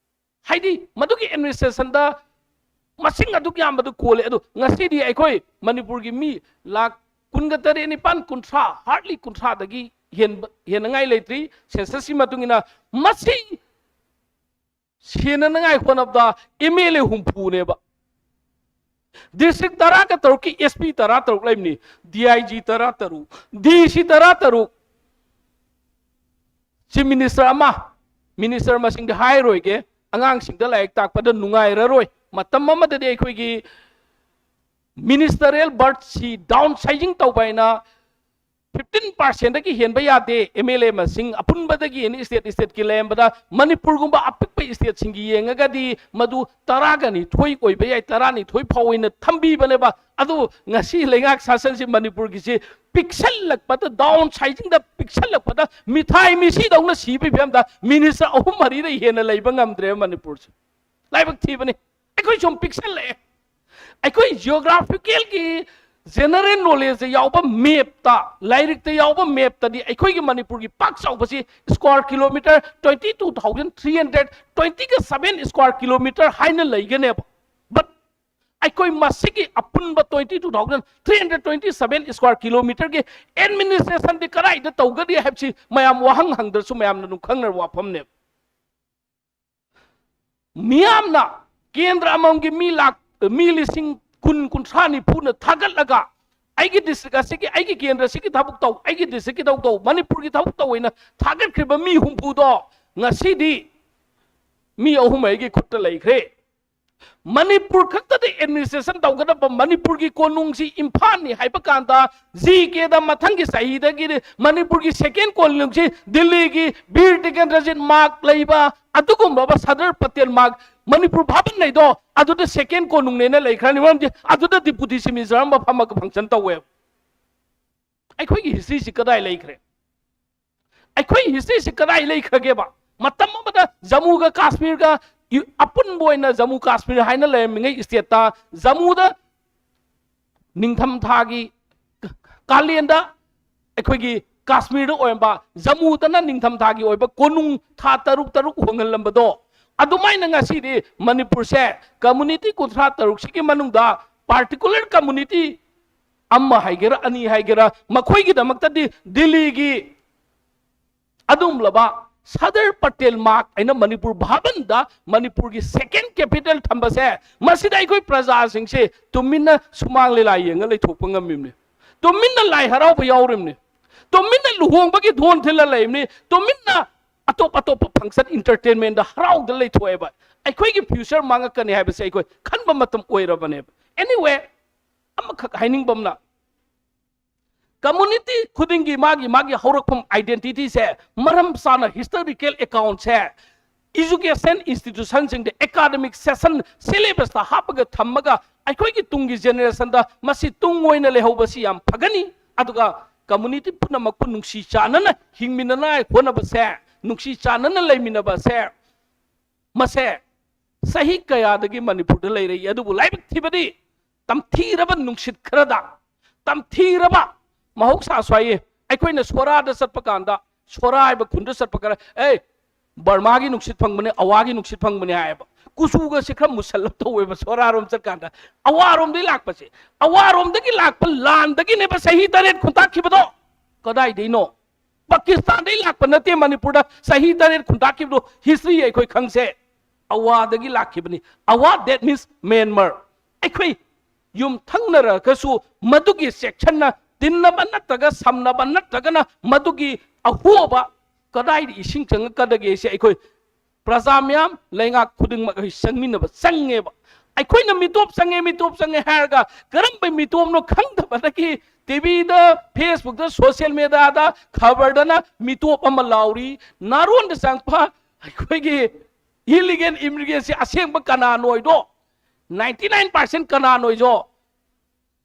ꯍꯥꯏꯗꯤ, ꯃꯗꯨꯒꯤ administrationꯗ ꯃꯁꯤꯡ ꯑꯗꯨꯛ ꯌꯥꯝꯕꯗꯨ ꯀꯣꯜꯂꯦ꯫ ꯑꯗꯨ ꯉꯁꯤꯗꯤ ꯑꯩꯈꯣꯏ ꯃꯅꯤꯄꯨꯔꯒꯤ ꯃꯤ ꯂꯥꯈ ꯀꯨꯟꯒ ꯇꯔꯦꯠ, ꯅꯤꯄꯥꯟ, ꯀꯨꯟꯊ꯭ꯔꯥ, hardly ꯀꯨꯟꯊ꯭ꯔꯥꯗꯒꯤ ꯍꯦꯟꯕ, ꯍꯦꯟꯅꯉꯥꯏ ꯂꯩꯇ꯭ꯔꯤ꯫ Censusꯀꯤ ꯃꯇꯨꯡ ꯏꯟꯅ ꯃꯁꯤ ꯁꯦꯟꯅꯅꯉꯥꯏ ꯍꯣꯠꯅꯕꯗ MLA ꯍꯨꯝꯐꯨꯅꯦꯕ꯫ ꯗꯤꯁꯇ꯭ꯔꯤꯛ ꯇꯔꯥꯒ ꯇꯔꯨꯛꯀꯤ ꯑꯦꯁ ꯄꯤ ꯇꯔꯥ ꯇꯔꯨꯛ ꯂꯩꯕꯅꯤ, ꯗꯤ ꯑꯥꯏ ꯖꯤ ꯇꯔꯥ ꯇꯔꯨꯛ, ꯗꯤ ꯁꯤ ꯇꯔꯥ ꯇꯔꯨꯛ, ꯆꯤꯐ ꯃꯤꯅꯤꯁꯇꯔ ꯑꯃ, ꯃꯤꯅꯤꯁꯇꯔ ꯃꯁꯤꯡꯗꯤ ꯍꯥꯏꯔꯣꯏꯒꯦ, ꯑꯉꯥꯡꯁꯤꯡꯗ ꯂꯥꯏꯔꯤꯛ ꯇꯥꯛꯄꯗ ꯅꯨꯡꯉꯥꯏꯔꯔꯣꯏ꯫ ꯃꯇꯝ ꯑꯃꯗꯗꯤ ꯑꯩꯈꯣꯏꯒꯤ ꯃꯤꯅꯤꯁꯇꯔꯤꯌꯦꯜ ꯕꯔꯠꯁꯤ ꯗꯥꯎꯟ ꯁꯥꯏꯖꯤꯡ ꯇꯧꯕ ꯍꯥꯏꯅ ꯐꯤꯐꯇꯤꯟ ꯄꯥꯔꯁꯦꯟꯗꯒꯤ ꯍꯦꯟꯕ ꯌꯥꯗꯦ ꯑꯦꯝ ꯑꯦꯜ ꯑꯦ ꯃꯁꯤꯡ ꯑꯄꯨꯟꯕꯗꯒꯤ ꯑꯦꯅꯤ ꯁ꯭ꯇꯦꯠ ꯁ꯭ꯇꯦꯠꯀꯤ ꯂꯩꯔꯝꯕꯗ, ꯃꯅꯤꯄꯨꯔꯒꯨꯝꯕ ꯑꯄꯤꯛꯄ ꯁ꯭ꯇꯦꯠꯁꯤꯡꯒꯤ ꯌꯦꯡꯉꯒꯗꯤ ꯃꯗꯨ ꯇꯔꯥꯒ ꯅꯤꯊꯣꯏ ꯑꯣꯏꯕ ꯌꯥꯏ, ꯇꯔꯥꯅꯤꯊꯣꯏ ꯐꯥꯎ ꯑꯣꯏꯅ ꯊꯝꯕꯤꯕꯅꯦꯕ꯫ ꯑꯗꯨ ꯉꯁꯤ ꯂꯩꯉꯥꯛ ꯁꯥꯁꯟꯁꯤ ꯃꯅꯤꯄꯨꯔꯒꯤꯁꯤ ꯄꯤꯛꯁꯜꯂꯛꯄꯗ, ꯗꯥꯎꯟ ꯁꯥꯏꯖꯤꯡꯗ ꯄꯤꯛꯁꯜꯂꯛꯄꯗ, ꯃꯤꯊꯥꯏ ꯃꯤꯁꯤꯗꯧꯅ ꯁꯤꯕꯒꯤ ꯐꯤꯕꯝꯗ ꯃꯤꯅꯤꯁꯇꯔ ꯑꯍꯨꯝ ꯃꯔꯤꯗꯩ ꯍꯦꯟꯅ ꯂꯩꯕ ꯉꯝꯗ꯭ꯔꯦꯕ ꯃꯅꯤꯄꯨꯔꯁꯦ꯫ ꯂꯥꯏꯕꯛ ꯊꯤꯕꯅꯤ꯫ ꯑꯩꯈꯣꯏ ꯁꯨꯝ ꯄꯤꯛꯁꯜꯂꯛꯑꯦ꯫ ꯑꯩꯈꯣꯏ ꯖꯤꯑꯣꯒ꯭ꯔꯥꯐꯤꯀꯦꯜꯒꯤ ꯖꯦꯅꯔꯦꯜ ꯅꯣꯂꯦꯖꯇ ꯌꯥꯎꯕ ꯃꯦꯞꯇ, ꯂꯥꯏꯔꯤꯛꯇ ꯌꯥꯎꯕ ꯃꯦꯞꯇꯗꯤ ꯑꯩꯈꯣꯏꯒꯤ ꯃꯅꯤꯄꯨꯔꯒꯤ ꯄꯥꯛ ꯆꯥꯎꯕꯁꯤ square kilometre twenty two thousand three hundred ꯇ꯭ꯋꯦꯟꯇꯤꯒ ꯁꯕꯦꯟ ꯁ꯭ꯀ꯭ꯋꯥꯔ ꯀꯤꯂꯣꯃꯤꯇꯔ ꯍꯥꯏꯅ ꯂꯩꯒꯅꯦꯕ꯫ But ꯑꯩꯈꯣꯏ ꯃꯁꯤꯒꯤ ꯑꯄꯨꯟꯕ twenty two thousand three hundred twenty seven square ꯀꯤꯂꯣꯃꯤꯇꯔꯒꯤ ꯑꯦꯗꯃꯤꯅꯤꯁꯇ꯭ꯔꯦꯁꯟꯗꯤ ꯀꯗꯥꯏꯗ ꯇꯧꯒꯅꯤ ꯍꯥꯏꯕꯁꯤ ꯃꯌꯥꯝ ꯋꯥꯍꯪ ꯍꯪꯗ꯭ꯔꯁꯨ ꯃꯌꯥꯝꯅ ꯑꯗꯨꯝ ꯈꯪꯅꯔꯕ ꯋꯥꯐꯝꯅꯦꯕ꯫ ꯃꯤꯌꯥꯝꯅ ꯀꯦꯟꯗ꯭ꯔ ꯑꯃꯃꯝꯒꯤ ꯃꯤ ꯂꯥꯛ, ꯃꯤ ꯂꯤꯁꯤꯡ ꯀꯨꯟ, ꯀꯨꯟꯊ꯭ꯔꯥ, ꯅꯤꯐꯨꯅ ꯊꯥꯒꯠꯂꯒ, "ꯑꯩꯒꯤ ꯗꯤꯁꯇ꯭ꯔꯤꯛ ꯑꯁꯤꯒꯤ, ꯑꯩꯒꯤ ꯀꯦꯟꯗ꯭ꯔ ꯑꯁꯤꯒꯤ ꯊꯕꯛ ꯇꯧ, ꯑꯩꯒꯤ ꯗꯤꯁꯇ꯭ꯔꯤꯛꯀꯤ ꯊꯕꯛ ꯇꯧ, ꯃꯅꯤꯄꯨꯔꯒꯤ ꯊꯕꯛ ꯇꯧ" ꯍꯥꯏꯅ ꯊꯥꯒꯠꯈ꯭ꯔꯤꯕ ꯃꯤ ꯍꯨꯝꯐꯨꯗꯣ ꯉꯁꯤꯗꯤ ꯃꯤ ꯑꯍꯨꯝ ꯑꯩꯒꯤ ꯈꯨꯠꯇ ꯂꯩꯈ꯭ꯔꯦ꯫ ꯃꯅꯤꯄꯨꯔ ꯈꯛꯇꯗ ꯑꯦꯗꯃꯤꯅꯤꯁꯇ꯭ꯔꯦꯁꯟ ꯇꯧꯒꯗꯕ ꯃꯅꯤꯄꯨꯔꯒꯤ ꯀꯣꯅꯨꯡꯁꯤ ꯏꯝꯐꯥꯜꯅꯤ ꯍꯥꯏꯕ ꯀꯥꯟꯗ, ꯖꯤ ꯀꯦꯗ ꯃꯊꯪꯒꯤ ꯆꯍꯤꯗꯒꯤꯗꯤ ꯃꯅꯤꯄꯨꯔꯒꯤ ꯁꯦꯀꯦꯟ ꯀꯣꯅꯨꯡꯁꯤ ꯗꯤꯜꯂꯤꯒꯤ ꯕꯤꯔ ꯇꯤꯀꯦꯟꯗ꯭ꯔꯖꯤꯠ ꯃꯥꯔꯛ ꯂꯩꯕ ꯑꯗꯨꯒꯨꯝꯂꯕ ꯁꯔꯗꯥꯔ ꯄꯇꯦꯜ ꯃꯥꯔꯛ ꯃꯅꯤꯄꯨꯔ ꯚꯥꯕꯟ ꯂꯩꯗꯣ, ꯑꯗꯨꯗ ꯁꯦꯀꯦꯟ ꯀꯣꯅꯨꯡꯅꯦꯅ ꯂꯩꯈ꯭ꯔꯅꯤ꯫ ꯃꯔꯝꯗꯤ ꯑꯗꯨꯗ ꯗꯤꯄꯨꯇꯤ ꯆꯤꯐ ꯃꯤꯅꯤꯁꯇꯔ ꯑꯃ ꯐꯝꯃꯒ ꯐꯪꯁꯟ ꯇꯧꯋꯦꯕ꯫ ꯑꯩꯈꯣꯏꯒꯤ ꯍꯤꯁꯇ꯭ꯔꯤꯁꯤ ꯀꯗꯥꯏ ꯂꯩꯈ꯭ꯔꯦ? ꯑꯩꯈꯣꯏ ꯍꯤꯁꯇ꯭ꯔꯤꯁꯤ ꯀꯗꯥꯏ ꯂꯩꯈ꯭ꯔꯒꯦꯕ? ꯃꯇꯝ ꯑꯃꯗ ꯖꯃꯨꯒ ꯀꯥꯁꯃꯤꯔꯒ ꯌꯨ-, ꯑꯄꯨꯟꯕ ꯑꯣꯏꯅ ꯖꯃꯨ ꯀꯥꯁꯃꯤꯔ ꯍꯥꯏꯅ ꯂꯩꯔꯝꯃꯤꯉꯩ ꯁ꯭ꯇꯦꯠꯇ, ꯖꯃꯨꯗ ꯅꯤꯡꯊꯝꯊꯥꯒꯤ ꯀ-, ꯀꯥꯂꯦꯟꯗ ꯑꯩꯈꯣꯏꯒꯤ ꯀꯥꯁꯃꯤꯔꯗ ꯑꯣꯏꯔꯝꯕ, ꯖꯃꯨꯗꯅ ꯅꯤꯡꯊꯝꯊꯥꯒꯤ ꯑꯣꯏꯕ ꯀꯣꯅꯨꯡ ꯊꯥ ꯇꯔꯨꯛ ꯇꯔꯨꯛ ꯍꯣꯡꯍꯜꯂꯝꯕꯗꯣ, ꯑꯗꯨꯃꯥꯏꯅ ꯉꯁꯤꯗꯤ ꯃꯅꯤꯄꯨꯔꯁꯦ ꯀꯝꯃꯨꯅꯤꯇꯤ ꯀꯨꯟꯊ꯭ꯔꯥ ꯇꯔꯨꯛꯁꯤꯒꯤ ꯃꯅꯨꯡꯗ ꯄꯥꯔꯇꯤꯀꯨꯂꯔ ꯀꯝꯃꯨꯅꯤꯇꯤ ꯑꯃ ꯍꯥꯏꯒꯦꯔꯥ, ꯑꯅꯤ ꯍꯥꯏꯒꯦꯔꯥ, ꯃꯈꯣꯏꯒꯤꯗꯃꯛꯇꯗꯤ ꯗꯤꯜꯂꯤꯒꯤ ꯑꯗꯨꯒꯨꯝꯂꯕ ꯁꯔꯗꯥꯔ ꯄꯇꯦꯜ ꯃꯥꯔꯛ ꯍꯥꯏꯅ ꯃꯅꯤꯄꯨꯔ ꯚꯥꯕꯟꯗ ꯃꯅꯤꯄꯨꯔꯒꯤ ꯁꯦꯀꯦꯟ ꯀꯦꯄꯤꯇꯦꯜ ꯊꯝꯕꯁꯦ, ꯃꯁꯤꯗ ꯑꯩꯈꯣꯏ ꯄ꯭ꯔꯖꯥꯁꯤꯡꯁꯦ ꯇꯨꯃꯤꯟꯅ ꯁꯨꯃꯥꯡ ꯂꯤꯂꯥ ꯌꯦꯡꯉ ꯂꯩꯊꯣꯛꯄ ꯉꯝꯃꯤꯕꯅꯤ꯫ ꯇꯨꯃꯤꯟꯅ ꯂꯥꯏ ꯍꯔꯥꯎꯕ ꯌꯥꯎꯔꯤꯕꯅꯤ꯫ ꯇꯨꯃꯤꯟꯅ ꯂꯨꯍꯣꯡꯕꯒꯤ ꯙꯣꯟ ꯊꯤꯜꯂ ꯂꯩꯕꯅꯤ꯫ ꯇꯨꯃꯤꯟꯅ ꯑꯇꯣꯞ ꯑꯇꯣꯞꯄ ꯐꯪꯁꯟ, ꯏꯟꯇꯔꯇꯦꯟꯃꯦꯟꯗ ꯍꯔꯥꯎꯗ ꯂꯩꯊꯣꯛꯑꯦꯕ꯫ ꯑꯩꯈꯣꯏꯒꯤ ꯐ꯭ꯌꯨꯆꯔ ꯃꯥꯡꯉꯛꯀꯅꯤ ꯍꯥꯏꯕꯁꯦ ꯑꯩꯈꯣꯏ ꯈꯟꯕ ꯃꯇꯝ ꯑꯣꯏꯔꯕꯅꯦꯕ꯫ ꯑꯦꯅꯤꯋꯦ, ꯑꯃꯈꯛ ꯍꯥꯏꯅꯤꯡꯕ ꯑꯃꯅ, ꯀꯝꯃꯨꯅꯤꯇꯤ ꯈꯨꯗꯤꯡꯒꯤ ꯃꯥꯒꯤ ꯃꯥꯒꯤ ꯍꯧꯔꯛꯐꯝ, ꯑꯥꯏꯗꯦꯟꯇꯤꯇꯤꯁꯦ ꯃꯔꯝ ꯆꯥꯅ ꯍꯤꯁꯇꯣꯔꯤꯀꯦꯜ ꯑꯦꯀꯥꯎꯟꯁꯦ ꯏꯖꯨꯀꯦꯁꯟ ꯏꯟꯁꯇꯤꯇ꯭ꯌꯨꯁꯟꯁꯤꯡꯗ ꯑꯦꯀꯥꯗꯃꯤꯛ ꯁꯦꯁꯟ ꯁꯤꯂꯦꯕꯁꯇ ꯍꯥꯞꯄꯒ ꯊꯝꯃꯒ ꯑꯩꯈꯣꯏꯒꯤ ꯇꯨꯡꯒꯤ ꯖꯦꯅꯦꯔꯦꯁꯟꯗ ꯃꯁꯤ ꯇꯨꯡ ꯑꯣꯏꯅ ꯂꯩꯍꯧꯕꯁꯤ ꯌꯥꯝ ꯐꯒꯅꯤ꯫ ꯑꯗꯨꯒ ꯀꯝꯃꯨꯅꯤꯇꯤ ꯄꯨꯝꯅꯃꯛꯄꯨ ꯅꯨꯡꯁꯤ ꯆꯥꯟꯅꯅ ꯍꯤꯡꯃꯤꯟꯅꯅꯉꯥꯏ ꯍꯣꯠꯅꯕꯁꯦ, ꯅꯨꯡꯁꯤ ꯆꯥꯟꯅꯅ ꯂꯩꯃꯤꯟꯅꯕꯁꯦ, ꯃꯁꯦ ꯆꯍꯤ ꯀꯌꯥꯗꯒꯤ ꯃꯅꯤꯄꯨꯔꯗ ꯂꯩꯔꯛꯏ꯫ ꯑꯗꯨꯕꯨ ꯂꯥꯏꯕꯛ ꯊꯤꯕꯗꯤ ꯇꯝꯊꯤꯔꯕ ꯅꯨꯡꯁꯤꯠ ꯈꯔꯗ, ꯇꯝꯊꯤꯔꯕ, ꯃꯍꯧꯁꯥꯁꯨ ꯍꯥꯏꯌꯦ, ꯑꯩꯈꯣꯏꯅ ꯁꯣꯔꯥꯗ ꯆꯠꯄ ꯀꯥꯟꯗ, ꯁꯣꯔꯥ ꯍꯥꯏꯕ ꯈꯨꯟꯗ ꯆꯠꯄ ꯈꯔ, "ꯑꯦ, ꯕꯔꯃꯥꯒꯤ ꯅꯨꯡꯁꯤꯠ ꯐꯪꯕꯅꯦ, ꯑꯋꯥꯒꯤ ꯅꯨꯡꯁꯤꯠ ꯐꯪꯕꯅꯦ" ꯍꯥꯏꯌꯦꯕ꯫ ꯀꯨꯆꯨꯒꯁꯦ ꯈꯔ ꯃꯨꯁꯜꯂꯞ ꯇꯧꯋꯦꯕ ꯁꯣꯔꯥꯔꯣꯝ ꯆꯠꯀꯥꯟꯗ꯫ ꯑꯋꯥꯔꯣꯝꯗꯒꯤ ꯂꯥꯛꯄꯁꯦ, ꯑꯋꯥꯔꯣꯝꯗꯒꯤ ꯂꯥꯛꯄ ꯂꯥꯟꯗꯒꯤꯅꯦꯕ ꯆꯍꯤ ꯇꯔꯦꯠ ꯈꯨꯟꯇꯥꯛꯈꯤꯕꯗꯣ꯫ ꯀꯗꯥꯏꯗꯩꯅꯣ? ꯄꯥꯀꯤꯁꯇꯥꯟꯗꯩ ꯂꯥꯛꯄ ꯅꯠꯇꯦ ꯃꯅꯤꯄꯨꯔꯗ ꯆꯍꯤ ꯇꯔꯦꯠ ꯈꯨꯟꯇꯥꯛꯈꯤꯕꯗꯣ꯫ ꯍꯤꯁꯇ꯭ꯔꯤ ꯑꯩꯈꯣꯏ ꯈꯪꯁꯦ꯫ ꯑꯋꯥꯗꯒꯤ ꯂꯥꯛꯈꯤꯕꯅꯤ꯫ ꯑꯋꯥ, that means ꯃ꯭ꯌꯥꯟꯃꯥꯔ꯫ ꯑꯩꯈꯣꯏ ꯌꯨꯝꯊꯪꯅꯔꯒꯁꯨ ꯃꯗꯨꯒꯤ ꯁꯦꯛꯁꯟꯅ ꯇꯤꯟꯅꯕ ꯅꯠꯇ꯭ꯔꯒ ꯁꯝꯅꯕ ꯅꯠꯇ꯭ꯔꯒꯅ ꯃꯗꯨꯒꯤ ꯑꯍꯣꯕ ꯀꯗꯥꯏꯗ ꯏꯁꯤꯡ ꯆꯪꯉꯛꯀꯗꯒꯦ ꯁꯤ ꯑꯩꯈꯣꯏ ꯄ꯭ꯔꯖꯥ ꯃꯌꯥꯝ, ꯂꯩꯉꯥꯛ ꯈꯨꯗꯤꯡꯃꯛ ꯑꯩꯈꯣꯏ ꯆꯪꯃꯤꯟꯅꯕ ꯆꯪꯉꯦꯕ꯫ ꯑꯩꯈꯣꯏꯅ ꯃꯤꯇꯣꯞ ꯆꯪꯉꯦ, ꯃꯤꯇꯣꯞ ꯆꯪꯉꯦ ꯍꯥꯏꯔꯒ ꯀꯔꯝꯕ ꯃꯤꯇꯣꯞꯅꯣ ꯈꯪꯗꯕꯗꯒꯤ ꯇꯤꯚꯤꯗ, ꯐꯦꯁꯕꯨꯛꯇ, ꯁꯣꯁꯤꯌꯦꯜ ꯃꯦꯗꯤꯌꯥꯗ, ꯈꯕꯔꯗꯅ ꯃꯤꯇꯣꯞ ꯑꯃ ꯂꯥꯎꯔꯤ꯫ ꯅꯥꯔꯣꯟꯗ ꯆꯪꯉꯛꯄ ꯑꯩꯈꯣꯏꯒꯤ ꯏꯂꯤꯒꯦꯜ ꯏꯃꯤꯒ꯭ꯔꯦꯟꯁꯤ ꯑꯁꯦꯡꯕ ꯀꯅꯥꯅꯣ ꯍꯥꯏꯗꯣ ꯅꯥꯏꯟꯇꯤ ꯅꯥꯏꯟ ꯄꯥꯔꯁꯦꯟ ꯀꯅꯥꯅꯣ ꯍꯥꯏꯗꯣ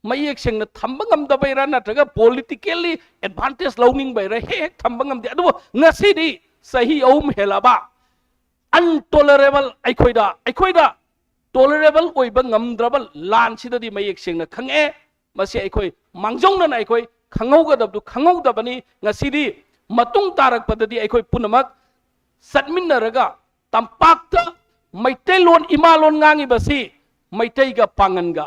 ꯃꯌꯦꯛ ꯁꯦꯡꯅ ꯊꯝꯕ ꯉꯝꯗꯕꯩꯔꯥ ꯅꯠꯇ꯭ꯔꯒ ꯄꯣꯂꯤꯇꯤꯀꯦꯜꯂꯤ ꯑꯦꯗꯚꯥꯟꯇꯦꯖ ꯂꯧꯅꯤꯡꯕꯩꯔꯥ ꯍꯦꯛ ꯍꯦꯛ ꯊꯝꯕ ꯉꯝꯗꯦ꯫ ꯑꯗꯨꯕꯨ ꯉꯁꯤꯗꯤ ꯆꯍꯤ ꯑꯍꯨꯝ ꯍꯦꯜꯂꯕ ꯑꯟꯇꯣꯂꯔꯦꯕꯜ, ꯑꯩꯈꯣꯏꯗ, ꯑꯩꯈꯣꯏꯗ ꯇꯣꯂꯔꯦꯕꯜ ꯑꯣꯏꯕ ꯉꯝꯗ꯭ꯔꯕ ꯂꯥꯟꯁꯤꯗꯗꯤ ꯃꯌꯦꯛ ꯁꯦꯡꯅ ꯈꯪꯉꯛꯑꯦ꯫ ꯃꯁꯤ ꯑꯩꯈꯣꯏ ꯃꯥꯡꯖꯧꯅꯅ ꯑꯩꯈꯣꯏ ꯈꯪꯍꯧꯒꯗꯕꯗꯨ ꯈꯪꯍꯧꯗꯕꯅꯤ꯫ ꯉꯁꯤꯗꯤ ꯃꯇꯨꯡ ꯇꯥꯔꯛꯄꯗꯗꯤ ꯑꯩꯈꯣꯏ ꯄꯨꯝꯅꯃꯛ ꯆꯠꯃꯤꯟꯅꯔꯒ ꯇꯝꯄꯥꯛꯇ ꯃꯩꯇꯩꯂꯣꯟ ꯏꯃꯥꯂꯣꯟ ꯉꯥꯡꯉꯤꯕꯁꯤ ꯃꯩꯇꯩꯒ ꯄꯥꯉꯟꯒ,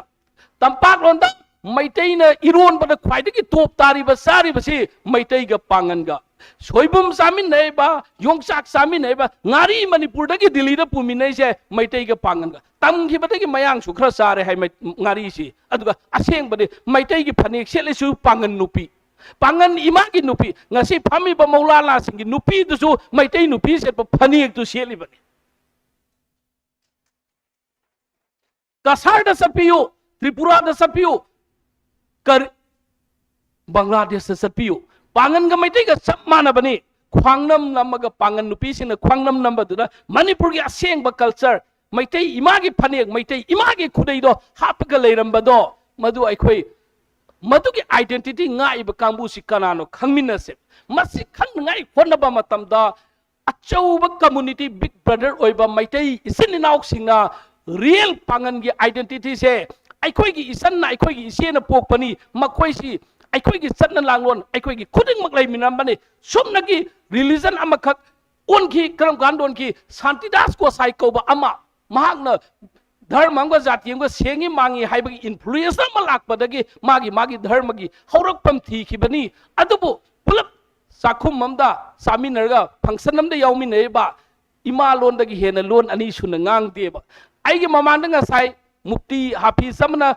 ꯇꯝꯄꯥꯛꯂꯣꯟꯗ ꯃꯩꯇꯩꯅ ꯏꯔꯣꯟꯕꯗ ꯈ꯭ꯋꯥꯏꯗꯒꯤ ꯇꯣꯞ ꯇꯥꯔꯤꯕ ꯆꯥꯔꯤꯕꯁꯤ ꯃꯩꯇꯩꯒ ꯄꯥꯡꯒꯟꯒ꯫ ꯁꯣꯏꯕꯨꯝ ꯆꯥꯃꯤꯟꯅꯩꯕ, ꯌꯣꯡꯆꯥꯛ ꯆꯥꯃꯤꯟꯅꯩꯕ, ꯉꯥꯔꯤ ꯃꯅꯤꯄꯨꯔꯗꯒꯤ ꯗꯤꯜꯂꯤꯗ ꯄꯨꯃꯤꯟꯅꯩꯁꯦ ꯃꯩꯇꯩꯒ ꯄꯥꯡꯒꯟꯒ꯫ ꯇꯝꯈꯤꯕꯗꯒꯤ ꯃꯌꯥꯡꯁꯨ ꯈꯔ ꯆꯥꯔꯦ ꯍꯥꯏ ꯃꯩ-, ꯉꯥꯔꯤꯁꯤ꯫ ꯑꯗꯨꯒ ꯑꯁꯦꯡꯕꯗꯤ ꯃꯩꯇꯩꯒꯤ ꯐꯅꯦꯛ ꯁꯦꯠꯂꯤꯁꯨ ꯄꯥꯡꯒꯟ ꯅꯨꯄꯤ, ꯄꯥꯡꯒꯟ ꯏꯃꯥꯒꯤ ꯅꯨꯄꯤ꯫ ꯉꯁꯤ ꯐꯝꯃꯤꯕ ꯃꯧꯂꯥꯅꯥꯁꯤꯡꯒꯤ ꯅꯨꯄꯤꯗꯨꯁꯨ ꯃꯩꯇꯩ ꯅꯨꯄꯤ ꯁꯦꯠꯄ ꯐꯅꯦꯛꯇꯨ ꯁꯦꯠꯂꯤꯕꯅꯤ꯫ ꯀꯁꯥꯔꯗ ꯆꯠꯄꯤꯌꯨ, ꯇ꯭ꯔꯤꯄꯨꯔꯥꯗ ꯆꯠꯄꯤꯌꯨ, ꯀꯔꯤ-, ꯕꯪꯒ꯭ꯂꯥꯗꯦꯁꯇ ꯆꯠꯄꯤꯌꯨ, ꯄꯥꯡꯒꯟꯒ ꯃꯩꯇꯩꯒ ꯆꯞ ꯃꯥꯟꯅꯕꯅꯤ꯫ ꯈ꯭ꯋꯥꯡꯅꯝ ꯅꯝꯃꯒ ꯄꯥꯡꯒꯟ ꯅꯨꯄꯤꯁꯤꯡꯅ ꯈ꯭ꯋꯥꯡꯅꯝ ꯅꯝꯕꯗꯨꯅ ꯃꯅꯤꯄꯨꯔꯒꯤ ꯑꯁꯦꯡꯕ culture, ꯃꯩꯇꯩ ꯏꯃꯥꯒꯤ ꯐꯅꯦꯛ, ꯃꯩꯇꯩ ꯏꯃꯥꯒꯤ ꯈꯨꯗꯩꯗꯣ ꯍꯥꯞꯄꯒ ꯂꯩꯔꯝꯕꯗꯣ, ꯃꯗꯨ ꯑꯩꯈꯣꯏ, ꯃꯗꯨꯒꯤ identity ꯉꯥꯛꯏꯕ ꯀꯥꯡꯕꯨꯁꯤ ꯀꯅꯥꯅꯣ ꯈꯪꯃꯤꯟꯅꯁꯦ꯫ ꯃꯁꯤ ꯈꯪꯅꯉꯥꯏ ꯍꯣꯠꯅꯕ ꯃꯇꯝꯗ ꯑꯆꯧꯕ community, big brother ꯑꯣꯏꯕ ꯃꯩꯇꯩ ꯏꯆꯤꯟ ꯏꯅꯥꯎꯁꯤꯡꯅ real ꯄꯥꯡꯒꯟꯒꯤ identityꯁꯦ, ꯑꯩꯈꯣꯏꯒꯤ ꯏꯆꯟꯅ, ꯑꯩꯈꯣꯏꯒꯤ ꯏꯆꯦꯅ ꯄꯣꯛꯄꯅꯤ, ꯃꯈꯣꯏꯁꯤ ꯑꯩꯈꯣꯏꯒꯤ ꯆꯠꯅ ꯂꯥꯡꯂꯣꯟ, ꯑꯩꯈꯣꯏꯒꯤ ꯈꯨꯗꯤꯡꯃꯛ ꯂꯩꯃꯤꯟꯅꯔꯝꯕꯅꯤ꯫ ꯁꯨꯞꯅꯒꯤ religion ꯑꯃꯈꯛ ꯑꯣꯟꯈꯤ꯫ ꯀꯔꯝ ꯀꯥꯟꯗ ꯑꯣꯟꯈꯤ? ꯁꯥꯟꯇꯤꯗꯥꯁ ꯒꯣꯁꯥꯏ ꯀꯧꯕ ꯑꯃ, ꯃꯍꯥꯛꯅ ꯙꯔꯃ ꯑꯃꯒ ꯖꯥꯇꯤ ꯑꯃꯒ ꯁꯦꯡꯉꯤ ꯃꯥꯡꯉꯤ ꯍꯥꯏꯕꯒꯤ influence ꯑꯃ ꯂꯥꯛꯄꯗꯒꯤ ꯃꯥꯒꯤ, ꯃꯥꯒꯤ ꯙꯔꯃꯒꯤ ꯍꯧꯔꯛꯐꯝ ꯊꯤꯈꯤꯕꯅꯤ꯫ ꯑꯗꯨꯕꯨ ꯄꯨꯂꯞ ꯆꯥꯛꯈꯨꯝ ꯑꯃꯗ ꯆꯥꯃꯤꯟꯅꯔꯒ function ꯑꯃꯗ ꯌꯥꯎꯃꯤꯟꯅꯔꯤꯕ ꯏꯃꯥ ꯂꯣꯟꯗꯒꯤ ꯍꯦꯟꯅ ꯂꯣꯟ ꯑꯅꯤ ꯁꯨꯅ ꯉꯥꯡꯗꯦꯕ꯫ ꯑꯩꯒꯤ ꯃꯃꯥꯡꯗ ꯉꯁꯥꯏ ꯃꯨꯐꯇꯤ ꯍꯥꯐꯤꯖ ꯑꯃꯅ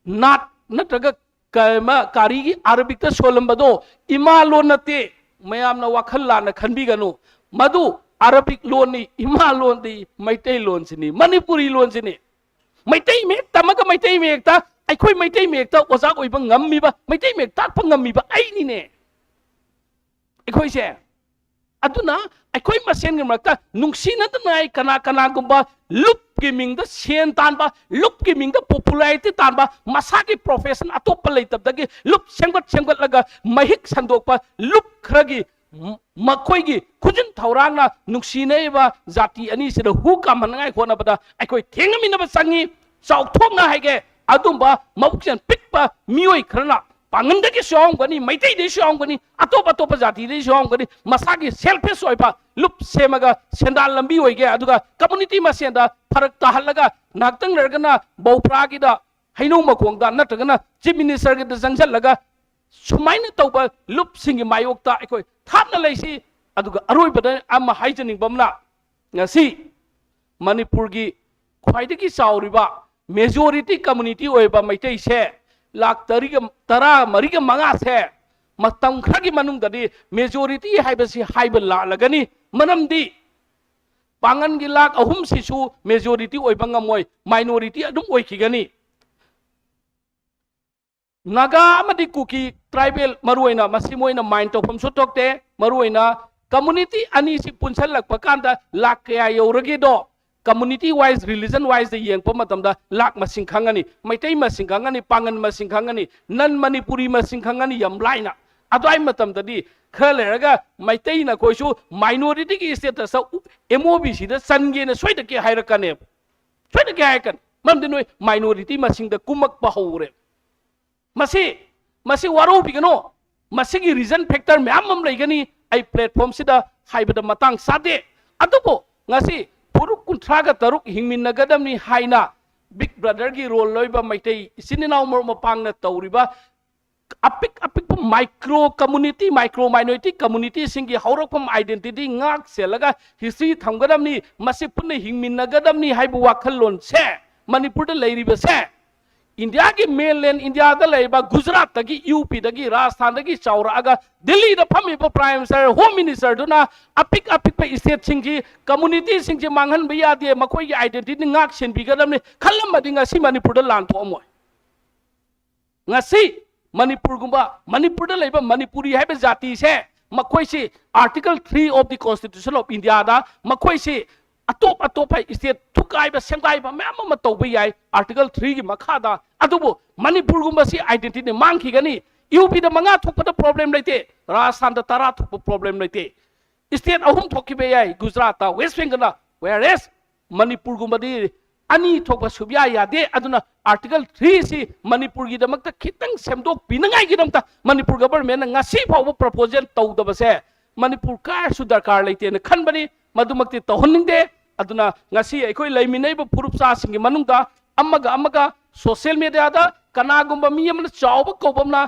ꯅꯥꯠ ꯅꯠꯇ꯭ꯔꯒ ꯀ-, ꯃ-, ꯀꯥꯔꯤꯒꯤ ꯑꯔꯕꯤꯛꯇ ꯁꯣꯜꯂꯝꯕꯗꯣ ꯏꯃꯥ ꯂꯣꯟ ꯅꯠꯇꯦ꯫ ꯃꯌꯥꯝꯅ ꯋꯥꯈꯜ ꯂꯥꯟꯅ ꯈꯟꯕꯤꯒꯅꯨ꯫ ꯃꯗꯨ ꯑꯔꯕꯤꯛ ꯂꯣꯟꯅꯤ, ꯏꯃꯥ ꯂꯣꯟꯗꯤ ꯃꯩꯇꯩ ꯂꯣꯟꯁꯤꯅꯤ, ꯃꯅꯤꯄꯨꯔꯤ ꯂꯣꯟꯁꯤꯅꯤ꯫ ꯃꯩꯇꯩ ꯃꯌꯦꯛ ꯇꯝꯃꯒ ꯃꯩꯇꯩ ꯃꯌꯦꯛꯇ, ꯑꯩꯈꯣꯏ ꯃꯩꯇꯩ ꯃꯌꯦꯛꯇ ꯑꯣꯖꯥ ꯑꯣꯏꯕ ꯉꯝꯃꯤꯕ, ꯃꯩꯇꯩ ꯃꯌꯦꯛ ꯇꯥꯛꯄ ꯉꯝꯃꯤꯕ ꯑꯩꯅꯤꯅꯦ꯫ ꯑꯩꯈꯣꯏꯁꯦ꯫ ꯑꯗꯨꯅ ꯑꯩꯈꯣꯏ ꯃꯁꯦꯟꯒꯤ ꯃꯔꯛꯇ ꯅꯨꯡꯁꯤꯅꯗꯅ ꯀꯅꯥ ꯀꯅꯥꯒꯨꯝꯕ ꯂꯨꯞꯀꯤ ꯃꯤꯡꯗ ꯁꯦꯟ ꯇꯥꯟꯕ, ꯂꯨꯞꯀꯤ ꯃꯤꯡꯗ popularity ꯇꯥꯟꯕ, ꯃꯁꯥꯒꯤ profession ꯑꯇꯣꯞꯄ ꯂꯩꯇꯕꯗꯒꯤ ꯂꯨꯞ ꯁꯦꯝꯒꯠ ꯁꯦꯝꯒꯠꯂꯒ ꯃꯍꯤꯛ ꯁꯟꯗꯣꯛꯄ ꯂꯨꯞ ꯈꯔꯒꯤ ꯃ-, ꯃꯈꯣꯏꯒꯤ ꯈꯨꯖꯤꯟ ꯊꯧꯔꯥꯡꯅ ꯅꯨꯡꯁꯤꯅꯔꯤꯕ ꯖꯥꯇꯤ ꯑꯅꯤꯁꯤꯗ ꯍꯨ ꯀꯥꯝꯍꯟꯅꯉꯥꯏ ꯍꯣꯠꯅꯕꯗ ꯑꯩꯈꯣꯏ ꯊꯦꯡꯅꯃꯤꯟꯅꯕ ꯆꯪꯉꯤ꯫ ꯆꯥꯎꯊꯣꯛꯅ ꯍꯥꯏꯒꯦ, ꯑꯗꯨꯝꯕ ꯃꯕꯨꯛꯆꯦꯜ ꯄꯤꯛꯄ ꯃꯤꯑꯣꯏ ꯈꯔꯅ ꯄꯥꯡꯒꯟꯗꯒꯤꯁꯨ ꯌꯥꯎꯔꯝꯒꯅꯤ, ꯃꯩꯇꯩꯗꯒꯤꯁꯨ ꯌꯥꯎꯔꯝꯒꯅꯤ, ꯑꯇꯣꯞ ꯑꯇꯣꯞꯄ ꯖꯥꯇꯤꯗꯒꯤꯁꯨ ꯌꯥꯎꯔꯝꯒꯅꯤ, ꯃꯁꯥꯒꯤ selfish ꯑꯣꯏꯕ ꯂꯨꯞ ꯁꯦꯝꯃꯒ ꯁꯦꯟꯗꯥꯟ ꯂꯝꯕꯤ ꯑꯣꯏꯒꯦ, ꯑꯗꯨꯒ community ꯃꯁꯦꯟꯗ ꯐꯔꯛ ꯇꯥꯍꯜꯂꯒ ꯉꯥꯏꯍꯥꯛꯇꯪ ꯂꯩꯔꯒꯅ ꯕꯧꯄ꯭ꯔꯥꯒꯤꯗ ꯍꯩꯅꯧ ꯃꯈꯣꯡꯗ ꯅꯠꯇ꯭ꯔꯒꯅ ꯆꯤꯐ ꯃꯤꯅꯤꯁꯇꯔꯒꯤꯗ ꯆꯪꯁꯤꯜꯂꯒ ꯁꯨꯃꯥꯏꯅ ꯇꯧꯕ ꯂꯨꯞꯁꯤꯡꯒꯤ ꯃꯥꯌꯣꯛꯇ ꯑꯩꯈꯣꯏ ꯊꯥꯞꯅ ꯂꯩꯁꯤ꯫ ꯑꯗꯨꯒ ꯑꯔꯣꯏꯕꯗ ꯑꯃ ꯍꯥꯏꯖꯅꯤꯡꯕ ꯑꯃꯅ, ꯉꯁꯤ ꯃꯅꯤꯄꯨꯔꯒꯤ ꯈ꯭ꯋꯥꯏꯗꯒꯤ ꯆꯥꯎꯔꯤꯕ ꯃꯦꯖꯣꯔꯤꯇꯤ ꯀꯝꯃꯨꯅꯤꯇꯤ ꯑꯣꯏꯕ ꯃꯩꯇꯩꯁꯦ ꯂꯥꯛ ꯇꯔꯥꯒ, ꯇꯔꯥ ꯃꯔꯤꯒ ꯃꯉꯥꯁꯦ ꯃꯇꯝ ꯈꯔꯒꯤ ꯃꯅꯨꯡꯗꯗꯤ ꯃꯦꯖꯣꯔꯤꯇꯤ ꯍꯥꯏꯕꯁꯤ ꯍꯥꯏꯕ ꯂꯥꯜꯂꯒꯅꯤ꯫ ꯃꯔꯝꯗꯤ ꯄꯥꯡꯒꯟꯒꯤ ꯂꯥꯛ ꯑꯍꯨꯝꯁꯤꯁꯨ ꯃꯦꯖꯣꯔꯤꯇꯤ ꯑꯣꯏꯕ ꯉꯝꯃꯣꯏ, ꯃꯥꯏꯅꯣꯔꯤꯇꯤ ꯑꯗꯨꯝ ꯑꯣꯏꯈꯤꯒꯅꯤ꯫ ꯅꯥꯒꯥ ꯑꯃꯗꯤ ꯀꯨꯀꯤ ꯇ꯭ꯔꯥꯏꯕꯦꯜ ꯃꯔꯨꯑꯣꯏꯅ ꯃꯁꯤ ꯃꯣꯏꯅ ꯃꯥꯏꯟ ꯇꯧꯐꯝꯁꯨ ꯊꯣꯛꯇꯦ꯫ ꯃꯔꯨꯑꯣꯏꯅ ꯀꯝꯃꯨꯅꯤꯇꯤ ꯑꯅꯤꯁꯤ ꯄꯨꯟꯁꯤꯜꯂꯛꯄ ꯀꯥꯟꯗ ꯂꯥꯛ ꯀꯌꯥ ꯌꯧꯔꯒꯦꯗꯣ ꯀꯝꯃꯨꯅꯤꯇꯤ ꯋꯥꯏꯁ, ꯔꯤꯂꯤꯖꯟ ꯋꯥꯏꯁꯇ ꯌꯦꯡꯉꯛꯄ ꯃꯇꯝꯗ ꯂꯥꯛ ꯃꯁꯤꯡ ꯈꯪꯉꯅꯤ, ꯃꯩꯇꯩ ꯃꯁꯤꯡ ꯈꯪꯉꯅꯤ, ꯄꯥꯡꯒꯟ ꯃꯁꯤꯡ ꯈꯪꯉꯅꯤ, ꯅꯟ ꯃꯅꯤꯄꯨꯔꯤ ꯃꯁꯤꯡ ꯈꯪꯉꯅꯤ ꯌꯥꯝ ꯂꯥꯏꯅ꯫ ꯑꯗꯨꯋꯥꯏ ꯃꯇꯝꯗꯗꯤ ꯈꯔ ꯂꯩꯔꯒ ꯃꯩꯇꯩꯅ ꯑꯩꯈꯣꯏꯁꯨ ꯃꯥꯏꯅꯣꯔꯤꯇꯤꯒꯤ ꯁ꯭ꯇꯦꯇꯁꯇ ꯑꯦꯝ ꯑꯣ ꯕꯤ ꯁꯤꯗ ꯆꯟꯒꯦꯅ ꯁꯣꯏꯗꯅ ꯍꯥꯏꯔꯛꯀꯅꯦꯕ꯫ ꯁꯣꯏꯗꯅ ꯍꯥꯏꯔꯛꯀꯅꯤ꯫ ꯃꯔꯝꯗꯤ ꯅꯣꯏ ꯃꯥꯏꯅꯣꯔꯤꯇꯤ ꯃꯁꯤꯡꯗ ꯀꯨꯝꯃꯛꯄ ꯍꯧꯔꯦ꯫ ꯃꯁꯤ, ꯃꯁꯤ ꯋꯥꯔꯧꯕꯤꯒꯅꯨ꯫ ꯃꯁꯤꯒꯤ ꯔꯤꯖꯟ ꯐꯦꯛꯇꯔ ꯃꯌꯥꯝ ꯑꯃ ꯂꯩꯒꯅꯤ꯫ ꯑꯩ ꯄ꯭ꯂꯦꯠꯐꯣꯝꯁꯤꯗ ꯍꯥꯏꯕꯗ ꯃꯇꯥꯡ ꯆꯥꯗꯦ꯫ ꯑꯗꯨꯕꯨ ꯉꯁꯤ ꯐꯨꯔꯨꯞ ꯀꯨꯟꯊ꯭ꯔꯥꯒ ꯇꯔꯨꯛ ꯍꯤꯡꯃꯤꯟꯅꯒꯗꯕꯅꯤ ꯍꯥꯏꯅ ꯕꯤꯛ ꯕ꯭ꯔꯗꯔꯒꯤ ꯔꯣꯜ ꯂꯧꯔꯤꯕ ꯃꯩꯇꯩ ꯏꯆꯤꯟ ꯏꯅꯥꯎ ꯃꯔꯨꯞ ꯃꯄꯥꯡꯅ ꯇꯧꯔꯤꯕ ꯑꯄꯤꯛ ꯑꯄꯤꯛꯄ ꯃꯥꯏꯀ꯭ꯔꯣ ꯀꯝꯃꯨꯅꯤꯇꯤ, ꯃꯥꯏꯀ꯭ꯔꯣ ꯃꯥꯏꯅꯣꯔꯤꯇꯤ ꯀꯝꯃꯨꯅꯤꯇꯤꯁꯤꯡꯒꯤ ꯍꯧꯔꯛꯐꯝ ꯑꯥꯏꯗꯦꯟꯇꯤꯇꯤ ꯉꯥꯛ ꯁꯦꯜꯂꯒ ꯍꯤꯁꯇ꯭ꯔꯤ ꯊꯝꯒꯗꯕꯅꯤ, ꯃꯁꯤ ꯄꯨꯟꯅ ꯍꯤꯡꯃꯤꯟꯅꯒꯗꯕꯅꯤ ꯍꯥꯏꯕ ꯋꯥꯈꯜꯂꯣꯟꯁꯦ ꯃꯅꯤꯄꯨꯔꯗ ꯂꯩꯔꯤꯕꯁꯦ ꯏꯟꯗꯤꯌꯥꯒꯤ ꯃꯦꯟꯂꯦꯟ ꯏꯟꯗꯤꯌꯥꯗ ꯂꯩꯔꯤꯕ ꯒꯨꯖꯔꯥꯠꯇꯒꯤ, ꯌꯨ ꯄꯤꯗꯒꯤ, ꯔꯥꯖꯁꯊꯥꯟꯗꯒꯤ ꯆꯥꯎꯔꯛꯑꯒ ꯗꯤꯜꯂꯤꯗ ꯐꯝꯃꯤꯕ ꯄ꯭ꯔꯥꯏꯝ ꯃꯤꯅꯤꯁꯇꯔ, ꯍꯣꯝ ꯃꯤꯅꯤꯁꯇꯔꯗꯨꯅ ꯑꯄꯤꯛ ꯑꯄꯤꯛꯄ ꯁ꯭ꯇꯦꯠꯁꯤꯡꯒꯤ ꯀꯝꯃꯨꯅꯤꯇꯤꯁꯤꯡꯁꯦ ꯃꯥꯡꯍꯟꯕ ꯌꯥꯗꯦ, ꯃꯈꯣꯏꯒꯤ ꯑꯥꯏꯗꯦꯟꯇꯤꯇꯤ ꯉꯥꯛ ꯁꯦꯟꯕꯤꯒꯗꯕꯅꯤ ꯈꯜꯂꯝꯃꯗꯤ ꯉꯁꯤ ꯃꯅꯤꯄꯨꯔꯗ ꯂꯥꯟ ꯊꯣꯛꯑꯝꯃꯣꯏ꯫ ꯉꯁꯤ ꯃꯅꯤꯄꯨꯔꯒꯨꯝꯕ, ꯃꯅꯤꯄꯨꯔꯗ ꯂꯩꯕ ꯃꯅꯤꯄꯨꯔꯤ ꯍꯥꯏꯕ ꯖꯥꯇꯤꯁꯦ, ꯃꯈꯣꯏꯁꯤ Article three of the Constitution of Indiaꯗ ꯃꯈꯣꯏꯁꯤ ꯑꯇꯣꯞ ꯑꯇꯣꯞꯄ ꯁ꯭ꯇꯦꯠ ꯊꯨꯒꯥꯏꯕ ꯁꯦꯝꯒꯥꯏꯕ ꯃꯌꯥꯝ ꯑꯃ ꯇꯧꯕ ꯌꯥꯏ Article threeꯒꯤ ꯃꯈꯥꯗ꯫ ꯑꯗꯨꯕꯨ ꯃꯅꯤꯄꯨꯔꯒꯨꯝꯕꯁꯤ ꯑꯥꯏꯗꯦꯟꯇꯤꯇꯤ ꯃꯥꯡꯈꯤꯒꯅꯤ꯫ ꯌꯨ ꯄꯤꯗ ꯃꯉꯥ ꯊꯣꯛꯄꯗ ꯄ꯭ꯔꯣꯕ꯭ꯂꯦꯝ ꯂꯩꯇꯦ, ꯔꯥꯖꯁꯊꯥꯟꯗ ꯇꯔꯥ ꯊꯣꯛꯄ ꯄ꯭ꯔꯣꯕ꯭ꯂꯦꯝ ꯂꯩꯇꯦ꯫ ꯁ꯭ꯇꯦꯠ ꯑꯍꯨꯝ ꯊꯣꯛꯈꯤꯕ ꯌꯥꯏ, ꯒꯨꯖꯔꯥꯠꯇ, ꯋꯦꯁ ꯕꯦꯡꯒꯜꯗ, whereas ꯃꯅꯤꯄꯨꯔꯒꯨꯝꯕꯗꯤ ꯑꯅꯤ ꯊꯣꯛꯄ ꯁꯨꯛꯌꯥ ꯌꯥꯗꯦ꯫ ꯑꯗꯨꯅ Article threeꯁꯤ ꯃꯅꯤꯄꯨꯔꯒꯤꯗꯃꯛꯇ ꯈꯤꯇꯪ ꯁꯦꯝꯗꯣꯛꯄꯤꯅꯉꯥꯏꯒꯤꯗꯃꯛꯇ ꯃꯅꯤꯄꯨꯔ ꯒꯚꯔꯟꯃꯦꯟꯠꯅ ꯉꯁꯤ ꯐꯥꯎꯕ ꯄ꯭ꯔꯄꯣꯖꯦꯜ ꯇꯧꯗꯕꯁꯦ ꯃꯅꯤꯄꯨꯔ ꯀꯌꯥꯁꯨ ꯗꯔꯀꯥꯔ ꯂꯩꯇꯦꯅ ꯈꯟꯕꯅꯤ꯫ ꯃꯗꯨꯃꯛꯇꯤ ꯇꯧꯍꯟꯅꯤꯡꯗꯦ꯫ ꯑꯗꯨꯅ ꯉꯁꯤ ꯑꯩꯈꯣꯏ ꯂꯩꯃꯤꯟꯅꯔꯤꯕ ꯐꯨꯔꯨꯞꯆꯥꯁꯤꯡꯒꯤ ꯃꯅꯨꯡꯗ ꯑꯃꯒ ꯑꯃꯒ ꯁꯣꯁꯤꯌꯦꯜ ꯃꯦꯗꯤꯌꯥꯗ ꯀꯅꯥꯒꯨꯝꯕ ꯃꯤ ꯑꯃꯅ ꯆꯥꯎꯕ ꯀꯧꯕ ꯑꯃꯅ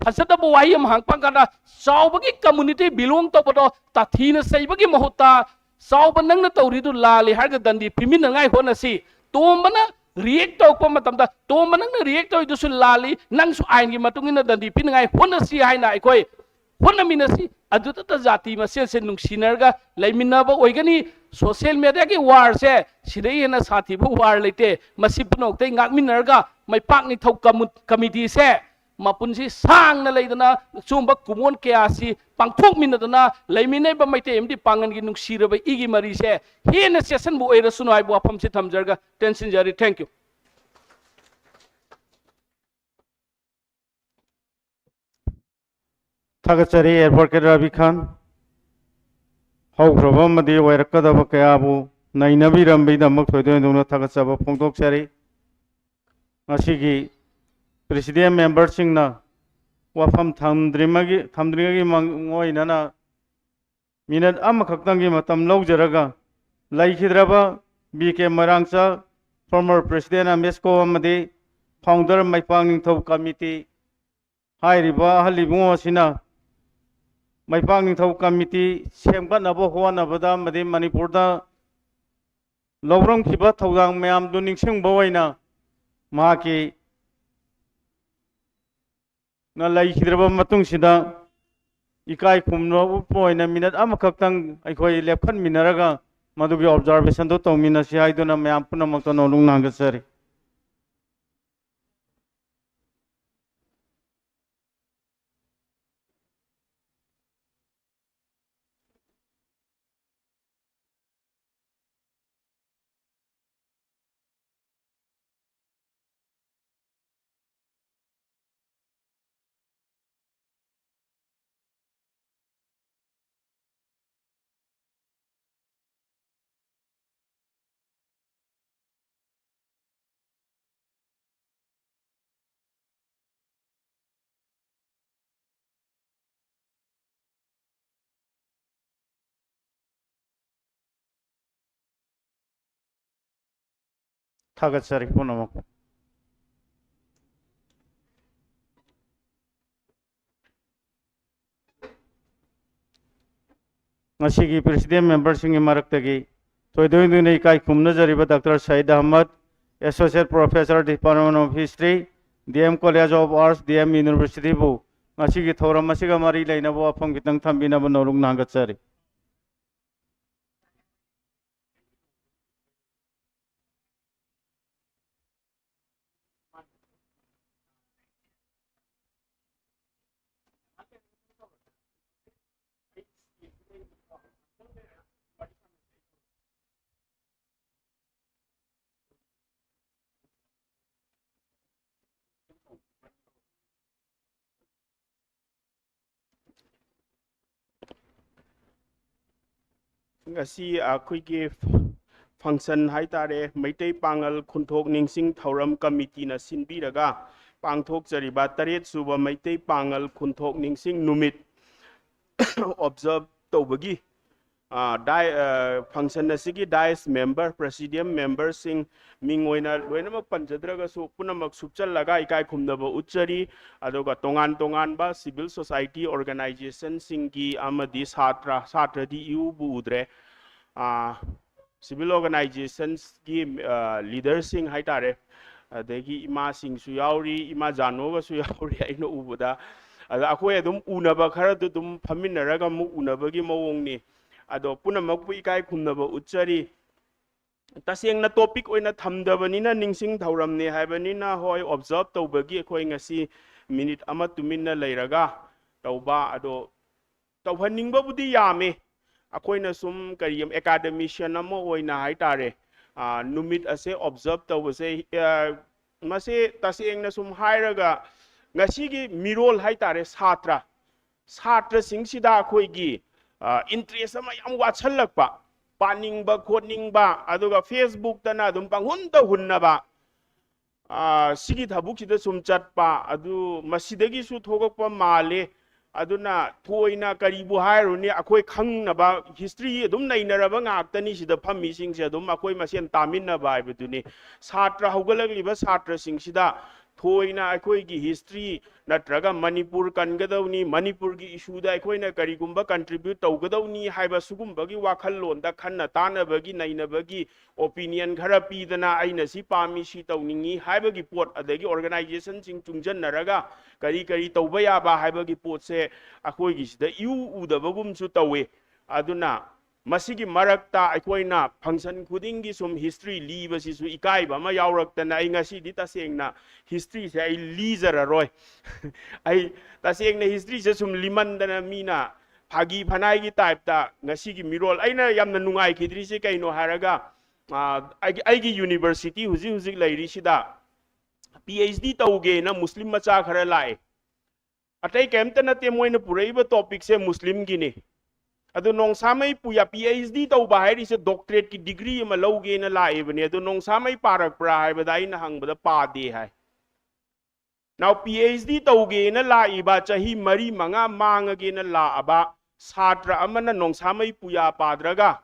ꯐꯖꯗꯕ ꯋꯥꯍꯩ ꯑꯃ ꯍꯪꯉꯛꯄ ꯀꯥꯟꯗ, ꯆꯥꯎꯕꯒꯤ ꯀꯝꯃꯨꯅꯤꯇꯤ ꯕꯤꯂꯣꯡ ꯇꯧꯕꯗꯣ ꯇꯥꯊꯤꯅ ꯆꯩꯕꯒꯤ ꯃꯍꯨꯠꯇ, "ꯆꯥꯎꯕ, ꯅꯪꯅ ꯇꯧꯔꯤꯗꯨ ꯂꯥꯜꯂꯤ" ꯍꯥꯏꯔꯒ ꯗꯟꯗꯤ ꯄꯤꯃꯤꯟꯅꯉꯥꯏ ꯍꯣꯠꯅꯁꯤ꯫ ꯇꯣꯝꯕꯅ ꯔꯤꯌꯦꯛ ꯇꯧꯔꯛꯄ ꯃꯇꯝꯗ, "ꯇꯣꯝꯕ, ꯅꯪꯅ ꯔꯤꯌꯦꯛ ꯇꯧꯔꯤꯗꯨꯁꯨ ꯂꯥꯜꯂꯤ, ꯅꯪꯁꯨ ꯑꯥꯏꯟꯒꯤ ꯃꯇꯨꯡ ꯏꯟꯅ ꯗꯟꯗꯤ ꯄꯤꯅꯉꯥꯏ ꯍꯣꯠꯅꯁꯤ" ꯍꯥꯏꯅ ꯑꯩꯈꯣꯏ ꯍꯣꯠꯅꯃꯤꯟꯅꯁꯤ꯫ ꯑꯗꯨꯗꯇ ꯖꯥꯇꯤ ꯃꯁꯦꯜꯁꯦ ꯅꯨꯡꯁꯤꯅꯔꯒ ꯂꯩꯃꯤꯟꯅꯕ ꯑꯣꯏꯒꯅꯤ꯫ ꯁꯣꯁꯤꯌꯦꯜ ꯃꯦꯗꯤꯌꯥꯒꯤ ꯋꯥꯔꯁꯦ ꯁꯤꯗꯒꯤ ꯍꯦꯟꯅ ꯁꯥꯊꯤꯕ ꯋꯥꯔ ꯂꯩꯇꯦ꯫ ꯃꯁꯤ ꯄꯨꯝꯅꯃꯛꯇꯩ ꯉꯥꯛꯃꯤꯟꯅꯔꯒ ꯃꯩꯄꯥꯛ ꯅꯤꯡꯊꯧ ꯀꯝꯃꯨ-, ꯀꯃꯤꯇꯤꯁꯦ ꯃꯄꯨꯟꯁꯤ ꯁꯥꯡꯅ ꯂꯩꯗꯅ ꯁꯨꯝꯕ ꯀꯨꯝꯑꯣꯟ ꯀꯌꯥ ꯑꯁꯤ ꯄꯥꯡꯊꯣꯛꯃꯤꯟꯅꯗꯅ ꯂꯩꯃꯤꯟꯅꯩꯕ ꯃꯩꯇꯩ ꯑꯃꯗꯤ ꯄꯥꯡꯒꯜꯒꯤ ꯅꯨꯡꯁꯤꯔꯕ ꯏꯒꯤ ꯃꯔꯤꯁꯦ ꯍꯦꯟꯅ ꯆꯦꯠꯁꯤꯟꯕ ꯑꯣꯏꯔꯁꯅꯨ ꯍꯥꯏꯕ ꯋꯥꯐꯝꯁꯤ ꯊꯝꯖꯔꯒ ꯇꯦꯟꯁꯤꯟꯖꯔꯤ꯫ Thank you꯫ ꯊꯥꯒꯠꯆꯔꯤ ꯑꯦꯗꯚꯣꯀꯦꯠ ꯔꯕꯤ ꯈꯥꯟ꯫ ꯍꯧꯈ꯭ꯔꯕ ꯑꯃꯗꯤ ꯑꯣꯏꯔꯛꯀꯗꯕ ꯀꯌꯥꯕꯨ ꯅꯩꯅꯕꯤꯔꯝꯕꯒꯤꯗꯃꯛ ꯊꯣꯏꯗꯣꯛ ꯍꯦꯟꯗꯣꯛꯅ ꯊꯥꯒꯠꯆꯕ ꯐꯣꯡꯗꯣꯛꯆꯔꯤ꯫ ꯉꯁꯤꯒꯤ ꯄ꯭ꯔꯦꯁꯤꯗꯦꯟ ꯃꯦꯝꯕꯔꯁꯤꯡꯅ ꯋꯥꯐꯝ ꯊꯝꯗ꯭ꯔꯤꯃꯒꯤ-, ꯊꯝꯗ꯭ꯔꯤꯉꯩꯒꯤ ꯃꯥꯡ-, ꯑꯣꯏꯅꯅ ꯃꯤꯅꯠ ꯑꯃꯈꯛꯇꯪꯒꯤ ꯃꯇꯝ ꯂꯧꯖꯔꯒ, ꯂꯩꯈꯤꯗ꯭ꯔꯕ ꯕꯤ ꯀꯦ ꯃꯣꯏꯔꯥꯡꯆꯥ, ꯐꯣꯔꯃꯔ ꯄ꯭ꯔꯦꯁꯤꯗꯦꯟ ꯑꯦꯝ ꯑꯦꯁ ꯀꯣ ꯑꯃꯗꯤ ꯐꯥꯎꯟꯗꯔ ꯃꯩꯄꯥꯛ ꯅꯤꯡꯊꯧ ꯀꯃꯤꯇꯤ ꯍꯥꯏꯔꯤꯕ ꯑꯍꯜ ꯏꯕꯨꯡꯉꯣ ꯑꯁꯤꯅ ꯃꯩꯄꯥꯛ ꯅꯤꯡꯊꯧ ꯀꯃꯤꯇꯤ ꯁꯦꯝꯒꯠꯅꯕ ꯍꯣꯠꯅꯕꯗ ꯑꯃꯗꯤ ꯃꯅꯤꯄꯨꯔꯗ ꯂꯧꯔꯝꯈꯤꯕ ꯊꯧꯗꯥꯡ ꯃꯌꯥꯝꯗꯨ ꯅꯤꯡꯁꯤꯡꯕ ꯑꯣꯏꯅ ꯃꯍꯥꯛꯀꯤ ꯅ ꯂꯩꯈꯤꯗ꯭ꯔꯕ ꯃꯇꯨꯡꯁꯤꯗ ꯏꯀꯥꯏ ꯈꯨꯝꯅꯕ ꯎꯠꯄ ꯑꯣꯏꯅ ꯃꯤꯅꯠ ꯑꯃꯈꯛꯇꯪ ꯑꯩꯈꯣꯏ ꯂꯦꯞꯈꯠꯃꯤꯟꯅꯔꯒ ꯃꯗꯨꯒꯤ ꯑꯣꯕꯖꯥꯔꯕꯦꯁꯟꯗꯨ ꯇꯧꯃꯤꯟꯅꯁꯤ ꯍꯥꯏꯗꯨꯅ ꯃꯌꯥꯝ ꯄꯨꯝꯅꯃꯛꯇ ꯅꯣꯂꯨꯛ ꯅꯥꯒꯠꯆꯔꯤ꯫ ꯊꯥꯒꯠꯆꯔꯤ ꯄꯨꯝꯅꯃꯛ꯫ ꯉꯁꯤꯒꯤ president memberꯁꯤꯡꯒꯤ ꯃꯔꯛꯇꯒꯤ ꯊꯣꯏꯗꯣꯛ ꯍꯦꯟꯗꯨꯅ ꯏꯀꯥꯏ ꯈꯨꯝꯅꯖꯔꯤꯕ Doctor Saeed Ahmed, Associate Professor, Department of History, D M College of Arts, D M Universityꯕꯨ ꯉꯁꯤꯒꯤ ꯊꯧꯔꯝ ꯑꯁꯤꯒ ꯃꯔꯤ ꯂꯩꯅꯕ ꯋꯥꯐꯝ ꯈꯤꯇꯪ ꯊꯝꯕꯤꯅꯕ ꯅꯧꯂꯨꯛꯅ ꯍꯪꯒꯠꯆꯔꯤ꯫ ꯉꯁꯤ ꯑꯩꯈꯣꯏꯒꯤ function ꯍꯥꯏꯇꯥꯔꯦ, ꯃꯩꯇꯩ ꯄꯥꯉꯜ ꯈꯨꯟꯊꯣꯛ ꯅꯤꯡꯁꯤꯡ ꯊꯧꯔꯝ ꯀꯃꯤꯇꯤꯅ ꯁꯤꯟꯕꯤꯔꯒ ꯄꯥꯡꯊꯣꯛꯆꯔꯤꯕ ꯇꯔꯦꯠ ꯁꯨꯕ ꯃꯩꯇꯩ ꯄꯥꯉꯜ ꯈꯨꯟꯊꯣꯛ ꯅꯤꯡꯁꯤꯡ ꯅꯨꯃꯤꯠ observe ꯇꯧꯕꯒꯤ, ꯑ, ꯗꯥꯏ-, ꯑ, function ꯑꯁꯤꯒꯤ dais member, presidium memberꯁꯤꯡ, ꯃꯤꯡ ꯑꯣꯏꯅ ꯂꯣꯏꯅꯃꯛ ꯄꯟꯖꯗ꯭ꯔꯒꯁꯨ ꯄꯨꯝꯅꯃꯛ ꯁꯨꯞꯆꯜꯂꯒ ꯏꯀꯥꯏ ꯈꯨꯝꯅꯕ ꯎꯠꯆꯔꯤ꯫ ꯑꯗꯨꯒ ꯇꯣꯉꯥꯟ ꯇꯣꯉꯥꯟꯕ civil society organizationꯁꯤꯡꯒꯤ ꯑꯃꯗꯤ ꯁꯥꯇ꯭ꯔ, ꯁꯥꯇ꯭ꯔꯗꯤ ꯏꯎꯕꯨ ꯎꯗ꯭ꯔꯦ, ꯑ, civil organizationsꯀꯤ, ꯑ, leaderꯁꯤꯡ ꯍꯥꯏꯇꯥꯔꯦ, ꯑꯗꯒꯤ ꯏꯃꯥꯁꯤꯡꯁꯨ ꯌꯥꯎꯔꯤ, ꯏꯃꯥ ꯖꯥꯅꯣꯒꯁꯨ ꯌꯥꯎꯔꯤ ꯑꯩꯅ ꯎꯕꯗ꯫ ꯑꯗ ꯑꯩꯈꯣꯏ ꯑꯗꯨꯝ ꯎꯅꯕ ꯈꯔꯗꯨ ꯑꯗꯨꯝ ꯐꯝꯃꯤꯟꯅꯔꯒ ꯑꯃꯨꯛ ꯎꯅꯕꯒꯤ ꯃꯑꯣꯡꯅꯤ꯫ ꯑꯗꯣ ꯄꯨꯝꯅꯃꯛꯄꯨ ꯏꯀꯥꯏ ꯈꯨꯝꯅꯕ ꯎꯠꯆꯔꯤ꯫ ꯇꯁꯦꯡꯅ topic ꯑꯣꯏꯅ ꯊꯝꯗꯕꯅꯤꯅ, ꯅꯤꯡꯁꯤꯡ ꯊꯧꯔꯝꯅꯤ ꯍꯥꯏꯕꯅꯤꯅ, ꯍꯣꯏ, observe ꯇꯧꯕꯒꯤ ꯑꯩꯈꯣꯏ ꯉꯁꯤ minute ꯑꯃ ꯇꯨꯃꯤꯟꯅ ꯂꯩꯔꯒ ꯇꯧꯕ, ꯑꯗꯣ ꯇꯧꯍꯟꯅꯤꯡꯕꯕꯨꯗꯤ ꯌꯥꯝꯃꯤ꯫ ꯑꯩꯈꯣꯏꯅ ꯁꯨꯝ ꯀꯔꯤ, academician ꯑꯃ ꯑꯣꯏꯅ ꯍꯥꯏꯇꯥꯔꯦ, ꯑ, ꯅꯨꯃꯤꯠ ꯑꯁꯦ observe ꯇꯧꯕꯁꯦ, ꯑ, ꯃꯁꯦ ꯇꯁꯦꯡꯅ ꯁꯨꯝ ꯍꯥꯏꯔꯒ ꯉꯁꯤꯒꯤ ꯃꯤꯔꯣꯜ ꯍꯥꯏꯇꯥꯔꯦ, ꯁꯥꯇ꯭ꯔ, ꯁꯥꯇ꯭ꯔꯁꯤꯡꯁꯤꯗ ꯑꯩꯈꯣꯏꯒꯤ, ꯑ, interest ꯑꯃ ꯌꯥꯝ ꯋꯥꯠꯁꯜꯂꯛꯄ, ꯄꯥꯅꯤꯡꯕ ꯈꯣꯠꯅꯤꯡꯕ, ꯑꯗꯨꯒ Facebookꯇꯅ ꯑꯗꯨꯝ ꯄꯪꯍꯨꯟꯗ ꯍꯨꯟꯅꯕ, ꯑ, ꯁꯤꯒꯤ ꯊꯕꯛꯁꯤꯗ ꯁꯨꯝ ꯆꯠꯄ, ꯑꯗꯨ ꯃꯁꯤꯗꯒꯤꯁꯨ ꯊꯣꯛꯂꯛꯄ ꯃꯥꯜꯂꯤ꯫ ꯑꯗꯨꯅ ꯊꯣꯏꯅ ꯀꯔꯤꯕꯨ ꯍꯥꯏꯔꯨꯅꯤ, ꯑꯩꯈꯣꯏ ꯈꯪꯅꯕ history ꯑꯗꯨꯝ ꯅꯩꯅꯔꯕ ꯉꯥꯛꯇꯅꯤ ꯁꯤꯗ ꯐꯝꯃꯤꯁꯤꯡꯁꯦ, ꯑꯗꯨꯝ ꯑꯩꯈꯣꯏ ꯃꯁꯦꯟ ꯇꯥꯃꯤꯟꯅꯕ ꯍꯥꯏꯕꯗꯨꯅꯤ꯫ ꯁꯥꯇ꯭ꯔ, ꯍꯧꯒꯠꯂꯛꯂꯤꯕ ꯁꯥꯇ꯭ꯔꯁꯤꯡꯁꯤꯗ ꯊꯣꯏꯅ ꯑꯩꯈꯣꯏꯒꯤ ꯍꯤꯁꯇ꯭ꯔꯤ ꯅꯠꯇ꯭ꯔꯒ ꯃꯅꯤꯄꯨꯔ ꯀꯟꯒꯗꯧꯅꯤ, ꯃꯅꯤꯄꯨꯔꯒꯤ ꯏꯁꯨꯗ ꯑꯩꯈꯣꯏꯅ ꯀꯔꯤꯒꯨꯝꯕ ꯀꯟꯇ꯭ꯔꯤꯕ꯭ꯌꯨꯠ ꯇꯧꯒꯗꯧꯅꯤ ꯍꯥꯏꯕ ꯁꯤꯒꯨꯝꯕꯒꯤ ꯋꯥꯈꯜꯂꯣꯟꯗ ꯈꯟꯅ ꯇꯥꯅꯕꯒꯤ ꯅꯩꯅꯕꯒꯤ ꯑꯣꯄꯤꯅꯤꯌꯟ ꯈꯔ ꯄꯤꯗꯅ ꯑꯩꯅ ꯁꯤ ꯄꯥꯝꯃꯤ, ꯁꯤ ꯇꯧꯅꯤꯡꯉꯤ ꯍꯥꯏꯕꯒꯤ ꯄꯣꯠ, ꯑꯗꯒꯤ ꯑꯣꯔꯒꯅꯥꯏꯖꯦꯁꯟꯁꯤꯡ ꯆꯨꯡꯁꯤꯟꯅꯔꯒ ꯀꯔꯤ ꯀꯔꯤ ꯇꯧꯕ ꯌꯥꯕ ꯍꯥꯏꯕꯒꯤ ꯄꯣꯠꯁꯦ ꯑꯩꯈꯣꯏꯒꯤꯁꯤꯗ ꯏꯎ ꯎꯗꯕꯒꯨꯝꯁꯨ ꯇꯧꯏ꯫ ꯑꯗꯨꯅ ꯃꯁꯤꯒꯤ ꯃꯔꯛꯇ ꯑꯩꯈꯣꯏꯅ ꯐꯪꯁꯟ ꯈꯨꯗꯤꯡꯒꯤ ꯁꯨꯝ ꯍꯤꯁꯇ꯭ꯔꯤ ꯂꯤꯕꯁꯤꯁꯨ ꯏꯀꯥꯏꯕ ꯑꯃ ꯌꯥꯎꯔꯛꯇꯅ ꯑꯩ ꯉꯁꯤꯗꯤ ꯇꯁꯦꯡꯅ ꯍꯤꯁꯇ꯭ꯔꯤꯁꯦ ꯑꯩ ꯂꯤꯖꯔꯔꯣꯏ꯫ ꯑꯩ ꯇꯁꯦꯡꯅ ꯍꯤꯁꯇ꯭ꯔꯤꯁꯦ ꯁꯨꯝ ꯂꯤꯃꯟꯗꯅ ꯃꯤꯅ ꯐꯥꯒꯤ ꯐꯅꯥꯏꯒꯤ ꯇꯥꯏꯞꯇ ꯉꯁꯤꯒꯤ ꯃꯤꯔꯣꯜ, ꯑꯩꯅ ꯌꯥꯝꯅ ꯅꯨꯡꯉꯥꯏꯈꯤꯗ꯭ꯔꯤꯁꯦ ꯀꯩꯅꯣ ꯍꯥꯏꯔꯒ, ꯑ, ꯑꯩꯒꯤ, ꯑꯩꯒꯤ ꯌꯨꯅꯤꯚꯔꯁꯤꯇꯤ ꯍꯧꯖꯤꯛ ꯍꯧꯖꯤꯛ ꯂꯩꯔꯤꯁꯤꯗ ꯄꯤ ꯑꯩꯆ ꯗꯤ ꯇꯧꯒꯦꯅ ꯃꯨꯁꯂꯤꯝ ꯃꯆꯥ ꯈꯔ ꯂꯥꯛꯑꯦ꯫ ꯑꯇꯩ ꯀꯩꯝꯇ ꯅꯠꯇꯦ, ꯃꯣꯏꯅ ꯄꯨꯔꯛꯏꯕ ꯇꯣꯄꯤꯛꯁꯦ ꯃꯨꯁꯂꯤꯝꯒꯤꯅꯤ꯫ ꯑꯗꯨ ꯅꯣꯡꯁꯥꯃꯩ ꯄꯨꯌꯥ ꯄꯤ ꯑꯩꯆ ꯗꯤ ꯇꯧꯕ ꯍꯥꯏꯔꯤꯁꯦ ꯗꯣꯛꯇꯔꯦꯠꯀꯤ ꯗꯤꯒ꯭ꯔꯤ ꯑꯃ ꯂꯧꯒꯦꯅ ꯂꯥꯛꯏꯕꯅꯦ꯫ ꯑꯗꯨ ꯅꯣꯡꯁꯥꯃꯩ ꯄꯥꯔꯛꯄ꯭ꯔꯥ ꯍꯥꯏꯕꯗ ꯑꯩꯅ ꯍꯪꯕꯗ ꯄꯥꯗꯦ ꯍꯥꯏ꯫ ꯅꯥꯎ ꯄꯤ ꯑꯩꯆ ꯗꯤ ꯇꯧꯒꯦꯅ ꯂꯥꯛꯏꯕ, ꯆꯍꯤ ꯃꯔꯤ ꯃꯉꯥ ꯃꯥꯡꯉꯒꯦꯅ ꯂꯥꯛꯑꯕ ꯁꯥꯇ꯭ꯔ ꯑꯃꯅ ꯅꯣꯡꯁꯥꯃꯩ ꯄꯨꯌꯥ ꯄꯥꯗ꯭ꯔꯒ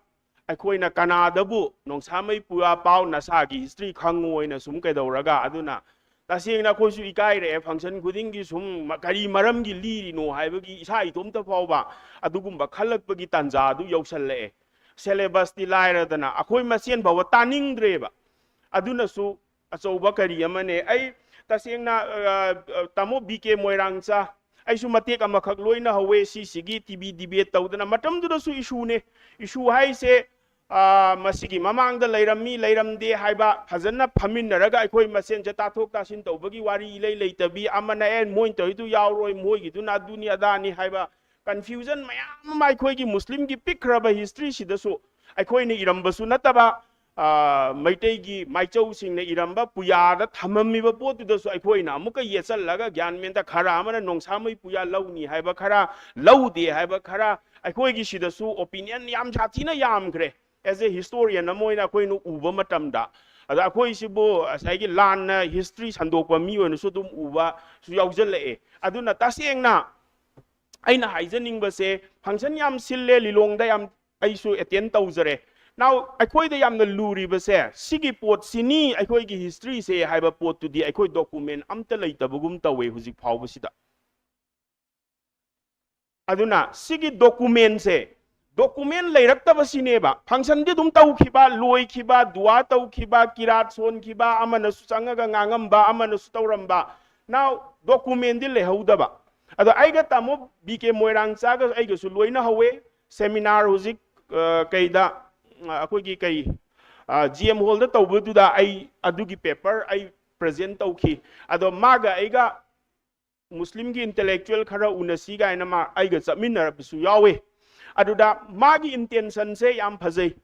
ꯑꯩꯈꯣꯏꯅ ꯀꯅꯥꯗꯕꯨ ꯅꯣꯡꯁꯥꯃꯩ ꯄꯨꯌꯥ ꯄꯥꯎ, ꯅꯁꯥꯒꯤ ꯍꯤꯁꯇ꯭ꯔꯤ ꯈꯪꯉꯣꯏꯅ ꯁꯨꯝ ꯀꯩꯗꯧꯔꯒ, ꯑꯗꯨꯅ ꯇꯁꯦꯡꯅ ꯑꯩꯈꯣꯏꯁꯨ ꯏꯀꯥꯏꯔꯛꯑꯦ꯫ ꯐꯪꯁꯟ ꯈꯨꯗꯤꯡꯒꯤ ꯁꯨꯝ ꯃ-, ꯀꯔꯤ ꯃꯔꯝꯒꯤ ꯂꯤꯔꯤꯅꯣ ꯍꯥꯏꯕꯒꯤ ꯏꯁꯥ ꯏꯇꯣꯝꯇ ꯐꯥꯎꯕ ꯑꯗꯨꯒꯨꯝꯕ ꯈꯜꯂꯛꯄꯒꯤ ꯇꯥꯟꯖꯥ ꯑꯗꯨ ꯌꯧꯁꯜꯂꯛꯑꯦ꯫ ꯁꯦꯂꯦꯕꯁꯇꯤ ꯂꯥꯏꯔꯗꯅ ꯑꯩꯈꯣꯏ ꯃꯁꯦꯟ ꯐꯥꯎꯕ ꯇꯥꯅꯤꯡꯗ꯭ꯔꯦꯕ꯫ ꯑꯗꯨꯅꯁꯨ ꯑꯆꯧꯕ ꯀꯔꯤ ꯑꯃꯅꯦ꯫ ꯑꯩ ꯇꯁꯦꯡꯅ, ꯑ, ꯑ, ꯇꯥꯃꯣ ꯕꯤ ꯀꯦ ꯃꯣꯏꯔꯥꯡꯆꯥ, ꯑꯩꯁꯨ ꯃꯇꯦꯛ ꯑꯃꯈꯛ ꯂꯣꯏꯅ ꯍꯧꯋꯦ ꯁꯤꯁꯤꯒꯤ ꯇꯤ ꯚꯤ ꯗꯤꯕꯦꯠ ꯇꯧꯗꯅ꯫ ꯃꯇꯝꯗꯨꯗꯁꯨ ꯏꯁꯨꯅꯦ꯫ ꯏꯁꯨ ꯍꯥꯏꯁꯦ, ꯑ, ꯃꯁꯤꯒꯤ ꯃꯃꯥꯡꯗ ꯂꯩꯔꯝꯃꯤ, ꯂꯩꯔꯝꯗꯦ ꯍꯥꯏꯕ ꯐꯖꯅ ꯐꯝꯃꯤꯟꯅꯔꯒ ꯑꯩꯈꯣꯏ ꯃꯁꯦꯟꯁꯦ ꯇꯥꯊꯣꯛ ꯇꯥꯁꯤꯟ ꯇꯧꯕꯒꯤ ꯋꯥꯔꯤ ꯏꯂꯩ ꯂꯩꯇꯕꯤ, ꯑꯃꯅ "ꯑꯦ, ꯃꯣꯏꯅ ꯇꯧꯔꯤꯗꯨ ꯌꯥꯎꯔꯣꯏ, ꯃꯣꯏꯒꯤꯗꯨꯅ ꯑꯗꯨꯅꯤ ꯑꯗꯥꯅꯤ" ꯍꯥꯏꯕ ꯀꯟꯐ꯭ꯌꯨꯖꯟ ꯃꯌꯥꯝ ꯑꯃ ꯑꯩꯈꯣꯏꯒꯤ ꯃꯨꯁꯂꯤꯝꯒꯤ ꯄꯤꯛꯈ꯭ꯔꯕ ꯍꯤꯁꯇ꯭ꯔꯤꯁꯤꯗꯁꯨ ꯑꯩꯈꯣꯏꯅ ꯏꯔꯝꯕꯁꯨ ꯅꯠꯇꯕ, ꯑ, ꯃꯩꯇꯩꯒꯤ ꯃꯥꯏꯆꯧꯁꯤꯡꯅ ꯏꯔꯝꯕ ꯄꯨꯌꯥꯗ ꯊꯝꯃꯝꯃꯤꯕ ꯄꯣꯠꯇꯨꯗꯁꯨ ꯑꯩꯈꯣꯏꯅ ꯑꯃꯨꯛꯀ ꯌꯦꯠꯁꯜꯂꯒ ꯒ꯭ꯌꯥꯟ ꯃꯦꯟꯗ ꯈꯔ ꯑꯃꯅ ꯅꯣꯡꯁꯥꯃꯩ ꯄꯨꯌꯥ ꯂꯧꯅꯤ ꯍꯥꯏꯕ ꯈꯔ, ꯂꯧꯗꯦ ꯍꯥꯏꯕ ꯈꯔ, ꯑꯩꯈꯣꯏꯒꯤ ꯁꯤꯗꯁꯨ ꯑꯣꯄꯤꯅꯤꯌꯟ ꯌꯥꯝ ꯁꯥꯊꯤꯅ ꯌꯥꯝꯈ꯭ꯔꯦ꯫ As a historian ꯑꯃ ꯑꯣꯏꯅ ꯑꯩꯈꯣꯏꯅ ꯎꯕ ꯃꯇꯝꯗ, ꯑꯗ ꯑꯩꯈꯣꯏꯁꯤꯕꯨ ꯉꯁꯥꯏꯒꯤ ꯂꯥꯟꯅ ꯍꯤꯁꯇ꯭ꯔꯤ ꯁꯟꯗꯣꯛꯄ ꯃꯤ ꯑꯣꯏꯅꯁꯨ ꯑꯗꯨꯝ ꯎꯕꯁꯨ ꯌꯥꯎꯁꯜꯂꯛꯑꯦ꯫ ꯑꯗꯨꯅ ꯇꯁꯦꯡꯅ ꯑꯩꯅ ꯍꯥꯏꯖꯅꯤꯡꯕꯁꯦ, ꯐꯪꯁꯟ ꯌꯥꯝ ꯁꯤꯜꯂꯦ, ꯂꯤꯂꯣꯡꯗ ꯌꯥꯝ ꯑꯩꯁꯨ ꯑꯦꯇꯦꯟ ꯇꯧꯖꯔꯦ꯫ Now, ꯑꯩꯈꯣꯏꯗ ꯌꯥꯝꯅ ꯂꯨꯔꯤꯕꯁꯦ ꯁꯤꯒꯤ ꯄꯣꯠꯁꯤꯅꯤ, ꯑꯩꯈꯣꯏꯒꯤ historyꯁꯦ ꯍꯥꯏꯕ ꯄꯣꯠꯇꯨꯗꯤ ꯑꯩꯈꯣꯏ document ꯑꯝꯇ ꯂꯩꯇꯕꯒꯨꯝ ꯇꯧꯋꯦ ꯍꯧꯖꯤꯛ ꯐꯥꯎꯕꯁꯤꯗ꯫ ꯑꯗꯨꯅ ꯁꯤꯒꯤ documentꯁꯦ, document ꯂꯩꯔꯛꯇꯕꯁꯤꯅꯦꯕ꯫ Functionꯗꯤ ꯑꯗꯨꯝ ꯇꯧꯈꯤꯕ, ꯂꯣꯏꯈꯤꯕ, ꯗꯨꯋꯥ ꯇꯧꯈꯤꯕ, ꯀꯤꯔꯥꯠ ꯁꯣꯟꯈꯤꯕ, ꯑꯃꯅꯁꯨ ꯆꯪꯉꯒ ꯉꯥꯡꯉꯝꯕ, ꯑꯃꯅꯁꯨ ꯇꯧꯔꯝꯕ꯫ Now, documentꯗꯤ ꯂꯩꯍꯧꯗꯕ꯫ ꯑꯗꯣ ꯑꯩꯒ ꯇꯥꯃꯣ ꯕꯤ ꯀꯦ ꯃꯣꯏꯔꯥꯡꯆꯥꯒ ꯑꯩꯒꯁꯨ ꯂꯣꯏꯅ ꯍꯧꯋꯦ꯫ Seminar ꯍꯧꯖꯤꯛ, ꯑ, ꯀꯩꯗ, ꯑ, ꯑꯩꯈꯣꯏꯒꯤ ꯀꯩ, ꯑ, G M hallꯗ ꯇꯧꯕꯗꯨꯗ ꯑꯩ ꯑꯗꯨꯒꯤ paper ꯑꯩ present ꯇꯧꯈꯤ꯫ ꯑꯗꯣ ꯃꯥꯒ ꯑꯩꯒ ꯃꯨꯁꯂꯤꯝꯒꯤ intellectual ꯈꯔ ꯎꯅꯁꯤ ꯀꯥꯏꯅ ꯃꯥ ꯑꯩꯒ ꯆꯠꯃꯤꯟꯅꯔꯕꯁꯨ ꯌꯥꯎꯋꯦ꯫ ꯑꯗꯨꯗ ꯃꯥꯒꯤ intentionꯁꯦ ꯌꯥꯝ ꯐꯖꯩ꯫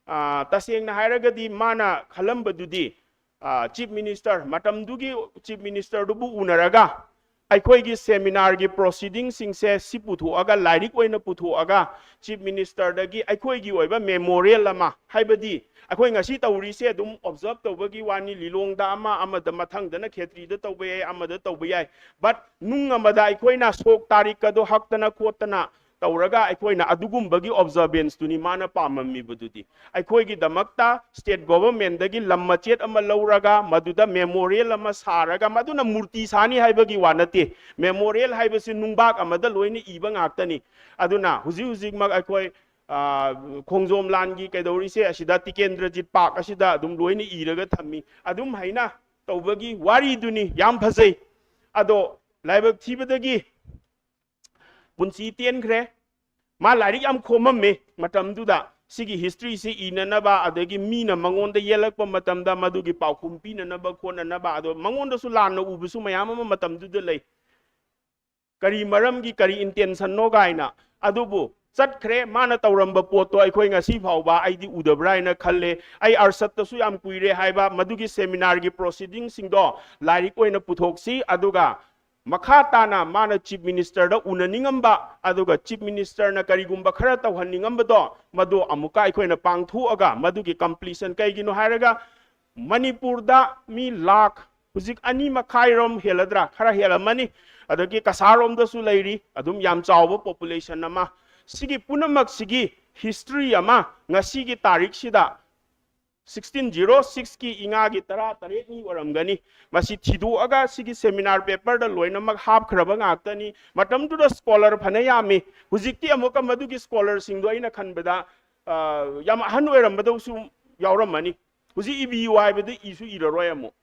ꯑ, ꯇꯁꯦꯡꯅ ꯍꯥꯏꯔꯒꯗꯤ ꯃꯥꯅ ꯈꯜꯂꯝꯕꯗꯨꯗꯤ, ꯑ, Chief Minister, ꯃꯇꯝꯗꯨꯒꯤ Chief Ministerꯗꯨꯕꯨ ꯎꯅꯔꯒ ꯑꯩꯈꯣꯏꯒꯤ seminarꯒꯤ proceedingꯁꯤꯡꯁꯦ ꯁꯤ ꯄꯨꯊꯣꯛꯑꯒ, ꯂꯥꯏꯔꯤꯛ ꯑꯣꯏꯅ ꯄꯨꯊꯣꯛꯑꯒ, Chief Ministerꯗꯒꯤ ꯑꯩꯈꯣꯏꯒꯤ ꯑꯣꯏꯕ memorial ꯑꯃ, ꯍꯥꯏꯕꯗꯤ ꯑꯩꯈꯣꯏ ꯉꯁꯤ ꯇꯧꯔꯤꯁꯦ ꯑꯗꯨꯝ observe ꯇꯧꯕꯒꯤ ꯋꯥꯅꯤ, ꯂꯤꯂꯣꯡꯗ ꯑꯃ, ꯑꯃꯗ, ꯃꯊꯪꯗꯅ ꯈꯦꯇ꯭ꯔꯤꯗ ꯇꯧꯕ ꯌꯥꯏ, ꯑꯃꯗ ꯇꯧꯕ ꯌꯥꯏ, but ꯅꯨꯡ ꯑꯃꯗ ꯑꯩꯈꯣꯏꯅ ꯁꯣꯛ ꯇꯥꯔꯤꯛꯀꯗꯣ ꯍꯛꯇꯅ ꯈꯣꯠꯇꯅ ꯇꯧꯔꯒ ꯑꯩꯈꯣꯏꯅ ꯑꯗꯨꯒꯨꯝꯕꯒꯤ observanceꯇꯨꯅꯤ ꯃꯥꯅ ꯄꯥꯝꯃꯝꯃꯤꯕꯗꯨꯗꯤ꯫ ꯑꯩꯈꯣꯏꯒꯤꯗꯃꯛꯇ state governmentꯗꯒꯤ ꯂꯝ ꯃꯆꯦꯠ ꯑꯃ ꯂꯧꯔꯒ ꯃꯗꯨꯗ memorial ꯑꯃ ꯁꯥꯔꯒ, ꯃꯗꯨꯅ ꯃꯨꯔꯇꯤ ꯁꯥꯅꯤ ꯍꯥꯏꯕꯒꯤ ꯋꯥ ꯅꯠꯇꯦ꯫ Memorial ꯍꯥꯏꯕꯁꯤ ꯅꯨꯡꯕꯥꯛ ꯑꯃꯗ ꯂꯣꯏꯅ ꯏꯕ ꯉꯥꯛꯇꯅꯤ꯫ ꯑꯗꯨꯅ ꯍꯧꯖꯤꯛ ꯍꯧꯖꯤꯛꯃꯛ ꯑꯩꯈꯣꯏ, ꯑ, ꯈꯣꯡꯖꯣꯝ ꯂꯥꯟꯒꯤ ꯀꯩꯗꯧꯔꯤꯁꯦ ꯑꯁꯤꯗ ꯇꯤꯀꯦꯟꯗ꯭ꯔꯖꯤꯠ ꯄꯥꯛ ꯑꯁꯤꯗ ꯑꯗꯨꯝ ꯂꯣꯏꯅ ꯏꯔꯒ ꯊꯝꯃꯤ꯫ ꯑꯗꯨꯝ ꯍꯥꯏꯅ ꯇꯧꯕꯒꯤ ꯋꯥꯔꯤꯗꯨꯅꯤ꯫ ꯌꯥꯝ ꯐꯖꯩ꯫ ꯑꯗꯣ ꯂꯥꯏꯕꯛ ꯊꯤꯕꯗꯒꯤ ꯄꯨꯟꯁꯤ ꯇꯦꯟꯈ꯭ꯔꯦ꯫ ꯃꯥ ꯂꯥꯏꯔꯤꯛ ꯌꯥꯝ ꯈꯣꯝꯃꯝꯃꯦ ꯃꯇꯝꯗꯨꯗ, ꯁꯤꯒꯤ historyꯁꯤ ꯏꯅꯅꯕ, ꯑꯗꯒꯤ ꯃꯤꯅ ꯃꯉꯣꯟꯗ ꯌꯦꯜꯂꯛꯄ ꯃꯇꯝꯗ ꯃꯗꯨꯒꯤ ꯄꯥꯎꯈꯨꯝ ꯄꯤꯅꯅꯕ ꯈꯣꯠꯅꯅꯕ꯫ ꯑꯗꯣ ꯃꯉꯣꯟꯗꯁꯨ ꯂꯥꯟꯅ ꯎꯕꯁꯨ ꯃꯌꯥꯝ ꯑꯃ ꯃꯇꯝꯗꯨꯗ ꯂꯩ, ꯀꯔꯤ ꯃꯔꯝꯒꯤ, ꯀꯔꯤ intentionꯅꯣ ꯀꯥꯏꯅ꯫ ꯑꯗꯨꯕꯨ ꯆꯠꯈ꯭ꯔꯦ꯫ ꯃꯥꯅ ꯇꯧꯔꯝꯕ ꯄꯣꯠꯇꯣ ꯑꯩꯈꯣꯏ ꯉꯁꯤ ꯐꯥꯎꯕ ꯑꯩꯗꯤ ꯎꯗꯕ꯭ꯔꯥ ꯍꯥꯏꯅ ꯈꯜꯂꯦ꯫ ꯑꯩ ꯑꯔꯁꯠꯇꯁꯨ ꯌꯥꯝ ꯀꯨꯏꯔꯦ ꯍꯥꯏꯕ, ꯃꯗꯨꯒꯤ seminarꯒꯤ proceedingꯁꯤꯡꯗꯣ ꯂꯥꯏꯔꯤꯛ ꯑꯣꯏꯅ ꯄꯨꯊꯣꯛꯁꯤ, ꯑꯗꯨꯒ ꯃꯈꯥ ꯇꯥꯅ ꯃꯥꯅ Chief Ministerꯗ ꯎꯅꯅꯤꯡꯉꯝꯕ, ꯑꯗꯨꯒ Chief Ministerꯅ ꯀꯔꯤꯒꯨꯝꯕ ꯈꯔ ꯇꯧꯍꯟꯅꯤꯡꯉꯝꯕꯗꯣ, ꯃꯗꯨ ꯑꯃꯨꯛꯀ ꯑꯩꯈꯣꯏꯅ ꯄꯥꯡꯊꯣꯛꯑꯒ ꯃꯗꯨꯒꯤ completion, ꯀꯩꯒꯤꯅꯣ ꯍꯥꯏꯔꯒ ꯃꯅꯤꯄꯨꯔꯗ ꯃꯤ ꯂꯥꯈ ꯍꯧꯖꯤꯛ ꯑꯅꯤ ꯃꯈꯥꯏꯔꯣꯝ ꯍꯦꯜꯂꯗ꯭ꯔꯥ, ꯈꯔ ꯍꯦꯜꯂꯝꯃꯅꯤ, ꯑꯗꯒꯤ ꯀꯁꯥꯔꯣꯝꯗꯁꯨ ꯂꯩꯔꯤ, ꯑꯗꯨꯝ ꯌꯥꯝ ꯆꯥꯎꯕ population ꯑꯃ꯫ ꯁꯤꯒꯤ ꯄꯨꯝꯅꯃꯛꯁꯤꯒꯤ ꯍꯤꯁꯇ꯭ꯔꯤ ꯑꯃ ꯉꯁꯤꯒꯤ ꯇꯥꯔꯤꯛꯁꯤꯗ ꯁꯤꯛꯁꯇꯤꯟ ꯖꯤꯔꯣ ꯁꯤꯛꯁꯀꯤ ꯏꯉꯥꯒꯤ ꯇꯔꯥ ꯇꯔꯦꯠꯅꯤ ꯑꯣꯏꯔꯝꯒꯅꯤ꯫ ꯃꯁꯤ ꯊꯤꯗꯣꯛꯑꯒ ꯁꯤꯒꯤ ꯁꯦꯃꯤꯅꯥꯔ ꯄꯦꯄꯔꯗ ꯂꯣꯏꯅꯃꯛ ꯍꯥꯞꯈ꯭ꯔꯕ ꯉꯥꯛꯇꯅꯤ꯫ ꯃꯇꯝꯗꯨꯗ ꯁ꯭ꯀꯣꯂꯔ ꯐꯅ ꯌꯥꯝꯃꯤ꯫ ꯍꯧꯖꯤꯛꯇꯤ ꯑꯃꯨꯛꯀ ꯃꯗꯨꯒꯤ ꯁ꯭ꯀꯣꯂꯔꯁꯤꯡꯗꯣ ꯑꯩꯅ ꯈꯟꯕꯗ, ꯑ, ꯌꯥꯝ ꯑꯍꯟ ꯑꯣꯏꯔꯝꯕꯗꯧꯁꯨ ꯌꯥꯎꯔꯝꯃꯅꯤ꯫ ꯍꯧꯖꯤꯛ ꯏꯕꯤꯌꯨ ꯍꯥꯏꯕꯗ ꯏꯁꯨ ꯏꯔꯔꯣꯏ ꯑꯃꯨꯛ꯫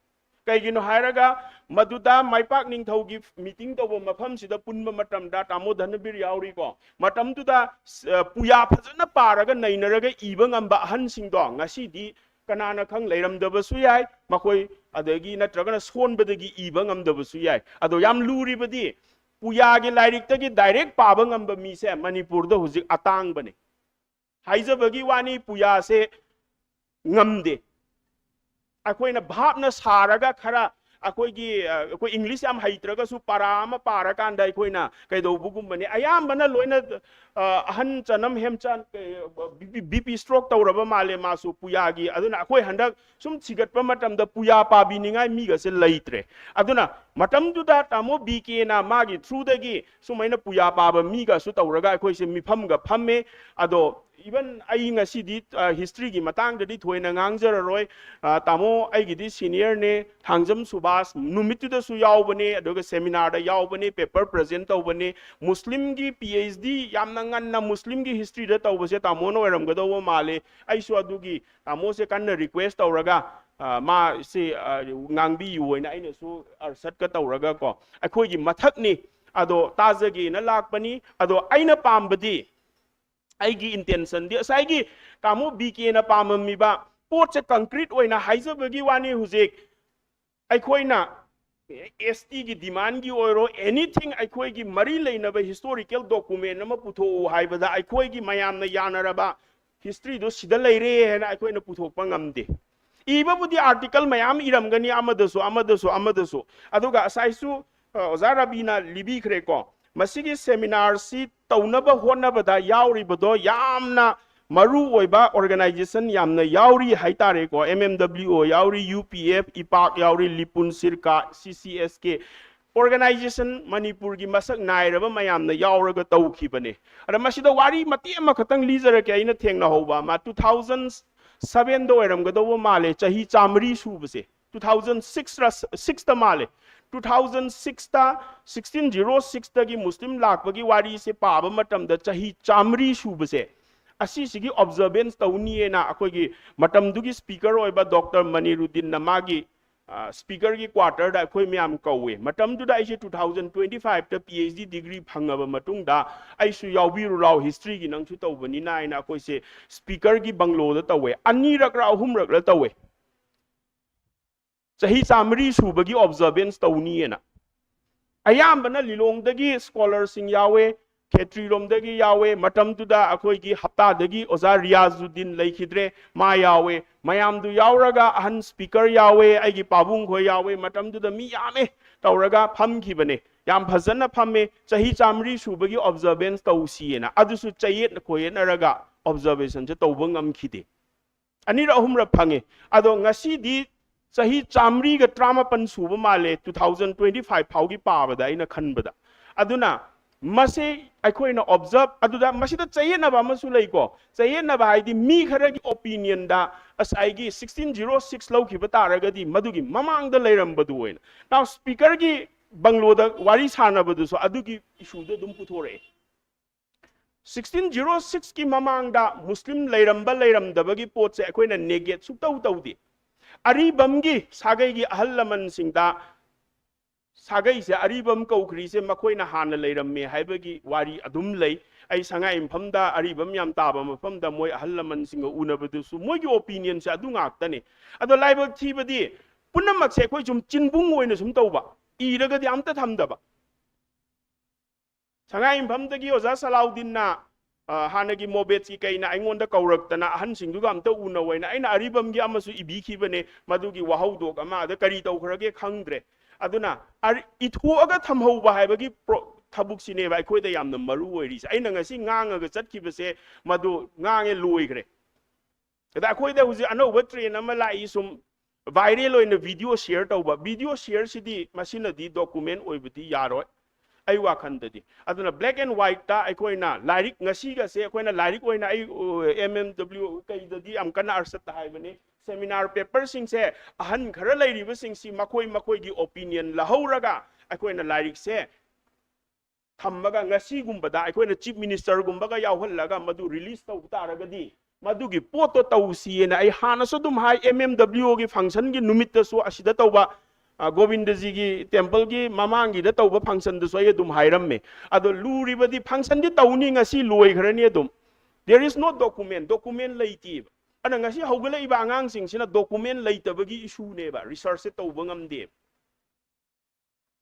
ꯀꯩꯒꯤꯅꯣ ꯍꯥꯏꯔꯒ ꯃꯗꯨꯗ ꯃꯥꯏꯄꯥꯛ ꯅꯤꯡꯊꯧꯒꯤ ꯃꯤꯇꯤꯡ ꯇꯧꯕ ꯃꯐꯝꯁꯤꯗ ꯄꯨꯟꯕ ꯃꯇꯝꯗ ꯇꯥꯃꯣ ꯙꯅꯕꯤꯔ ꯌꯥꯎꯔꯤꯀꯣ꯫ ꯃꯇꯝꯗꯨꯗ, ꯑ, ꯄꯨꯌꯥ ꯐꯖꯅ ꯄꯥꯔꯒ ꯅꯩꯅꯔꯒ ꯏꯕ ꯉꯝꯕ ꯑꯍꯟꯁꯤꯡꯗꯣ ꯉꯁꯤꯗꯤ ꯀꯅꯥꯅ ꯈꯪ ꯂꯩꯔꯝꯗꯕꯁꯨ ꯌꯥꯏ꯫ ꯃꯈꯣꯏ ꯑꯗꯒꯤ ꯅꯠꯇ꯭ꯔꯒꯅ ꯁꯣꯟꯕꯗꯒꯤ ꯏꯕ ꯉꯝꯗꯕꯁꯨ ꯌꯥꯏ꯫ ꯑꯗꯣ ꯌꯥꯝ ꯂꯨꯔꯤꯕꯗꯤ ꯄꯨꯌꯥꯒꯤ ꯂꯥꯏꯔꯤꯛꯇꯒꯤ ꯗꯥꯏꯔꯦꯛ ꯄꯥꯕ ꯉꯝꯕ ꯃꯤꯁꯦ ꯃꯅꯤꯄꯨꯔꯗ ꯍꯧꯖꯤꯛ ꯑꯇꯥꯡꯕꯅꯦ꯫ ꯍꯥꯏꯖꯕꯒꯤ ꯋꯥꯅꯤ, ꯄꯨꯌꯥꯁꯦ ꯉꯝꯗꯦ꯫ ꯑꯩꯈꯣꯏꯅ ꯚꯥꯞꯅ ꯁꯥꯔꯒ ꯈꯔ ꯑꯩꯈꯣꯏꯒꯤ, ꯑ, ꯑꯩꯈꯣꯏ ꯏꯪꯂꯤꯁ ꯌꯥꯝ ꯍꯩꯇ꯭ꯔꯒꯁꯨ ꯄꯔꯥ ꯑꯃ ꯄꯥꯔꯀꯥꯟꯗ ꯑꯩꯈꯣꯏꯅ ꯀꯩꯗꯧꯕꯒꯨꯝꯕꯅꯤ꯫ ꯑꯌꯥꯝꯕꯅ ꯂꯣꯏꯅ, ꯑ, ꯑꯍꯟ ꯆꯅꯝ ꯍꯦꯝꯆꯥꯟ, ꯀꯩ, B P, B P stroke ꯇꯧꯔꯕ ꯃꯥꯜꯂꯦ ꯃꯥꯁꯨ ꯄꯨꯌꯥꯒꯤ꯫ ꯑꯗꯨꯅ ꯑꯩꯈꯣꯏ ꯍꯟꯗꯛ ꯁꯨꯝ ꯊꯤꯒꯠꯄ ꯃꯇꯝꯗ ꯄꯨꯌꯥ ꯄꯥꯕꯤꯅꯤꯡꯉꯥꯏ ꯃꯤꯒꯁꯦ ꯂꯩꯇ꯭ꯔꯦ꯫ ꯑꯗꯨꯅ ꯃꯇꯝꯗꯨꯗ ꯇꯥꯃꯣ ꯕꯤ ꯀꯦꯅ ꯃꯥꯒꯤ ꯊ꯭ꯔꯨꯗꯒꯤ ꯁꯨꯃꯥꯏꯅ ꯄꯨꯌꯥ ꯄꯥꯕ ꯃꯤꯒꯁꯨ ꯇꯧꯔꯒ ꯑꯩꯈꯣꯏꯁꯦ ꯃꯤꯐꯝꯒ ꯐꯝꯃꯦ꯫ ꯑꯗꯣ even ꯑꯩ ꯉꯁꯤꯗꯤ, ꯑ, ꯍꯤꯁꯇ꯭ꯔꯤꯒꯤ ꯃꯇꯥꯡꯗꯗꯤ ꯊꯣꯏꯅ ꯉꯥꯡꯖꯔꯔꯣꯏ꯫ ꯑ, ꯇꯥꯃꯣ ꯑꯩꯒꯤꯗꯤ ꯁꯤꯅꯤꯌꯔꯅꯦ, ꯊꯥꯡꯖꯝ ꯁꯨꯕꯥꯁ ꯅꯨꯃꯤꯠꯇꯨꯗꯁꯨ ꯌꯥꯎꯕꯅꯦ, ꯑꯗꯨꯒ ꯁꯦꯃꯤꯅꯥꯔꯗ ꯌꯥꯎꯕꯅꯦ, ꯄꯦꯄꯔ ꯄ꯭ꯔꯖꯦꯟ ꯇꯧꯕꯅꯦ꯫ ꯃꯨꯁꯂꯤꯝꯒꯤ ꯄꯤ ꯑꯩꯆ ꯗꯤ ꯌꯥꯝꯅ ꯉꯟꯅ ꯃꯨꯁꯂꯤꯝꯒꯤ ꯍꯤꯁꯇ꯭ꯔꯤꯗ ꯇꯧꯕꯁꯦ ꯇꯥꯃꯣꯅ ꯑꯣꯏꯔꯝꯒꯗꯧꯕ ꯃꯥꯜꯂꯦ꯫ ꯑꯩꯁꯨ ꯑꯗꯨꯒꯤ ꯇꯥꯃꯣꯁꯦ ꯀꯟꯅ ꯔꯤꯀ꯭ꯋꯦꯁ ꯇꯧꯔꯒ, ꯑ, ꯃꯥꯁꯦ, ꯑ, ꯉꯥꯡꯕꯤꯌꯨ ꯍꯥꯏꯅ ꯑꯩꯅꯁꯨ ꯑꯔꯁꯠꯀ ꯇꯧꯔꯒ ꯀꯣ, ꯑꯩꯈꯣꯏꯒꯤ ꯃꯊꯛꯅꯤ꯫ ꯑꯗꯣ ꯇꯥꯖꯒꯦꯅ ꯂꯥꯛꯄꯅꯤ꯫ ꯑꯗꯣ ꯑꯩꯅ ꯄꯥꯝꯕꯗꯤ, ꯑꯩꯒꯤ ꯏꯟꯇꯦꯟꯁꯟꯗꯤ ꯉꯁꯥꯏꯒꯤ ꯇꯥꯃꯣ ꯕꯤ ꯀꯦꯅ ꯄꯥꯝꯃꯝꯃꯤꯕ ꯄꯣꯠꯁꯦ ꯀꯪꯀ꯭ꯔꯤꯠ ꯑꯣꯏꯅ ꯍꯥꯏꯖꯕꯒꯤ ꯋꯥꯅꯤ꯫ ꯍꯧꯖꯤꯛ ꯑꯩꯈꯣꯏꯅ ꯑꯦꯁ ꯇꯤꯒꯤ ꯗꯤꯃꯥꯟꯒꯤ ꯑꯣꯏꯔꯣ, ꯑꯦꯅꯤꯊꯤꯡ, ꯑꯩꯈꯣꯏꯒꯤ ꯃꯔꯤ ꯂꯩꯅꯕ ꯍꯤꯁꯇꯣꯔꯤꯀꯦꯜ ꯗꯣꯀꯨꯃꯦꯟ ꯑꯃ ꯄꯨꯊꯣꯛꯎ ꯍꯥꯏꯕꯗ ꯑꯩꯈꯣꯏꯒꯤ ꯃꯌꯥꯝꯅ ꯌꯥꯅꯔꯕ ꯍꯤꯁꯇ꯭ꯔꯤꯗꯣ ꯁꯤꯗ ꯂꯩꯔꯦ ꯍꯥꯏꯅ ꯑꯩꯈꯣꯏꯅ ꯄꯨꯊꯣꯛꯄ ꯉꯝꯗꯦ꯫ ꯏꯕꯕꯨꯗꯤ ꯑꯥꯔꯇꯤꯀꯜ ꯃꯌꯥꯝ ꯏꯔꯝꯒꯅꯤ, ꯑꯃꯗꯁꯨ, ꯑꯃꯗꯁꯨ, ꯑꯃꯗꯁꯨ꯫ ꯑꯗꯨꯒ ꯉꯁꯥꯏꯁꯨ, ꯑ, ꯑꯣꯖꯥ ꯔꯕꯤꯅ ꯂꯤꯕꯤꯈ꯭ꯔꯦꯀꯣ꯫ ꯃꯁꯤꯒꯤ ꯁꯦꯃꯤꯅꯥꯔꯁꯤ ꯇꯧꯅꯕ ꯍꯣꯠꯅꯕꯗ ꯌꯥꯎꯔꯤꯕꯗꯣ ꯌꯥꯝꯅ ꯃꯔꯨ ꯑꯣꯏꯕ ꯑꯣꯔꯒꯅꯥꯏꯖꯦꯁꯟ ꯌꯥꯝꯅ ꯌꯥꯎꯔꯤ ꯍꯥꯏꯇꯥꯔꯦꯀꯣ꯫ ꯑꯦꯝ ꯑꯦꯝ ꯗꯕ꯭ꯂꯤꯎ ꯑꯣ ꯌꯥꯎꯔꯤ, ꯌꯨ ꯄꯤ ꯑꯦꯐ, ꯏꯄꯥꯛ ꯌꯥꯎꯔꯤ, ꯂꯤꯄꯨꯟ ꯁꯤꯔꯀꯥ, ꯁꯤ ꯁꯤ ꯑꯦꯁ ꯀꯦ꯫ organization ꯃꯅꯤꯄꯨꯔꯒꯤ ꯃꯁꯛ ꯅꯥꯏꯔꯕ ꯃꯌꯥꯝꯅ ꯌꯥꯎꯔꯒ ꯇꯧꯈꯤꯕꯅꯦ꯫ ꯑꯗ ꯃꯁꯤꯗ ꯋꯥꯔꯤ ꯃꯇꯦꯛ ꯑꯃꯈꯛꯇꯪ ꯂꯤꯖꯔꯛꯀꯦ꯫ ꯑꯩꯅ ꯊꯦꯡꯅꯍꯧꯕ ꯑꯃ, two thousand sevenꯗ ꯑꯣꯏꯔꯝꯒꯗꯧꯕ ꯃꯥꯜꯂꯦ, ꯆꯍꯤ ꯆꯥꯃꯔꯤ ꯁꯨꯕꯁꯦ꯫ Two thousand sixꯔ, sixꯇ ꯃꯥꯜꯂꯦ꯫ Two thousand sixꯇ, sixteen zero sixꯇꯒꯤ ꯃꯨꯁꯂꯤꯝ ꯂꯥꯛꯄꯒꯤ ꯋꯥꯔꯤꯁꯦ ꯄꯥꯕ ꯃꯇꯝꯗ ꯆꯍꯤ ꯆꯥꯃꯔꯤ ꯁꯨꯕꯁꯦ, ꯑꯁꯤꯁꯤꯒꯤ observance ꯇꯧꯅꯤꯌꯦꯅ ꯑꯩꯈꯣꯏꯒꯤ ꯃꯇꯝꯗꯨꯒꯤ speaker ꯑꯣꯏꯕ ꯗꯣꯛꯇꯔ ꯃꯅꯤꯔꯨꯗꯤꯟꯅ ꯃꯥꯒꯤ, ꯑ, speakerꯒꯤ quarterꯗ ꯑꯩꯈꯣꯏ ꯃꯌꯥꯝ ꯀꯧꯋꯦ꯫ ꯃꯇꯝꯗꯨꯗ ꯑꯩꯁꯦ two thousand twenty fiveꯇ PhD degree ꯐꯪꯉꯕ ꯃꯇꯨꯡꯗ, "ꯑꯩꯁꯨ ꯌꯥꯎꯕꯤꯔꯨ ꯂꯥꯎ, historyꯒꯤ ꯅꯪꯁꯨ ꯇꯧꯕꯅꯤꯅ" ꯍꯥꯏꯅ ꯑꯩꯈꯣꯏꯁꯦ speakerꯒꯤ bungalow ꯗ ꯇꯧꯋꯦ꯫ ꯑꯅꯤꯔꯛꯔ ꯑꯍꯨꯝꯔꯛꯂ ꯇꯧꯋꯦ꯫ ꯆꯍꯤ ꯆꯥꯃꯔꯤ ꯁꯨꯕꯒꯤ observance ꯇꯧꯅꯤꯌꯦꯅ꯫ ꯑꯌꯥꯝꯕꯅ ꯂꯤꯂꯣꯡꯗꯒꯤ scholarꯁꯤꯡ ꯌꯥꯎꯋꯦ, ꯈꯦꯇ꯭ꯔꯤꯔꯣꯝꯗꯒꯤ ꯌꯥꯎꯋꯦ꯫ ꯃꯇꯝꯗꯨꯗ ꯑꯩꯈꯣꯏꯒꯤ ꯍꯞꯇꯥꯗꯒꯤ ꯑꯣꯖꯥ ꯔꯤꯌꯥꯖꯨꯗꯤꯟ ꯂꯩꯈꯤꯗ꯭ꯔꯦ, ꯃꯥ ꯌꯥꯎꯋꯦ꯫ ꯃꯌꯥꯝꯗꯨ ꯌꯥꯎꯔꯒ ꯑꯍꯟ speaker ꯌꯥꯎꯋꯦ, ꯑꯩꯒꯤ ꯄꯥꯕꯨꯡ ꯈꯣꯏ ꯌꯥꯎꯋꯦ꯫ ꯃꯇꯝꯗꯨꯗ ꯃꯤ ꯌꯥꯝꯃꯦ ꯇꯧꯔꯒ ꯐꯝꯈꯤꯕꯅꯦ꯫ ꯌꯥꯝ ꯐꯖꯅ ꯐꯝꯃꯦ꯫ ꯆꯍꯤ ꯆꯥꯃꯔꯤ ꯁꯨꯕꯒꯤ observance ꯇꯧꯁꯤꯌꯦꯅ꯫ ꯑꯗꯨꯁꯨ ꯆꯌꯦꯠ ꯈꯣꯏꯌꯦꯠꯅꯔꯒ observationꯁꯦ ꯇꯧꯕ ꯉꯝꯈꯤꯗꯦ꯫ ꯑꯅꯤꯔꯛ ꯑꯍꯨꯝꯔꯛ ꯐꯪꯉꯦ꯫ ꯑꯗꯣ ꯉꯁꯤꯗꯤ ꯆꯍꯤ ꯆꯥꯃꯔꯤꯒ ꯇꯔꯥꯃꯥꯄꯟ ꯁꯨꯕ ꯃꯥꯜꯂꯦ, two thousand twenty five ꯐꯥꯎꯒꯤ ꯄꯥꯕꯗ, ꯑꯩꯅ ꯈꯟꯕꯗ꯫ ꯑꯗꯨꯅ ꯃꯁꯤ ꯑꯩꯈꯣꯏꯅ observe, ꯑꯗꯨꯗ ꯃꯁꯤꯗ ꯆꯌꯦꯠꯅꯕ ꯑꯃꯁꯨ ꯂꯩꯀꯣ꯫ ꯆꯌꯦꯠꯅꯕ ꯍꯥꯏꯗꯤ ꯃꯤ ꯈꯔꯒꯤ opinionꯗ ꯉꯁꯥꯏꯒꯤ sixteen zero six ꯂꯧꯈꯤꯕ ꯇꯥꯔꯒꯗꯤ ꯃꯗꯨꯒꯤ ꯃꯃꯥꯡꯗ ꯂꯩꯔꯝꯕꯗꯨ ꯑꯣꯏꯅ꯫ Now, speakerꯒꯤ bungalow ꯗ ꯋꯥꯔꯤ ꯁꯥꯟꯅꯕꯗꯨꯁꯨ ꯑꯗꯨꯒꯤ issueꯗꯨ ꯑꯗꯨꯝ ꯄꯨꯊꯣꯔꯛꯑꯦ꯫ Sixteen zero sixꯀꯤ ꯃꯃꯥꯡꯗ ꯃꯨꯁꯂꯤꯝ ꯂꯩꯔꯝꯕ ꯂꯩꯔꯝꯗꯕꯒꯤ ꯄꯣꯠꯁꯦ ꯑꯩꯈꯣꯏꯅ negate ꯁꯨꯛꯇꯧ ꯇꯧꯗꯦ꯫ ꯑꯔꯤꯕꯝꯒꯤ ꯁꯥꯒꯩꯒꯤ ꯑꯍꯜ ꯂꯃꯟꯁꯤꯡꯗ, ꯁꯥꯒꯩꯁꯦ ꯑꯔꯤꯕꯝ ꯀꯧꯈ꯭ꯔꯤꯁꯦ ꯃꯈꯣꯏꯅ ꯍꯥꯟꯅ ꯂꯩꯔꯝꯃꯦ ꯍꯥꯏꯕꯒꯤ ꯋꯥꯔꯤ ꯑꯗꯨꯝ ꯂꯩ꯫ ꯑꯩ ꯁꯉꯥꯏ ꯌꯨꯝꯐꯝꯗ, ꯑꯔꯤꯕꯝ ꯌꯥꯝ ꯇꯥꯕ ꯃꯐꯝꯗ ꯃꯣꯏ ꯑꯍꯜ ꯂꯃꯟꯁꯤꯡꯒ ꯎꯅꯕꯗꯨꯁꯨ ꯃꯣꯏꯒꯤ opinionꯁꯦ ꯑꯗꯨ ꯉꯥꯛꯇꯅꯦ꯫ ꯑꯗꯣ ꯂꯥꯏꯕꯛ ꯊꯤꯕꯗꯤ ꯄꯨꯝꯅꯃꯛꯁꯦ ꯑꯩꯈꯣꯏ ꯁꯨꯝ ꯆꯤꯟꯕꯨꯡ ꯑꯣꯏꯅ ꯁꯨꯝ ꯇꯧꯕ, ꯏꯔꯒꯗꯤ ꯑꯝꯇ ꯊꯝꯗꯕ꯫ ꯁꯉꯥꯏ ꯌꯨꯝꯐꯝꯗꯒꯤ ꯑꯣꯖꯥ ꯁꯂꯥꯎꯗꯤꯟꯅ, ꯑ, ꯍꯥꯟꯅꯒꯤ ꯃꯣꯕꯦꯠꯁꯀꯤ ꯀꯩꯅ ꯑꯩꯉꯣꯟꯗ ꯀꯧꯔꯛꯇꯅ ꯑꯍꯟꯁꯤꯡꯗꯨꯒ ꯑꯝꯇ ꯎꯅꯧ ꯍꯥꯏꯅ ꯑꯩꯅ ꯑꯔꯤꯕꯝꯒꯤ ꯑꯃꯁꯨ ꯏꯕꯤꯈꯤꯕꯅꯦ꯫ ꯃꯗꯨꯒꯤ ꯋꯥꯍꯧꯗꯣꯛ ꯑꯃ ꯑꯗ ꯀꯔꯤ ꯇꯧꯈ꯭ꯔꯒꯦ ꯈꯪꯗ꯭ꯔꯦ꯫ ꯑꯗꯨꯅ ꯑꯔꯤ-, ꯏꯊꯣꯛꯑꯒ ꯊꯝꯍꯧꯕ ꯍꯥꯏꯕꯒꯤ ꯄ꯭ꯔꯣ-, ꯊꯕꯛꯁꯤꯅꯦꯕ ꯑꯩꯈꯣꯏꯗ ꯌꯥꯝꯅ ꯃꯔꯨ ꯑꯣꯏꯔꯤꯁꯦ꯫ ꯑꯩꯅ ꯉꯁꯤ ꯉꯥꯡꯉꯒ ꯆꯠꯈꯤꯕꯁꯦ ꯃꯗꯨ ꯉꯥꯡꯉꯦ, ꯂꯣꯏꯈ꯭ꯔꯦ꯫ ꯑꯗ ꯑꯩꯈꯣꯏꯗ ꯍꯧꯖꯤꯛ ꯑꯅꯧꯕ trend ꯑꯃ ꯂꯥꯛꯏ, ꯁꯨꯝ viral ꯑꯣꯏꯅ video share ꯇꯧꯕ, video share ꯁꯤꯗꯤ ꯃꯁꯤꯅꯗꯤ document ꯑꯣꯏꯕꯗꯤ ꯌꯥꯔꯣꯏ ꯑꯩ ꯋꯥꯈꯜꯗꯗꯤ꯫ ꯑꯗꯨꯅ black and white ꯇ ꯑꯩꯈꯣꯏꯅ ꯂꯥꯏꯔꯤꯛ ꯉꯁꯤꯒꯁꯦ ꯑꯩꯈꯣꯏꯅ ꯂꯥꯏꯔꯤꯛ ꯑꯣꯏꯅ ꯑꯩ M M W ꯀꯩꯗꯗꯤ ꯌꯥꯝ ꯀꯟꯅ ꯑꯔꯁꯠꯇ ꯍꯥꯏꯕꯅꯤ, seminar paper ꯁꯤꯡꯁꯦ ꯑꯍꯟ ꯈꯔ ꯂꯩꯔꯤꯕꯁꯤꯡꯁꯤ ꯃꯈꯣꯏ ꯃꯈꯣꯏꯒꯤ opinion ꯂꯧꯍꯧꯔꯒ ꯑꯩꯈꯣꯏꯅ ꯂꯥꯏꯔꯤꯛꯁꯦ ꯊꯝꯃꯒ ꯉꯁꯤꯒꯨꯝꯕꯗ ꯑꯩꯈꯣꯏꯅ chief minister ꯒꯨꯝꯕꯒ ꯌꯥꯎꯍꯜꯂꯒ ꯃꯗꯨ release ꯇꯧꯕ ꯇꯥꯔꯒꯗꯤ ꯃꯗꯨꯒꯤ ꯄꯣꯠꯇꯣ ꯇꯧꯁꯤꯑꯅ ꯑꯩ ꯍꯥꯟꯅꯁꯨ ꯑꯗꯨꯝ ꯍꯥꯏ꯫ M M W ꯒꯤ function ꯒꯤ ꯅꯨꯃꯤꯠꯇꯁꯨ ꯑꯁꯤꯗ ꯇꯧꯕ, ꯑ, ꯒꯣꯕꯤꯟꯗꯖꯤꯒꯤ temple ꯒꯤ ꯃꯃꯥꯡꯒꯤꯗ ꯇꯧꯕ function ꯗꯁꯨ ꯑꯩ ꯑꯗꯨꯝ ꯍꯥꯏꯔꯝꯃꯦ꯫ ꯑꯗꯣ ꯂꯨꯔꯤꯕꯗꯤ function ꯗꯤ ꯇꯧꯅꯤ, ꯉꯁꯤ ꯂꯣꯏꯈ꯭ꯔꯅꯤ ꯑꯗꯨꯝ꯫ There is no document, document ꯂꯩꯇꯦꯕ꯫ ꯑꯗꯨꯅ ꯉꯁꯤ ꯍꯧꯒꯠꯂꯛꯏꯕ ꯑꯉꯥꯡꯁꯤꯡꯁꯤꯅ document ꯂꯩꯇꯕꯒꯤ issue ꯅꯦꯕ, research ꯁꯦ ꯇꯧꯕ ꯉꯝꯗꯦꯕ꯫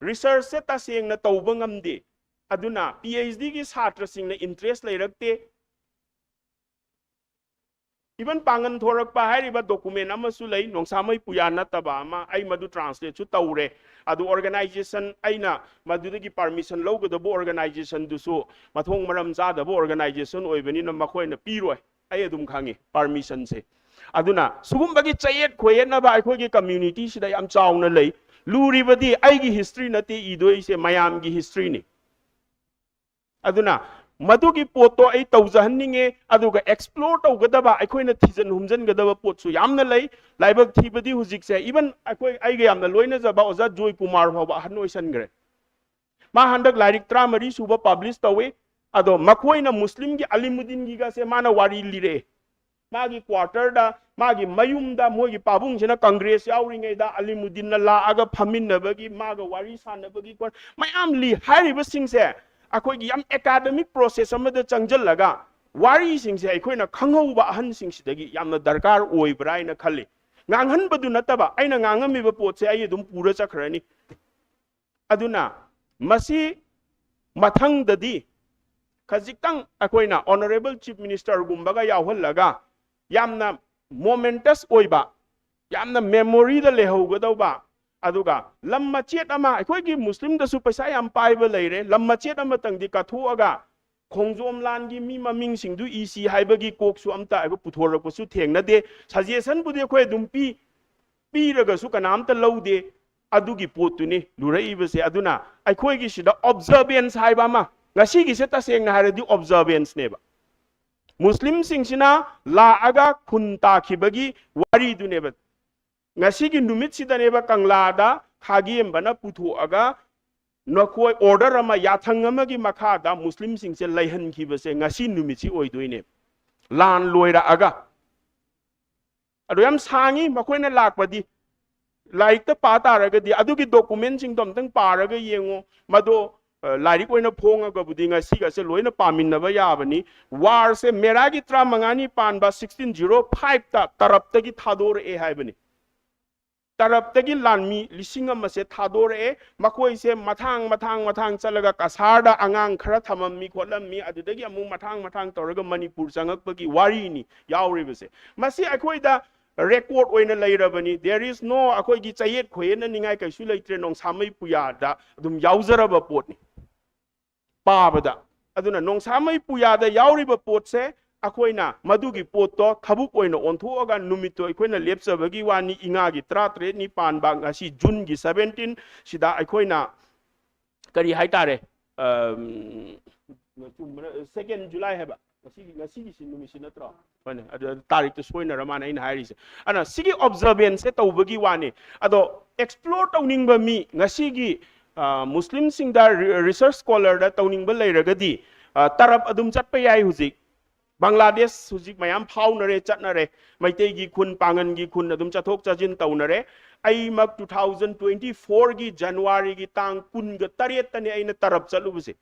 Research ꯁꯦ ꯇꯁꯦꯡꯅ ꯇꯧꯕ ꯉꯝꯗꯦ꯫ ꯑꯗꯨꯅ PhD ꯒꯤ ꯁꯥꯇ꯭ꯔꯁꯤꯡꯅ interest ꯂꯩꯔꯛꯇꯦ꯫ Even ꯄꯥꯡꯒꯟ ꯊꯣꯔꯛꯄ ꯍꯥꯏꯔꯤꯕ document ꯑꯃꯁꯨ ꯂꯩ, ꯅꯣꯡꯁꯥꯃꯩ ꯄꯨꯌꯥ ꯅꯠꯇꯕ ꯑꯃ, ꯑꯩ ꯃꯗꯨ translate ꯁꯨ ꯇꯧꯔꯦ꯫ ꯑꯗꯨ organization, ꯑꯩꯅ ꯃꯗꯨꯗꯒꯤ permission ꯂꯧꯒꯗꯕ organization ꯗꯨꯁꯨ ꯃꯊꯣꯡ ꯃꯔꯝ ꯆꯥꯗꯕ organization ꯑꯣꯏꯕꯅꯤꯅ ꯃꯈꯣꯏꯅ ꯄꯤꯔꯣꯏ, ꯑꯩ ꯑꯗꯨꯝ ꯈꯪꯉꯤ permission ꯁꯦ꯫ ꯑꯗꯨꯅ ꯁꯤꯒꯨꯝꯕꯒꯤ ꯆꯌꯦꯠ ꯈꯣꯏꯌꯦꯠꯅꯕ ꯑꯩꯈꯣꯏꯒꯤ community ꯁꯤꯗ ꯌꯥꯝ ꯆꯥꯎꯅ ꯂꯩ꯫ ꯂꯨꯔꯤꯕꯗꯤ ꯑꯩꯒꯤ history ꯅꯠꯇꯦ ꯏꯗꯣꯏꯁꯦ, ꯃꯌꯥꯝꯒꯤ history ꯅꯤ꯫ ꯑꯗꯨꯅ ꯃꯗꯨꯒꯤ ꯄꯣꯠꯇꯣ ꯑꯩ ꯇꯧꯖꯍꯟꯅꯤꯡꯉꯦ꯫ ꯑꯗꯨꯒ explore ꯇꯧꯒꯗꯕ, ꯑꯩꯈꯣꯏꯅ ꯊꯤꯖꯤꯟ ꯍꯨꯝꯖꯤꯟꯒꯗꯕ ꯄꯣꯠꯁꯨ ꯌꯥꯝꯅ ꯂꯩ꯫ ꯂꯥꯏꯕꯛ ꯊꯤꯕꯗꯤ ꯍꯧꯖꯤꯛꯁꯦ even ꯑꯩꯈꯣꯏ, ꯑꯩꯒ ꯌꯥꯝꯅ ꯂꯣꯏꯅꯖꯕ ꯑꯣꯖꯥ ꯖꯣꯏ ꯀꯨꯃꯥꯔ ꯐꯥꯎꯕ ꯑꯍꯟ ꯑꯣꯏꯁꯟꯈ꯭ꯔꯦ꯫ ꯃꯥ ꯍꯟꯗꯛ ꯂꯥꯏꯔꯤꯛ ꯇꯔꯥꯃꯔꯤ ꯁꯨꯕ publish ꯇꯧꯏ꯫ ꯑꯗꯣ ꯃꯈꯣꯏꯅ ꯃꯨꯁꯂꯤꯝꯒꯤ ꯑꯂꯤꯃꯨꯗꯤꯟꯒꯤꯒꯁꯦ ꯃꯥꯅ ꯋꯥꯔꯤ ꯂꯤꯔꯛꯑꯦ꯫ ꯃꯥꯒꯤ quarter ꯗ, ꯃꯥꯒꯤ ꯃꯌꯨꯝꯗ ꯃꯣꯏꯒꯤ ꯄꯥꯕꯨꯡꯁꯤꯅ Congress ꯌꯥꯎꯔꯤꯉꯩꯗ ꯑꯂꯤꯃꯨꯗꯤꯟꯅ ꯂꯥꯛꯑꯒ ꯐꯝꯃꯤꯟꯅꯕꯒꯤ, ꯃꯥꯒ ꯋꯥꯔꯤ ꯁꯥꯟꯅꯕꯒꯤ ꯀꯣ-, ꯃꯌꯥꯝ ꯂꯤ꯫ ꯍꯥꯏꯔꯤꯕꯁꯤꯡꯁꯦ ꯑꯩꯈꯣꯏꯒꯤ ꯌꯥꯝ academic process ꯑꯃꯗ ꯆꯪꯁꯤꯜꯂꯒ ꯋꯥꯔꯤꯁꯤꯡꯁꯦ ꯑꯩꯈꯣꯏꯅ ꯈꯪꯍꯧꯕ ꯑꯍꯟꯁꯤꯡꯁꯤꯗꯒꯤ ꯌꯥꯝꯅ ꯗꯔꯀꯥꯔ ꯑꯣꯏꯕ꯭ꯔꯥ ꯍꯥꯏꯅ ꯈꯜꯂꯤ꯫ ꯉꯥꯡꯍꯟꯕꯗꯨ ꯅꯠꯇꯕ, ꯑꯩꯅ ꯉꯥꯡꯉꯝꯃꯤꯕ ꯄꯣꯠꯁꯦ ꯑꯩ ꯑꯗꯨꯝ ꯄꯨꯔ ꯆꯠꯈ꯭ꯔꯅꯤ꯫ ꯑꯗꯨꯅ ꯃꯁꯤ ꯃꯊꯪꯗꯗꯤ ꯈꯖꯤꯛꯇꯪ ꯑꯩꯈꯣꯏꯅ Honourable Chief Minister ꯒꯨꯝꯕꯒ ꯌꯥꯎꯍꯜꯂꯒ ꯌꯥꯝꯅ momentous ꯑꯣꯏꯕ, ꯌꯥꯝꯅ memory ꯗ ꯂꯩꯍꯧꯒꯗꯧꯕ, ꯑꯗꯨꯒ ꯂꯝ ꯃꯆꯦꯠ ꯑꯃ, ꯑꯩꯈꯣꯏꯒꯤ ꯃꯨꯁꯂꯤꯝꯗꯁꯨ ꯄꯩꯁꯥ ꯌꯥꯝ ꯄꯥꯏꯕ ꯂꯩꯔꯦ, ꯂꯝ ꯃꯆꯦꯠ ꯑꯃꯇꯪꯗꯤ ꯀꯠꯊꯣꯛꯑꯒ ꯈꯣꯡꯖꯣꯝ ꯂꯥꯟꯒꯤ ꯃꯤ ꯃꯃꯤꯡꯁꯤꯡꯗꯨ ꯏꯁꯤ ꯍꯥꯏꯕꯒꯤ ꯀꯣꯛꯁꯨ ꯑꯝꯇ ꯑꯩꯈꯣꯏ ꯄꯨꯊꯣꯔꯛꯄꯁꯨ ꯊꯦꯡꯅꯗꯦ꯫ Suggestion ꯕꯨꯗꯤ ꯑꯩꯈꯣꯏ ꯑꯗꯨꯝ ꯄꯤ, ꯄꯤꯔꯒꯁꯨ ꯀꯅꯥꯝꯇ ꯂꯧꯗꯦ꯫ ꯑꯗꯨꯒꯤ ꯄꯣꯠꯇꯨꯅꯤ ꯂꯨꯔꯛꯏꯕꯁꯦ꯫ ꯑꯗꯨꯅ ꯑꯩꯈꯣꯏꯒꯤ ꯁꯤꯗ observance ꯍꯥꯏꯕ ꯑꯃ, ꯉꯁꯤꯒꯤꯁꯦ ꯇꯁꯦꯡꯅ ꯍꯥꯏꯔꯗꯤ observanceꯅꯦꯕ꯫ ꯃꯨꯁꯂꯤꯝꯁꯤꯡꯁꯤꯅ ꯂꯥꯛꯑꯒ ꯈꯨꯟ ꯇꯥꯈꯤꯕꯒꯤ ꯋꯥꯔꯤꯗꯨꯅꯦꯕ꯫ ꯉꯁꯤꯒꯤ ꯅꯨꯃꯤꯠꯁꯤꯗꯅꯦꯕ ꯀꯪꯂꯥꯗ ꯈꯥꯒꯦꯝꯕꯅ ꯄꯨꯊꯣꯛꯑꯒ ꯅꯈꯣꯏ order ꯑꯃ, ꯌꯥꯊꯪ ꯑꯃꯒꯤ ꯃꯈꯥꯗ ꯃꯨꯁꯂꯤꯝꯁꯤꯡꯁꯦ ꯂꯩꯍꯟꯈꯤꯕꯁꯦ ꯉꯁꯤ ꯅꯨꯃꯤꯠꯁꯤ ꯑꯣꯏꯗꯣꯏꯅꯦ꯫ ꯂꯥꯟ ꯂꯣꯏꯔꯛꯑꯒ꯫ ꯑꯗꯣ ꯌꯥꯝ ꯁꯥꯡꯉꯤ ꯃꯈꯣꯏꯅ ꯂꯥꯛꯄꯗꯤ꯫ ꯂꯥꯏꯔꯤꯛꯇ ꯄꯥ ꯇꯥꯔꯒꯗꯤ ꯑꯗꯨꯒꯤ documentꯁꯤꯡꯗꯣ ꯑꯝꯇꯪ ꯄꯥꯔꯒ ꯌꯦꯡꯉꯣ꯫ ꯃꯗꯣ, ꯑ, ꯂꯥꯏꯔꯤꯛ ꯑꯣꯏꯅ ꯐꯣꯡꯉꯒꯕꯨꯗꯤ ꯉꯁꯤꯒꯁꯦ ꯂꯣꯏꯅ ꯄꯥꯃꯤꯟꯅꯕ ꯌꯥꯕꯅꯤ꯫ Warꯁꯦ ꯃꯦꯔꯥꯒꯤ ꯇꯔꯥꯃꯉꯥꯅꯤ ꯄꯥꯟꯕ sixteen zero fiveꯇ ꯇꯔꯞꯇꯒꯤ ꯊꯥꯗꯣꯔꯛꯑꯦ ꯍꯥꯏꯕꯅꯤ꯫ ꯇꯔꯞꯇꯒꯤ ꯂꯥꯟꯃꯤ ꯂꯤꯁꯤꯡ ꯑꯃꯁꯦ ꯊꯥꯗꯣꯔꯛꯑꯦ꯫ ꯃꯈꯣꯏꯁꯦ ꯃꯊꯥꯡ, ꯃꯊꯥꯡ, ꯃꯊꯥꯡ ꯆꯠꯂꯒ ꯀꯁꯥꯔꯗ ꯑꯉꯥꯡ ꯈꯔ ꯊꯝꯃꯝꯃꯤ, ꯈꯣꯠꯂꯝꯃꯤ, ꯑꯗꯨꯗꯒꯤ ꯑꯃꯨꯛ ꯃꯊꯥꯡ, ꯃꯊꯥꯡ ꯇꯧꯔꯒ ꯃꯅꯤꯄꯨꯔ ꯆꯪꯉꯛꯄꯒꯤ ꯋꯥꯔꯤꯅꯤ ꯌꯥꯎꯔꯤꯕꯁꯦ꯫ ꯃꯁꯤ ꯑꯩꯈꯣꯏꯗ record ꯑꯣꯏꯅ ꯂꯩꯔꯕꯅꯤ꯫ There is no, ꯑꯩꯈꯣꯏꯒꯤ ꯆꯌꯦꯠ ꯈꯣꯏꯌꯦꯠꯅꯅꯤꯡꯉꯥꯏ ꯀꯩꯁꯨ ꯂꯩꯇ꯭ꯔꯦ, ꯅꯣꯡꯁꯥꯃꯩ ꯄꯨꯌꯥꯗ ꯑꯗꯨꯝ ꯌꯥꯎꯖꯔꯕ ꯄꯣꯠꯅꯤ꯫ ꯄꯥꯕꯗ꯫ ꯑꯗꯨꯅ ꯅꯣꯡꯁꯥꯃꯩ ꯄꯨꯌꯥꯗ ꯌꯥꯎꯔꯤꯕ ꯄꯣꯠꯁꯦ ꯑꯩꯈꯣꯏꯅ ꯃꯗꯨꯒꯤ ꯄꯣꯠꯇꯣ ꯊꯕꯛ ꯑꯣꯏꯅ ꯑꯣꯟꯊꯣꯛꯑꯒ ꯅꯨꯃꯤꯠꯇꯣ ꯑꯩꯈꯣꯏꯅ ꯂꯦꯞꯆꯕꯒꯤ ꯋꯥꯅꯤ꯫ ꯏꯉꯥꯒꯤ ꯇꯔꯥꯇꯔꯦꯠꯅꯤ ꯄꯥꯟꯕ ꯉꯁꯤ Juneꯒꯤ seventeen ꯁꯤꯗ ꯑꯩꯈꯣꯏꯅ ꯀꯔꯤ ꯍꯥꯏꯇꯥꯔꯦ, ꯑꯝ, ꯆꯨꯝꯕꯅ, second July ꯍꯥꯏꯕ, ꯉꯁꯤꯒꯤ, ꯉꯁꯤꯒꯤꯁꯤ ꯅꯨꯃꯤꯠꯁꯤ ꯅꯠꯇ꯭ꯔꯣ? ꯍꯣꯏꯅꯦ, ꯑꯗꯨ, ꯑꯗꯨ ꯇꯥꯔꯤꯛꯇꯨ ꯁꯣꯏꯅꯔ ꯃꯥꯅ ꯑꯩꯅ ꯍꯥꯏꯔꯤꯁꯦ꯫ ꯑꯗꯨꯅ ꯁꯤꯒꯤ observanceꯁꯦ ꯇꯧꯕꯒꯤ ꯋꯥꯅꯤ꯫ ꯑꯗꯣ explore ꯇꯧꯅꯤꯡꯕ ꯃꯤ, ꯉꯁꯤꯒꯤ, ꯑ, ꯃꯨꯁꯂꯤꯝꯁꯤꯡꯗ, ꯔꯤ-, research scholarꯗ ꯇꯧꯅꯤꯡꯕ ꯂꯩꯔꯒꯗꯤ, ꯑ, ꯇꯔꯞ ꯑꯗꯨꯝ ꯆꯠꯄ ꯌꯥꯏ ꯍꯧꯖꯤꯛ꯫ ꯕꯪꯒ꯭ꯂꯥꯗꯦꯁ ꯍꯧꯖꯤꯛ ꯃꯌꯥꯝ ꯐꯥꯎꯅꯔꯦ, ꯆꯠꯅꯔꯦ꯫ ꯃꯩꯇꯩꯒꯤ ꯈꯨꯟ, ꯄꯥꯡꯒꯟꯒꯤ ꯈꯨꯟ ꯑꯗꯨꯝ ꯆꯠꯊꯣꯛ ꯆꯠꯁꯤꯟ ꯇꯧꯅꯔꯦ꯫ ꯑꯩꯃꯛ two thousand twenty fourꯒꯤ Januaryꯒꯤ ꯇꯥꯡ ꯀꯨꯟꯒ ꯇꯔꯦꯠꯇꯅꯦ ꯑꯩꯅ ꯇꯔꯞ ꯆꯠꯂꯨꯕꯁꯦ꯫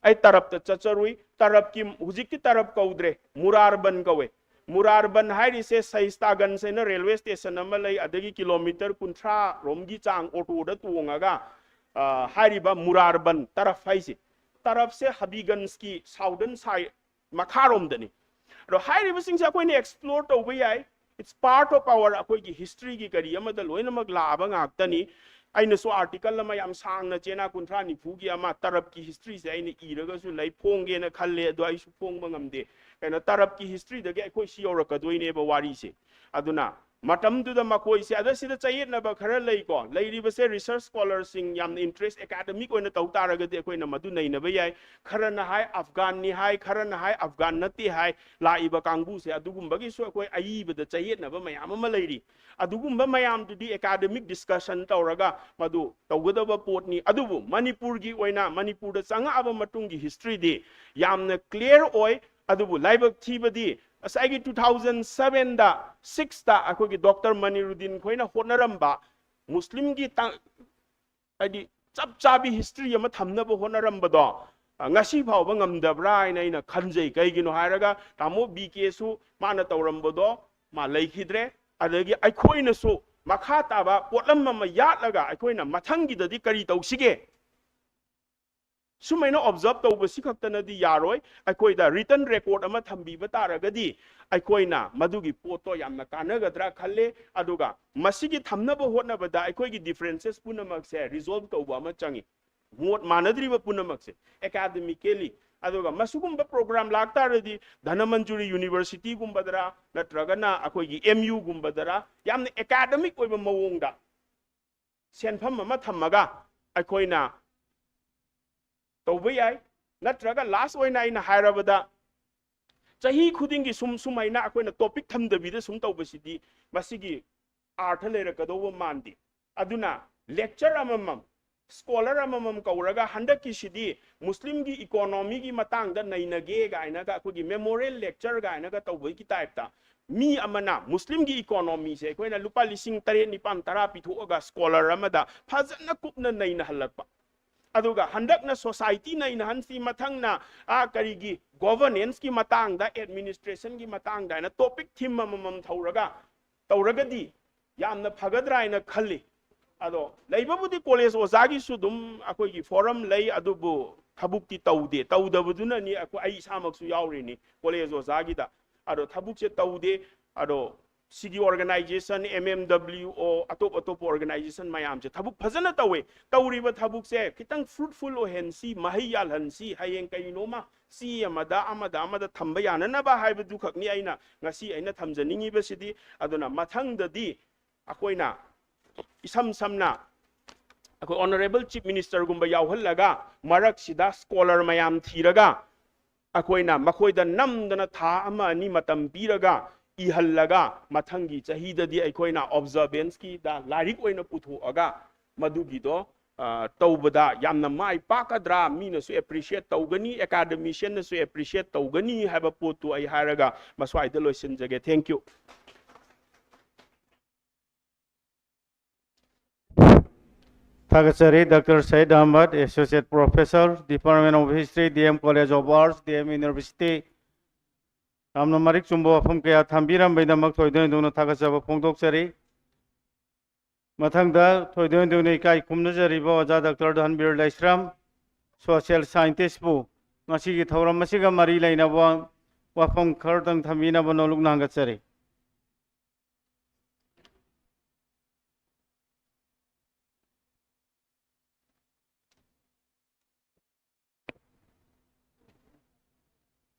ꯑꯩ ꯇꯔꯞꯇ ꯆꯠꯆꯔꯨꯏ꯫ ꯇꯔꯞꯀꯤ, ꯍꯧꯖꯤꯛꯇꯤ ꯇꯔꯞ ꯀꯧꯗ꯭ꯔꯦ, ꯃꯨꯔꯥꯔꯕꯟ ꯀꯧꯋꯦ꯫ ꯃꯨꯔꯥꯔꯕꯟ ꯍꯥꯏꯔꯤꯁꯦ ꯁꯍꯤꯁꯇꯥꯒꯟꯖ ꯍꯥꯏꯅ railway station ꯑꯃ ꯂꯩ, ꯑꯗꯒꯤ kilometre ꯀꯨꯟꯊ꯭ꯔꯥ ꯔꯣꯝꯒꯤ ꯆꯥꯡ ꯑꯣꯇꯣꯗ ꯇꯣꯡꯉꯒ, ꯑ, ꯍꯥꯏꯔꯤꯕ ꯃꯨꯔꯥꯔꯕꯟ ꯇꯔꯐ ꯍꯥꯏꯁꯦ꯫ ꯇꯔꯐꯁꯦ ꯍꯕꯤꯒꯟꯖꯀꯤ southern side ꯃꯈꯥꯔꯣꯝꯗꯅꯤ꯫ ꯑꯗꯣ ꯍꯥꯏꯔꯤꯕꯁꯤꯡꯁꯦ ꯑꯩꯈꯣꯏꯅ explore ꯇꯧꯕ ꯌꯥꯏ꯫ It's part of our, ꯑꯩꯈꯣꯏꯒꯤ historyꯒꯤ ꯀꯔꯤ ꯑꯃꯗ ꯂꯣꯏꯅꯃꯛ ꯂꯥꯛꯑꯕ ꯉꯥꯛꯇꯅꯤ꯫ ꯑꯩꯅꯁꯨ article ꯑꯃ ꯌꯥꯝ ꯁꯥꯡꯅ ꯆꯦꯅꯥ ꯀꯨꯟꯊ꯭ꯔꯥ ꯅꯤꯐꯨꯒꯤ ꯑꯃ ꯇꯔꯞꯀꯤ historyꯁꯦ ꯑꯩꯅ ꯏꯔꯒꯁꯨ ꯂꯩ, ꯐꯣꯡꯒꯦꯅ ꯈꯜꯂꯦ, ꯑꯗꯣ ꯑꯩꯁꯨ ꯐꯣꯡꯕ ꯉꯝꯗꯦ꯫ ꯀꯩꯅꯣ, ꯇꯔꯞꯀꯤ historyꯗꯒꯤ ꯑꯩꯈꯣꯏ ꯁꯤ ꯌꯧꯔꯛꯀꯗꯣꯏꯅꯦꯕ ꯋꯥꯔꯤꯁꯦ꯫ ꯑꯗꯨꯅ ꯃꯇꯝꯗꯨꯗ ꯃꯈꯣꯏꯁꯦ, ꯑꯗ ꯁꯤꯗ ꯆꯌꯦꯠꯅꯕ ꯈꯔ ꯂꯩꯀꯣ꯫ ꯂꯩꯔꯤꯕꯁꯦ research scholarꯁꯤꯡ ꯌꯥꯝꯅ interest academic ꯑꯣꯏꯅ ꯇꯧ ꯇꯥꯔꯒꯗꯤ ꯑꯩꯈꯣꯏꯅ ꯃꯗꯨ ꯅꯩꯅꯕ ꯌꯥꯏ꯫ ꯈꯔꯅ ꯍꯥꯏ ꯑꯐꯒꯥꯟꯅꯤ ꯍꯥꯏ, ꯈꯔꯅ ꯍꯥꯏ ꯑꯐꯒꯥꯟ ꯅꯠꯇꯦ ꯍꯥꯏ꯫ ꯂꯥꯛꯏꯕ ꯀꯥꯡꯕꯨꯁꯦ ꯑꯗꯨꯒꯨꯝꯕꯒꯤꯁꯨ ꯑꯩꯈꯣꯏ ꯑꯏꯕꯗ ꯆꯌꯦꯠꯅꯕ ꯃꯌꯥꯝ ꯑꯃ ꯂꯩꯔꯤ꯫ ꯑꯗꯨꯒꯨꯝꯕ ꯃꯌꯥꯝꯗꯨꯗꯤ academic discussion ꯇꯧꯔꯒ ꯃꯗꯨ ꯇꯧꯒꯗꯕ ꯄꯣꯠꯅꯤ꯫ ꯑꯗꯨꯕꯨ ꯃꯅꯤꯄꯨꯔꯒꯤ ꯑꯣꯏꯅ, ꯃꯅꯤꯄꯨꯔꯗ ꯆꯪꯉꯛꯑꯕ ꯃꯇꯨꯡꯒꯤ historyꯗꯤ ꯌꯥꯝꯅ clear ꯑꯣꯏ꯫ ꯑꯗꯨꯕꯨ ꯂꯥꯏꯕꯛ ꯊꯤꯕꯗꯤ ꯉꯁꯥꯏꯒꯤ two thousand sevenꯗ, sixꯇ ꯑꯩꯈꯣꯏꯒꯤ ꯗꯣꯛꯇꯔ ꯃꯅꯤꯔꯨꯗꯤꯟ ꯈꯣꯏꯅ ꯍꯣꯠꯅꯔꯝꯕ ꯃꯨꯁꯂꯤꯝꯒꯤ ꯇꯥꯡ-, ꯍꯥꯏꯗꯤ ꯆꯞ ꯆꯥꯕꯤ history ꯑꯃ ꯊꯝꯅꯕ ꯍꯣꯠꯅꯔꯝꯕꯗꯣ, ꯑ, ꯉꯁꯤ ꯐꯥꯎꯕ ꯉꯝꯗꯕ꯭ꯔꯥ ꯍꯥꯏꯅ ꯑꯩꯅ ꯈꯟꯖꯩ꯫ ꯀꯩꯒꯤꯅꯣ ꯍꯥꯏꯔꯒ ꯇꯥꯃꯣ ꯕꯤ ꯀꯦꯁꯨ ꯃꯥꯅ ꯇꯧꯔꯝꯕꯗꯣ ꯃꯥ ꯂꯩꯈꯤꯗ꯭ꯔꯦ꯫ ꯑꯗꯒꯤ ꯑꯩꯈꯣꯏꯅꯁꯨ ꯃꯈꯥ ꯇꯥꯕ ꯄꯣꯠꯂꯝ ꯑꯃ ꯌꯥꯠꯂꯒ ꯑꯩꯈꯣꯏꯅ ꯃꯊꯪꯒꯤꯗꯗꯤ ꯀꯔꯤ ꯇꯧꯁꯤꯒꯦ? ꯁꯨꯃꯥꯏꯅ observe ꯇꯧꯕꯁꯤ ꯈꯛꯇꯅꯗꯤ ꯌꯥꯔꯣꯏ꯫ ꯑꯩꯈꯣꯏꯗ written record ꯑꯃ ꯊꯝꯕꯤꯕ ꯇꯥꯔꯒꯗꯤ ꯑꯩꯈꯣꯏꯅ ꯃꯗꯨꯒꯤ ꯄꯣꯠꯇꯣ ꯌꯥꯝꯅ ꯀꯥꯟꯅꯒꯗ꯭ꯔꯥ ꯈꯜꯂꯦ꯫ ꯑꯗꯨꯒ ꯃꯁꯤꯒꯤ ꯊꯝꯅꯕ ꯍꯣꯠꯅꯕꯗ ꯑꯩꯈꯣꯏꯒꯤ differences ꯄꯨꯝꯅꯃꯛꯁꯦ resolve ꯇꯧꯕ ꯑꯃ ꯆꯪꯉꯤ꯫ ꯃꯣꯠ ꯃꯥꯟꯅꯗ꯭ꯔꯤꯕ ꯄꯨꯝꯅꯃꯛꯁꯦ academically꯫ ꯑꯗꯨꯒ ꯃꯁꯤꯒꯨꯝꯕ program ꯂꯥꯛꯇꯥꯔꯗꯤ ꯙꯅꯃꯟꯖꯨꯔꯤ Universityꯒꯨꯝꯕꯗꯔ ꯅꯠꯇ꯭ꯔꯒꯅ ꯑꯩꯈꯣꯏꯒꯤ M Uꯒꯨꯝꯕꯗꯔ ꯌꯥꯝꯅ academic ꯑꯣꯏꯕ ꯃꯑꯣꯡꯗ ꯁꯦꯟꯐꯝ ꯑꯃ ꯊꯝꯃꯒ ꯑꯩꯈꯣꯏꯅ ꯇꯧꯕ ꯌꯥꯏ꯫ ꯅꯠꯇ꯭ꯔꯒ last ꯑꯣꯏꯅ ꯑꯩꯅ ꯍꯥꯏꯔꯕꯗ ꯆꯍꯤ ꯈꯨꯗꯤꯡꯒꯤ ꯁꯨꯝ ꯁꯨꯃꯥꯏꯅ ꯑꯩꯈꯣꯏꯅ topic ꯊꯝꯗꯕꯤꯗ ꯁꯨꯝ ꯇꯧꯕꯁꯤꯗꯤ ꯃꯁꯤꯒꯤ ꯑꯥꯔꯊ ꯂꯩꯔꯛꯀꯗꯧꯕ ꯃꯥꯟꯗꯦ꯫ ꯑꯗꯨꯅ lecture ꯑꯃꯃꯝ, scholar ꯑꯃꯃꯝ ꯀꯧꯔꯒ ꯍꯟꯗꯛꯀꯤꯁꯤꯗꯤ ꯃꯨꯁꯂꯤꯝꯒꯤ economyꯒꯤ ꯃꯇꯥꯡꯗ ꯅꯩꯅꯒꯦ ꯀꯥꯏꯅꯒ ꯑꯩꯈꯣꯏꯒꯤ memorial lecture ꯀꯥꯏꯅꯒ ꯇꯧꯕꯒꯤ typeꯇ ꯃꯤ ꯑꯃꯅ ꯃꯨꯁꯂꯤꯝꯒꯤ economyꯁꯦ ꯑꯩꯈꯣꯏꯅ ꯂꯨꯄꯥ ꯂꯤꯁꯤꯡ ꯇꯔꯦꯠ, ꯅꯤꯄꯥꯟ, ꯇꯔꯥ ꯄꯤꯊꯣꯛꯑꯒ scholar ꯑꯃꯗ ꯐꯖꯅ ꯀꯨꯞꯅ ꯅꯩꯅꯍꯜꯂꯛꯄ꯫ ꯑꯗꯨꯒ ꯍꯟꯗꯛꯅ society ꯅꯩꯅꯍꯟꯁꯤ, ꯃꯊꯪꯅ, ꯑꯥ, ꯀꯔꯤꯒꯤ governanceꯀꯤ ꯃꯇꯥꯡꯗ, administrationꯒꯤ ꯃꯇꯥꯡꯗ ꯍꯥꯏꯅ topic theme ꯑꯃꯃꯝ ꯊꯧꯔꯒ ꯇꯧꯔꯒꯗꯤ ꯌꯥꯝꯅ ꯐꯒꯗ꯭ꯔꯥ ꯍꯥꯏꯅ ꯈꯜꯂꯤ꯫ ꯑꯗꯣ ꯂꯩꯕꯕꯨꯗꯤ college ꯑꯣꯖꯥꯒꯤꯁꯨ ꯑꯗꯨꯝ ꯑꯩꯈꯣꯏꯒꯤ forum ꯂꯩ, ꯑꯗꯨꯕꯨ ꯊꯕꯛꯇꯤ ꯇꯧꯗꯦ꯫ ꯇꯧꯗꯕꯗꯨꯅꯅꯤ ꯑꯩꯈꯣꯏ, ꯑꯩ ꯏꯁꯥꯃꯛꯁꯨ ꯌꯥꯎꯔꯤꯅꯤ college ꯑꯣꯖꯥꯒꯤꯗ꯫ ꯑꯗꯣ ꯊꯕꯛꯁꯦ ꯇꯧꯗꯦ꯫ ꯑꯗꯣ ꯁꯤꯒꯤ organization, M M W O, ꯑꯇꯣꯞ ꯑꯇꯣꯞꯄ organization ꯃꯌꯥꯝꯁꯦ ꯊꯕꯛ ꯐꯖꯅ ꯇꯧꯋꯦ꯫ ꯇꯧꯔꯤꯕ ꯊꯕꯛꯁꯦ ꯈꯤꯇꯪ fruitful ꯑꯣꯏꯍꯟꯁꯤ, ꯃꯍꯩ ꯌꯥꯜꯍꯟꯁꯤ꯫ ꯍꯌꯦꯡ ꯀꯩꯅꯣꯝꯃ ꯆꯦ ꯑꯃꯗ, ꯑꯃꯗ, ꯑꯃꯗ ꯊꯝꯕ ꯌꯥꯅꯅꯕ ꯍꯥꯏꯕꯗꯨꯈꯛꯅꯤ ꯑꯩꯅ ꯉꯁꯤ ꯑꯩꯅ ꯊꯝꯖꯅꯤꯡꯉꯤꯕꯁꯤꯗꯤ꯫ ꯑꯗꯨꯅ ꯃꯊꯪꯗꯗꯤ ꯑꯩꯈꯣꯏꯅ ꯏꯁꯝ ꯁꯝꯅ ꯑꯩꯈꯣꯏ Honourable Chief Minister ꯒꯨꯝꯕ ꯌꯥꯎꯍꯜꯂꯒ, ꯃꯔꯛꯁꯤꯗ scholar ꯃꯌꯥꯝ ꯊꯤꯔꯒ, ꯑꯩꯈꯣꯏꯅ ꯃꯈꯣꯏꯗ ꯅꯝꯗꯅ ꯊꯥ ꯑꯃ ꯑꯅꯤ ꯃꯇꯝ ꯄꯤꯔꯒ, ꯏꯍꯜꯂꯒ, ꯃꯊꯪꯒꯤ ꯆꯍꯤꯗꯗꯤ ꯑꯩꯈꯣꯏꯅ observance ꯀꯤꯗ ꯂꯥꯏꯔꯤꯛ ꯑꯣꯏꯅ ꯄꯨꯊꯣꯛꯑꯒ, ꯃꯗꯨꯒꯤꯗꯣ, ꯑ, ꯇꯧꯕꯗ ꯌꯥꯝꯅ ꯃꯥꯏ ꯄꯥꯛꯀꯗ꯭ꯔꯥ, ꯃꯤꯅꯁꯨ appreciate ꯇꯧꯒꯅꯤ, academician ꯅꯁꯨ appreciate ꯇꯧꯒꯅꯤ ꯍꯥꯏꯕ ꯄꯣꯠꯇꯨ ꯑꯩ ꯍꯥꯏꯔꯒ ꯃꯁ꯭ꯋꯥꯏꯗ ꯂꯣꯏꯁꯤꯟꯖꯒꯦ꯫ Thank you꯫ ꯊꯥꯒꯠꯆꯔꯤ, doctor Sayed Ahmad, Associate Professor, Department of History, D M College of Arts, D M University꯫ ꯌꯥꯝꯅ ꯃꯔꯤꯛ ꯆꯨꯝꯕ ꯋꯥꯐꯝ ꯀꯌꯥ ꯊꯝꯕꯤꯔꯝꯕꯒꯤꯗꯃꯛ ꯊꯣꯏꯗꯣꯛ ꯍꯦꯟꯗꯣꯛꯅ ꯊꯥꯒꯠꯆꯕ ꯐꯣꯡꯗꯣꯛꯆꯔꯤ꯫ ꯃꯊꯪꯗ ꯊꯣꯏꯗꯣꯛ ꯍꯦꯟꯗꯣꯛꯅ ꯏꯀꯥꯏ ꯈꯨꯝꯅꯖꯔꯤꯕ ꯑꯣꯖꯥ ꯗꯥꯛꯇꯔ ꯙꯟꯕꯤꯔ ꯂꯩꯁ꯭ꯔꯝ, social scientist ꯄꯨ ꯉꯁꯤꯒꯤ ꯊꯧꯔꯝ ꯑꯁꯤꯒ ꯃꯔꯤ ꯂꯩꯅꯕ ꯋꯥꯐꯝ ꯈꯔꯗꯪ ꯊꯝꯕꯤꯅꯕ ꯅꯣꯂꯨꯛꯅ ꯍꯪꯒꯠꯆꯔꯤ꯫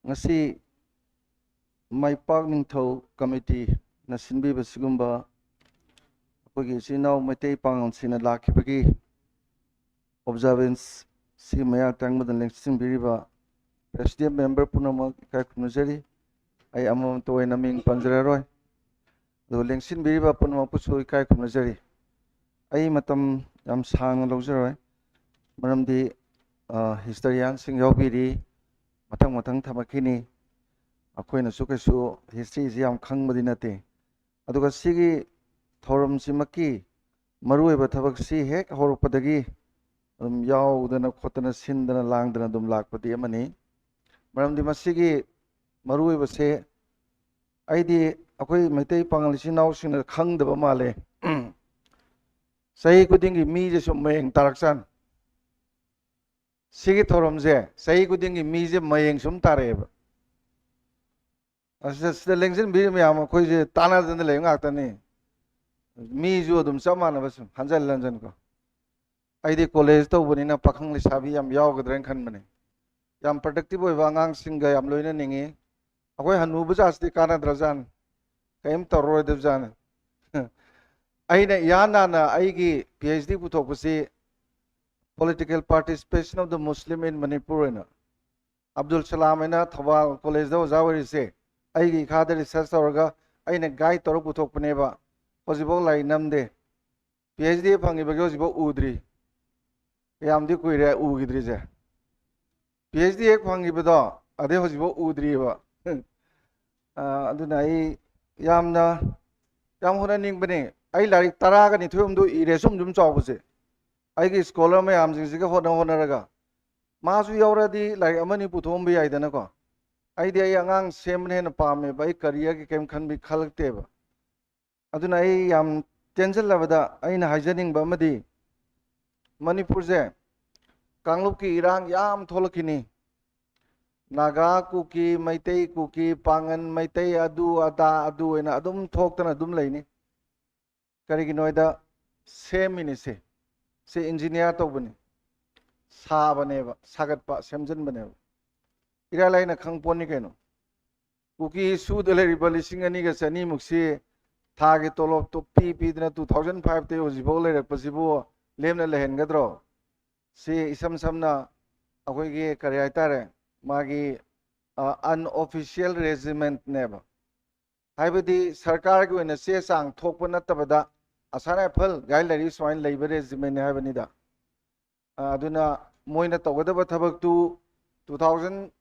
ꯉꯁꯤ ꯃꯥꯏꯄꯥꯛ ꯅꯤꯡꯊꯧ ꯀꯃꯤꯇꯤꯅ ꯁꯤꯟꯕꯤꯕ ꯁꯤꯒꯨꯝꯕ ꯑꯩꯈꯣꯏꯒꯤ ꯏꯆꯤꯜ ꯏꯅꯥꯎ ꯃꯩꯇꯩ ꯄꯥꯉꯜꯁꯤꯡꯅ ꯂꯥꯛꯈꯤꯕꯒꯤ observance ꯁꯤ ꯃꯌꯥ ꯇꯪꯕꯗ ꯂꯦꯡꯁꯤꯟꯕꯤꯔꯤꯕ president member ꯄꯨꯝꯅꯃꯛ ꯏꯀꯥꯏ ꯈꯨꯝꯅꯖꯔꯤ꯫ ꯑꯩ ꯑꯃꯃꯝꯇ ꯑꯣꯏꯅ ꯃꯤꯡ ꯄꯟꯖꯔꯔꯣꯏ꯫ ꯑꯗꯨꯒ ꯂꯦꯡꯁꯤꯟꯕꯤꯔꯤꯕ ꯄꯨꯝꯅꯃꯛꯄꯨꯁꯨ ꯏꯀꯥꯏ ꯈꯨꯝꯅꯖꯔꯤ꯫ ꯑꯩ ꯃꯇꯝ ꯌꯥꯝ ꯁꯥꯡꯅ ꯂꯧꯖꯔꯣꯏ, ꯃꯔꯝꯗꯤ, ꯑ, historian ꯁꯤꯡ ꯌꯥꯎꯕꯤꯔꯤ, ꯃꯊꯪ ꯃꯊꯪ ꯊꯝꯃꯛꯈꯤꯅꯤ꯫ ꯑꯩꯈꯣꯏꯅꯁꯨ ꯀꯩꯁꯨ history ꯁꯤ ꯌꯥꯝ ꯈꯪꯕꯗꯤ ꯅꯠꯇꯦ꯫ ꯑꯗꯨꯒ ꯁꯤꯒꯤ ꯊꯧꯔꯝꯁꯤꯃꯛꯀꯤ ꯃꯔꯨꯑꯣꯏꯕ ꯊꯕꯛꯁꯤ ꯍꯦꯛ ꯍꯧꯔꯛꯄꯗꯒꯤ ꯑꯗꯨꯝ ꯌꯥꯎꯗꯅ ꯈꯣꯠꯇꯅ ꯁꯤꯟꯗꯅ ꯂꯥꯡꯗꯅ ꯑꯗꯨꯝ ꯂꯥꯛꯄꯗꯤ ꯑꯃꯅꯤ꯫ ꯃꯔꯝꯗꯤ ꯃꯁꯤꯒꯤ ꯃꯔꯨꯑꯣꯏꯕꯁꯦ ꯑꯩꯗꯤ ꯑꯩꯈꯣꯏ ꯃꯩꯇꯩ ꯄꯥꯉꯜ ꯏꯆꯤꯟ ꯏꯅꯥꯎꯁꯤꯡꯅ ꯈꯪꯗꯕ ꯃꯥꯜꯂꯦ꯫ ꯆꯍꯤ ꯈꯨꯗꯤꯡꯒꯤ ꯃꯤꯁꯦ ꯁꯨꯝ ꯃꯌꯦꯡ ꯇꯥꯔꯛꯆꯥꯅꯤ꯫ ꯁꯤꯒꯤ ꯊꯧꯔꯝꯁꯦ ꯆꯍꯤ ꯈꯨꯗꯤꯡꯒꯤ ꯃꯤꯁꯦ ꯃꯌꯦꯡ ꯁꯨꯝ ꯇꯥꯔꯛꯑꯦꯕ꯫ ꯑꯁꯤꯗ ꯁꯤꯗ ꯂꯦꯡꯁꯤꯟꯕꯤꯔꯤ ꯃꯌꯥꯝ ꯑꯩꯈꯣꯏꯁꯦ ꯇꯥꯟꯅꯗꯅ ꯂꯩꯕ ꯉꯥꯛꯇꯅꯤ꯫ ꯃꯤꯁꯨ ꯑꯗꯨꯝ ꯆꯞ ꯃꯥꯟꯅꯕ ꯁꯨꯝ ꯍꯟꯖꯟ ꯍꯟꯖꯟ ꯀꯣ꯫ ꯑꯩꯗꯤ ꯀꯣꯂꯦꯖ ꯇꯧꯕꯅꯤꯅ ꯄꯥꯈꯪ ꯂꯩꯁꯥꯕꯤ ꯌꯥꯝ ꯌꯥꯎꯒꯗ꯭ꯔꯥꯅ ꯈꯟꯕꯅꯦ꯫ ꯌꯥꯝ ꯄ꯭ꯔꯗꯛꯇꯤꯚ ꯑꯣꯏꯕ ꯑꯉꯥꯡꯁꯤꯡꯒ ꯌꯥꯝ ꯂꯣꯏꯅꯅꯤꯡꯉꯤ꯫ ꯑꯩꯈꯣꯏ ꯍꯅꯨꯕ ꯖꯥꯠꯁꯤꯗꯤ ꯀꯥꯟꯅꯗ꯭ꯔꯖꯥꯠꯅꯤ, ꯀꯔꯤꯝ ꯇꯧꯔꯔꯣꯏꯗꯕꯖꯥꯠꯅꯤ꯫ ꯑꯩꯅ ꯏꯍꯥꯟ ꯍꯥꯟꯅ ꯑꯩꯒꯤ ꯄꯤ ꯑꯩꯆ ꯗꯤ ꯄꯨꯊꯣꯛꯄꯁꯤ Political Participation of the Muslim in Manipur ꯑꯣꯏꯅ ꯑꯕꯗꯨꯜ ꯁꯂꯥꯝ ꯍꯥꯏꯅ ꯊꯧꯕꯥꯜ ꯀꯣꯂꯦꯖꯇ ꯑꯣꯖꯥ ꯑꯣꯏꯔꯤꯁꯦ ꯑꯩꯒꯤ ꯏꯈꯥꯗ ꯔꯤꯁꯔꯁ ꯇꯧꯔꯒ ꯑꯩꯅ ꯒꯥꯏꯗ ꯇꯧꯔꯒ ꯄꯨꯊꯣꯛꯄꯅꯦꯕ꯫ ꯍꯧꯖꯤꯛꯐꯥꯎ ꯂꯥꯏꯔꯤꯛ ꯅꯝꯗꯦ꯫ ꯄꯤ ꯑꯩꯆ ꯗꯤ ꯐꯪꯈꯤꯕꯒꯤ ꯍꯧꯖꯤꯛꯐꯥꯎ ꯎꯗ꯭ꯔꯤ꯫ ꯀꯌꯥꯝꯗꯤ ꯀꯨꯏꯔꯦ ꯎꯈꯤꯗ꯭ꯔꯤꯁꯦ꯫ ꯄꯤ ꯑꯩꯆ ꯗꯤ ꯍꯦꯛ ꯐꯪꯈꯤꯕꯗꯣ ꯑꯗꯩ ꯍꯧꯖꯤꯛꯐꯥꯎ ꯎꯗ꯭ꯔꯤꯑꯕ꯫ ꯑ, ꯑꯗꯨꯅ ꯑꯩ ꯌꯥꯝꯅ, ꯌꯥꯝ ꯍꯣꯠꯅꯅꯤꯡꯕꯅꯦ꯫ ꯑꯩ ꯂꯥꯏꯔꯤꯛ ꯇꯔꯥꯒ ꯅꯤꯊꯣꯏ ꯍꯨꯝꯗꯣꯏ ꯏꯔꯦ, ꯁꯨꯝ ꯁꯨꯝ ꯆꯥꯎꯕꯁꯦ꯫ ꯑꯩꯒꯤ ꯁ꯭ꯀꯣꯂꯔ ꯃꯌꯥꯝꯁꯤꯡꯁꯤꯒ ꯍꯣꯠꯅ ꯍꯣꯠꯅꯔꯒ ꯃꯥꯁꯨ ꯌꯥꯎꯔꯗꯤ ꯂꯥꯏꯔꯤꯛ ꯑꯃꯅꯤ ꯄꯨꯊꯣꯛꯑꯝꯕ ꯌꯥꯏꯗꯅꯀꯣ꯫ ꯑꯩꯗꯤ ꯑꯩ ꯑꯉꯥꯡ ꯁꯦꯝꯕꯅ ꯍꯦꯟꯅ ꯄꯥꯝꯃꯦꯕ, ꯑꯩ ꯀꯔꯤꯌꯔꯒꯤ ꯀꯔꯤꯝ ꯈꯟꯕꯤ ꯈꯜꯂꯛꯇꯦꯕ꯫ ꯑꯗꯨꯅ ꯑꯩ ꯌꯥꯝ ꯇꯦꯟꯁꯤꯜꯂꯕꯗ ꯑꯩꯅ ꯍꯥꯏꯖꯅꯤꯡꯕ ꯑꯃꯗꯤ, ꯃꯅꯤꯄꯨꯔꯁꯦ ꯀꯥꯡꯂꯨꯞꯀꯤ ꯏꯔꯥꯡ ꯌꯥꯝ ꯊꯣꯛꯂꯛꯈꯤꯅꯤ꯫ ꯅꯥꯒꯥ, ꯀꯨꯀꯤ, ꯃꯩꯇꯩ, ꯀꯨꯀꯤ, ꯄꯥꯉꯟ, ꯃꯩꯇꯩ, ꯑꯗꯨ ꯑꯗꯥ ꯑꯗꯨ ꯑꯣꯏꯅ ꯑꯗꯨꯝ ꯊꯣꯛꯇꯅ ꯑꯗꯨꯝ ꯂꯩꯅꯤ꯫ ꯀꯔꯤꯒꯤꯅꯣ ꯍꯥꯏꯗ ꯁꯦꯝꯃꯤꯅꯤ ꯁꯦ꯫ ꯁꯤ ꯏꯟꯖꯤꯅꯤꯌꯥꯔ ꯇꯧꯕꯅꯤ꯫ ꯁꯥꯕꯅꯦꯕ, ꯁꯥꯒꯠꯄ, ꯁꯦꯝꯖꯤꯟꯕꯅꯦꯕ꯫ ꯏꯔꯥꯏ ꯂꯥꯏꯅ ꯈꯪ ꯄꯣꯠꯅꯤ ꯀꯩꯅꯣ꯫ ꯀꯨꯀꯤ ꯁꯨꯗ ꯂꯩꯔꯤꯕ ꯂꯤꯁꯤꯡ ꯑꯅꯤꯒ ꯆꯅꯤꯃꯨꯛꯁꯤ ꯊꯥꯒꯤ ꯇꯣꯂꯣꯞꯇꯣ ꯄꯤ ꯄꯤꯗꯅ two thousand five ꯇꯩ ꯍꯧꯖꯤꯛꯐꯥꯎ ꯂꯩꯔꯛꯄꯁꯤꯕꯨ ꯂꯦꯝꯅ ꯂꯩꯍꯟꯒꯗ꯭ꯔꯣ? ꯁꯤ ꯏꯁꯝ ꯁꯝꯅ ꯑꯩꯈꯣꯏꯒꯤ ꯀꯔꯤ ꯍꯥꯏꯇꯥꯔꯦ, ꯃꯥꯒꯤ, ꯑ, unofficial regimentꯅꯦꯕ꯫ ꯍꯥꯏꯕꯗꯤ ꯁꯔꯀꯥꯔꯒꯤ ꯑꯣꯏꯅ ꯆꯦ ꯆꯥꯡ ꯊꯣꯛꯄ ꯅꯠꯇꯕꯗ ꯑꯁꯥ ꯔꯥꯏꯐꯜ ꯒꯥꯏ ꯂꯩꯔꯤ ꯁꯨꯃꯥꯏꯅ ꯂꯩꯕ regiment ꯍꯥꯏꯕꯅꯤꯗ꯫ ꯑ, ꯑꯗꯨꯅ ꯃꯣꯏꯅ ꯇꯧꯒꯗꯕ ꯊꯕꯛꯇꯨ two thousand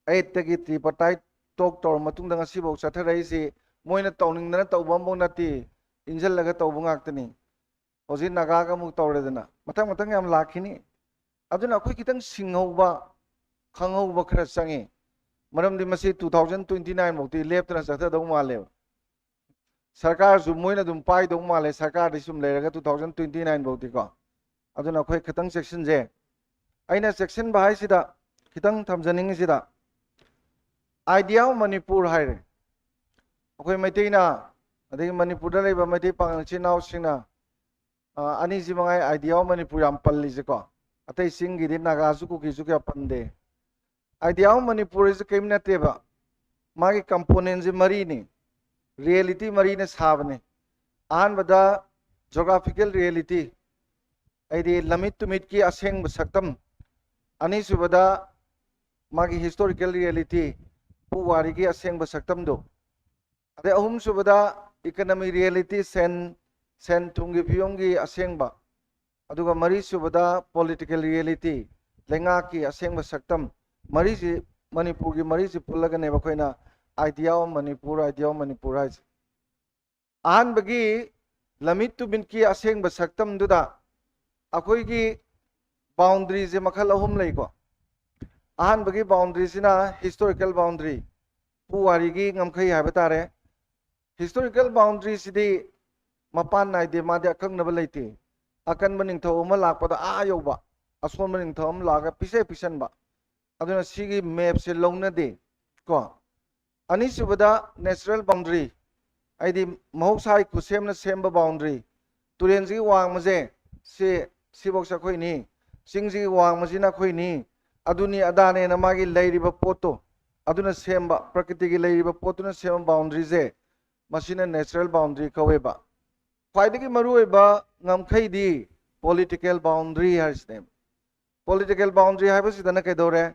eight ꯇꯒꯤ tripartite talk ꯇꯧꯔ ꯃꯇꯨꯡꯗ ꯉꯁꯤꯐꯥꯎ ꯆꯠꯊꯔꯛꯏꯁꯤ ꯃꯣꯏꯅ ꯇꯧꯅꯤꯡꯗꯅ ꯇꯧꯕ ꯑꯃꯐꯥꯎ ꯅꯠꯇꯦ, ꯏꯟꯁꯤꯜꯂꯒ ꯇꯧꯕ ꯉꯥꯛꯇꯅꯤ꯫ ꯍꯧꯖꯤꯛ ꯅꯥꯒꯥꯒ ꯑꯃꯨꯛ ꯇꯧꯔꯦꯗꯅ, ꯃꯊꯪ ꯃꯊꯪ ꯌꯥꯝ ꯂꯥꯛꯈꯤꯅꯤ꯫ ꯑꯗꯨꯅ ꯑꯩꯈꯣꯏ ꯈꯤꯇꯪ ꯁꯤꯡꯍꯧꯕ, ꯈꯪꯍꯧꯕ ꯈꯔ ꯆꯪꯉꯤ꯫ ꯃꯔꯝꯗꯤ ꯃꯁꯤ two thousand twenty nine ꯐꯥꯎꯗꯤ ꯂꯦꯞꯇꯅ ꯆꯠꯊꯗꯧ ꯃꯥꯜꯂꯦꯕ꯫ ꯁꯔꯀꯥꯔꯁꯨ ꯃꯣꯏꯅ ꯑꯗꯨꯝ ꯄꯥꯏꯗꯧ ꯃꯥꯜꯂꯦ, ꯁꯔꯀꯥꯔꯗꯤ ꯁꯨꯝ ꯂꯩꯔꯒ two thousand twenty nine ꯐꯥꯎꯗꯤꯀꯣ꯫ ꯑꯗꯨꯅ ꯑꯩꯈꯣꯏ ꯈꯤꯇꯪ ꯆꯦꯛꯁꯤꯟꯁꯦ꯫ ꯑꯩꯅ ꯆꯦꯛꯁꯤꯟꯕ ꯍꯥꯏꯁꯤꯗ ꯈꯤꯇꯪ ꯊꯝꯖꯅꯤꯡꯉꯤꯁꯤꯗ, Idea of Manipur ꯍꯥꯏꯔꯦ꯫ ꯑꯩꯈꯣꯏ ꯃꯩꯇꯩꯅ, ꯑꯗꯒꯤ ꯃꯅꯤꯄꯨꯔꯗ ꯂꯩꯕ ꯃꯩꯇꯩ ꯄꯥꯉꯜ ꯏꯆꯤꯟ ꯏꯅꯥꯎꯁꯤꯡꯅ, ꯑ, ꯑꯅꯤꯁꯤ ꯃꯉꯥꯏ, Idea of Manipur ꯌꯥꯝ ꯄꯜꯂꯤꯁꯦꯀꯣ꯫ ꯑꯇꯩ ꯆꯤꯡꯒꯤꯗꯤ, ꯅꯥꯒꯥꯁꯨ ꯀꯨꯀꯤꯁꯨ ꯀꯌꯥ ꯄꯟꯗꯦ꯫ Idea of Manipur ꯁꯦ ꯀꯔꯤꯝ ꯅꯠꯇꯦꯕ, ꯃꯥꯒꯤ component ꯁꯦ ꯃꯔꯤꯅꯤ, reality ꯃꯔꯤꯅ ꯁꯥꯕꯅꯤ꯫ ꯑꯍꯥꯟꯕꯗ geographical reality, ꯍꯥꯏꯗꯤ ꯂꯝꯃꯤꯠ ꯇꯨꯃꯤꯠꯀꯤ ꯑꯁꯦꯡꯕ ꯁꯛꯇꯝ꯫ ꯑꯅꯤꯁꯨꯕꯗ ꯃꯥꯒꯤ historical reality, ꯄꯨꯋꯥꯔꯤꯒꯤ ꯑꯁꯦꯡꯕ ꯁꯛꯇꯝꯗꯨ꯫ ꯑꯗꯩ ꯑꯍꯨꯝꯁꯨꯕꯗ economy reality, ꯁꯦꯟ, ꯁꯦꯟ ꯊꯨꯝꯒꯤ ꯐꯤꯕꯝꯒꯤ ꯑꯁꯦꯡꯕ꯫ ꯑꯗꯨꯒ ꯃꯔꯤꯁꯨꯕꯗ political reality, ꯂꯩꯉꯥꯛꯀꯤ ꯑꯁꯦꯡꯕ ꯁꯛꯇꯝ꯫ ꯃꯔꯤꯁꯤ, ꯃꯅꯤꯄꯨꯔꯒꯤ ꯃꯔꯤꯁꯤ ꯄꯨꯜꯂꯒꯅꯦꯕ ꯑꯩꯈꯣꯏꯅ Idea of Manipur, Idea of Manipur ꯍꯥꯏꯁꯦ꯫ ꯑꯍꯥꯟꯕꯒꯤ ꯂꯝꯃꯤꯠ ꯇꯨꯃꯤꯠꯀꯤ ꯑꯁꯦꯡꯕ ꯁꯛꯇꯝꯗꯨꯗ ꯑꯩꯈꯣꯏꯒꯤ boundary ꯁꯦ ꯃꯈꯜ ꯑꯍꯨꯝ ꯂꯩꯀꯣ꯫ ꯑꯍꯥꯟꯕꯒꯤ boundary ꯁꯤꯅ historical boundary, ꯄꯨꯋꯥꯔꯤꯒꯤ ꯉꯝꯈꯩ ꯍꯥꯏꯕ ꯇꯥꯔꯦ꯫ Historical boundary ꯁꯤꯗꯤ ꯃꯄꯥꯟ ꯅꯥꯏꯗꯦ, ꯃꯥꯗꯤ ꯑꯀꯛꯅꯕ ꯂꯩꯇꯦ꯫ ꯑꯀꯟꯕ ꯅꯤꯡꯊꯧ ꯑꯃ ꯂꯥꯛꯄꯗ ꯑꯥ ꯌꯧꯕ, ꯑꯁꯣꯟꯕ ꯅꯤꯡꯊꯧ ꯑꯃ ꯂꯥꯛꯑꯒ ꯄꯤꯁꯦ ꯄꯤꯁꯟꯕ, ꯑꯗꯨꯅ ꯁꯤꯒꯤ map ꯁꯦ ꯂꯧꯅꯗꯦ ꯀꯣ꯫ ꯑꯅꯤꯁꯨꯕꯗ natural boundary, ꯍꯥꯏꯗꯤ ꯃꯍꯧꯁꯥꯒꯤ ꯈꯨꯠꯁꯦꯝꯅ ꯁꯦꯝꯕ boundary꯫ ꯇꯨꯔꯦꯟꯁꯤꯒꯤ ꯋꯥꯡꯃꯁꯦ ꯁꯤ, ꯁꯤꯐꯧꯁꯦ ꯑꯩꯈꯣꯏꯅꯤ, ꯆꯤꯡꯁꯤꯒꯤ ꯋꯥꯡꯃꯁꯤꯅ ꯑꯩꯈꯣꯏꯅꯤ, ꯑꯗꯨꯅꯤ ꯑꯗꯥꯅꯦꯅ ꯃꯥꯒꯤ ꯂꯩꯔꯤꯕ ꯄꯣꯠꯇꯣ, ꯑꯗꯨꯅ ꯁꯦꯝꯕ, ꯄ꯭ꯔꯀ꯭ꯔꯤꯇꯤꯒꯤ ꯂꯩꯔꯤꯕ ꯄꯣꯠꯇꯨꯅ ꯁꯦꯝꯕ boundary ꯁꯦ, ꯃꯁꯤꯅ natural boundary ꯀꯧꯋꯦꯕ꯫ ꯈ꯭ꯋꯥꯏꯗꯒꯤ ꯃꯔꯨꯑꯣꯏꯕ ꯉꯝꯈꯩꯗꯤ political boundary ꯍꯥꯏꯔꯤꯁꯤꯅꯦꯕ꯫ Political boundary ꯍꯥꯏꯕꯁꯤꯗꯅ ꯀꯩꯗꯧꯔꯦ?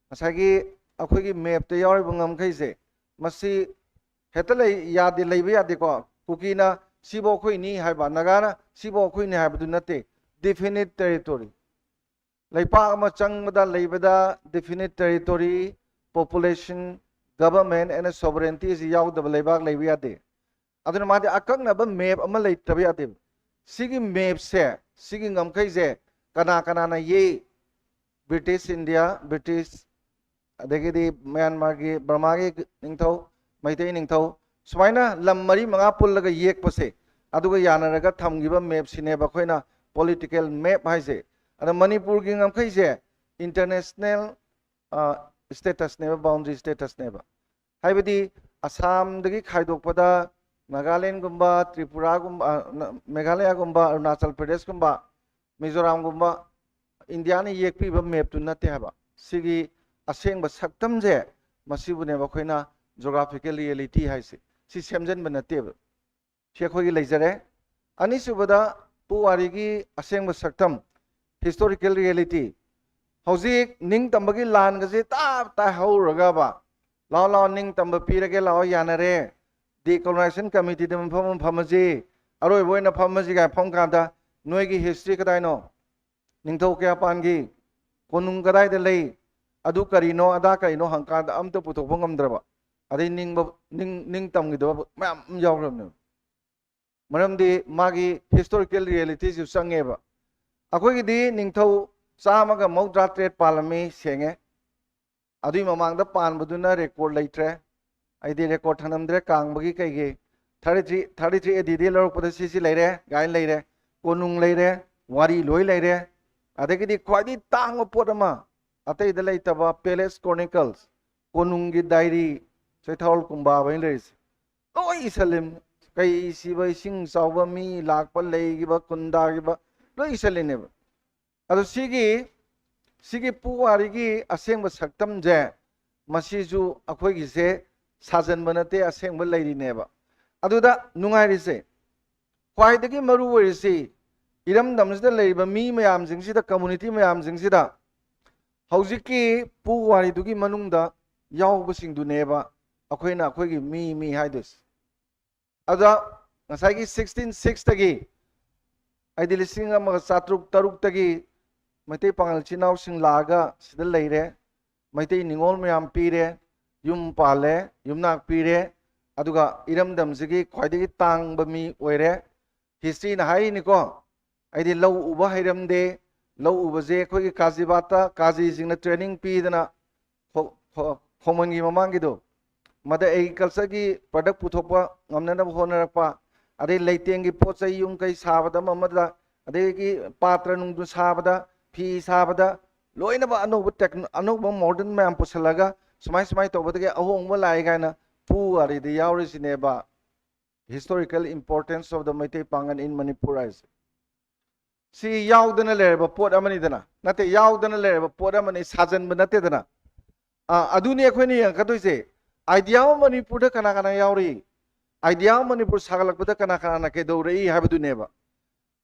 ꯉꯁꯥꯏꯒꯤ ꯑꯩꯈꯣꯏꯒꯤ map ꯇ ꯌꯥꯎꯔꯤꯕ ꯉꯝꯈꯩꯁꯦ, ꯃꯁꯤ ꯍꯦꯛꯇ ꯂꯩ ꯌꯥꯗꯦ, ꯂꯩꯕ ꯌꯥꯗꯦꯀꯣ꯫ ꯀꯨꯀꯤꯅ ꯁꯤꯐꯧ ꯑꯩꯈꯣꯏꯅꯤ ꯍꯥꯏꯕ, ꯅꯥꯒꯥꯅ ꯁꯤꯐꯧ ꯑꯩꯈꯣꯏꯅꯤ ꯍꯥꯏꯕꯗꯨ ꯅꯠꯇꯦ꯫ Definite territory, ꯂꯩꯄꯥꯛ ꯑꯃ ꯆꯪꯕꯗ ꯂꯩꯕꯗ definite territory, population, government and sovereignty ꯑꯁꯤ ꯌꯥꯎꯗꯕ ꯂꯩꯕꯥꯛ ꯂꯩꯕ ꯌꯥꯗꯦ꯫ ꯑꯗꯨꯅ ꯃꯥꯗꯤ ꯑꯀꯛꯅꯕ map ꯑꯃ ꯂꯩꯇꯕ ꯌꯥꯗꯦꯕ꯫ ꯁꯤꯒꯤ map ꯁꯦ, ꯁꯤꯒꯤ ꯉꯝꯈꯩꯁꯦ ꯀꯅꯥ ꯀꯅꯥꯅ ꯌꯦꯛꯏ? British India, British, ꯑꯗꯒꯤꯗꯤ ꯃ꯭ꯌꯥꯟꯃꯥꯔꯒꯤ, ꯕꯔꯃꯥꯒꯤ ꯅꯤꯡꯊꯧ, ꯃꯩꯇꯩ ꯅꯤꯡꯊꯧ, ꯁꯨꯃꯥꯏꯅ ꯂꯝ ꯃꯔꯤ ꯃꯉꯥ ꯄꯨꯜꯂꯒ ꯌꯦꯛꯄꯁꯦ, ꯑꯗꯨꯒ ꯌꯥꯅꯔꯒ ꯊꯝꯈꯤꯕ map ꯁꯤꯅꯦꯕ ꯑꯩꯈꯣꯏꯅ political map ꯍꯥꯏꯁꯦ꯫ ꯑꯗ ꯃꯅꯤꯄꯨꯔꯒꯤ ꯉꯝꯈꯩꯁꯦ international, ꯑ, status ꯅꯦꯕ, boundary status ꯅꯦꯕ꯫ ꯍꯥꯏꯕꯗꯤ ꯑꯁꯥꯝꯗꯒꯤ ꯈꯥꯏꯗꯣꯛꯄꯗ ꯅꯥꯒꯥꯂꯦꯟꯒꯨꯝꯕ, ꯇ꯭ꯔꯤꯄꯨꯔꯥꯒꯨꯝꯕ, ꯑ, ꯅ-, ꯃꯦꯘꯥꯂꯌꯥꯒꯨꯝꯕ, ꯑꯔꯨꯅꯥꯆꯜ ꯄ꯭ꯔꯗꯦꯁꯀꯨꯝꯕ, ꯃꯤꯖꯣꯔꯥꯝꯒꯨꯝꯕ ꯏꯟꯗꯤꯌꯥꯅ ꯌꯦꯛꯄꯤꯕ ꯃꯦꯞꯇꯨ ꯅꯠꯇꯦ ꯍꯥꯏꯕ꯫ ꯁꯤꯒꯤ ꯑꯁꯦꯡꯕ ꯁꯛꯇꯝꯁꯦ ꯃꯁꯤꯕꯨꯅꯦꯕ ꯑꯩꯈꯣꯏꯅ geographical reality ꯍꯥꯏꯁꯦ꯫ ꯁꯤ ꯁꯦꯝꯖꯤꯟꯕ ꯅꯠꯇꯦꯕ꯫ ꯁꯤ ꯑꯩꯈꯣꯏꯒꯤ ꯂꯩꯖꯔꯦ꯫ ꯑꯅꯤꯁꯨꯕꯗ ꯄꯨꯋꯥꯔꯤꯒꯤ ꯑꯁꯦꯡꯕ ꯁꯛꯇꯝ, historical reality꯫ ꯍꯧꯖꯤꯛ ꯅꯤꯡꯇꯝꯕꯒꯤ ꯂꯥꯟꯒꯁꯦ ꯇꯥꯞ ꯇꯥꯏ ꯍꯧꯔꯒꯕ, "ꯂꯥꯛꯑꯣ, ꯂꯥꯛꯑꯣ, ꯅꯤꯡꯇꯝꯕ ꯄꯤꯔꯒꯦ, ꯂꯥꯛꯑꯣ, ꯌꯥꯅꯔꯦ, decolonization committeeꯗ ꯃꯐꯝ ꯑꯃ ꯐꯝꯃꯁꯤ, ꯑꯔꯣꯏꯕ ꯑꯣꯏꯅ ꯐꯝꯃꯁꯤ" ꯀꯥꯏꯅ ꯐꯝ ꯀꯥꯟꯗ, "ꯅꯣꯏꯒꯤ history ꯀꯗꯥꯏꯅꯣ? ꯅꯤꯡꯊꯧ ꯀꯌꯥ ꯄꯥꯟꯈꯤ? ꯀꯣꯅꯨꯡ ꯀꯗꯥꯏꯗ ꯂꯩ? ꯑꯗꯨ ꯀꯔꯤꯅꯣ, ꯑꯗꯥ ꯀꯔꯤꯅꯣ?" ꯍꯪꯀꯥꯟꯗ ꯑꯝꯇ ꯄꯨꯊꯣꯛꯄ ꯉꯝꯗ꯭ꯔꯕ, ꯑꯗꯩ ꯅꯤꯡꯕ, ꯅꯤꯡ-, ꯅꯤꯡ ꯇꯝꯈꯤꯗꯕ ꯃꯌꯥꯝ ꯑꯃ ꯌꯥꯎꯈ꯭ꯔꯕꯅꯦꯕ꯫ ꯃꯔꯝꯗꯤ ꯃꯥꯒꯤ historical realityꯁꯨ ꯆꯪꯉꯦꯕ꯫ ꯑꯩꯈꯣꯏꯒꯤꯗꯤ ꯅꯤꯡꯊꯧ ꯆꯥꯝꯃꯒ ꯃꯧꯗ꯭ꯔꯥ ꯇꯔꯦꯠ ꯄꯥꯜꯂꯝꯃꯤ, ꯁꯦꯡꯉꯦ꯫ ꯑꯗꯨꯏ ꯃꯃꯥꯡꯗ ꯄꯥꯟꯕꯗꯨꯅ record ꯂꯩꯇ꯭ꯔꯦ꯫ ꯑꯩꯗꯤ record ꯊꯝꯂꯝꯗ꯭ꯔꯦ, ꯀꯥꯡꯕꯒꯤ ꯀꯩꯒꯤ꯫ Thirty three, thirty three ADꯗꯒꯤ ꯂꯧꯔꯛꯄꯗ ꯁꯤꯁꯤ ꯂꯩꯔꯦ, ꯒꯥꯏꯅ ꯂꯩꯔꯦ, ꯀꯣꯅꯨꯡ ꯂꯩꯔꯦ, ꯋꯥꯔꯤ ꯂꯣꯏ ꯂꯩꯔꯦ꯫ ꯑꯗꯒꯤꯗꯤ ꯈ꯭ꯋꯥꯏꯗꯒꯤ ꯇꯥꯡꯕ ꯄꯣꯠ ꯑꯃ, ꯑꯇꯩꯗ ꯂꯩꯇꯕ, Palace Chronicles, ꯀꯣꯅꯨꯡꯒꯤ diary, Cheitharol Kumbaba ꯍꯥꯏꯅ ꯂꯩꯔꯤꯁꯦ꯫ ꯂꯣꯏ ꯏꯁꯜꯂꯤꯝ꯫ ꯀꯩ ꯁꯤꯕ, ꯏꯁꯤꯡ ꯆꯥꯎꯕ, ꯃꯤ ꯂꯥꯛꯄ, ꯂꯩꯈꯤꯕ, ꯈꯨꯟꯗꯥꯈꯤꯕ, ꯂꯣꯏ ꯏꯁꯜꯂꯤꯅꯦꯕ꯫ ꯑꯗꯣ ꯁꯤꯒꯤ, ꯁꯤꯒꯤ ꯄꯨꯋꯥꯔꯤꯒꯤ ꯑꯁꯦꯡꯕ ꯁꯛꯇꯝꯁꯦ, ꯃꯁꯤꯁꯨ ꯑꯩꯈꯣꯏꯒꯤꯁꯦ ꯁꯥꯖꯟꯕ ꯅꯠꯇꯦ, ꯑꯁꯦꯡꯕ ꯂꯩꯔꯤꯅꯦꯕ꯫ ꯑꯗꯨꯗ ꯅꯨꯡꯉꯥꯏꯔꯤꯁꯦ, ꯈ꯭ꯋꯥꯏꯗꯒꯤ ꯃꯔꯨ ꯑꯣꯏꯔꯤꯁꯤ, ꯏꯔꯝꯗꯝꯁꯤꯗ ꯂꯩꯔꯤꯕ ꯃꯤ ꯃꯌꯥꯝꯁꯤꯡꯁꯤꯗ, community ꯃꯌꯥꯝꯁꯤꯡꯁꯤꯗ ꯍꯧꯖꯤꯛꯀꯤ ꯄꯨꯋꯥꯔꯤꯗꯨꯒꯤ ꯃꯅꯨꯡꯗ ꯌꯥꯎꯕꯁꯤꯡꯗꯨꯅꯦꯕ ꯑꯩꯈꯣꯏꯅ ꯑꯩꯈꯣꯏꯒꯤ ꯃꯤ, ꯃꯤ ꯍꯥꯏꯗꯣꯏꯁꯦ꯫ ꯑꯗ ꯉꯁꯥꯏꯒꯤ sixteen sixꯇꯒꯤ, ꯍꯥꯏꯗꯤ ꯂꯤꯁꯤꯡ ꯑꯃꯒ ꯆꯥꯇ꯭ꯔꯨꯛ ꯇꯔꯨꯛꯇꯒꯤ ꯃꯩꯇꯩ ꯄꯥꯉꯜ ꯏꯆꯤꯟ ꯏꯅꯥꯎꯁꯤꯡ ꯂꯥꯛꯑꯒ ꯁꯤꯗ ꯂꯩꯔꯦ, ꯃꯩꯇꯩ ꯅꯤꯉꯣꯜ ꯃꯌꯥꯝ ꯄꯤꯔꯦ, ꯌꯨꯝ ꯄꯥꯜꯂꯦ, ꯌꯨꯝꯅꯥꯛ ꯄꯤꯔꯦ, ꯑꯗꯨꯒ ꯏꯔꯝꯗꯝꯁꯤꯒꯤ ꯈ꯭ꯋꯥꯏꯗꯒꯤ ꯇꯥꯡꯕ ꯃꯤ ꯑꯣꯏꯔꯦ꯫ Historyꯅ ꯍꯥꯏꯔꯤꯅꯤꯀꯣ, ꯑꯩꯗꯤ ꯂꯧ ꯎꯕ ꯍꯩꯔꯝꯗꯦ, ꯂꯧ ꯎꯕꯁꯦ ꯑꯩꯈꯣꯏꯒꯤ ꯀꯥꯖꯤꯕꯥꯠꯇ ꯀꯥꯖꯤꯁꯤꯡꯅ training ꯄꯤꯗꯅ, ꯈꯣ-, ꯈꯣ-, ꯈꯣꯡꯃꯟꯒꯤ ꯃꯃꯥꯡꯒꯤꯗꯣ, ꯃꯗ agricultureꯒꯤ product ꯄꯨꯊꯣꯛꯄ ꯉꯝꯅꯅꯕ ꯍꯣꯠꯅꯔꯛꯄ, ꯑꯗꯩ ꯂꯩꯇꯦꯡꯒꯤ ꯄꯣꯠ ꯆꯩ, ꯌꯨꯝ ꯀꯩ ꯁꯥꯕꯗ ꯑꯃ ꯑꯃꯗ, ꯑꯗꯒꯤ ꯄꯥꯇ꯭ꯔ ꯅꯨꯡꯗꯨ ꯁꯥꯕꯗ, ꯐꯤ ꯁꯥꯕꯗ, ꯂꯣꯏꯅꯃꯛ ꯑꯅꯧꯕ techno-, ꯑꯅꯧꯕ modern ꯃꯌꯥꯝ ꯄꯨꯁꯜꯂꯒ ꯁꯨꯃꯥꯏ ꯁꯨꯃꯥꯏ ꯇꯧꯕꯗꯒꯤ ꯑꯍꯣꯡꯕ ꯂꯥꯛꯑꯦ ꯀꯥꯏꯅ ꯄꯨ ꯋꯥꯔꯤꯗ ꯌꯥꯎꯔꯤꯁꯤꯅꯦꯕ, historical importance of the Meitei ꯄꯥꯡꯒꯜ in Manipur ꯍꯥꯏꯁꯦ꯫ ꯁꯤ ꯌꯥꯎꯗꯅ ꯂꯩꯔꯕ ꯄꯣꯠ ꯑꯃꯅꯤꯗꯅ, ꯅꯠꯇꯦ, ꯌꯥꯎꯗꯅ ꯂꯩꯔꯕ ꯄꯣꯠ ꯑꯃꯅꯤ, ꯁꯥꯖꯟꯕ ꯅꯠꯇꯦꯗꯅ꯫ ꯑ, ꯑꯗꯨꯅꯤ ꯑꯩꯈꯣꯏꯅ ꯌꯦꯡꯉꯛꯀꯗꯣꯏꯁꯦ꯫ Idea of ꯃꯅꯤꯄꯨꯔꯗ ꯀꯅꯥ ꯀꯅꯥ ꯌꯥꯎꯔꯤ? Idea of ꯃꯅꯤꯄꯨꯔ ꯁꯥꯒꯠꯂꯛꯄꯗ ꯀꯅꯥ ꯀꯅꯥꯅ ꯀꯩꯗꯧꯔꯛꯏ ꯍꯥꯏꯕꯗꯨꯅꯦꯕ꯫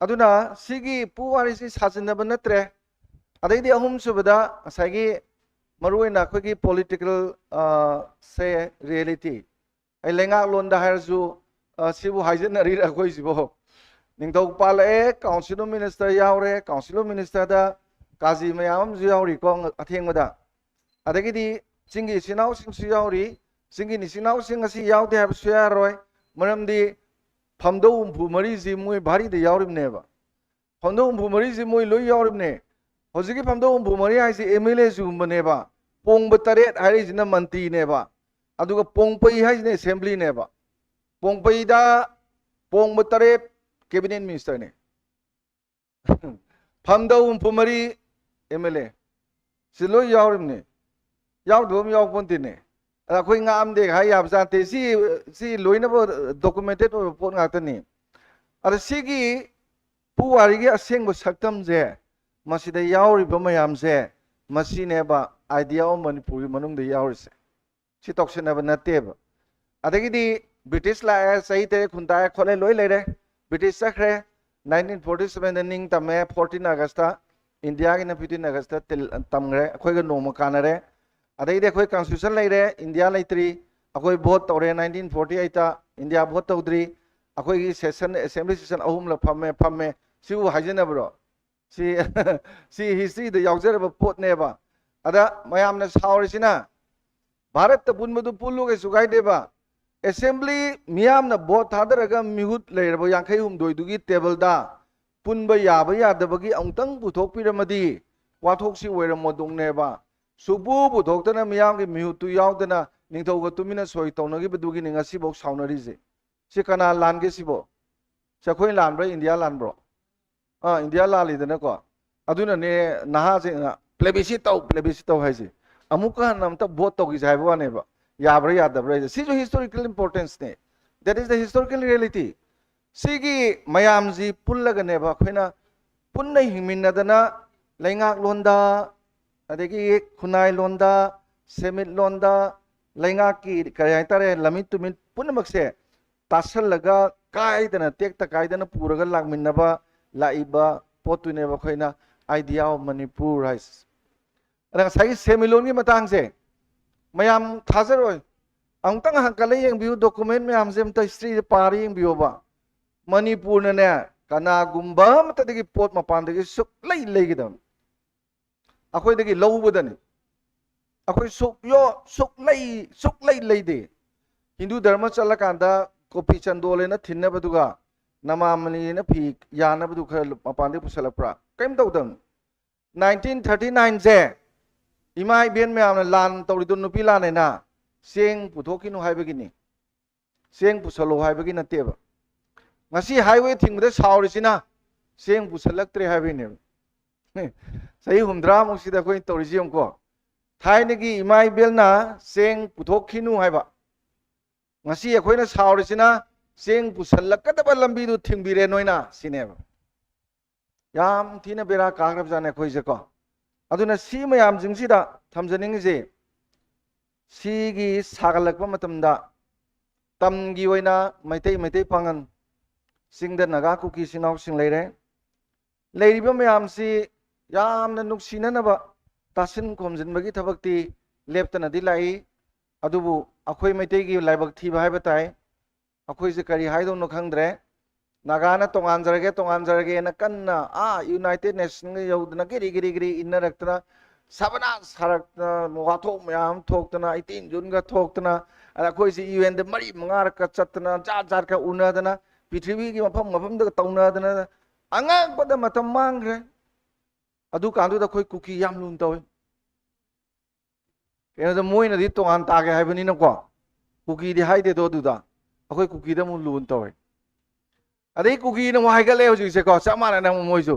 ꯑꯗꯨꯅ ꯁꯤꯒꯤ ꯄꯨ ꯋꯥꯔꯤꯁꯤ ꯁꯥꯖꯤꯟꯅꯕ ꯅꯠꯇ꯭ꯔꯦ꯫ ꯑꯗꯩꯗꯤ ꯑꯍꯨꯝꯁꯨꯕꯗ ꯉꯁꯥꯏꯒꯤ ꯃꯔꯨꯑꯣꯏꯅ ꯑꯩꯈꯣꯏꯒꯤ political, ꯑ, ꯁꯦ reality꯫ ꯑꯩ ꯂꯩꯉꯥꯛꯂꯣꯟꯗ ꯍꯥꯏꯔꯁꯨ, ꯑ, ꯁꯤꯕꯨ ꯍꯥꯏꯖꯟꯅꯔꯤꯔ ꯑꯩꯈꯣꯏꯁꯤꯕꯣ? ꯅꯤꯡꯊꯧ ꯄꯥꯜꯂꯛꯑꯦ, Council of Minister ꯌꯥꯎꯔꯦ, Council of Ministerꯗ ꯀꯥꯖꯤ ꯃꯌꯥꯝ ꯑꯃꯁꯨ ꯌꯥꯎꯔꯤꯀꯣ ꯑꯊꯦꯡꯕꯗ꯫ ꯑꯗꯒꯤꯗꯤ ꯆꯤꯡꯒꯤ ꯏꯆꯤꯟ ꯏꯅꯥꯎꯁꯤꯡꯁꯨ ꯌꯥꯎꯔꯤ꯫ ꯆꯤꯡꯒꯤ ꯏꯆꯤꯟ ꯏꯅꯥꯎꯁꯤꯡ ꯑꯁꯤ ꯌꯥꯎꯗꯦ ꯍꯥꯏꯕꯁꯨ ꯌꯥꯔꯣꯏ, ꯃꯔꯝꯗꯤ ꯐꯝꯗꯧ ꯍꯨꯝꯐꯨ ꯃꯔꯤꯁꯤ ꯃꯣꯏ ꯚꯥꯔꯤꯗ ꯌꯥꯎꯔꯤꯕꯅꯦꯕ꯫ ꯐꯝꯗꯧ ꯍꯨꯝꯐꯨ ꯃꯔꯤꯁꯤ ꯃꯣꯏ ꯂꯣꯏ ꯌꯥꯎꯔꯤꯕꯅꯦ꯫ ꯍꯧꯖꯤꯛꯀꯤ ꯐꯝꯗꯧ ꯍꯨꯝꯐꯨ ꯃꯔꯤ ꯍꯥꯏꯁꯤ MLAꯁꯤꯒꯨꯝꯕꯅꯦꯕ꯫ ꯄꯣꯡꯕ ꯇꯔꯦꯠ ꯍꯥꯏꯔꯤꯁꯤꯅ ꯃꯟꯇ꯭ꯔꯤꯅꯦꯕ꯫ ꯑꯗꯨꯒ ꯄꯣꯡꯄꯩ ꯍꯥꯏꯁꯤꯅ Assemblyꯅꯦꯕ꯫ ꯄꯣꯡꯄꯩꯗ ꯄꯣꯡꯕ ꯇꯔꯦꯠ Cabinet Ministerꯅꯦ꯫ ꯐꯝꯗꯧ ꯍꯨꯝꯐꯨ ꯃꯔꯤ MLA꯫ ꯁꯤ ꯂꯣꯏ ꯌꯥꯎꯔꯤꯕꯅꯤ꯫ ꯌꯥꯎꯗꯕ ꯑꯃ ꯌꯥꯎ ꯄꯣꯟꯇꯦꯅꯦ꯫ ꯑꯗ ꯑꯩꯈꯣꯏ ꯉꯥꯛꯑꯝꯗꯦ ꯍꯥꯏ ꯌꯥꯕ ꯖꯥꯠ ꯅꯠꯇꯦ꯫ ꯁꯤ, ꯁꯤ ꯂꯣꯏꯅꯃꯛ documented ꯑꯣꯏꯕ ꯄꯣꯠ ꯉꯥꯛꯇꯅꯤ꯫ ꯑꯗ ꯁꯤꯒꯤ ꯄꯨꯋꯥꯔꯤꯒꯤ ꯑꯁꯦꯡꯕ ꯁꯛꯇꯝꯁꯦ, ꯃꯁꯤꯗ ꯌꯥꯎꯔꯤꯕ ꯃꯌꯥꯝꯁꯦ, ꯃꯁꯤꯅꯦꯕ Idea of ꯃꯅꯤꯄꯨꯔꯒꯤ ꯃꯅꯨꯡꯗ ꯌꯥꯎꯔꯤꯁꯦ꯫ ꯁꯤ ꯇꯧꯁꯤꯟꯅꯕ ꯅꯠꯇꯦꯕ꯫ ꯑꯗꯒꯤꯗꯤ British ꯂꯥꯛꯑꯦ, ꯆꯍꯤ ꯇꯔꯦꯠ ꯈꯨꯟ ꯇꯥꯛꯑꯦ ꯈꯣꯠꯂꯦ, ꯂꯣꯏ ꯂꯩꯔꯦ꯫ British ꯆꯠꯈ꯭ꯔꯦ, nineteen forty sevenꯗ ꯅꯤꯡ ꯇꯝꯃꯦ, fourteen Augustꯇ, India ꯒꯤꯅ fifteen Augustꯇ ꯇꯤꯜ-, ꯇꯝꯈ꯭ꯔꯦ, ꯑꯩꯈꯣꯏꯒ ꯅꯣꯡꯃ ꯀꯥꯟꯅꯔꯦ꯫ ꯑꯗꯩꯗꯤ ꯑꯩꯈꯣꯏ Constitution ꯂꯩꯔꯦ, India ꯂꯩꯇ꯭ꯔꯤ, ꯑꯩꯈꯣꯏ vote ꯇꯧꯔꯦ nineteen forty eightꯇ, India vote ꯇꯧꯗ꯭ꯔꯤ, ꯑꯩꯈꯣꯏꯒꯤ session, Assembly session ꯑꯍꯨꯝꯂꯛ ꯐꯝꯃꯦ, ꯐꯝꯃꯦ, ꯁꯤꯕꯨ ꯍꯥꯏꯖꯅꯕ꯭ꯔꯣ? ꯁꯤ, ꯁꯤ historyꯗ ꯌꯥꯎꯖꯔꯕ ꯄꯣꯠꯅꯦꯕ꯫ ꯑꯗ ꯃꯌꯥꯝꯅ ꯁꯥꯎꯔꯤꯁꯤꯅ, ꯚꯥꯔꯠꯇ ꯄꯨꯟꯕꯗꯨ ꯄꯨꯜꯂꯨ ꯀꯩꯁꯨ ꯀꯥꯏꯗꯦꯕ, Assembly ꯃꯤꯌꯥꯝꯅ vote ꯊꯥꯗꯔꯒ ꯃꯤꯍꯨꯠ ꯂꯩꯔꯕ ꯌꯥꯡꯈꯩ ꯍꯨꯝꯗꯣꯏꯗꯨꯒꯤ tableꯗ ꯄꯨꯟꯕ ꯌꯥꯕ ꯌꯥꯗꯕꯒꯤ ꯑꯃꯨꯛꯇꯪ ꯄꯨꯊꯣꯛꯄꯤꯔꯝꯃꯗꯤ ꯋꯥꯊꯣꯛꯁꯤ ꯑꯣꯏꯔꯝꯃꯣꯏꯗꯧꯅꯦꯕ꯫ ꯁꯨꯛꯄꯨ ꯄꯨꯊꯣꯛꯇꯅ ꯃꯤꯌꯥꯝꯒꯤ ꯃꯤꯍꯨꯠꯇꯨ ꯌꯥꯎꯗꯅ ꯅꯤꯡꯊꯧꯒ ꯇꯨꯃꯤꯟꯅ ꯁꯣꯏ ꯇꯧꯅꯈꯤꯕꯗꯨꯒꯤꯅꯤ ꯉꯁꯤꯐꯥꯎ ꯁꯥꯎꯅꯔꯤꯁꯦ꯫ ꯁꯤ ꯀꯅꯥ ꯂꯥꯟꯒꯦ ꯁꯤꯕꯣ? ꯁꯤ ꯑꯩꯈꯣꯏ ꯂꯥꯟꯕ꯭ꯔꯥ, India ꯂꯥꯟꯕ꯭ꯔꯣ? ꯑꯥ, India ꯂꯥꯜꯂꯤꯗꯅꯀꯣ꯫ ꯑꯗꯨꯅꯅꯦ ꯅꯍꯥꯁꯤꯡꯅ plebiscite ꯇꯧ, plebiscite ꯇꯧ ꯍꯥꯏꯁꯦ꯫ ꯑꯃꯨꯛꯀ ꯍꯟꯅ ꯑꯝꯇ vote ꯇꯧꯈꯤꯁꯦ ꯍꯥꯏꯕ ꯋꯥꯅꯦꯕ꯫ ꯌꯥꯕ꯭ꯔꯥ ꯌꯥꯗꯕ꯭ꯔꯥ ꯍꯥꯏꯁꯦ꯫ ꯁꯤꯁꯨ historical importance ꯅꯦ꯫ That is the historical reality. ꯁꯤꯒꯤ ꯃꯌꯥꯝꯁꯤ ꯄꯨꯜꯂꯒꯅꯦꯕ ꯑꯩꯈꯣꯏꯅ ꯄꯨꯟꯅ ꯍꯤꯡꯃꯤꯟꯅꯗꯅ ꯂꯩꯉꯥꯛꯂꯣꯟꯗ, ꯑꯗꯒꯤ ꯈꯨꯟꯅꯥꯏꯂꯣꯟꯗ, ꯁꯦꯟꯃꯤꯠꯂꯣꯟꯗ, ꯂꯩꯉꯥꯛꯀꯤ ꯀꯔꯤ ꯍꯥꯏꯇꯥꯔꯦ, ꯂꯝꯃꯤꯠ ꯇꯨꯃꯤꯠ ꯄꯨꯝꯅꯃꯛꯁꯦ ꯇꯥꯁꯜꯂꯒ ꯀꯥꯏꯗꯅ, ꯇꯦꯛꯇ ꯀꯥꯏꯗꯅ ꯄꯨꯔꯒ ꯂꯥꯛꯃꯤꯟꯅꯕ, ꯂꯥꯛꯏꯕ ꯄꯣꯠꯇꯨꯅꯦꯕ ꯑꯩꯈꯣꯏꯅ Idea of Manipur ꯍꯥꯏꯁꯦ꯫ ꯑꯗ ꯉꯁꯥꯏꯒꯤ ꯁꯦꯟꯃꯤꯠꯂꯣꯟꯒꯤ ꯃꯇꯥꯡꯁꯦ ꯃꯌꯥꯝ ꯊꯥꯖꯔꯣꯏ, ꯑꯃꯨꯛꯇꯪ ꯍꯪꯀꯠꯂ ꯌꯦꯡꯕꯤꯌꯨ, document ꯃꯌꯥꯝꯁꯦ ꯑꯝꯇ historyꯗ ꯄꯥꯔ ꯌꯦꯡꯕꯤꯌꯣꯕ꯫ ꯃꯅꯤꯄꯨꯔꯅꯅꯦ ꯀꯅꯥꯒꯨꯝꯕ ꯑꯃꯠꯇꯗꯒꯤ ꯄꯣꯠ ꯃꯄꯥꯟꯗꯒꯤ ꯁꯨꯛꯂꯩ ꯂꯩꯒꯗꯕꯅꯤ꯫ ꯑꯩꯈꯣꯏꯗꯒꯤ ꯂꯧꯕꯗꯅꯤ꯫ ꯑꯩꯈꯣꯏ ꯁꯨꯛ ꯌꯣ ꯁꯨꯛꯂꯩ ꯁꯨꯛꯂꯩ ꯂꯩꯗꯦ꯫ ꯍꯤꯟꯗꯨ ꯙꯔꯃ ꯆꯠꯂꯀꯥꯟꯗ ꯀꯣꯄꯤ ꯆꯟꯗꯣꯜ ꯍꯥꯏꯅ ꯊꯤꯟꯅꯕꯗꯨꯒ ꯅꯃꯥꯃꯅꯤ ꯍꯥꯏꯅ ꯐꯤ ꯌꯥꯅꯕꯗꯨ ꯈꯔ ꯃꯄꯥꯟꯗꯒꯤ ꯄꯨꯁꯜꯂꯛꯄ꯭ꯔꯥ? ꯀꯔꯤꯝ ꯇꯧꯗꯕꯅꯤ꯫ Nineteen thirty nineꯁꯦ ꯏꯃꯥ ꯏꯕꯦꯟ ꯃꯌꯥꯝꯅ ꯂꯥꯟ ꯇꯧꯔꯤꯗꯣ, ꯅꯨꯄꯤ ꯂꯥꯟ ꯍꯥꯏꯅ, ꯆꯦꯡ ꯄꯨꯊꯣꯛꯈꯤꯅꯨ ꯍꯥꯏꯕꯒꯤꯅꯤ꯫ ꯆꯦꯡ ꯄꯨꯁꯜꯂꯣ ꯍꯥꯏꯕꯒꯤ ꯅꯠꯇꯦꯕ꯫ ꯉꯁꯤ highway ꯊꯤꯡꯕꯗ ꯁꯥꯎꯔꯤꯁꯤꯅ ꯆꯦꯡ ꯄꯨꯁꯜꯂꯛꯇ꯭ꯔꯦ ꯍꯥꯏꯕꯒꯤꯅꯦꯕ꯫ ꯆꯍꯤ ꯍꯨꯝꯗ꯭ꯔꯥꯃꯨꯛꯁꯤꯗ ꯑꯩꯈꯣꯏꯅ ꯇꯧꯔꯤꯁꯤ ꯌꯦꯡꯉꯨꯀꯣ꯫ ꯊꯥꯏꯅꯒꯤ ꯏꯃꯥ ꯏꯕꯦꯜꯅ ꯆꯦꯡ ꯄꯨꯊꯣꯛꯈꯤꯅꯨ ꯍꯥꯏꯕ, ꯉꯁꯤ ꯑꯩꯈꯣꯏꯅ ꯁꯥꯎꯔꯤꯁꯤꯅ ꯆꯦꯡ ꯄꯨꯁꯜꯂꯛꯀꯗꯕ ꯂꯝꯕꯤꯗꯨ ꯊꯤꯡꯕꯤꯔꯦ ꯅꯣꯏꯅ, ꯁꯤꯅꯦꯕ꯫ ꯌꯥꯝ ꯊꯤꯅ ꯕꯦꯔꯥ ꯀꯥꯈ꯭ꯔꯕꯖꯥꯠꯅꯦ ꯑꯩꯈꯣꯏꯁꯦꯀꯣ꯫ ꯑꯗꯨꯅ ꯁꯤ ꯃꯌꯥꯝꯁꯤꯡꯁꯤꯗ ꯊꯝꯖꯅꯤꯡꯉꯤꯁꯦ, ꯁꯤꯒꯤ ꯁꯥꯒꯠꯂꯛꯄ ꯃꯇꯝꯗ ꯇꯝꯒꯤ ꯑꯣꯏꯅ ꯃꯩꯇꯩ, ꯃꯩꯇꯩ ꯄꯥꯉꯜ, ꯆꯤꯡꯗ ꯅꯥꯒꯥ ꯀꯨꯀꯤ ꯏꯆꯤꯟ ꯏꯅꯥꯎꯁꯤꯡ ꯂꯩꯔꯦ꯫ ꯂꯩꯔꯤꯕ ꯃꯌꯥꯝꯁꯤ ꯌꯥꯝꯅ ꯅꯨꯡꯁꯤꯅꯅꯕ ꯇꯥꯁꯤꯟ ꯈꯣꯝꯖꯤꯟꯕꯒꯤ ꯊꯕꯛꯇꯤ ꯂꯦꯞꯇꯅꯗꯤ ꯂꯥꯛꯏ꯫ ꯑꯗꯨꯕꯨ ꯑꯩꯈꯣꯏ ꯃꯩꯇꯩꯒꯤ ꯂꯥꯏꯕꯛ ꯊꯤꯕ ꯍꯥꯏꯕ ꯇꯥꯏ꯫ ꯑꯩꯈꯣꯏꯁꯦ ꯀꯔꯤ ꯍꯥꯏꯗꯧꯅꯣ ꯈꯪꯗ꯭ꯔꯦ꯫ ꯅꯥꯒꯥꯅ ꯇꯣꯉꯥꯟꯖꯔꯒꯦ, ꯇꯣꯉꯥꯟꯖꯔꯒꯦꯅ ꯀꯟꯅ ꯑꯥ United Nationꯒ ꯌꯧꯗꯅ ꯒꯤꯔꯤ ꯒꯤꯔꯤ ꯒꯤꯔꯤ ꯏꯟꯅꯔꯛꯇꯅ, ꯁꯕꯅꯥꯁ ꯁꯥꯔꯛꯇꯅ, ꯋꯥꯊꯣꯛ ꯃꯌꯥꯝ ꯑꯃ ꯊꯣꯛꯇꯅ, ꯏꯇꯤꯟ ꯖꯨꯟꯒ ꯊꯣꯛꯇꯅ, ꯑꯗ ꯑꯩꯈꯣꯏꯁꯦ UNꯗ ꯃꯔꯤ ꯃꯉꯥꯔꯛꯀ ꯆꯠꯇꯅ, ꯖꯥꯠ ꯖꯥꯠꯀ ꯎꯅꯗꯅ, ꯄ꯭ꯔꯤꯊꯤꯕꯤꯒꯤ ꯃꯐꯝ ꯃꯐꯝꯗꯒ ꯇꯧꯅꯗꯅ, ꯑꯉꯛꯄꯗ ꯃꯇꯝ ꯃꯥꯡꯈ꯭ꯔꯦ꯫ ꯑꯗꯨ ꯀꯥꯟꯗꯨꯗ ꯑꯩꯈꯣꯏ ꯀꯨꯀꯤ ꯌꯥꯝ ꯂꯨꯅ ꯇꯧꯏ꯫ ꯀꯩꯅꯣꯗ ꯃꯣꯏꯅꯗꯤ ꯇꯣꯉꯥꯟ ꯇꯥꯒꯦ ꯍꯥꯏꯕꯅꯤꯅꯀꯣ, ꯀꯨꯀꯤꯗꯤ ꯍꯥꯏꯗꯦꯗꯣ ꯑꯗꯨꯗ, ꯑꯩꯈꯣꯏ ꯀꯨꯀꯤꯗ ꯑꯃꯨꯛ ꯂꯨꯅ ꯇꯧꯏ꯫ ꯑꯗꯩ ꯀꯨꯀꯤꯅ ꯑꯃꯨꯛ ꯍꯥꯏꯒꯠꯂꯦ ꯍꯧꯖꯤꯛꯁꯦꯀꯣ, ꯆꯞ ꯃꯥꯟꯅꯅ ꯑꯃꯨꯛ ꯃꯣꯏꯁꯨ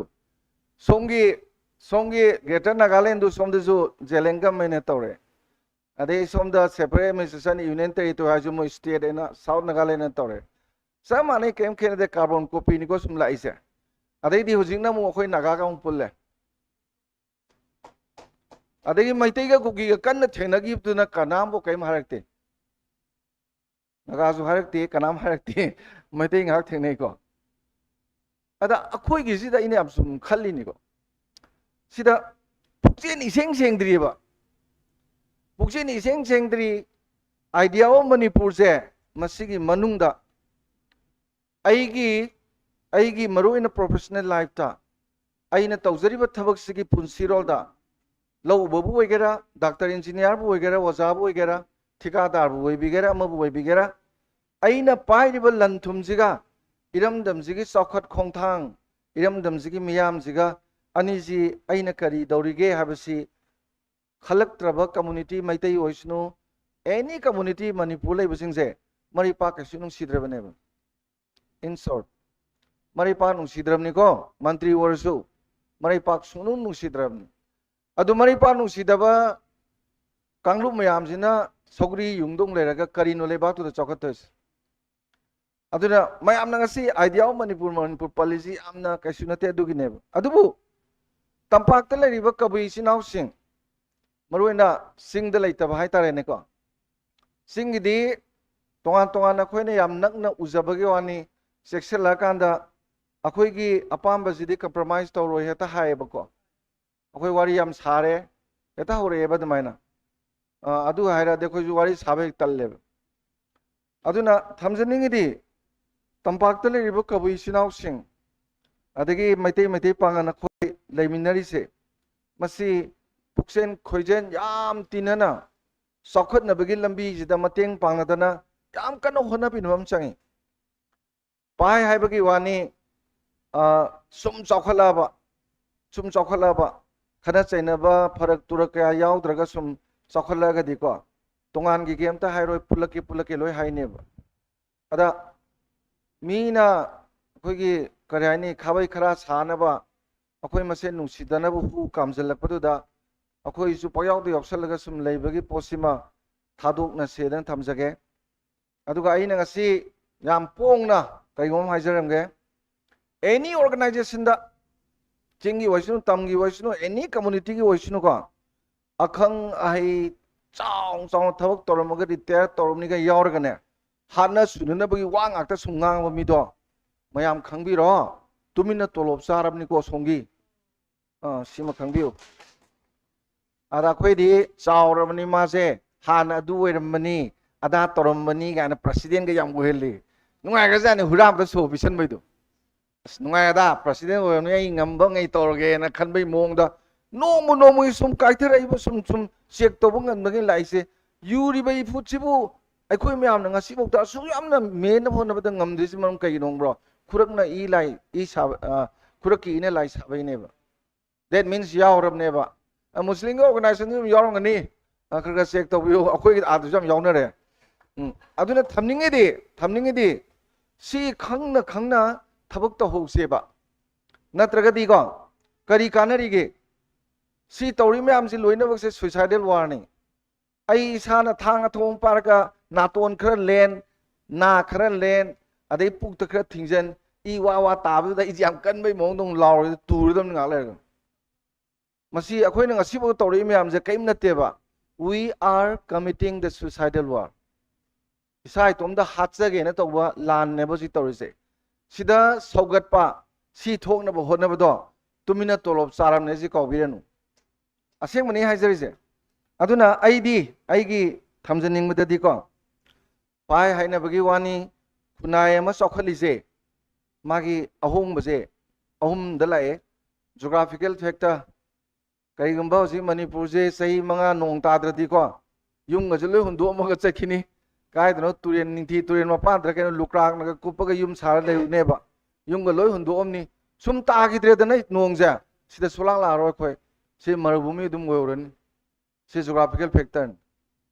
ꯁꯣꯝꯒꯤ, ꯁꯣꯝꯒꯤ Greater Nagalandꯗꯨ ꯁꯣꯝꯗꯁꯨ ꯖꯦꯂꯦꯡꯒꯝ ꯍꯥꯏꯅ ꯇꯧꯔꯦ꯫ ꯑꯗꯩ ꯁꯣꯝꯗ separate administration, union territory ꯍꯥꯏꯁꯨ ꯃꯣꯏ state ꯑꯅ South Nagaland ꯑꯅ ꯇꯧꯔꯦ꯫ ꯆꯞ ꯃꯥꯟꯅꯩ, ꯀꯔꯤꯝ ꯈꯦꯠꯅꯗꯦ, carbon copy ꯅꯤꯀꯣ ꯁꯨꯝ ꯂꯥꯛꯏꯁꯦ꯫ ꯑꯗꯩꯗꯤ ꯍꯧꯖꯤꯛꯅ ꯑꯃꯨꯛ ꯑꯩꯈꯣꯏ ꯅꯥꯒꯥꯒ ꯑꯃꯨꯛ ꯄꯨꯜꯂꯦ꯫ ꯑꯗꯒꯤ ꯃꯩꯇꯩꯒ ꯀꯨꯀꯤꯒ ꯀꯟꯅ ꯊꯦꯡꯅꯈꯤꯕꯗꯨꯅ ꯀꯅꯥꯝꯕꯨ ꯀꯔꯤꯝ ꯍꯥꯏꯔꯛꯇꯦ꯫ ꯅꯥꯒꯥꯁꯨ ꯍꯥꯏꯔꯛꯇꯦ, ꯀꯅꯥꯝ ꯍꯥꯏꯔꯛꯇꯦ꯫ ꯃꯩꯇꯩ ꯉꯥꯏꯍꯥꯛ ꯊꯦꯡꯅꯩꯀꯣ꯫ ꯑꯗ ꯑꯩꯈꯣꯏꯒꯤꯁꯤꯗ ꯑꯩꯅ ꯌꯥꯝ ꯁꯨꯝ ꯈꯜꯂꯤꯅꯤꯀꯣ, ꯁꯤꯗ ꯄꯨꯛꯆꯦꯜ ꯏꯁꯦꯡ ꯁꯦꯡꯗ꯭ꯔꯤꯑꯕ꯫ ꯄꯨꯛꯆꯦꯜ ꯏꯁꯦꯡ ꯁꯦꯡꯗ꯭ꯔꯤ꯫ Idea of ꯃꯅꯤꯄꯨꯔꯁꯦ, ꯃꯁꯤꯒꯤ ꯃꯅꯨꯡꯗ ꯑꯩꯒꯤ, ꯑꯩꯒꯤ ꯃꯔꯨꯑꯣꯏꯅ professional lifeꯇ ꯑꯩꯅ ꯇꯧꯖꯔꯤꯕ ꯊꯕꯛꯁꯤꯒꯤ ꯄꯨꯟꯁꯤꯔꯣꯜꯗ ꯂꯧ ꯎꯕꯕꯨ ꯑꯣꯏꯒꯦꯔꯥ, doctor engineerꯕꯨ ꯑꯣꯏꯒꯦꯔꯥ, ꯑꯣꯖꯥꯕꯨ ꯑꯣꯏꯒꯦꯔꯥ, ꯊꯤꯀꯥꯗꯥꯔꯕꯨ ꯑꯣꯏꯕꯤꯒꯦꯔꯥ, ꯑꯃꯕꯨ ꯑꯣꯏꯕꯤꯒꯦꯔꯥ, ꯑꯩꯅ ꯄꯥꯏꯔꯤꯕ ꯂꯟ ꯊꯨꯝꯁꯤꯒ ꯏꯔꯝꯗꯝꯁꯤꯒꯤ ꯆꯥꯎꯈꯠ ꯈꯣꯡꯊꯥꯡ, ꯏꯔꯝꯗꯝꯁꯤꯒꯤ ꯃꯤꯌꯥꯝꯁꯤꯒ ꯑꯅꯤꯁꯤ ꯑꯩꯅ ꯀꯔꯤ ꯇꯧꯔꯤꯒꯦ ꯍꯥꯏꯕꯁꯤ ꯈꯜꯂꯛꯇ꯭ꯔꯕ community, ꯃꯩꯇꯩ ꯑꯣꯏꯁꯅꯨ, any community ꯃꯅꯤꯄꯨꯔ ꯂꯩꯕꯁꯤꯡꯁꯦ ꯃꯔꯩ ꯄꯥꯛ ꯀꯩꯁꯨ ꯅꯨꯡꯁꯤꯗ꯭ꯔꯕꯅꯦꯕ꯫ In short, ꯃꯔꯩ ꯄꯥꯛ ꯅꯨꯡꯁꯤꯗ꯭ꯔꯕꯅꯤꯀꯣ, ꯃꯟꯇ꯭ꯔꯤ ꯑꯣꯏꯔꯁꯨ ꯃꯔꯩ ꯄꯥꯛ ꯁꯨꯡꯅꯨꯡ ꯅꯨꯡꯁꯤꯗ꯭ꯔꯕꯅꯤ꯫ ꯑꯗꯨ ꯃꯔꯩ ꯄꯥꯛ ꯅꯨꯡꯁꯤꯗꯕ ꯀꯥꯡꯂꯨꯞ ꯃꯌꯥꯝꯁꯤꯅ ꯁꯧꯒ꯭ꯔꯤ ꯌꯨꯡꯗꯧ ꯂꯩꯔꯒ ꯀꯔꯤꯅꯣ ꯂꯩꯕꯥꯛꯇꯨꯗ ꯆꯥꯎꯈꯠꯇꯣꯏꯁꯦ? ꯑꯗꯨꯅ ꯃꯌꯥꯝꯅ ꯉꯁꯤ Idea of ꯃꯅꯤꯄꯨꯔ, ꯃꯅꯤꯄꯨꯔ ꯄꯜꯂꯤꯁꯤ ꯌꯥꯝꯅ ꯀꯩꯁꯨ ꯅꯠꯇꯦ ꯑꯗꯨꯒꯤꯅꯦꯕ꯫ ꯑꯗꯨꯕꯨ ꯇꯝꯄꯥꯛꯇ ꯂꯩꯔꯤꯕ ꯀꯕꯨꯏ ꯏꯆꯤꯟ ꯏꯅꯥꯎꯁꯤꯡ, ꯃꯔꯨꯑꯣꯏꯅ ꯆꯤꯡꯗ ꯂꯩꯇꯕ ꯍꯥꯏꯇꯥꯔꯦꯅꯦꯀꯣ, ꯆꯤꯡꯒꯤꯗꯤ ꯇꯣꯉꯥꯟ ꯇꯣꯉꯥꯟꯅ ꯑꯩꯈꯣꯏꯅ ꯌꯥꯝ ꯅꯛꯅ ꯎꯖꯕꯒꯤ ꯋꯥꯅꯤ, ꯆꯦꯛꯁꯤꯜꯂꯛꯑꯀꯥꯟꯗ ꯑꯩꯈꯣꯏꯒꯤ ꯑꯄꯥꯝꯕꯁꯤꯗꯤ compromise ꯇꯧꯔꯣꯏ ꯍꯦꯛꯇ ꯍꯥꯏꯌꯦꯕꯀꯣ꯫ ꯑꯩꯈꯣꯏ ꯋꯥꯔꯤ ꯌꯥꯝ ꯁꯥꯔꯦ, ꯍꯦꯛꯇ ꯍꯧꯔꯛꯑꯦꯕ ꯑꯗꯨꯃꯥꯏꯅ꯫ ꯑ, ꯑꯗꯨ ꯍꯥꯏꯔꯗꯤ ꯑꯩꯈꯣꯏꯁꯨ ꯋꯥꯔꯤ ꯁꯥꯕ ꯍꯦꯛ ꯇꯜꯂꯦꯕ꯫ ꯑꯗꯨꯅ ꯊꯝꯖꯅꯤꯡꯉꯤꯗꯤ, ꯇꯝꯄꯥꯛꯇ ꯂꯩꯔꯤꯕ ꯀꯕꯨꯏ ꯏꯆꯤꯟ ꯏꯅꯥꯎꯁꯤꯡ, ꯑꯗꯒꯤ ꯃꯩꯇꯩ, ꯃꯩꯇꯩ ꯄꯥꯉꯟ ꯑꯩꯈꯣꯏ ꯂꯩꯃꯤꯟꯅꯔꯤꯁꯦ, ꯃꯁꯤ ꯄꯨꯛꯆꯦꯜ ꯈꯣꯏꯖꯦꯜ ꯌꯥꯝ ꯇꯤꯟꯅꯅ, ꯆꯥꯎꯈꯠꯅꯕꯒꯤ ꯂꯝꯕꯤꯁꯤꯗ ꯃꯇꯦꯡ ꯄꯥꯡꯅꯗꯅ ꯌꯥꯝ ꯀꯟꯅ ꯍꯣꯠꯅꯕꯤꯅꯕ ꯑꯃ ꯆꯪꯉꯤ꯫ ꯄꯥꯏ ꯍꯥꯏꯕꯒꯤ ꯋꯥꯅꯤ, ꯑ, ꯁꯨꯝ ꯆꯥꯎꯈꯠꯂꯛꯑꯕ, ꯁꯨꯝ ꯆꯥꯎꯈꯠꯂꯛꯑꯕ, ꯈꯠꯅ ꯆꯩꯅꯕ, ꯐꯔꯛ ꯇꯨꯔꯛ ꯀꯌꯥ ꯌꯥꯎꯗ꯭ꯔꯒ ꯁꯨꯝ ꯆꯥꯎꯈꯠꯂꯛꯑꯒꯗꯤꯀꯣ, ꯇꯣꯉꯥꯟꯒꯤ ꯀꯩꯝꯇ ꯍꯥꯏꯔꯣꯏ, ꯄꯨꯜꯂꯛꯀꯦ, ꯄꯨꯜꯂꯛꯀꯦ ꯂꯣꯏ ꯍꯥꯏꯅꯦꯕ꯫ ꯑꯗ ꯃꯤꯅ ꯑꯩꯈꯣꯏꯒꯤ, ꯀꯔꯤ ꯍꯥꯏꯅꯤ, ꯈꯥꯕꯩ ꯈꯔ ꯁꯥꯅꯕ, ꯑꯩꯈꯣꯏ ꯃꯁꯦꯟ ꯅꯨꯡꯁꯤꯗꯅꯕ ꯍꯨ ꯀꯥꯝꯖꯜꯂꯛꯄꯗꯨꯗ ꯑꯩꯈꯣꯏꯁꯨ ꯄꯪꯌꯥꯎꯗ ꯌꯥꯎꯁꯜꯂꯒ ꯁꯨꯝ ꯂꯩꯕꯒꯤ ꯄꯣꯠꯁꯤꯃ ꯊꯥꯗꯣꯛꯅꯁꯦꯗꯅ ꯊꯝꯖꯒꯦ꯫ ꯑꯗꯨꯒ ꯑꯩꯅ ꯉꯁꯤ ꯌꯥꯝ ꯄꯣꯡꯅ ꯀꯩꯒꯨꯝꯕ ꯑꯃ ꯍꯥꯏꯖꯔꯝꯒꯦ꯫ Any organization ꯗ, ꯆꯤꯡꯒꯤ ꯑꯣꯏꯁꯅꯨ, ꯇꯝꯒꯤ ꯑꯣꯏꯁꯅꯨ, any community ꯒꯤ ꯑꯣꯏꯁꯅꯨꯀꯣ, ꯑꯈꯪ ꯑꯍꯩ ꯆꯥꯎ ꯆꯥꯎꯅ ꯊꯕꯛ ꯇꯧꯔꯝꯃꯒ retire ꯇꯧꯔꯝꯅꯤꯒ ꯌꯥꯎꯔꯒꯅꯦ, ꯍꯥꯠꯅ ꯁꯨꯅꯅꯕꯒꯤ ꯋꯥ ꯉꯥꯛꯇ ꯁꯨꯝ ꯉꯥꯡꯕ ꯃꯤꯗꯣ ꯃꯌꯥꯝ ꯈꯪꯕꯤꯔꯣ, ꯇꯨꯃꯤꯟꯅ ꯇꯣꯂꯣꯞ ꯆꯥꯔꯕꯅꯤꯀꯣ ꯑꯁꯣꯝꯒꯤ꯫ ꯑꯥ, ꯁꯤꯃ ꯈꯪꯕꯤꯌꯨ꯫ ꯑꯗ ꯑꯩꯈꯣꯏꯗꯤ ꯆꯥꯎꯔꯕꯅꯤ ꯃꯥꯁꯦ, ꯍꯥꯟꯅ ꯑꯗꯨ ꯑꯣꯏꯔꯝꯕꯅꯤ, ꯑꯗꯥ ꯇꯧꯔꯝꯕꯅꯤ ꯀꯥꯏꯅ president ꯀ ꯌꯥꯝ ꯑꯣꯏꯍꯜꯂꯤ꯫ ꯅꯨꯡꯉꯥꯏꯈ꯭ꯔꯖꯥꯠꯅꯤ ꯍꯨꯔꯥꯟꯕꯗ ꯁꯣ ꯄꯤꯁꯟꯕꯩꯗꯣ꯫ ꯑꯁ, ꯅꯨꯡꯉꯥꯏꯔꯗ, president ꯑꯣꯏꯔꯕꯅꯤ, ꯑꯩ ꯉꯝꯕ ꯉꯩ ꯇꯧꯔꯒꯦꯅ ꯈꯟꯕꯩ ꯃꯑꯣꯡꯗ ꯅꯣꯡꯃ ꯅꯣꯡꯃꯒꯤ ꯁꯨꯝ ꯀꯥꯏꯊꯔꯛꯏꯕ, ꯁꯨꯝ ꯁꯨꯝ check ꯇꯧꯕ ꯉꯝꯗꯒꯩ ꯂꯥꯛꯏꯁꯦ꯫ ꯌꯨꯔꯤꯕ ꯏꯐꯨꯠꯁꯤꯕꯨ ꯑꯩꯈꯣꯏ ꯃꯌꯥꯝꯅ ꯉꯁꯤꯐꯥꯎꯗ ꯑꯁꯨꯛ ꯌꯥꯝꯅ ꯃꯦꯟꯅꯕ ꯍꯣꯠꯅꯕꯗ ꯉꯝꯗ꯭ꯔꯤꯁꯤ ꯃꯔꯝ ꯀꯩꯒꯤꯅꯣ ꯈꯪꯕ꯭ꯔꯣ? ꯈꯨꯔꯛꯅ ꯏ ꯂꯥꯏ, ꯏ ꯁꯥꯕ, ꯑ, ꯈꯨꯔꯛꯀꯤ ꯏꯅ ꯂꯥꯏ ꯁꯥꯕꯩꯅꯦꯕ꯫ That means ꯌꯥꯎꯔꯕꯅꯦꯕ꯫ ꯑ, ꯃꯨꯁꯂꯤꯝꯒꯤ organization ꯁꯨ ꯑꯗꯨꯝ ꯌꯥꯎꯔꯝꯒꯅꯤ꯫ ꯑ, ꯈꯔ ꯈꯔ check ꯇꯧꯕꯤꯌꯨ꯫ ꯑꯩꯈꯣꯏꯒꯤ ꯑꯥꯗꯁꯨ ꯌꯥꯝ ꯌꯥꯎꯅꯔꯦ꯫ ꯎꯝ, ꯑꯗꯨꯅ ꯊꯝꯅꯤꯡꯉꯤꯗꯤ, ꯊꯝꯅꯤꯡꯉꯤꯗꯤ ꯁꯤ ꯈꯪꯅ ꯈꯪꯅ ꯊꯕꯛ ꯇꯧꯍꯧꯁꯦꯕ꯫ ꯅꯠꯇ꯭ꯔꯒꯗꯤꯀꯣ, ꯀꯔꯤ ꯀꯥꯟꯅꯔꯤꯒꯦ? ꯁꯤ ꯇꯧꯔꯤ ꯃꯌꯥꯝꯁꯤ ꯂꯣꯏꯅꯃꯛꯁꯦ suicidal war ꯅꯤ꯫ ꯑꯩ ꯏꯁꯥꯅ ꯊꯥꯡ ꯑꯊꯣꯡ ꯄꯥꯔꯒ ꯅꯥꯇꯣꯟ ꯈꯔ ꯂꯦꯟ, ꯅꯥ ꯈꯔ ꯂꯦꯟ, ꯑꯗꯩ ꯄꯨꯛꯇ ꯈꯔ ꯊꯤꯡꯖꯟ, ꯏ ꯋꯥ ꯋꯥ ꯇꯥꯕꯗꯨꯗ ꯑꯩꯁꯦ ꯌꯥꯝ ꯀꯟꯕꯩ ꯃꯑꯣꯡꯗ ꯑꯃꯨꯛ ꯂꯥꯎꯔꯦ, ꯇꯨꯔꯗꯕꯅꯤ ꯉꯥꯏꯍꯥꯛ ꯂꯩꯔꯒ꯫ ꯃꯁꯤ ꯑꯩꯈꯣꯏꯅ ꯉꯁꯤꯐꯥꯎ ꯇꯧꯔꯛꯏ ꯃꯌꯥꯝꯁꯦ ꯀꯔꯤꯝ ꯅꯠꯇꯦꯕ꯫ We are committing the suicidal war. ꯏꯁꯥ ꯏꯇꯣꯝꯇ ꯍꯥꯠꯆꯒꯦꯅ ꯇꯧꯕ ꯂꯥꯟꯅꯦꯕ ꯍꯧꯖꯤꯛ ꯇꯧꯔꯤꯁꯦ꯫ ꯁꯤꯗ ꯁꯧꯒꯠꯄ, ꯁꯤ ꯊꯣꯛꯅꯕ ꯍꯣꯠꯅꯕꯗꯣ ꯇꯨꯃꯤꯟꯅ ꯇꯣꯂꯣꯞ ꯆꯥꯔꯝꯅꯦ ꯁꯤ ꯀꯥꯎꯕꯤꯔꯅꯨ꯫ ꯑꯁꯦꯡꯕꯅꯤ ꯍꯥꯏꯖꯔꯤꯁꯦ꯫ ꯑꯗꯨꯅ ꯑꯩꯗꯤ ꯑꯩꯒꯤ ꯊꯝꯖꯅꯤꯡꯕꯗꯗꯤꯀꯣ, ꯄꯥꯏ ꯍꯥꯏꯅꯕꯒꯤ ꯋꯥꯅꯤ, ꯈꯨꯟꯅꯥꯏ ꯑꯃ ꯆꯥꯎꯈꯠꯂꯤꯁꯦ ꯃꯥꯒꯤ ꯑꯍꯣꯡꯕꯁꯦ ꯑꯍꯨꯝꯗ ꯂꯥꯛꯑꯦ꯫ Geographical factor, ꯀꯩꯒꯨꯝꯕ ꯍꯧꯖꯤꯛ ꯃꯅꯤꯄꯨꯔꯁꯦ ꯆꯍꯤ ꯃꯉꯥ ꯅꯣꯡ ꯇꯥꯗ꯭ꯔꯗꯤꯀꯣ, ꯌꯨꯝꯒꯁꯦ ꯂꯣꯏ ꯍꯨꯟꯗꯣꯛꯑꯝꯃꯒ ꯆꯠꯈꯤꯅꯤ꯫ ꯀꯥꯏꯗꯅꯣ ꯇꯨꯔꯦꯟ, ꯅꯤꯡꯊꯤ ꯇꯨꯔꯦꯟ ꯃꯄꯥꯟꯗ ꯀꯩꯅꯣ ꯂꯨꯀ꯭ꯔꯥꯛꯅꯒ ꯀꯨꯞꯄꯒ ꯌꯨꯝ ꯁꯥꯔ ꯂꯩꯔꯨꯅꯦꯕ꯫ ꯌꯨꯝꯒ ꯂꯣꯏ ꯍꯨꯟꯗꯣꯛꯑꯝꯅꯤ꯫ ꯁꯨꯝ ꯇꯥꯈꯤꯗ꯭ꯔꯦꯗꯅ ꯅꯣꯡꯁꯦ, ꯁꯤꯗ ꯁꯨꯡꯂꯥꯛ ꯂꯥꯛꯑꯔꯣꯏ ꯑꯩꯈꯣꯏ꯫ ꯁꯤ ꯃꯔꯨꯚꯨꯃꯤ ꯑꯗꯨꯝ ꯑꯣꯏꯍꯧꯔꯅꯤ꯫ ꯁꯤ geographical factor ꯅꯤ꯫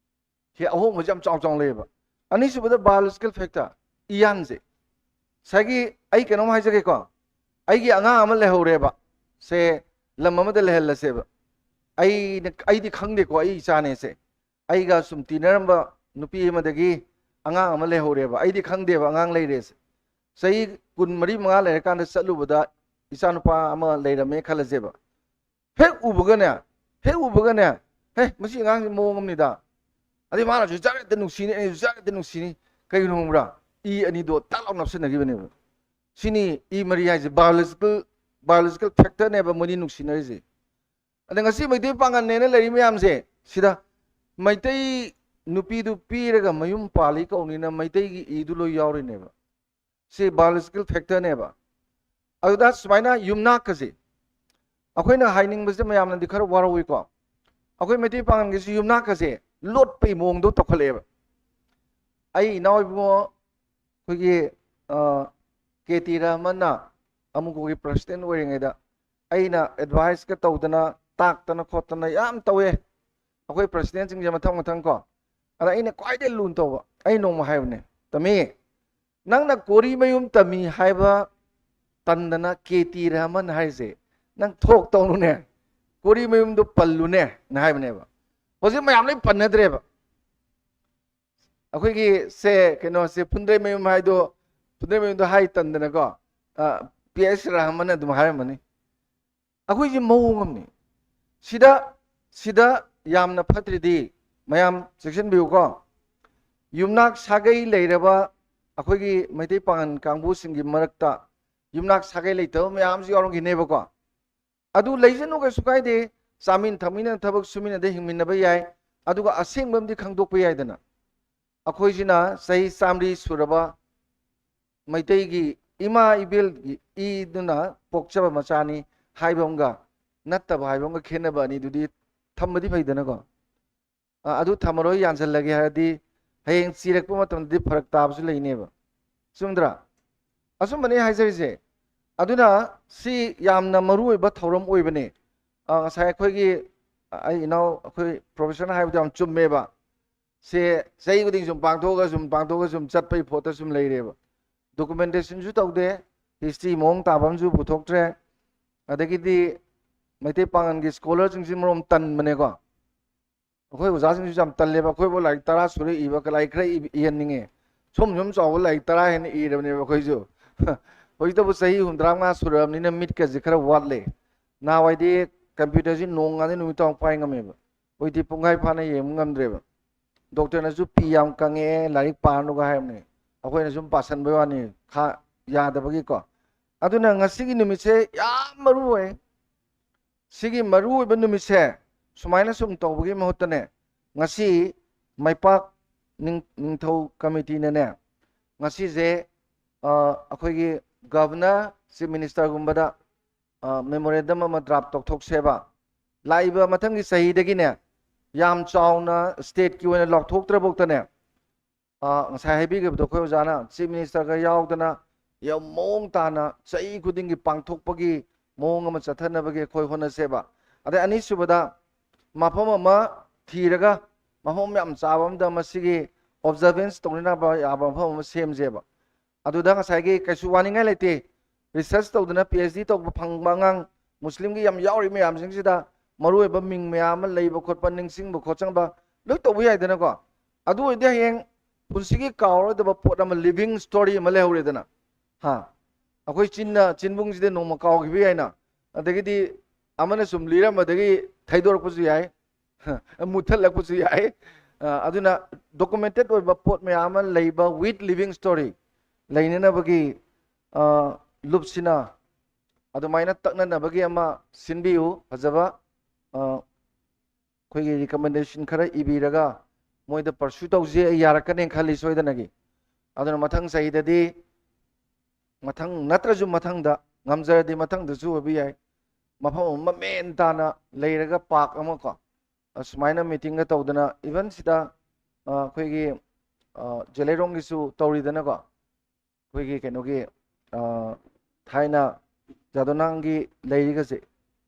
ꯁꯤ ꯑꯍꯣꯡꯕꯁꯦ ꯌꯥꯝ ꯆꯥꯎ ꯆꯥꯎꯅ ꯂꯩꯌꯦꯕ꯫ ꯑꯅꯤꯁꯨꯕꯗ biological factor, ꯏꯌꯥꯟꯁꯦ꯫ ꯉꯁꯥꯏꯒꯤ ꯑꯩ ꯀꯩꯅꯣꯝ ꯍꯥꯏꯖꯒꯦꯀꯣ, ꯑꯩꯒꯤ ꯑꯉꯥꯡ ꯑꯃ ꯂꯩꯍꯧꯔꯦꯕ, ꯁꯦ ꯂꯝ ꯑꯃꯗ ꯂꯩꯍꯜꯂꯁꯦꯕ꯫ ꯑꯩꯅ ꯑꯩꯗꯤ ꯈꯪꯗꯦꯀꯣ, ꯑꯩ ꯏꯆꯥꯅꯦꯁꯦ꯫ ꯑꯩꯒ ꯁꯨꯝ ꯇꯤꯟꯅꯔꯝꯕ ꯅꯨꯄꯤ ꯑꯃꯗꯒꯤ ꯑꯉꯥꯡ ꯑꯃ ꯂꯩꯍꯧꯔꯦꯕ꯫ ꯑꯩꯗꯤ ꯈꯪꯗꯦꯕ ꯑꯉꯥꯡ ꯂꯩꯔꯦꯁꯦ꯫ ꯆꯍꯤ ꯀꯨꯟ ꯃꯔꯤ ꯃꯉꯥ ꯂꯩꯔꯀꯥꯟꯗ ꯆꯠꯂꯨꯕꯗ ꯏꯆꯥꯅꯨꯄꯥ ꯑꯃ ꯂꯩꯔꯝꯃꯦ ꯈꯜꯂꯁꯦꯕ꯫ ꯍꯦꯛ ꯎꯕꯒꯅꯦ, ꯍꯦꯛ ꯎꯕꯒꯅꯦ, "ꯍꯦ, ꯃꯁꯤ ꯑꯉꯥꯡꯁꯤ ꯃꯑꯣꯡ ꯑꯃꯅꯤꯗ"꯫ ꯑꯗꯩ ꯃꯥꯅꯁꯨ ꯖꯔꯠꯇ ꯅꯨꯡꯁꯤꯅꯤ, ꯑꯩꯁꯨ ꯖꯔꯠꯇ ꯅꯨꯡꯁꯤꯅꯤ꯫ ꯀꯩꯒꯤꯅꯣ ꯈꯪꯕ꯭ꯔꯥ? ꯏ ꯑꯅꯤꯗꯣ ꯇꯥꯛ ꯂꯥꯎ ꯅꯞꯁꯤꯟꯅꯈꯤꯕꯅꯦꯕ꯫ ꯁꯤꯅꯤ ꯏ ꯃꯔꯤ ꯍꯥꯏꯁꯦ, biological, biological factorꯅꯦꯕ ꯃꯣꯏꯅꯤ ꯅꯨꯡꯁꯤꯅꯔꯤꯁꯦ꯫ ꯑꯗ ꯉꯁꯤ ꯃꯩꯇꯩ ꯄꯥꯉꯜꯅꯦꯅ ꯂꯩꯔꯤ ꯃꯌꯥꯝꯁꯦ, ꯁꯤꯗ ꯃꯩꯇꯩ ꯅꯨꯄꯤꯗꯨ ꯄꯤꯔꯒ ꯃꯌꯨꯝ ꯄꯥꯜꯂꯤ ꯀꯧꯅꯤꯅ ꯃꯩꯇꯩꯒꯤ ꯏꯗꯨ ꯂꯣꯏ ꯌꯥꯎꯔꯤꯅꯦꯕ꯫ ꯁꯤ biological factorꯅꯦꯕ꯫ ꯑꯗꯨꯗ ꯁꯨꯃꯥꯏꯅ ꯌꯨꯝꯅꯥꯛꯀꯁꯦ, ꯑꯩꯈꯣꯏꯅ ꯍꯥꯏꯅꯤꯡꯕꯁꯦ ꯃꯌꯥꯝꯅꯗꯤ ꯈꯔ ꯋꯥꯔꯧꯏꯀꯣ, ꯑꯩꯈꯣꯏ ꯃꯩꯇꯩ ꯄꯥꯉꯜꯒꯤꯁꯤ ꯌꯨꯝꯅꯥꯛꯀꯁꯦ ꯂꯣꯠꯄꯩ ꯃꯑꯣꯡꯗꯣ ꯇꯧꯈꯠꯂꯛꯑꯦꯕ꯫ ꯑꯩ ꯏꯅꯥꯎ ꯏꯕꯨꯡꯉꯣ ꯑꯩꯈꯣꯏꯒꯤ, ꯑ, ꯀꯦ ꯇꯤ ꯔꯍꯃꯟꯅ ꯑꯃꯨꯛ ꯑꯩꯈꯣꯏꯒꯤ president ꯑꯣꯏꯔꯤꯉꯩꯗ ꯑꯩꯅ adviceꯀ ꯇꯧꯗꯅ, ꯇꯥꯛꯇꯅ ꯈꯣꯠꯇꯅ ꯌꯥꯝ ꯇꯧꯋꯦ꯫ ꯑꯩꯈꯣꯏ presidentꯁꯤꯡꯁꯦ ꯃꯊꯪ ꯃꯊꯪ ꯀꯣ꯫ ꯑꯗ ꯑꯩꯅ ꯈ꯭ꯋꯥꯏꯗꯩ ꯂꯨꯅ ꯇꯧꯕ, ꯑꯩ ꯅꯣꯡꯃ ꯍꯥꯏꯕꯅꯦ, "ꯇꯝꯃꯤ, ꯅꯪꯅ ꯀꯣꯔꯤꯃꯌꯨꯝ ꯇꯝꯃꯤ ꯍꯥꯏꯕ ꯇꯟꯗꯅ ꯀꯦ ꯇꯤ ꯔꯍꯃꯟ ꯍꯥꯏꯁꯦ ꯅꯪ ꯊꯣꯛ ꯇꯧꯅꯨꯅꯦ, ꯀꯣꯔꯤꯃꯌꯨꯝꯗꯣ ꯄꯜꯂꯨꯅꯦ" ꯅ ꯍꯥꯏꯕꯅꯦꯕ꯫ ꯍꯧꯖꯤꯛ ꯃꯌꯥꯝ ꯂꯣꯏ ꯄꯟꯅꯗ꯭ꯔꯦꯕ꯫ ꯑꯩꯈꯣꯏꯒꯤ ꯁꯦ, ꯀꯩꯅꯣꯁꯦ, ꯐꯨꯟꯗ꯭ꯔꯩꯃꯌꯨꯝ ꯍꯥꯏꯗꯣ, ꯐꯨꯟꯗ꯭ꯔꯩꯃꯌꯨꯝꯗꯣ ꯍꯥꯏ ꯇꯟꯗꯅꯀꯣ, ꯑ, ꯄꯤ ꯑꯩꯆ ꯔꯍꯃꯟ ꯑꯗꯨꯝ ꯍꯥꯏꯔꯝꯃꯅꯤ꯫ ꯑꯩꯈꯣꯏꯁꯦ ꯃꯑꯣꯡ ꯑꯃꯅꯤ꯫ ꯁꯤꯗ, ꯁꯤꯗ ꯌꯥꯝꯅ ꯐꯠꯇ꯭ꯔꯤꯗꯤ, ꯃꯌꯥꯝ ꯆꯦꯛꯁꯤꯟꯕꯤꯌꯨꯀꯣ, ꯌꯨꯝꯅꯥꯛ ꯁꯥꯒꯩ ꯂꯩꯔꯕ ꯑꯩꯈꯣꯏꯒꯤ ꯃꯩꯇꯩ ꯄꯥꯉꯜ ꯀꯥꯡꯕꯨꯁꯤꯡꯒꯤ ꯃꯔꯛꯇ ꯌꯨꯝꯅꯥꯛ ꯁꯥꯒꯩ ꯂꯩꯇꯕ ꯃꯌꯥꯝꯁꯨ ꯌꯥꯎꯔꯝꯈꯤꯅꯦꯕꯀꯣ꯫ ꯑꯗꯨ ꯂꯩꯖꯅꯨ, ꯀꯩꯁꯨ ꯀꯥꯏꯗꯦ꯫ ꯆꯥꯃꯤꯟ ꯊꯛꯃꯤꯟꯅ ꯊꯕꯛ ꯁꯨꯃꯤꯟꯅꯗ ꯍꯤꯡꯃꯤꯟꯅꯕ ꯌꯥꯏ꯫ ꯑꯗꯨꯒ ꯑꯁꯦꯡꯕ ꯑꯃꯗꯤ ꯈꯪꯗꯣꯛꯄ ꯌꯥꯏꯗꯅ꯫ ꯑꯩꯈꯣꯏꯁꯤꯅ ꯆꯍꯤ ꯆꯥꯃꯔꯤ ꯁꯨꯔꯕ ꯃꯩꯇꯩꯒꯤ ꯏꯃꯥ ꯏꯕꯦꯜꯒꯤ ꯏꯗꯨꯅ ꯄꯣꯛꯆꯕ ꯃꯆꯥꯅꯤ ꯍꯥꯏꯕ ꯑꯃꯒ ꯅꯠꯇꯕ ꯍꯥꯏꯕ ꯑꯃꯒ ꯈꯦꯠꯅꯕ ꯑꯅꯤꯗꯨꯗꯤ ꯊꯝꯕꯗꯤ ꯐꯩꯗꯅꯀꯣ꯫ ꯑ, ꯑꯗꯨ ꯊꯝꯃꯔꯣꯏ, ꯌꯥꯟꯁꯤꯜꯂꯒꯦ ꯍꯥꯏꯔꯗꯤ ꯍꯌꯦꯡ ꯆꯤꯔꯛꯄ ꯃꯇꯝꯗꯗꯤ ꯐꯔꯛ ꯇꯥꯕꯁꯨ ꯂꯩꯅꯦꯕ꯫ ꯆꯨꯝꯗ꯭ꯔꯥ? ꯑꯆꯨꯝꯕꯅꯦ ꯑꯩ ꯍꯥꯏꯖꯔꯤꯁꯦ꯫ ꯑꯗꯨꯅ ꯁꯤ ꯌꯥꯝꯅ ꯃꯔꯨ ꯑꯣꯏꯕ ꯊꯧꯔꯝ ꯑꯣꯏꯕꯅꯦ꯫ ꯑ, ꯉꯁꯥꯏ ꯑꯩꯈꯣꯏꯒꯤ, ꯑ, ꯑꯩ ꯏꯅꯥꯎ ꯑꯩꯈꯣꯏ professor ꯍꯥꯏꯕꯗꯣ ꯌꯥꯝ ꯆꯨꯝꯃꯦꯕ꯫ ꯁꯦ ꯆꯍꯤ ꯈꯨꯗꯤꯡ ꯁꯨꯝ ꯄꯥꯡꯊꯣꯛꯑꯒ, ꯁꯨꯝ ꯄꯥꯡꯊꯣꯛꯑꯒ, ꯁꯨꯝ ꯆꯠꯄꯒꯤ ꯄꯣꯠꯇ ꯁꯨꯝ ꯂꯩꯔꯦꯕ꯫ Documentationꯁꯨ ꯇꯧꯗꯦ, history ꯃꯑꯣꯡ ꯇꯥꯕ ꯑꯃꯁꯨ ꯄꯨꯊꯣꯛꯇ꯭ꯔꯦ꯫ ꯑꯗꯒꯤꯗꯤ ꯃꯩꯇꯩ ꯄꯥꯉꯜꯒꯤ ꯁ꯭ꯀꯣꯂꯔꯁꯤꯡꯁꯤ ꯃꯔꯣꯝ ꯇꯟꯕꯅꯦꯀꯣ꯫ ꯑꯩꯈꯣꯏ ꯑꯣꯖꯥꯁꯤꯡꯁꯤꯁꯨ ꯌꯥꯝ ꯇꯜꯂꯦꯕ꯫ ꯑꯩꯈꯣꯏꯕꯨ ꯂꯥꯏꯔꯤꯛ ꯇꯔꯥ ꯁꯨꯔꯦ ꯏꯕ, ꯂꯥꯏꯔꯤꯛ ꯈꯔ ꯏꯕ, ꯏꯍꯟꯅꯤꯡꯉꯦ꯫ ꯁꯨꯝ ꯁꯨꯝ ꯆꯥꯎꯕ ꯂꯥꯏꯔꯤꯛ ꯇꯔꯥ ꯍꯦꯟꯅ ꯏꯔꯕꯅꯦꯕ ꯑꯩꯈꯣꯏꯁꯨ꯫ ꯍꯧꯖꯤꯛꯇꯕꯨ ꯆꯍꯤ ꯍꯨꯝꯗ꯭ꯔꯥ ꯃꯉꯥ ꯁꯨꯔꯛꯑꯕꯅꯤꯅ ꯃꯤꯠꯀꯁꯦ ꯈꯔ ꯋꯥꯠꯂꯦ꯫ ꯅꯍꯥꯟꯋꯥꯏꯗꯤ ꯀꯝꯄ꯭ꯌꯨꯇꯔꯁꯤ ꯅꯣꯡꯉꯥꯟꯗꯩ ꯅꯨꯃꯤꯠ ꯇꯥꯕ ꯄꯥꯏ ꯉꯝꯃꯦꯕ꯫ ꯍꯧꯖꯤꯛꯇꯤ ꯄꯨꯡꯈꯥꯏ ꯐꯥꯅ ꯌꯦꯡꯕ ꯉꯝꯗ꯭ꯔꯦꯕ꯫ ꯗꯣꯛꯇꯔꯅꯁꯨ "ꯄꯤ ꯌꯥꯝ ꯀꯪꯉꯛꯑꯦ, ꯂꯥꯏꯔꯤꯛ ꯄꯥꯔꯅꯨꯒ" ꯍꯥꯏꯔꯕꯅꯦ꯫ ꯑꯩꯈꯣꯏꯅ ꯁꯨꯝ ꯄꯥꯁꯟꯕꯩ ꯋꯥꯅꯤ, ꯈꯥ-, ꯌꯥꯗꯕꯒꯤꯀꯣ꯫ ꯑꯗꯨꯅ ꯉꯁꯤꯒꯤ ꯅꯨꯃꯤꯠꯁꯦ ꯌꯥꯝ ꯃꯔꯨ ꯑꯣꯏ꯫ ꯁꯤꯒꯤ ꯃꯔꯨ ꯑꯣꯏꯕ ꯅꯨꯃꯤꯠꯁꯦ ꯁꯨꯃꯥꯏꯅ ꯁꯨꯝ ꯇꯧꯕꯒꯤ ꯃꯍꯨꯠꯇꯅꯦ, ꯉꯁꯤ ꯃꯩꯄꯥꯛ ꯅꯤꯡ-, ꯅꯤꯡꯊꯧ ꯀꯃꯤꯇꯤꯅꯅꯦ, ꯉꯁꯤꯁꯦ, ꯑ, ꯑꯩꯈꯣꯏꯒꯤ ꯒꯚꯔꯅꯔ, ꯆꯤꯐ ꯃꯤꯅꯤꯁꯇꯔꯒꯨꯝꯕꯗ, ꯑ, ꯃꯦꯃꯣꯔꯦꯟꯗꯝ ꯑꯃ ꯗ꯭ꯔꯥꯐ ꯇꯧꯊꯣꯛꯁꯦꯕ꯫ ꯂꯥꯛꯏꯕ ꯃꯊꯪꯒꯤ ꯆꯍꯤꯗꯒꯤꯅꯦ, ꯌꯥꯝ ꯆꯥꯎꯅ ꯁ꯭ꯇꯦꯠꯀꯤ ꯑꯣꯏꯅ ꯂꯥꯎꯊꯣꯛꯇ꯭ꯔꯐꯥꯎꯗꯅꯦ, ꯑ, ꯉꯁꯥꯏ ꯍꯥꯏꯕꯤꯈꯤꯕꯗꯣ ꯑꯩꯈꯣꯏ ꯑꯣꯖꯥꯅ, ꯆꯤꯐ ꯃꯤꯅꯤꯁꯇꯔꯒ ꯌꯥꯎꯗꯅ ꯌꯥꯝ ꯃꯑꯣꯡ ꯇꯥꯅ ꯆꯍꯤ ꯈꯨꯗꯤꯡꯒꯤ ꯄꯥꯡꯊꯣꯛꯄꯒꯤ ꯃꯑꯣꯡ ꯑꯃ ꯆꯠꯊꯅꯕꯒꯤ ꯑꯩꯈꯣꯏ ꯍꯣꯠꯅꯁꯦꯕ꯫ ꯑꯗꯩ ꯑꯅꯤꯁꯨꯕꯗ, ꯃꯐꯝ ꯑꯃ ꯊꯤꯔꯒ, ꯃꯐꯝ ꯌꯥꯝ ꯆꯥꯕ ꯑꯃꯗ ꯃꯁꯤꯒꯤ ꯑꯣꯕꯖꯔꯚꯦꯟꯁ ꯇꯧꯅꯅꯕ ꯌꯥꯕ ꯃꯐꯝ ꯑꯃ ꯁꯦꯝꯁꯦꯕ꯫ ꯑꯗꯨꯗ ꯉꯁꯥꯏꯒꯤ ꯀꯩꯁꯨ ꯋꯥꯅꯤꯡꯉꯥꯏ ꯂꯩꯇꯦ꯫ ꯔꯤꯁꯔꯁ ꯇꯧꯗꯅ ꯄꯤ ꯑꯩꯆ ꯗꯤ ꯇꯧꯕ ꯐꯪꯕ ꯑꯉꯥꯡ ꯃꯨꯁꯂꯤꯝꯒꯤ ꯌꯥꯝ ꯌꯥꯎꯔꯤ ꯃꯌꯥꯝꯁꯤꯡꯁꯤꯗ ꯃꯔꯨꯑꯣꯏꯕ ꯃꯤꯡ ꯃꯌꯥꯝ ꯑꯃ ꯂꯩꯕ ꯈꯣꯠꯄ, ꯅꯤꯡꯁꯤꯡꯕ ꯈꯣꯠꯆꯪꯕ ꯂꯣꯏ ꯇꯧꯕ ꯌꯥꯏꯗꯅꯀꯣ꯫ ꯑꯗꯨ ꯑꯣꯏꯔꯗꯤ ꯍꯌꯦꯡ ꯄꯨꯟꯁꯤꯒꯤ ꯀꯥꯎꯔꯣꯏꯗꯕ ꯄꯣꯠ ꯑꯃ, ꯂꯤꯚꯤꯡ ꯁ꯭ꯇꯣꯔꯤ ꯑꯃ ꯂꯩꯍꯧꯔꯦꯗꯅ꯫ ꯍꯥ? ꯑꯩꯈꯣꯏ ꯆꯤꯟꯅ, ꯆꯤꯟꯕꯨꯡꯁꯤꯗ ꯅꯣꯡꯃ ꯀꯥꯎꯈꯤꯕ ꯌꯥꯏꯅ, ꯑꯗꯒꯤꯗꯤ ꯑꯃꯅ ꯁꯨꯝ ꯂꯤꯔꯝꯕꯗꯒꯤ ꯊꯩꯗꯣꯔꯛꯄꯁꯨ ꯌꯥꯏ, ꯃꯨꯠꯊꯠꯂꯛꯄꯁꯨ ꯌꯥꯏ꯫ ꯑ, ꯑꯗꯨꯅ ꯗꯣꯀꯨꯃꯦꯟꯇꯦꯠ ꯑꯣꯏꯕ ꯄꯣꯠ ꯃꯌꯥꯝ ꯑꯃ ꯂꯩꯕ, with living story ꯂꯩꯅꯅꯕꯒꯤ, ꯑ, ꯂꯨꯞꯁꯤꯅ ꯑꯗꯨꯃꯥꯏꯅ ꯇꯛꯅꯅꯕꯒꯤ ꯑꯃ ꯁꯤꯟꯕꯤꯌꯨ꯫ ꯐꯖꯕ, ꯑ, ꯑꯩꯈꯣꯏꯒꯤ ꯔꯤꯀꯃꯦꯟꯗꯦꯁꯟ ꯈꯔ ꯏꯕꯤꯔꯒ ꯃꯣꯏꯗ ꯄꯔꯁꯨ ꯇꯧꯁꯤ, ꯑꯩ ꯌꯥꯔꯛꯀꯅꯦꯅ ꯈꯜꯂꯤ ꯁꯣꯏꯗꯅꯒꯤ꯫ ꯑꯗꯨꯅ ꯃꯊꯪ ꯆꯍꯤꯗꯗꯤ, ꯃꯊꯪ ꯅꯠꯇ꯭ꯔꯁꯨ ꯃꯊꯪꯗ, ꯉꯝꯖꯔꯗꯤ ꯃꯊꯪꯗꯁꯨ ꯑꯣꯏꯕ ꯌꯥꯏ, ꯃꯐꯝ ꯑꯃ ꯃꯦꯟ ꯇꯥꯅ ꯂꯩꯔꯒ ꯄꯥꯔꯛ ꯑꯃ ꯀꯣ, ꯑꯁꯨꯃꯥꯏꯅ ꯃꯤꯇꯤꯡꯒ ꯇꯧꯗꯅ, ꯏꯚꯟ ꯁꯤꯗ, ꯑ, ꯑꯩꯈꯣꯏꯒꯤ, ꯑ, ꯖꯦꯂꯩꯔꯣꯡꯒꯤꯁꯨ ꯇꯧꯔꯤꯗꯅꯀꯣ, ꯑꯩꯈꯣꯏꯒꯤ ꯀꯩꯅꯣꯒꯤ, ꯑ, ꯊꯥꯏꯅ ꯖꯥꯗꯣꯅꯥꯡꯒꯤ ꯂꯩꯔꯤꯒꯁꯦ,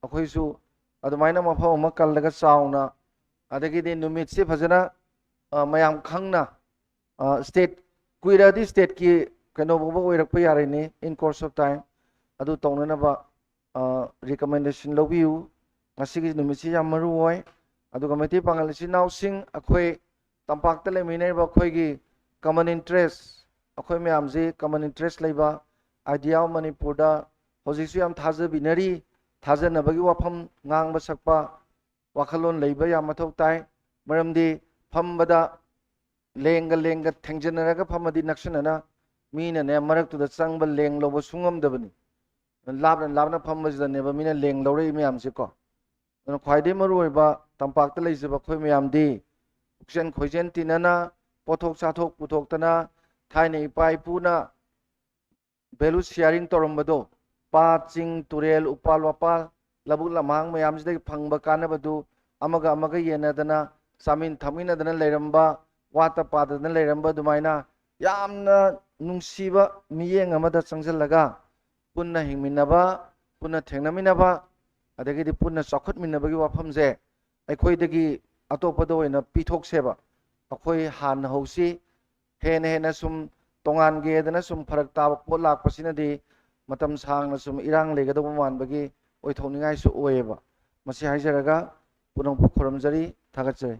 ꯑꯩꯈꯣꯏꯁꯨ ꯑꯗꯨꯃꯥꯏꯅ ꯃꯐꯝ ꯑꯃ ꯀꯜꯂꯒ ꯆꯥꯎꯅ, ꯑꯗꯒꯤꯗꯤ ꯅꯨꯃꯤꯠꯁꯦ ꯐꯖꯅ, ꯑ, ꯃꯌꯥꯝ ꯈꯪꯅ, ꯑ, ꯁ꯭ꯇꯦꯠ, ꯀꯨꯏꯔꯛꯑꯗꯤ ꯁ꯭ꯇꯦꯠꯀꯤ ꯀꯩꯅꯣ ꯐꯥꯎꯕ ꯑꯣꯏꯔꯛꯄ ꯌꯥꯔꯤꯅꯤ, in course of time꯫ ꯑꯗꯨ ꯇꯧꯅꯅꯕ ꯔꯤꯀꯃꯦꯟꯗꯦꯁꯟ ꯂꯧꯕꯤꯌꯨ꯫ ꯉꯁꯤꯒꯤ ꯅꯨꯃꯤꯠꯁꯤ ꯌꯥꯝ ꯃꯔꯨ ꯑꯣꯏ꯫ ꯑꯗꯨꯒ ꯃꯩꯇꯩ ꯄꯥꯉꯜ ꯏꯆꯤꯟ ꯏꯅꯥꯎꯁꯤꯡ, ꯑꯩꯈꯣꯏ ꯇꯝꯄꯥꯛꯇ ꯂꯩꯃꯤꯟꯅꯔꯤꯕ ꯑꯩꯈꯣꯏꯒꯤ ꯀꯃꯟ ꯏꯟꯇꯔꯦꯁ, ꯑꯩꯈꯣꯏ ꯃꯌꯥꯝꯁꯤ ꯀꯃꯟ ꯏꯟꯇꯔꯦꯁ ꯂꯩꯕ, ꯑꯥꯏꯗꯤꯌꯥ ꯑꯣꯐ ꯃꯅꯤꯄꯨꯔꯗ ꯍꯧꯖꯤꯛꯁꯨ ꯌꯥꯝ ꯊꯥꯖꯕꯤꯅꯔꯤ꯫ ꯊꯥꯖꯅꯕꯒꯤ ꯋꯥꯐꯝ ꯉꯥꯡꯕ ꯁꯛꯄ, ꯋꯥꯈꯜꯂꯣꯟ ꯂꯩꯕ ꯌꯥꯝ ꯃꯊꯧ ꯇꯥꯏ꯫ ꯃꯔꯝꯗꯤ ꯐꯝꯕꯗ ꯂꯦꯡꯒ ꯂꯦꯡꯒ ꯊꯦꯡꯖꯤꯟꯅꯔꯒ ꯐꯝꯃꯗꯤ ꯅꯛꯁꯤꯟꯅꯅ ꯃꯤꯅꯅꯦ ꯃꯔꯛꯇꯨꯗ ꯆꯪꯕ ꯂꯦꯡ ꯂꯧꯕ ꯁꯨꯡꯉꯝꯗꯕꯅꯤ꯫ ꯂꯥꯞꯅ ꯂꯥꯞꯅ ꯐꯝꯕꯁꯤꯗꯅꯦꯕ ꯃꯤꯅ ꯂꯦꯡ ꯂꯧꯔꯛꯏ ꯃꯌꯥꯝꯁꯦꯀꯣ꯫ ꯑꯗꯨꯅ ꯈ꯭ꯋꯥꯏꯗꯒꯤ ꯃꯔꯨ ꯑꯣꯏꯕ ꯇꯝꯄꯥꯛꯇ ꯂꯩꯖꯕ ꯑꯩꯈꯣꯏ ꯃꯌꯥꯝꯗꯤ ꯄꯨꯛꯆꯦꯜ ꯈꯣꯏꯖꯦꯜ ꯇꯤꯟꯅꯅ ꯄꯣꯠꯊꯣꯛ ꯆꯥꯊꯣꯛ ꯄꯨꯊꯣꯛꯇꯅ ꯊꯥꯏꯅ ꯏꯄꯥ ꯏꯄꯨꯅ ꯚꯦꯂꯨ ꯁꯤꯌꯥꯔꯤꯡ ꯇꯧꯔꯝꯕꯗꯣ, ꯄꯥꯠ, ꯆꯤꯡ, ꯇꯨꯔꯦꯜ, ꯎꯄꯥꯜ ꯋꯥꯄꯥꯜ, ꯂꯧꯕꯨꯛ ꯂꯝꯍꯥꯡ ꯃꯌꯥꯝꯁꯤꯗꯒꯤ ꯐꯪꯕ ꯀꯥꯟꯅꯕꯗꯨ ꯑꯃꯒ ꯑꯃꯒ ꯌꯦꯟꯅꯗꯅ, ꯆꯥꯃꯤꯟ ꯊꯛꯃꯤꯟꯅꯗꯅ ꯂꯩꯔꯝꯕ, ꯋꯥꯠꯇ ꯄꯥꯗꯗꯅ ꯂꯩꯔꯝꯕ ꯑꯗꯨꯃꯥꯏꯅ ꯌꯥꯝꯅ ꯅꯨꯡꯁꯤꯕ ꯃꯤꯠꯌꯦꯡ ꯑꯃꯗ ꯆꯪꯁꯤꯜꯂꯒ ꯄꯨꯟꯅ ꯍꯤꯡꯃꯤꯟꯅꯕ, ꯄꯨꯟꯅ ꯊꯦꯡꯅꯃꯤꯟꯅꯕ, ꯑꯗꯒꯤꯗꯤ ꯄꯨꯟꯅ ꯆꯥꯎꯈꯠꯃꯤꯟꯅꯕꯒꯤ ꯋꯥꯐꯝꯁꯦ ꯑꯩꯈꯣꯏꯗꯒꯤ ꯑꯇꯣꯞꯄꯗ ꯑꯣꯏꯅ ꯄꯤꯊꯣꯛꯁꯦꯕ꯫ ꯑꯩꯈꯣꯏ ꯍꯥꯟꯅ ꯍꯧꯁꯤ꯫ ꯍꯦꯟꯅ ꯍꯦꯟꯅ ꯁꯨꯝ ꯇꯣꯉꯥꯟꯒꯦꯗꯅ ꯁꯨꯝ ꯐꯔꯛ ꯇꯥꯕ ꯄꯣꯠ ꯂꯥꯛꯄꯁꯤꯅꯗꯤ ꯃꯇꯝ ꯁꯥꯡꯅ ꯁꯨꯝ ꯏꯔꯥꯡ ꯂꯩꯒꯗꯧꯕ ꯃꯥꯟꯕꯒꯤ ꯑꯣꯏꯊꯣꯛꯅꯤꯡꯉꯥꯏꯁꯨ ꯑꯣꯏꯌꯦꯕ꯫ ꯃꯁꯤ ꯍꯥꯏꯖꯔꯒ ꯄꯨꯝꯅꯃꯛꯄꯨ ꯈꯨꯔꯨꯝꯖꯔꯤ, ꯊꯥꯒꯠꯆꯔꯤ꯫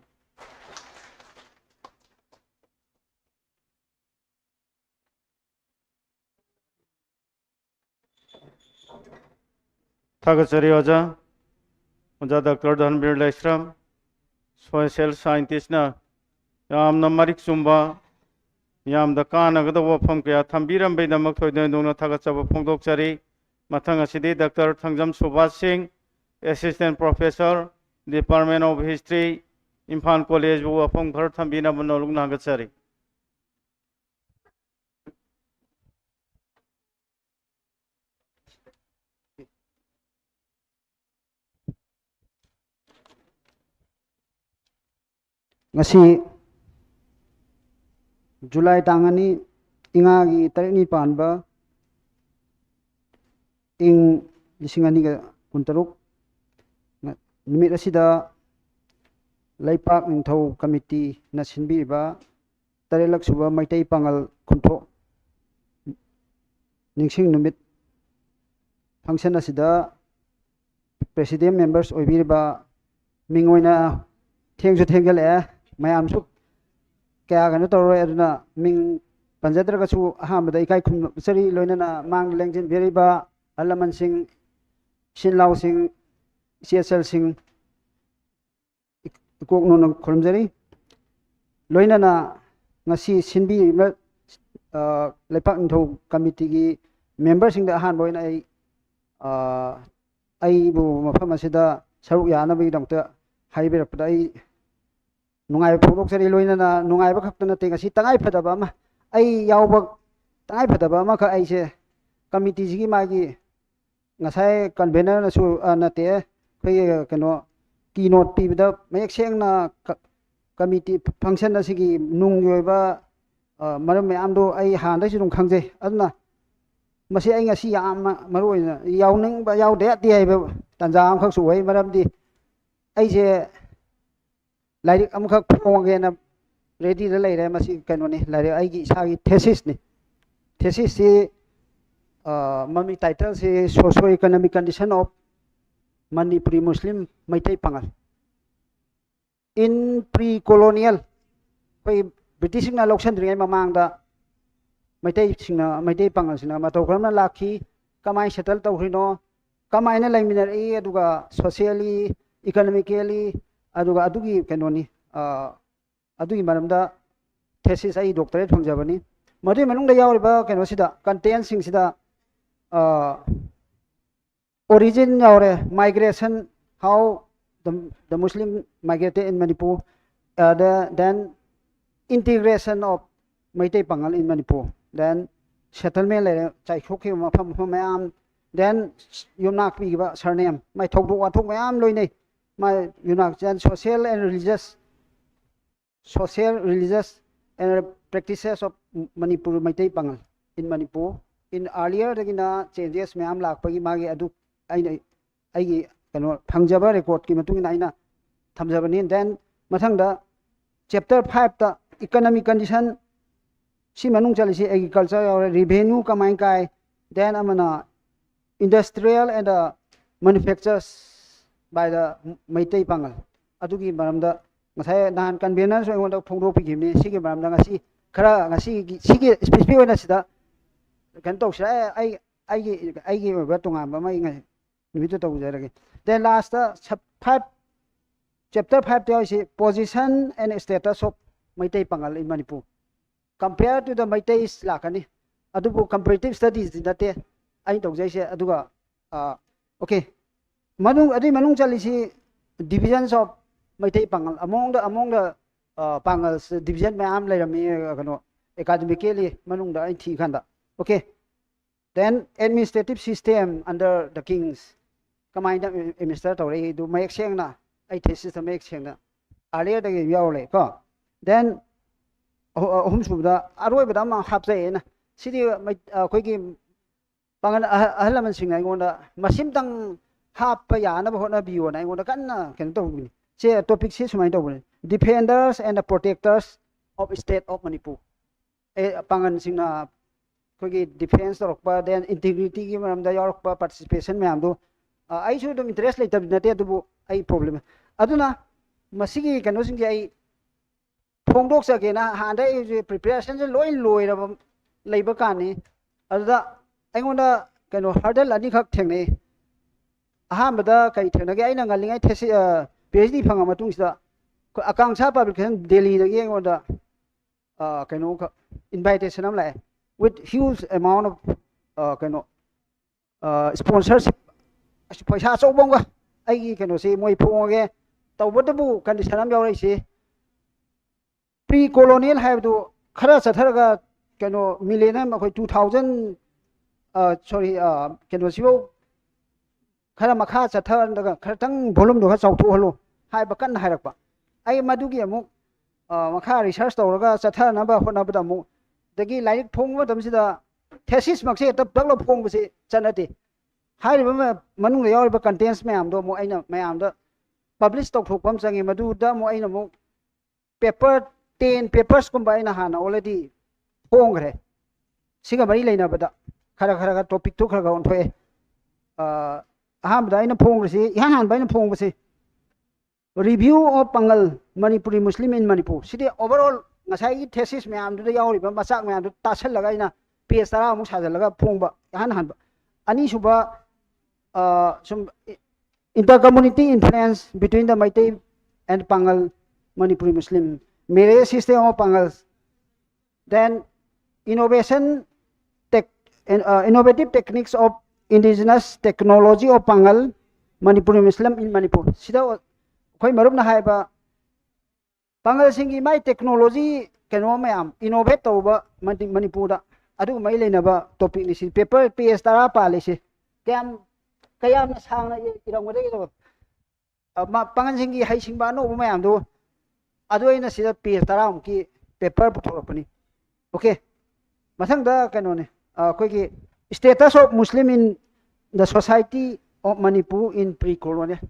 ꯊꯥꯒꯠꯆꯔꯤ ꯑꯣꯖꯥ꯫ ꯑꯣꯖꯥ ꯗꯥꯛꯇꯔ ꯙꯟꯕꯤꯔ ꯂꯩꯁ꯭ꯔꯝ, ꯁꯣꯏꯁꯦꯜ ꯁꯥꯏꯟꯇꯤꯁꯅ ꯌꯥꯝꯅ ꯃꯔꯤꯛ ꯆꯨꯝꯕ, ꯌꯥꯝꯅ ꯀꯥꯟꯅꯒꯗꯧꯕ ꯋꯥꯐꯝ ꯀꯌꯥ ꯊꯝꯕꯤꯔꯝꯕꯩꯗꯃꯛ ꯊꯣꯏꯗꯣꯛ ꯍꯦꯟꯗꯣꯛꯅ ꯊꯥꯒꯠꯆꯕ ꯐꯣꯡꯗꯣꯛꯆꯔꯤ꯫ ꯃꯊꯪ ꯑꯁꯤꯗꯤ ꯗꯥꯛꯇꯔ ꯊꯥꯡꯖꯝ ꯁꯨꯕꯥꯁ ꯁꯤꯡ, Assistant Professor, Department of History, Imphal ꯀꯣꯂꯦꯖꯕꯨ ꯋꯥꯐꯝ ꯈꯔ ꯊꯝꯕꯤꯅꯕ ꯅꯣꯂꯨꯛꯅ ꯊꯥꯒꯠꯆꯔꯤ꯫ ꯉꯁꯤ ꯖꯨꯂꯥꯏ ꯇꯥꯡ ꯑꯅꯤ, ꯏꯉꯥꯒꯤ ꯇꯔꯦꯠꯅꯤ ꯄꯥꯟꯕ, ꯏꯪ ꯂꯤꯁꯤꯡ ꯑꯅꯤꯒ ꯀꯨꯟꯇꯔꯨꯛ, ꯅꯨꯃꯤꯠ ꯑꯁꯤꯗ ꯂꯩꯄꯥꯛ ꯅꯤꯡꯊꯧ ꯀꯃꯤꯇꯤꯅ ꯁꯤꯟꯕꯤꯔꯤꯕ ꯇꯔꯦꯠꯂꯛ ꯁꯨꯕ ꯃꯩꯇꯩ ꯄꯥꯉꯜ ꯈꯨꯟꯊꯣꯛ ꯅꯤꯡꯁꯤꯡ ꯅꯨꯃꯤꯠ function ꯑꯁꯤꯗ president members ꯑꯣꯏꯕꯤꯔꯤꯕ ꯃꯤꯡ ꯑꯣꯏꯅ ꯊꯦꯡꯁꯨ ꯊꯦꯡꯖꯜꯂꯛꯑꯦ, ꯃꯌꯥꯝꯁꯨ ꯀꯌꯥ ꯀꯩꯅꯣ ꯇꯧꯔꯔꯣꯏ, ꯑꯗꯨꯅ ꯃꯤꯡ ꯄꯟꯖꯗ꯭ꯔꯒꯁꯨ ꯑꯍꯥꯟꯕꯗ ꯏꯀꯥꯏ ꯈꯨꯝꯅꯖꯔꯤ, ꯂꯣꯏꯅꯅ ꯃꯥꯡꯗ ꯂꯦꯡꯁꯤꯟꯕꯤꯔꯤꯕ ꯑꯍꯜ ꯂꯃꯟꯁꯤꯡ, ꯏꯆꯤꯟ ꯏꯅꯥꯎꯁꯤꯡ, ꯏꯆꯦ ꯏꯆꯜꯁꯤꯡ, ꯏꯀꯣꯛ ꯅꯣꯟꯅ ꯈꯨꯔꯨꯝꯖꯔꯤ꯫ ꯂꯣꯏꯅꯅ ꯉꯁꯤ ꯁꯤꯟꯕꯤꯔꯤꯕ, ꯑ, ꯂꯩꯄꯥꯛ ꯅꯤꯡꯊꯧ ꯀꯃꯤꯇꯤꯒꯤ memberꯁꯤꯡꯗ ꯑꯍꯥꯟꯕ ꯑꯣꯏꯅ ꯑꯩ, ꯑ, ꯑꯩꯕꯨ ꯃꯐꯝ ꯑꯁꯤꯗ ꯁꯔꯨꯛ ꯌꯥꯅꯕꯒꯤꯗꯃꯛꯇ ꯍꯥꯏꯕꯤꯔꯛꯄꯗ ꯑꯩ ꯅꯨꯡꯉꯥꯏꯕ ꯐꯣꯡꯗꯣꯛꯆꯔꯤ꯫ ꯂꯣꯏꯅꯅ ꯅꯨꯡꯉꯥꯏꯕ ꯈꯛꯇ ꯅꯠꯇꯦ, ꯉꯁꯤ ꯇꯉꯥꯏ ꯐꯗꯕ ꯑꯃ, ꯑꯩ ꯌꯥꯎꯕ ꯇꯉꯥꯏ ꯐꯗꯕ ꯑꯃꯈꯛ, ꯑꯩꯁꯦ ꯀꯃꯤꯇꯤꯁꯤꯒꯤ ꯃꯥꯒꯤ ꯉꯁꯥꯏ convenerꯅꯁꯨ, ꯑ, ꯅꯠꯇꯦ, ꯑꯩꯈꯣꯏꯒꯤ ꯀꯩꯅꯣ, keynote ꯄꯤꯕꯗ ꯃꯌꯦꯛ ꯁꯦꯡꯅ ꯀ-, ꯀꯃꯤꯇꯤ function ꯑꯁꯤꯒꯤ ꯅꯨꯡꯒꯤ ꯑꯣꯏꯕ, ꯑ, ꯃꯔꯝ ꯃꯌꯥꯝꯗꯣ ꯑꯩ ꯍꯥꯟꯅꯗꯩꯁꯨ ꯑꯗꯨꯝ ꯈꯪꯖꯩ꯫ ꯑꯗꯨꯅ ꯃꯁꯤ ꯑꯩ ꯉꯁꯤ ꯌꯥꯝꯅ ꯃꯔꯨ ꯑꯣꯏꯅ ꯌꯥꯎꯅꯤꯡꯕ, ꯌꯥꯎꯗ ꯌꯥꯗꯦ ꯍꯥꯏꯕ ꯇꯥꯟꯖꯥ ꯑꯃꯈꯛꯁꯨ ꯑꯣꯏ꯫ ꯃꯔꯝꯗꯤ ꯑꯩꯁꯦ ꯂꯥꯏꯔꯤꯛ ꯑꯃꯈꯛ ꯐꯣꯡꯒꯦꯅ readyꯗ ꯂꯩꯔꯦ꯫ ꯃꯁꯤ ꯀꯩꯅꯣꯅꯤ, ꯂꯥꯏꯔꯤꯛ ꯑꯩꯒꯤ ꯏꯁꯥꯒꯤ thesisꯅꯤ꯫ Thesisꯁꯤ, ꯑ, ꯃꯃꯤ titleꯁꯤ Socio Economic Condition of Manipuri Muslim, Meitei Pangal in pre-colonial, ꯑꯩꯈꯣꯏ Britishꯁꯤꯡꯅ ꯂꯧꯁꯤꯟꯗ꯭ꯔꯤꯉꯩ ꯃꯃꯥꯡꯗ ꯃꯩꯇꯩꯁꯤꯡꯅ, ꯃꯩꯇꯩ ꯄꯥꯉꯜꯁꯤꯡꯅ ꯃꯇꯧ ꯀꯔꯝꯅ ꯂꯥꯛꯈꯤ, ꯀꯃꯥꯏꯅ settle ꯇꯧꯈ꯭ꯔꯤꯅꯣ, ꯀꯃꯥꯏꯅ ꯂꯩꯃꯤꯟꯅꯔꯛꯏ, ꯑꯗꯨꯒ socially, economically, ꯑꯗꯨꯒ ꯑꯗꯨꯒꯤ ꯀꯩꯅꯣꯅꯤ, ꯑ, ꯑꯗꯨꯒꯤ ꯃꯔꯝꯗ thesis ꯑꯩ doctorate ꯐꯪꯖꯕꯅꯤ꯫ ꯃꯗꯨꯒꯤ ꯃꯅꯨꯡꯗ ꯌꯥꯎꯔꯤꯕ ꯀꯩꯅꯣꯁꯤꯗ, contentꯁꯤꯡꯁꯤꯗ, ꯑ, origin ꯌꯥꯎꯔꯦ, migration, how the, the Muslim migrated in Manipur, uh, the, then integration of Meitei Pangal in Manipur, then settlement ꯂꯩꯔꯦ, ꯆꯥꯏꯊꯣꯛꯈꯤꯕ ꯃꯐꯝ, ꯃꯐꯝ ꯃꯌꯥꯝ, then ꯌꯨꯝꯅꯥꯛ ꯄꯤꯈꯤꯕ surname, ꯃꯥꯏ ꯊꯧꯗꯣꯛ ꯋꯥꯊꯣꯛ ꯃꯌꯥꯝ ꯂꯣꯏꯅꯩ꯫ ꯃꯥꯏ ꯌꯨꯝꯅꯥꯛ, then social and religious, social, religious and practices of Manipur, Meitei Pangal in Manipur, in earlierꯗꯒꯤꯅ changes ꯃꯌꯥꯝ ꯂꯥꯛꯄꯒꯤ ꯃꯥꯒꯤ ꯑꯗꯨ ꯑꯩꯅ ꯑꯩꯒꯤ ꯀꯩꯅꯣ ꯐꯪꯖꯕ recordꯀꯤ ꯃꯇꯨꯡ ꯏꯟꯅ ꯑꯩꯅ ꯊꯝꯖꯕꯅꯤ꯫ Then ꯃꯊꯪꯗ chapter fiveꯇ economic condition, ꯁꯤ ꯃꯅꯨꯡ ꯆꯜꯂꯤꯁꯤ agriculture ꯌꯥꯎꯔꯦ, revenue ꯀꯃꯥꯏꯅ ꯀꯥꯏ, then ꯑꯃꯅ industrial and uh, manufactures by the Meitei Pangal ꯑꯗꯨꯒꯤ ꯃꯔꯝꯗ ꯉꯁꯥꯏ ꯅꯍꯥꯟ convenerꯁꯨ ꯑꯩꯉꯣꯟꯗ ꯐꯣꯡꯗꯣꯛꯄꯤꯈꯤꯕꯅꯤ꯫ ꯁꯤꯒꯤ ꯃꯔꯝꯗ ꯉꯁꯤ ꯈꯔ ꯉꯁꯤꯒꯤ ꯁꯤꯒꯤ specific ꯑꯣꯏꯅ ꯁꯤꯗ ꯀꯩꯅꯣ ꯇꯧꯁꯤꯔ ꯑꯩ ꯑꯩꯒꯤ ꯑꯩꯒꯤ ꯑꯣꯏꯕ ꯇꯣꯉꯥꯟꯕ ꯑꯃ ꯑꯩ ꯉꯁꯤ ꯅꯨꯃꯤꯠꯇꯨ ꯇꯧꯖꯔꯒꯦ꯫ Then lastꯇ five chapter fiveꯇ ꯌꯥꯎꯔꯤꯁꯤ position and status of Meitei Pangal in Manipur compare to the Meiteis ꯂꯥꯛꯀꯅꯤ꯫ ꯑꯗꯨꯕꯨ comparative studies ꯅꯠꯇꯦ ꯑꯩꯅ ꯇꯧꯖꯩꯁꯦ꯫ ꯑꯗꯨꯒ okay, ꯃꯅꯨꯡ ꯑꯗꯨꯒꯤ ꯃꯅꯨꯡ ꯆꯜꯂꯤꯁꯤ divisions of Meitei Pangal among the among the Pangal division ꯃꯌꯥꯝ ꯂꯩꯔꯝꯃꯤ ꯀꯩꯅꯣ academically ꯃꯅꯨꯡꯗ ꯑꯩꯅ ꯊꯤꯀꯥꯟꯗ꯫ Okay, then administrative system under the kings ꯀꯃꯥꯏꯅ administer ꯇꯧꯔꯛꯏ ꯑꯗꯨ ꯃꯌꯦꯛ ꯁꯦꯡꯅ ꯑꯩ thesisꯇ ꯃꯌꯦꯛ ꯁꯦꯡꯅ earlierꯗꯒꯤ ꯌꯥꯎꯔꯦ ꯀꯣ꯫ Then ꯑꯍꯨꯝꯁꯨꯕꯗ ꯑꯔꯣꯏꯕꯗ ꯑꯃ ꯍꯥꯞꯆꯩ ꯑꯩꯅ꯫ ꯁꯤꯗꯤ ꯑꯩꯈꯣꯏꯒꯤ ꯄꯥꯡꯒꯜ ꯑꯍꯜ ꯂꯃꯟꯁꯤꯡꯅ ꯑꯩꯉꯣꯟꯗ ꯃꯁꯤꯝꯇꯪ ꯍꯥꯞꯄ ꯌꯥꯅꯕ ꯍꯣꯠꯅꯕꯤꯌꯣꯅ ꯑꯩꯉꯣꯟꯗ ꯀꯟꯅ ꯀꯩꯅꯣ ꯇꯧꯕꯅꯤ꯫ ꯁꯦ topicꯁꯦ ꯁꯨꯃꯥꯏꯅ ꯇꯧꯕꯅꯤ: Defenders and the Protectors of State of Manipur꯫ ꯑꯦ ꯄꯥꯡꯒꯜꯁꯤꯡꯅ ꯑꯩꯈꯣꯏꯒꯤ defence ꯇꯧꯔꯛꯄ, then integrityꯒꯤ ꯃꯔꯝꯗ ꯌꯥꯎꯔꯛꯄ participation ꯃꯌꯥꯝꯗꯨ ꯑꯩꯁꯨ ꯑꯗꯨꯝ interest ꯂꯩꯇꯕꯗꯤ ꯅꯠꯇꯦ, ꯑꯗꯨꯕꯨ ꯑꯩ problem꯫ ꯑꯗꯨꯅ ꯃꯁꯤꯒꯤ ꯀꯩꯅꯣꯁꯤꯡꯁꯦ ꯑꯩ ꯐꯣꯡꯗꯣꯛꯆꯒꯦꯅ ꯍꯥꯟꯅꯗꯩ ꯑꯩꯁꯦ preparationꯁꯦ ꯂꯣꯏ ꯂꯣꯏꯔꯕ ꯂꯩꯕ ꯀꯥꯟꯅꯤ꯫ ꯑꯗꯨꯗ ꯑꯩꯉꯣꯟꯗ ꯀꯩꯅꯣ hurdle ꯑꯅꯤꯈꯛ ꯊꯦꯡꯅꯩ꯫ ꯑꯍꯥꯟꯕꯗ ꯀꯔꯤ ꯊꯦꯡꯅꯒꯦ? ꯑꯩꯅ ꯉꯜꯂꯤꯉꯩ thesis PhD ꯐꯪꯉ ꯃꯇꯨꯡꯁꯤꯗ ꯑꯩꯈꯣꯏ Akanksha Publication Delhiꯗꯒꯤ ꯑꯩꯉꯣꯟꯗ ꯀꯩꯅꯣꯈꯛ invitation ꯑꯃ ꯂꯥꯛꯑꯦ with huge amount of ꯀꯩꯅꯣ sponsorship꯫ ꯄꯩꯁꯥ ꯑꯆꯧꯕ ꯑꯃꯒ ꯑꯩꯒꯤ ꯀꯩꯅꯣꯁꯤ ꯃꯣꯏ ꯐꯣꯡꯉꯒꯦ꯫ ꯇꯧꯕꯇꯕꯨ condition ꯑꯃ ꯌꯥꯎꯔꯛꯏꯁꯤ, pre colonial ꯍꯥꯏꯕꯗꯨ ꯈꯔ ꯆꯠꯊꯔꯒ ꯀꯩꯅꯣ millennium ꯑꯩꯈꯣꯏ two thousand sorry ꯀꯩꯅꯣꯁꯤꯐꯧ ꯈꯔ ꯃꯈꯥ ꯆꯠꯊꯔꯒ ꯈꯔꯇꯪ volumeꯗꯣ ꯈꯔ ꯆꯥꯎꯊꯣꯛꯍꯜꯂꯨ ꯍꯥꯏꯕ ꯀꯟꯅ ꯍꯥꯏꯔꯛꯄ꯫ ꯑꯩ ꯃꯗꯨꯒꯤ ꯑꯃꯨꯛ ꯃꯈꯥ research ꯇꯧꯔꯒ ꯆꯠꯊꯅꯕ ꯍꯣꯠꯅꯕꯗ ꯑꯃꯨꯛ ꯑꯗꯒꯤ ꯂꯥꯏꯔꯤꯛ ꯐꯣꯡꯕ ꯃꯇꯝꯁꯤꯗ thesisꯃꯛꯁꯦ ꯍꯦꯛꯇ ꯄꯨꯂꯞ ꯐꯣꯡꯕꯁꯤ ꯆꯠꯅꯗꯦ꯫ ꯍꯥꯏꯔꯤꯕ ꯃꯅꯨꯡꯗ ꯌꯥꯎꯔꯤꯕ contents ꯃꯌꯥꯝꯗꯣ ꯑꯃꯨꯛ ꯑꯩꯅ ꯃꯌꯥꯝꯗ publish ꯇꯧꯊꯣꯛꯄ ꯑꯃ ꯆꯪꯉꯤ꯫ ꯃꯗꯨꯗ ꯑꯃꯨꯛ ꯑꯩꯅ ꯑꯃꯨꯛ paper ten papersꯀꯨꯝꯕ ꯑꯩꯅ ꯍꯥꯟꯅ already ꯐꯣꯡꯈ꯭ꯔꯦ꯫ ꯁꯤꯒ ꯃꯔꯤ ꯂꯩꯅꯕꯗ ꯈꯔ ꯈꯔ ꯈꯔ topicꯇꯨ ꯈꯔ ꯈꯔ ꯑꯣꯟꯊꯣꯛꯑꯦ꯫ ꯑ, ꯑꯍꯥꯟꯕꯗ ꯑꯩꯅ ꯐꯣꯡꯕꯁꯤ, ꯏꯍꯥꯟ ꯍꯥꯟꯕ ꯑꯩꯅ ꯐꯣꯡꯕꯁꯤ, Review of Pangal Manipuri Muslim in Manipur꯫ CD overall ꯉꯁꯥꯏꯒꯤ thesis ꯃꯌꯥꯝꯗꯨꯗ ꯌꯥꯎꯔꯤꯕ ꯃꯆꯥꯛ ꯃꯌꯥꯝꯗꯨ ꯇꯥꯁꯜꯂꯒ ꯑꯩꯅ page ꯇꯔꯥꯃꯨꯛ ꯁꯥꯖꯜꯂꯒ ꯐꯣꯡꯕ, ꯏꯍꯥꯟ ꯍꯥꯟꯕ꯫ ꯑꯅꯤꯁꯨꯕ, ꯑ, ꯁꯨꯝ, inter-community influence between the Meitei and Pangal Manipuri Muslim, marriage system of Pangals, then innovation tech, uh, innovative techniques of indigenous technology of Pangal Manipuri Muslim in Manipur꯫ ꯁꯤꯗ ꯑꯩꯈꯣꯏ ꯃꯔꯨꯞꯅ ꯍꯥꯏꯕ ꯄꯥꯡꯒꯜꯁꯤꯡꯒꯤ ꯃꯥꯏ technology ꯀꯩꯅꯣ ꯃꯌꯥꯝ innovate ꯇꯧꯕ ꯃꯅꯤ-, ꯃꯅꯤꯄꯨꯔꯗ ꯑꯗꯨꯒꯨꯝꯕꯒꯤ ꯂꯩꯅꯕ topicꯅꯤ꯫ ꯁꯤ paper page ꯇꯔꯥ ꯄꯥꯜꯂꯤꯁꯦ꯫ ꯀꯌꯥꯝ, ꯀꯌꯥꯝꯅ ꯁꯥꯡꯅ ꯏ-, ꯏꯔꯝꯒꯗꯒꯦꯗꯣ? ꯑ, ꯃ-, ꯄꯥꯡꯒꯜꯁꯤꯡꯒꯤ ꯍꯩꯁꯤꯡꯕ ꯑꯅꯧꯕ ꯃꯌꯥꯝꯗꯣ, ꯑꯗꯨ ꯑꯩꯅ ꯁꯤꯗ page ꯇꯔꯥꯃꯨꯛꯀꯤ paper ꯄꯨꯊꯣꯔꯛꯄꯅꯤ꯫ Okay꯫ ꯃꯊꯪꯗ ꯀꯩꯅꯣꯅꯤ, ꯑ, ꯑꯩꯈꯣꯏꯒꯤ status of Muslim in the society of Manipur in pre-colonial꯫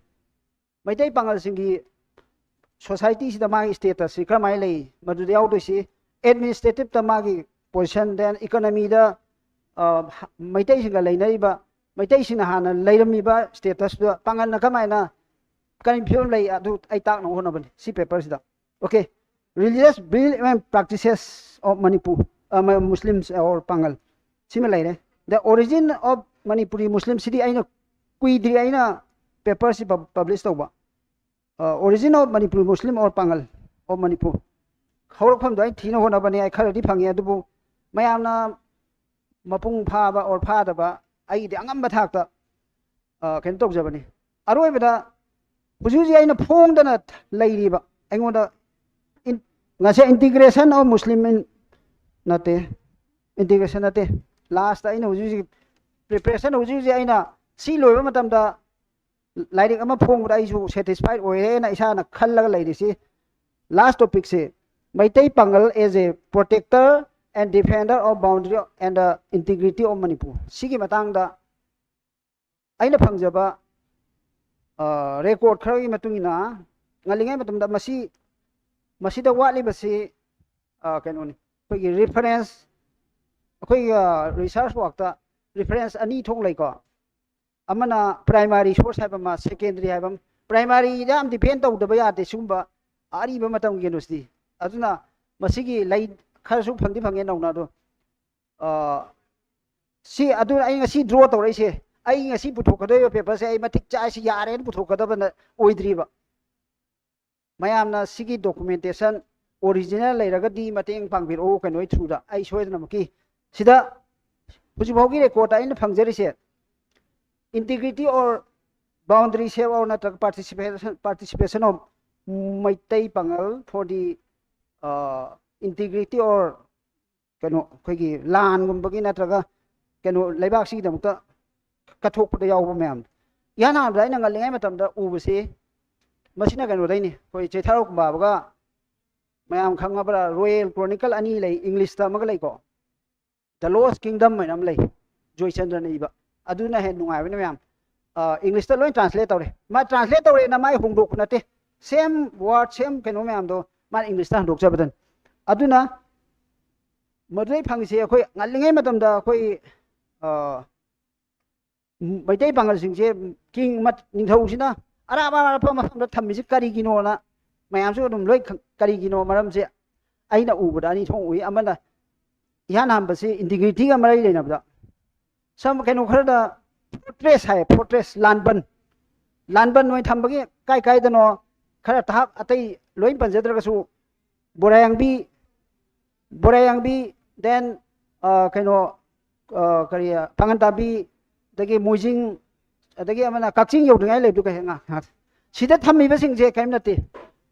Meitei ꯄꯥꯡꯒꯜꯁꯤꯡꯒꯤ societyꯁꯤꯗ ꯃꯥꯒꯤ statusꯁꯤ ꯀꯔꯝꯍꯥꯏꯅ ꯂꯩ, ꯃꯗꯨꯗ ꯌꯥꯎꯗꯣꯏꯁꯤ administrativeꯇ ꯃꯥꯒꯤ position, then economyꯗ, ꯑ, ꯃꯩꯇꯩꯁꯤꯡꯒ ꯂꯩꯅꯔꯤꯕ, ꯃꯩꯇꯩꯁꯤꯡꯅ ꯍꯥꯟꯅ ꯂꯩꯔꯝꯃꯤꯕ statusꯇꯨꯗ ꯄꯥꯡꯒꯜꯅ ꯀꯃꯥꯏꯅ, ꯀꯔꯤ ꯐꯤꯕꯝ ꯂꯩ, ꯑꯗꯨ ꯑꯩ ꯇꯥꯛꯅꯕ ꯍꯣꯠꯅꯕꯅꯤ ꯁꯤ paperꯁꯤꯗ꯫ Okay꯫ Religious belief and practices of Manipur, ꯑ, ꯃ-, Muslims or ꯄꯥꯡꯒꯜ꯫ ꯁꯤꯃ ꯂꯩꯔꯦ꯫ The origin of Manipuri Muslim, ꯁꯤꯗꯤ ꯑꯩꯅ ꯀꯨꯏꯗ꯭ꯔꯤ ꯑꯩꯅ paperꯁꯤ pub-, publish ꯇꯧꯕ꯫ ꯑ, Origin of Manipuri Muslim or ꯄꯥꯡꯒꯜ of Manipur꯫ ꯍꯧꯔꯛꯐꯝꯗꯣ ꯑꯩ ꯊꯤꯅ ꯍꯣꯠꯅꯕꯅꯦ, ꯑꯩ ꯈꯔꯗꯤ ꯐꯪꯉꯦ, ꯑꯗꯨꯕꯨ ꯃꯌꯥꯝꯅ ꯃꯄꯨꯡ ꯐꯥꯕ or ꯐꯥꯗꯕ ꯑꯩꯒꯤꯗꯤ ꯑꯉꯝꯕ ꯊꯥꯛꯇ, ꯑ, ꯀꯩꯅꯣ ꯇꯧꯖꯕꯅꯤ꯫ ꯑꯔꯣꯏꯕꯗ ꯍꯧꯖꯤꯛ ꯍꯧꯖꯤꯛ ꯑꯩꯅ ꯐꯣꯡꯗꯅ ꯂꯩꯔꯤꯕ ꯑꯩꯉꯣꯟꯗ ꯏꯟ-, ꯉꯁꯤ integration of Muslim in, ꯅꯠꯇꯦ, integration ꯅꯠꯇꯦ, lastꯇ ꯑꯩꯅ ꯍꯧꯖꯤꯛ ꯍꯧꯖꯤꯛ preparation, ꯍꯧꯖꯤꯛ ꯍꯧꯖꯤꯛ ꯑꯩꯅ ꯁꯤ ꯂꯣꯏꯕ ꯃꯇꯝꯗ ꯂꯥꯏꯔꯤꯛ ꯑꯃ ꯐꯣꯡꯕꯗ ꯑꯩꯁꯨ satisfied ꯑꯣꯏꯔꯦꯅ ꯏꯁꯥꯅ ꯈꯜꯂꯒ ꯂꯩꯔꯤꯁꯤ꯫ Last topicꯁꯦ, ꯃꯩꯇꯩ ꯄꯥꯡꯒꯜ as a protector and defender of boundary and the integrity of Manipur꯫ ꯁꯤꯒꯤ ꯃꯇꯥꯡꯗ ꯑꯩꯅ ꯐꯪꯖꯕ, ꯑ, record ꯈꯔꯒꯤ ꯃꯇꯨꯡ ꯏꯟꯅ, ꯉꯜꯂꯤꯉꯩ ꯃꯇꯝꯗ ꯃꯁꯤ, ꯃꯁꯤꯗ ꯋꯥꯠꯂꯤꯕꯁꯤ, ꯑ, ꯀꯩꯅꯣꯅꯤ, ꯑꯩꯈꯣꯏꯒꯤ reference, ꯑꯩꯈꯣꯏꯒꯤ, ꯑ, research workꯇ reference ꯑꯅꯤ ꯊꯣꯛ ꯂꯩꯀꯣ꯫ ꯑꯃꯅ primary source ꯍꯥꯏꯕ ꯑꯃ, secondary ꯍꯥꯏꯕ ꯑꯃ꯫ Primaryꯗ ꯌꯥꯝ depend ꯇꯧꯗꯕ ꯌꯥꯗꯦ ꯁꯤꯒꯨꯝꯕ ꯑꯔꯤꯕ ꯃꯇꯝꯒꯤ ꯀꯩꯅꯣꯁꯤꯗꯤ꯫ ꯑꯗꯨꯅ ꯃꯁꯤꯒꯤ ꯂꯩ ꯈꯔꯁꯨ ꯐꯪꯗꯤ ꯐꯪꯉꯦ ꯅꯧꯅ꯫ ꯑꯗꯣ ꯑ, ꯁꯤ ꯑꯗꯨꯅ ꯑꯩ ꯉꯁꯤ draw ꯇꯧꯔꯛꯏꯁꯦ, ꯑꯩ ꯉꯁꯤ ꯄꯨꯊꯣꯛꯀꯗꯧꯔꯤꯕ paperꯁꯦ ꯑꯩ ꯃꯇꯤꯛ ꯆꯥꯏ, ꯁꯤ ꯌꯥꯔꯦꯅ ꯄꯨꯊꯣꯛꯀꯗꯕ ꯅ-, ꯑꯣꯏꯗ꯭ꯔꯤꯕ꯫ ꯃꯌꯥꯝꯅ ꯁꯤꯒꯤ documentation original ꯂꯩꯔꯒꯗꯤ ꯃꯇꯦꯡ ꯄꯥꯡꯕꯤꯔꯛꯎ ꯀꯩꯅꯣꯒꯤ throughꯗ꯫ ꯑꯩ ꯁꯣꯏꯗꯅꯃꯛꯀꯤ ꯁꯤꯗ ꯍꯧꯖꯤꯛ ꯐꯥꯎꯒꯤ recordꯇ ꯑꯩꯅ ꯐꯪꯖꯔꯤꯁꯦ, integrity or boundary share or ꯅꯠꯇ꯭ꯔꯒ participation, participation of Meitei Pangal for the, uh, integrity or ꯀꯩꯅꯣ, ꯑꯩꯈꯣꯏꯒꯤ ꯂꯥꯟꯒꯨꯝꯕꯒꯤ ꯅꯠꯇ꯭ꯔꯒ ꯀꯩꯅꯣ, ꯂꯩꯕꯥꯛꯁꯤꯒꯤꯗꯃꯛꯇ ꯀꯠꯊꯣꯛꯄꯗ ꯌꯥꯎꯕ ꯃꯌꯥꯝꯗꯣ꯫ ꯏꯍꯥꯟ ꯍꯥꯟꯕꯗ ꯑꯩꯅ ꯉꯜꯂꯤꯉꯩ ꯃꯇꯝꯗ ꯎꯕꯁꯤ ꯃꯁꯤꯅ ꯀꯩꯅꯣꯗꯩꯅꯤ, ꯑꯩꯈꯣꯏ ꯆꯩꯊꯥꯔꯣꯜ ꯀꯨꯝꯕꯥꯕꯒ ꯃꯌꯥꯝ ꯈꯪꯉꯕ꯭ꯔꯥ? Royal Chronicle ꯑꯅꯤ ꯂꯩ, Englishꯇ ꯑꯃꯒ ꯂꯩꯀꯣ, The Lost Kingdom ꯍꯥꯏꯅ ꯑꯃ ꯂꯩ, ꯖꯣꯏꯆꯟꯗ꯭ꯔꯅ ꯏꯕ꯫ ꯑꯗꯨꯅ ꯍꯦꯟꯅ ꯅꯨꯡꯉꯥꯏꯕꯅꯤ ꯃꯌꯥꯝ꯫ ꯑ, Englishꯇ ꯂꯣꯏ translate ꯇꯧꯔꯦ꯫ ꯃꯥ translate ꯇꯧꯔꯦꯅ ꯃꯥꯏ ꯍꯣꯡꯗꯣꯛꯄ ꯅꯠꯇꯦ, same word, same ꯀꯩꯅꯣ ꯃꯌꯥꯝꯗꯣ ꯃꯥꯅ Englishꯇ ꯍꯟꯗꯣꯛꯆꯕꯗꯨꯅꯤ꯫ ꯑꯗꯨꯅ ꯃꯗꯨꯗꯩ ꯐꯪꯉꯤꯁꯦ ꯑꯩꯈꯣꯏ ꯉꯜꯂꯤꯉꯩ ꯃꯇꯝꯗ ꯑꯩꯈꯣꯏ, ꯑ, ꯃꯩꯇꯩ ꯄꯥꯉꯜꯁꯤꯡꯁꯦ king ꯃꯠ-, ꯅꯤꯡꯊꯧꯁꯤꯅ ꯑꯔꯥꯞ ꯑꯔꯥꯞꯄ ꯃꯐꯝꯗ ꯊꯝꯃꯤꯁꯤ ꯀꯔꯤꯒꯤꯅꯣꯅ ꯃꯌꯥꯝꯁꯨ ꯑꯗꯨꯝ ꯂꯣꯏ ꯈꯪ-, ꯀꯔꯤꯒꯤꯅꯣ ꯃꯔꯝꯁꯦ ꯑꯩꯅ ꯎꯕꯗ ꯑꯅꯤ ꯊꯣꯛꯅ ꯎꯏ꯫ ꯑꯃꯅ ꯏꯍꯥꯟ ꯍꯥꯟꯕꯁꯤ integrityꯒ ꯃꯔꯤ ꯂꯩꯅꯕꯗ, ꯁꯝ ꯀꯩꯅꯣ ꯈꯔꯗ fortress ꯍꯥꯏ, fortress, ꯂꯥꯟꯕꯟ, ꯂꯥꯟꯕꯟ ꯑꯣꯏꯅ ꯊꯝꯕꯒꯤ ꯀꯥꯏ ꯀꯥꯏꯗꯅꯣ ꯈꯔ ꯊꯥꯞ, ꯑꯇꯩ ꯂꯣꯏ ꯄꯟꯖꯗ꯭ꯔꯒꯁꯨ ꯕꯣꯔꯥꯌꯥꯡꯕꯤ, ꯕꯣꯔꯥꯌꯥꯡꯕꯤ, then, ꯑ, ꯀꯩꯅꯣ, ꯑ, ꯀꯔꯤ, ꯄꯥꯉꯟꯇꯥꯕꯤ, ꯑꯗꯒꯤ ꯃꯣꯏꯖꯤꯡ, ꯑꯗꯒꯤ ꯑꯃꯅ ꯀꯛꯆꯤꯡ ꯌꯧꯗ꯭ꯔꯤꯉꯩ ꯂꯩꯕꯗꯨ ꯀꯩ ꯉꯥ-, ꯉꯥ-, ꯁꯤꯗ ꯊꯝꯃꯤꯕꯁꯤꯡꯁꯦ ꯀꯔꯤꯝ ꯅꯠꯇꯦ꯫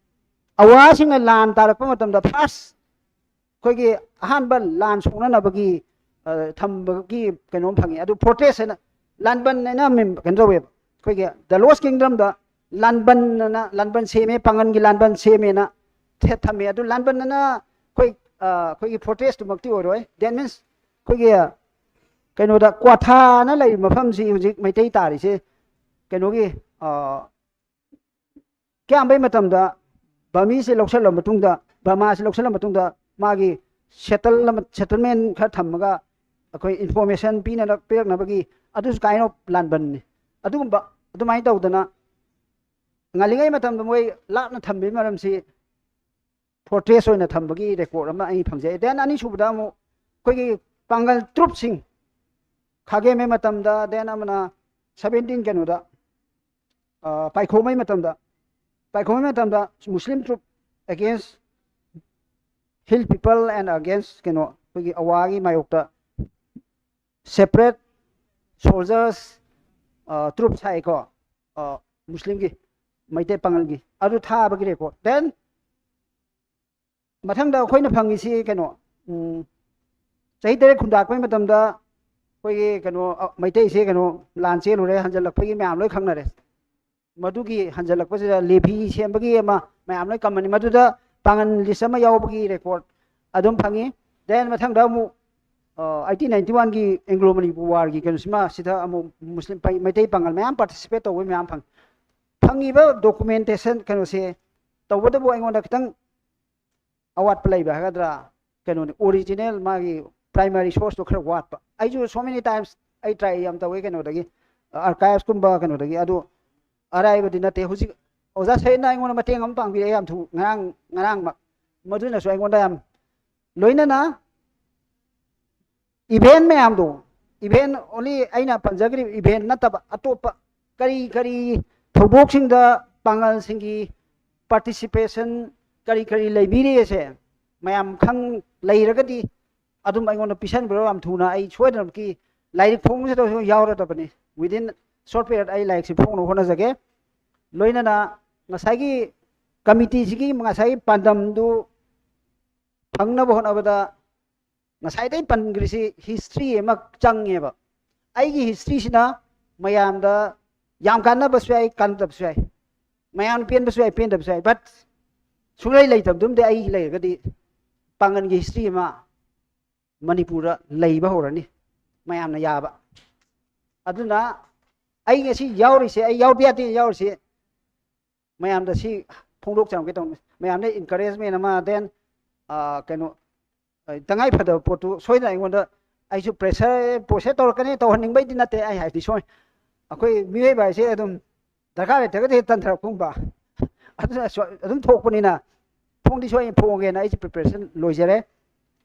ꯑꯋꯥꯁꯤꯡꯅ ꯂꯥꯟ ꯇꯥꯔꯛꯄ ꯃꯇꯝꯗ first ꯑꯩꯈꯣꯏꯒꯤ ꯑꯍꯥꯟꯕ ꯂꯥꯟ ꯁꯣꯛꯅꯅꯕꯒꯤ, ꯑ, ꯊꯝꯕꯒꯤ ꯀꯩꯅꯣꯝ ꯐꯪꯉꯤ꯫ ꯑꯗꯨ fortress ꯍꯥꯏꯅ, ꯂꯥꯟꯕꯟ ꯍꯥꯏꯅ ꯃꯤꯡ ꯀꯩꯅꯣ ꯇꯧꯋꯦꯕ꯫ ꯑꯩꯈꯣꯏꯒꯤ The Lost Kingdomꯗ ꯂꯥꯟꯕꯟ ꯑꯅ, ꯂꯥꯟꯕꯟ ꯁꯦꯝꯃꯦ, ꯄꯥꯡꯒꯟꯒꯤ ꯂꯥꯟꯕꯟ ꯁꯦꯝꯃꯦꯅ ꯊꯦꯠ ꯊꯝꯃꯦ꯫ ꯑꯗꯨ ꯂꯥꯟꯕꯟ ꯑꯅ ꯑꯩꯈꯣꯏ, ꯑ, ꯑꯩꯈꯣꯏꯒꯤ fortressꯇꯨꯃꯛꯇꯤ ꯑꯣꯏꯔꯣꯏ꯫ That means ꯑꯩꯈꯣꯏꯒꯤ ꯀꯩꯅꯣꯗ ꯀ꯭ꯋꯥꯊꯥꯅ ꯂꯩꯔꯤꯕ ꯃꯐꯝꯁꯤ ꯍꯧꯖꯤꯛ ꯃꯩꯇꯩ ꯇꯥꯔꯤꯁꯦ ꯀꯩꯅꯣꯒꯤ, ꯑ, ꯀꯌꯥꯝꯕꯩ ꯃꯇꯝꯗ ꯕꯔꯃꯤꯁꯦ ꯂꯧꯁꯤꯜꯂ ꯃꯇꯨꯡꯗ, ꯕꯔꯃꯥꯁꯦ ꯂꯧꯁꯤꯜꯂ ꯃꯇꯨꯡꯗ ꯃꯥꯒꯤ settle ꯑꯃ, settlement ꯈꯔ ꯊꯝꯃꯒ ꯑꯩꯈꯣꯏ information ꯄꯤꯅꯔꯛ-, ꯄꯤꯔꯛꯅꯕꯒꯤ ꯑꯗꯨꯁꯨ kind of ꯂꯥꯟꯕꯟꯅꯤ꯫ ꯑꯗꯨꯒꯨꯝꯕ ꯑꯗꯨꯃꯥꯏꯅ ꯇꯧꯗꯅ ꯉꯜꯂꯤꯉꯩ ꯃꯇꯝꯗ ꯃꯣꯏ ꯂꯥꯞꯅ ꯊꯝꯕꯒꯤ ꯃꯔꯝꯁꯤ ꯐꯣꯔꯇ꯭ꯔꯦꯁ ꯑꯣꯏꯅ ꯊꯝꯕꯒꯤ ꯔꯦꯀꯣꯔꯠ ꯑꯃ ꯑꯩ ꯐꯪꯖꯩ꯫ ꯗꯦꯟ ꯑꯅꯤꯁꯨꯕꯗ ꯑꯃꯨꯛ ꯑꯩꯈꯣꯏꯒꯤ ꯄꯥꯡꯒꯜ ꯇ꯭ꯔꯨꯞꯁꯤꯡ ꯈꯥꯒꯦꯝꯕꯩ ꯃꯇꯝꯗ, ꯗꯦꯟ ꯑꯃꯅ ꯁꯕꯦꯟꯇꯤꯟ ꯀꯩꯅꯣꯗ, ꯄꯥꯏꯈꯣꯝꯕꯩ ꯃꯇꯝꯗ, ꯄꯥꯏꯈꯣꯝꯕꯩ ꯃꯇꯝꯗ Muslim troop against hill people and against ꯀꯩꯅꯣ ꯑꯩꯈꯣꯏꯒꯤ ꯑꯋꯥꯒꯤ ꯃꯥꯌꯣꯛꯇ separate soldiers troop ꯍꯥꯏꯀꯣ, ꯃꯨꯁꯂꯤꯝꯒꯤ, ꯃꯩꯇꯩ ꯄꯥꯉꯜꯒꯤ ꯑꯗꯨ ꯊꯥꯕꯒꯤ ꯔꯦꯀꯣꯔꯠ꯫ ꯗꯦꯟ ꯃꯊꯪꯗ ꯑꯩꯈꯣꯏꯅ ꯐꯪꯉꯤꯁꯤ ꯀꯩꯅꯣ, ꯆꯍꯤ ꯇꯔꯦꯠ ꯈꯨꯟꯗꯥꯛꯄꯩ ꯃꯇꯝꯗ ꯑꯩꯈꯣꯏꯒꯤ ꯀꯩꯅꯣ ꯃꯩꯇꯩꯁꯦ ꯀꯩꯅꯣ ꯂꯥꯟ ꯆꯦꯜꯂꯨꯔꯦ, ꯍꯟꯖꯜꯂꯛꯄꯒꯤ ꯃꯌꯥꯝ ꯂꯣꯏ ꯈꯪꯅꯔꯦ꯫ ꯃꯗꯨꯒꯤ ꯍꯟꯖꯜꯂꯛꯄꯁꯤꯗ ꯂꯦꯚꯤ ꯁꯦꯝꯕꯒꯤ ꯑꯃ ꯃꯌꯥꯝ ꯂꯣꯏ ꯀꯝꯃꯅꯤ꯫ ꯃꯗꯨꯗ ꯄꯥꯡꯒꯟ ꯂꯤꯁ ꯑꯃ ꯌꯥꯎꯕꯒꯤ ꯔꯦꯀꯣꯔꯠ ꯑꯗꯨꯝ ꯐꯪꯉꯤ꯫ ꯗꯦꯟ ꯃꯊꯪꯗ ꯑꯃꯨꯛ ꯑꯩꯠꯇꯤꯟ ꯅꯥꯏꯟꯇꯤ ꯋꯥꯟꯒꯤ ꯑꯦꯡꯒ꯭ꯂꯣ ꯃꯅꯤꯄꯨꯔ ꯋꯥꯔꯒꯤ ꯀꯩꯅꯣꯁꯤꯃ ꯁꯤꯗ ꯑꯃꯨꯛ ꯃꯨꯁꯂꯤꯝ ꯃꯩꯇꯩ ꯄꯥꯡꯒꯜ ꯃꯌꯥꯝ ꯄꯥꯔꯇꯤꯁꯤꯄꯦꯠ ꯇꯧꯕꯒꯤ ꯃꯌꯥꯝ ꯐꯪꯉꯤ꯫ ꯐꯪꯉꯤꯕ ꯗꯣꯀꯨꯃꯦꯟꯇꯦꯁꯟ ꯀꯩꯅꯣꯁꯦ ꯇꯧꯕꯇꯕꯨ ꯑꯩꯉꯣꯟꯗ ꯈꯤꯇꯪ ꯑꯋꯥꯠꯄ ꯂꯩꯕ ꯍꯥꯏꯒꯗ꯭ꯔꯥ, ꯀꯩꯅꯣꯅꯤ, ꯑꯣꯔꯤꯖꯤꯅꯦꯜ ꯃꯥꯒꯤ ꯄ꯭ꯔꯥꯏꯃꯥꯔꯤ ꯁꯣꯔꯁꯇꯣ ꯈꯔ ꯋꯥꯠꯄ꯫ ꯑꯩꯁꯨ so many times ꯑꯩ ꯇ꯭ꯔꯥꯏ ꯌꯥꯝ ꯇꯧꯋꯦ ꯀꯩꯅꯣꯗꯒꯤ, ꯑꯥꯔꯀꯥꯏꯚꯁꯀꯨꯝꯕ ꯀꯩꯅꯣꯗꯒꯤ, ꯑꯗꯨ ꯑꯔꯥꯏꯕꯗꯤ ꯅꯠꯇꯦ꯫ ꯍꯧꯖꯤꯛ ꯑꯣꯖꯥ ꯁꯍꯤꯠꯅ ꯑꯩꯉꯣꯟꯗ ꯃꯇꯦꯡ ꯑꯃ ꯄꯥꯡꯕꯤꯔꯛꯑꯦ ꯌꯥꯝ ꯊꯨ ꯉꯔꯥꯡ ꯉꯔꯥꯡꯃꯛ꯫ ꯃꯗꯨꯅꯁꯨ ꯑꯩꯉꯣꯟꯗ ꯌꯥꯝ, ꯂꯣꯏꯅꯅ ꯏꯚꯦꯟ ꯃꯌꯥꯝꯗꯣ, ꯏꯚꯦꯟ ꯑꯣꯟꯂꯤ ꯑꯩꯅ ꯄꯟꯖꯈ꯭ꯔꯤꯕ ꯏꯚꯦꯟ ꯅꯠꯇꯕ ꯑꯇꯣꯞꯄ ꯀꯔꯤ ꯀꯔꯤ ꯊꯧꯗꯣꯛꯁꯤꯡꯗ ꯄꯥꯡꯒꯜꯁꯤꯡꯒꯤ ꯄꯥꯔꯇꯤꯁꯤꯄꯦꯁꯟ ꯀꯔꯤ ꯀꯔꯤ ꯂꯩꯕꯤꯔꯤꯁꯦ ꯃꯌꯥꯝ ꯈꯪ ꯂꯩꯔꯒꯗꯤ ꯑꯗꯨꯝ ꯑꯩꯉꯣꯟꯗ ꯄꯤꯁꯟꯕꯤꯔꯣ ꯌꯥꯝ ꯊꯨꯅ꯫ ꯑꯩ ꯁꯣꯏꯗꯅꯃꯛꯀꯤ ꯂꯥꯏꯔꯤꯛ ꯐꯣꯡꯕꯁꯤꯗ ꯌꯥꯎꯔꯗꯕꯅꯤ꯫ Within short period ꯑꯩ ꯂꯥꯏꯔꯤꯛꯁꯤ ꯐꯣꯡꯅꯕ ꯍꯣꯠꯅꯖꯒꯦ꯫ ꯂꯣꯏꯅꯅ ꯉꯁꯥꯏꯒꯤ ꯀꯃꯤꯇꯤꯁꯤꯒꯤ ꯉꯁꯥꯏꯒꯤ ꯄꯥꯟꯗꯝꯗꯨ ꯐꯪꯅꯕ ꯍꯣꯠꯅꯕꯗ ꯉꯁꯥꯏꯗꯩ ꯄꯟꯈ꯭ꯔꯤꯁꯤ ꯍꯤꯁꯇ꯭ꯔꯤ ꯑꯃ ꯆꯪꯉꯦꯕ꯫ ꯑꯩꯒꯤ ꯍꯤꯁꯇ꯭ꯔꯤꯁꯤꯅ ꯃꯌꯥꯝꯗ ꯌꯥꯝ ꯀꯥꯟꯅꯕꯁꯨ ꯌꯥꯏ, ꯀꯥꯟꯅꯗꯕꯁꯨ ꯌꯥꯏ, ꯃꯌꯥꯝꯅ ꯄꯦꯟꯕꯁꯨ ꯌꯥꯏ, ꯄꯦꯟꯗꯕꯁꯨ ꯌꯥꯏ, ꯕꯠ ꯁꯨꯡꯂꯩ ꯂꯩꯇꯕꯗꯨꯝꯗꯤ ꯑꯩ ꯂꯩꯔꯒꯗꯤ ꯄꯥꯡꯒꯜꯒꯤ ꯍꯤꯁꯇ꯭ꯔꯤ ꯑꯃ ꯃꯅꯤꯄꯨꯔꯗ ꯂꯩꯕ ꯍꯧꯔꯅꯤ, ꯃꯌꯥꯝꯅ ꯌꯥꯕ꯫ ꯑꯗꯨꯅ ꯑꯩ ꯉꯁꯤ ꯌꯥꯎꯔꯤꯁꯦ, ꯑꯩ ꯌꯥꯎꯕ ꯌꯥꯗꯦ ꯌꯥꯎꯔꯤꯁꯦ, ꯃꯌꯥꯝꯗ ꯁꯤ ꯐꯣꯡꯗꯣꯛꯆꯔꯝꯒꯦ ꯇꯧꯕꯅꯤ꯫ ꯃꯌꯥꯝꯗ ꯏꯟꯀꯔꯦꯖꯃꯦꯟ ꯑꯃ, ꯗꯦꯟ ꯀꯩꯅꯣ, ꯇꯉꯥꯏ ꯐꯗꯕ ꯄꯣꯠꯇꯨ ꯁꯣꯏꯗꯅ ꯑꯩꯉꯣꯟꯗ, ꯑꯩꯁꯨ ꯄ꯭ꯔꯦꯁꯔ ꯄ꯭ꯔꯦꯁꯔ ꯇꯧꯔꯛꯀꯅꯤ, ꯇꯧꯍꯟꯅꯤꯡꯕꯩꯗꯤ ꯅꯠꯇꯦ ꯑꯩ ꯍꯥꯏꯗꯤ ꯁꯣꯏ꯫ ꯑꯩꯈꯣꯏ ꯃꯤꯑꯣꯏꯕ ꯍꯥꯏꯁꯦ ꯑꯗꯨꯝ ꯗꯔꯀꯥꯔ ꯂꯩꯇ꯭ꯔꯒꯗꯤ ꯍꯦꯛ ꯇꯟꯊꯔꯛꯄꯒꯨꯝꯕ ꯑꯗꯨꯅ ꯁꯣ- ꯑꯗꯨꯝ ꯊꯣꯛꯄꯅꯤꯅ, ꯐꯣꯡꯗꯤ ꯁꯣꯏꯅ ꯐꯣꯡꯉꯒꯦꯅ ꯑꯩꯁꯦ ꯄ꯭ꯔꯤꯄꯦꯔꯦꯁꯟ ꯂꯣꯏꯖꯔꯦ꯫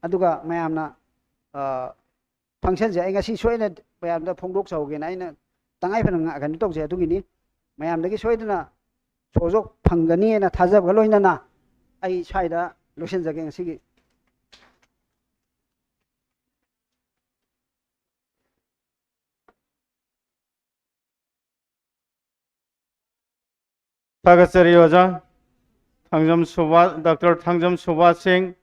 ꯑꯗꯨꯒ ꯃꯌꯥꯝꯅ, ꯑ, ꯐꯪꯁꯟꯁꯦ ꯑꯩ ꯉꯁꯤ ꯁꯣꯏꯅ ꯃꯌꯥꯝꯗ ꯐꯣꯡꯗꯣꯛꯆꯍꯧꯒꯦꯅ ꯑꯩꯅ ꯇꯉꯥꯏ ꯐꯗꯅ ꯉ- ꯀꯩꯅꯣ ꯇꯧꯖꯩ꯫ ꯑꯗꯨꯒꯤꯅꯤ ꯃꯌꯥꯝꯗꯒꯤ ꯁꯣꯏꯗꯅ ꯁꯣꯖꯣꯛ ꯐꯪꯒꯅꯤꯅ ꯊꯥꯖꯕꯒ ꯂꯣꯏꯅꯅ ꯑꯩ ꯁ꯭ꯋꯥꯏꯗ ꯂꯣꯏꯁꯤꯟꯖꯒꯦ ꯉꯁꯤꯒꯤ꯫ ꯊꯥꯒꯠꯆꯔꯤ ꯑꯣꯖꯥ꯫ ꯊꯥꯡꯖꯝ ꯁꯨꯕꯥꯁ, ꯗꯥꯛꯇꯔ ꯊꯥꯡꯖꯝ ꯁꯨꯕꯥꯁ ꯁꯤꯡ,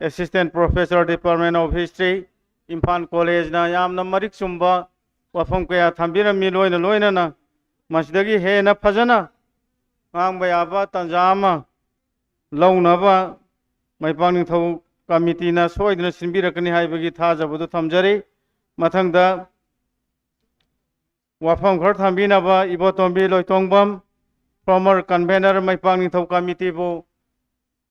Assistant Professor, Department of History, Imphal ꯀꯣꯂꯦꯖꯅ ꯌꯥꯝꯅ ꯃꯔꯤꯛ ꯆꯨꯝꯕ ꯋꯥꯐꯝ ꯀꯌꯥ ꯊꯝꯕꯤꯔꯝꯃꯤ꯫ ꯂꯣꯏꯅ ꯂꯣꯏꯅꯅ ꯃꯁꯤꯗꯒꯤ ꯍꯦꯟꯅ ꯐꯖꯅ ꯉꯥꯡꯕ ꯌꯥꯕ ꯇꯥꯟꯖꯥ ꯑꯃ ꯂꯧꯅꯕ ꯃꯩꯄꯥꯛ ꯅꯤꯡꯊꯧ ꯀꯃꯤꯇꯤꯅ ꯁꯣꯏꯗꯅ ꯁꯤꯟꯕꯤꯔꯛꯀꯅꯤ ꯍꯥꯏꯕꯒꯤ ꯊꯥꯖꯕꯗꯨ ꯊꯝꯖꯔꯤ꯫ ꯃꯊꯪꯗ ꯋꯥꯐꯝ ꯈꯔ ꯊꯝꯕꯤꯅꯕ ꯏꯕꯣꯇꯣꯝꯕꯤ ꯂꯣꯏꯇꯣꯡꯕꯝ, former convener ꯃꯩꯄꯥꯛ ꯅꯤꯡꯊꯧ ꯀꯃꯤꯇꯤꯕꯨ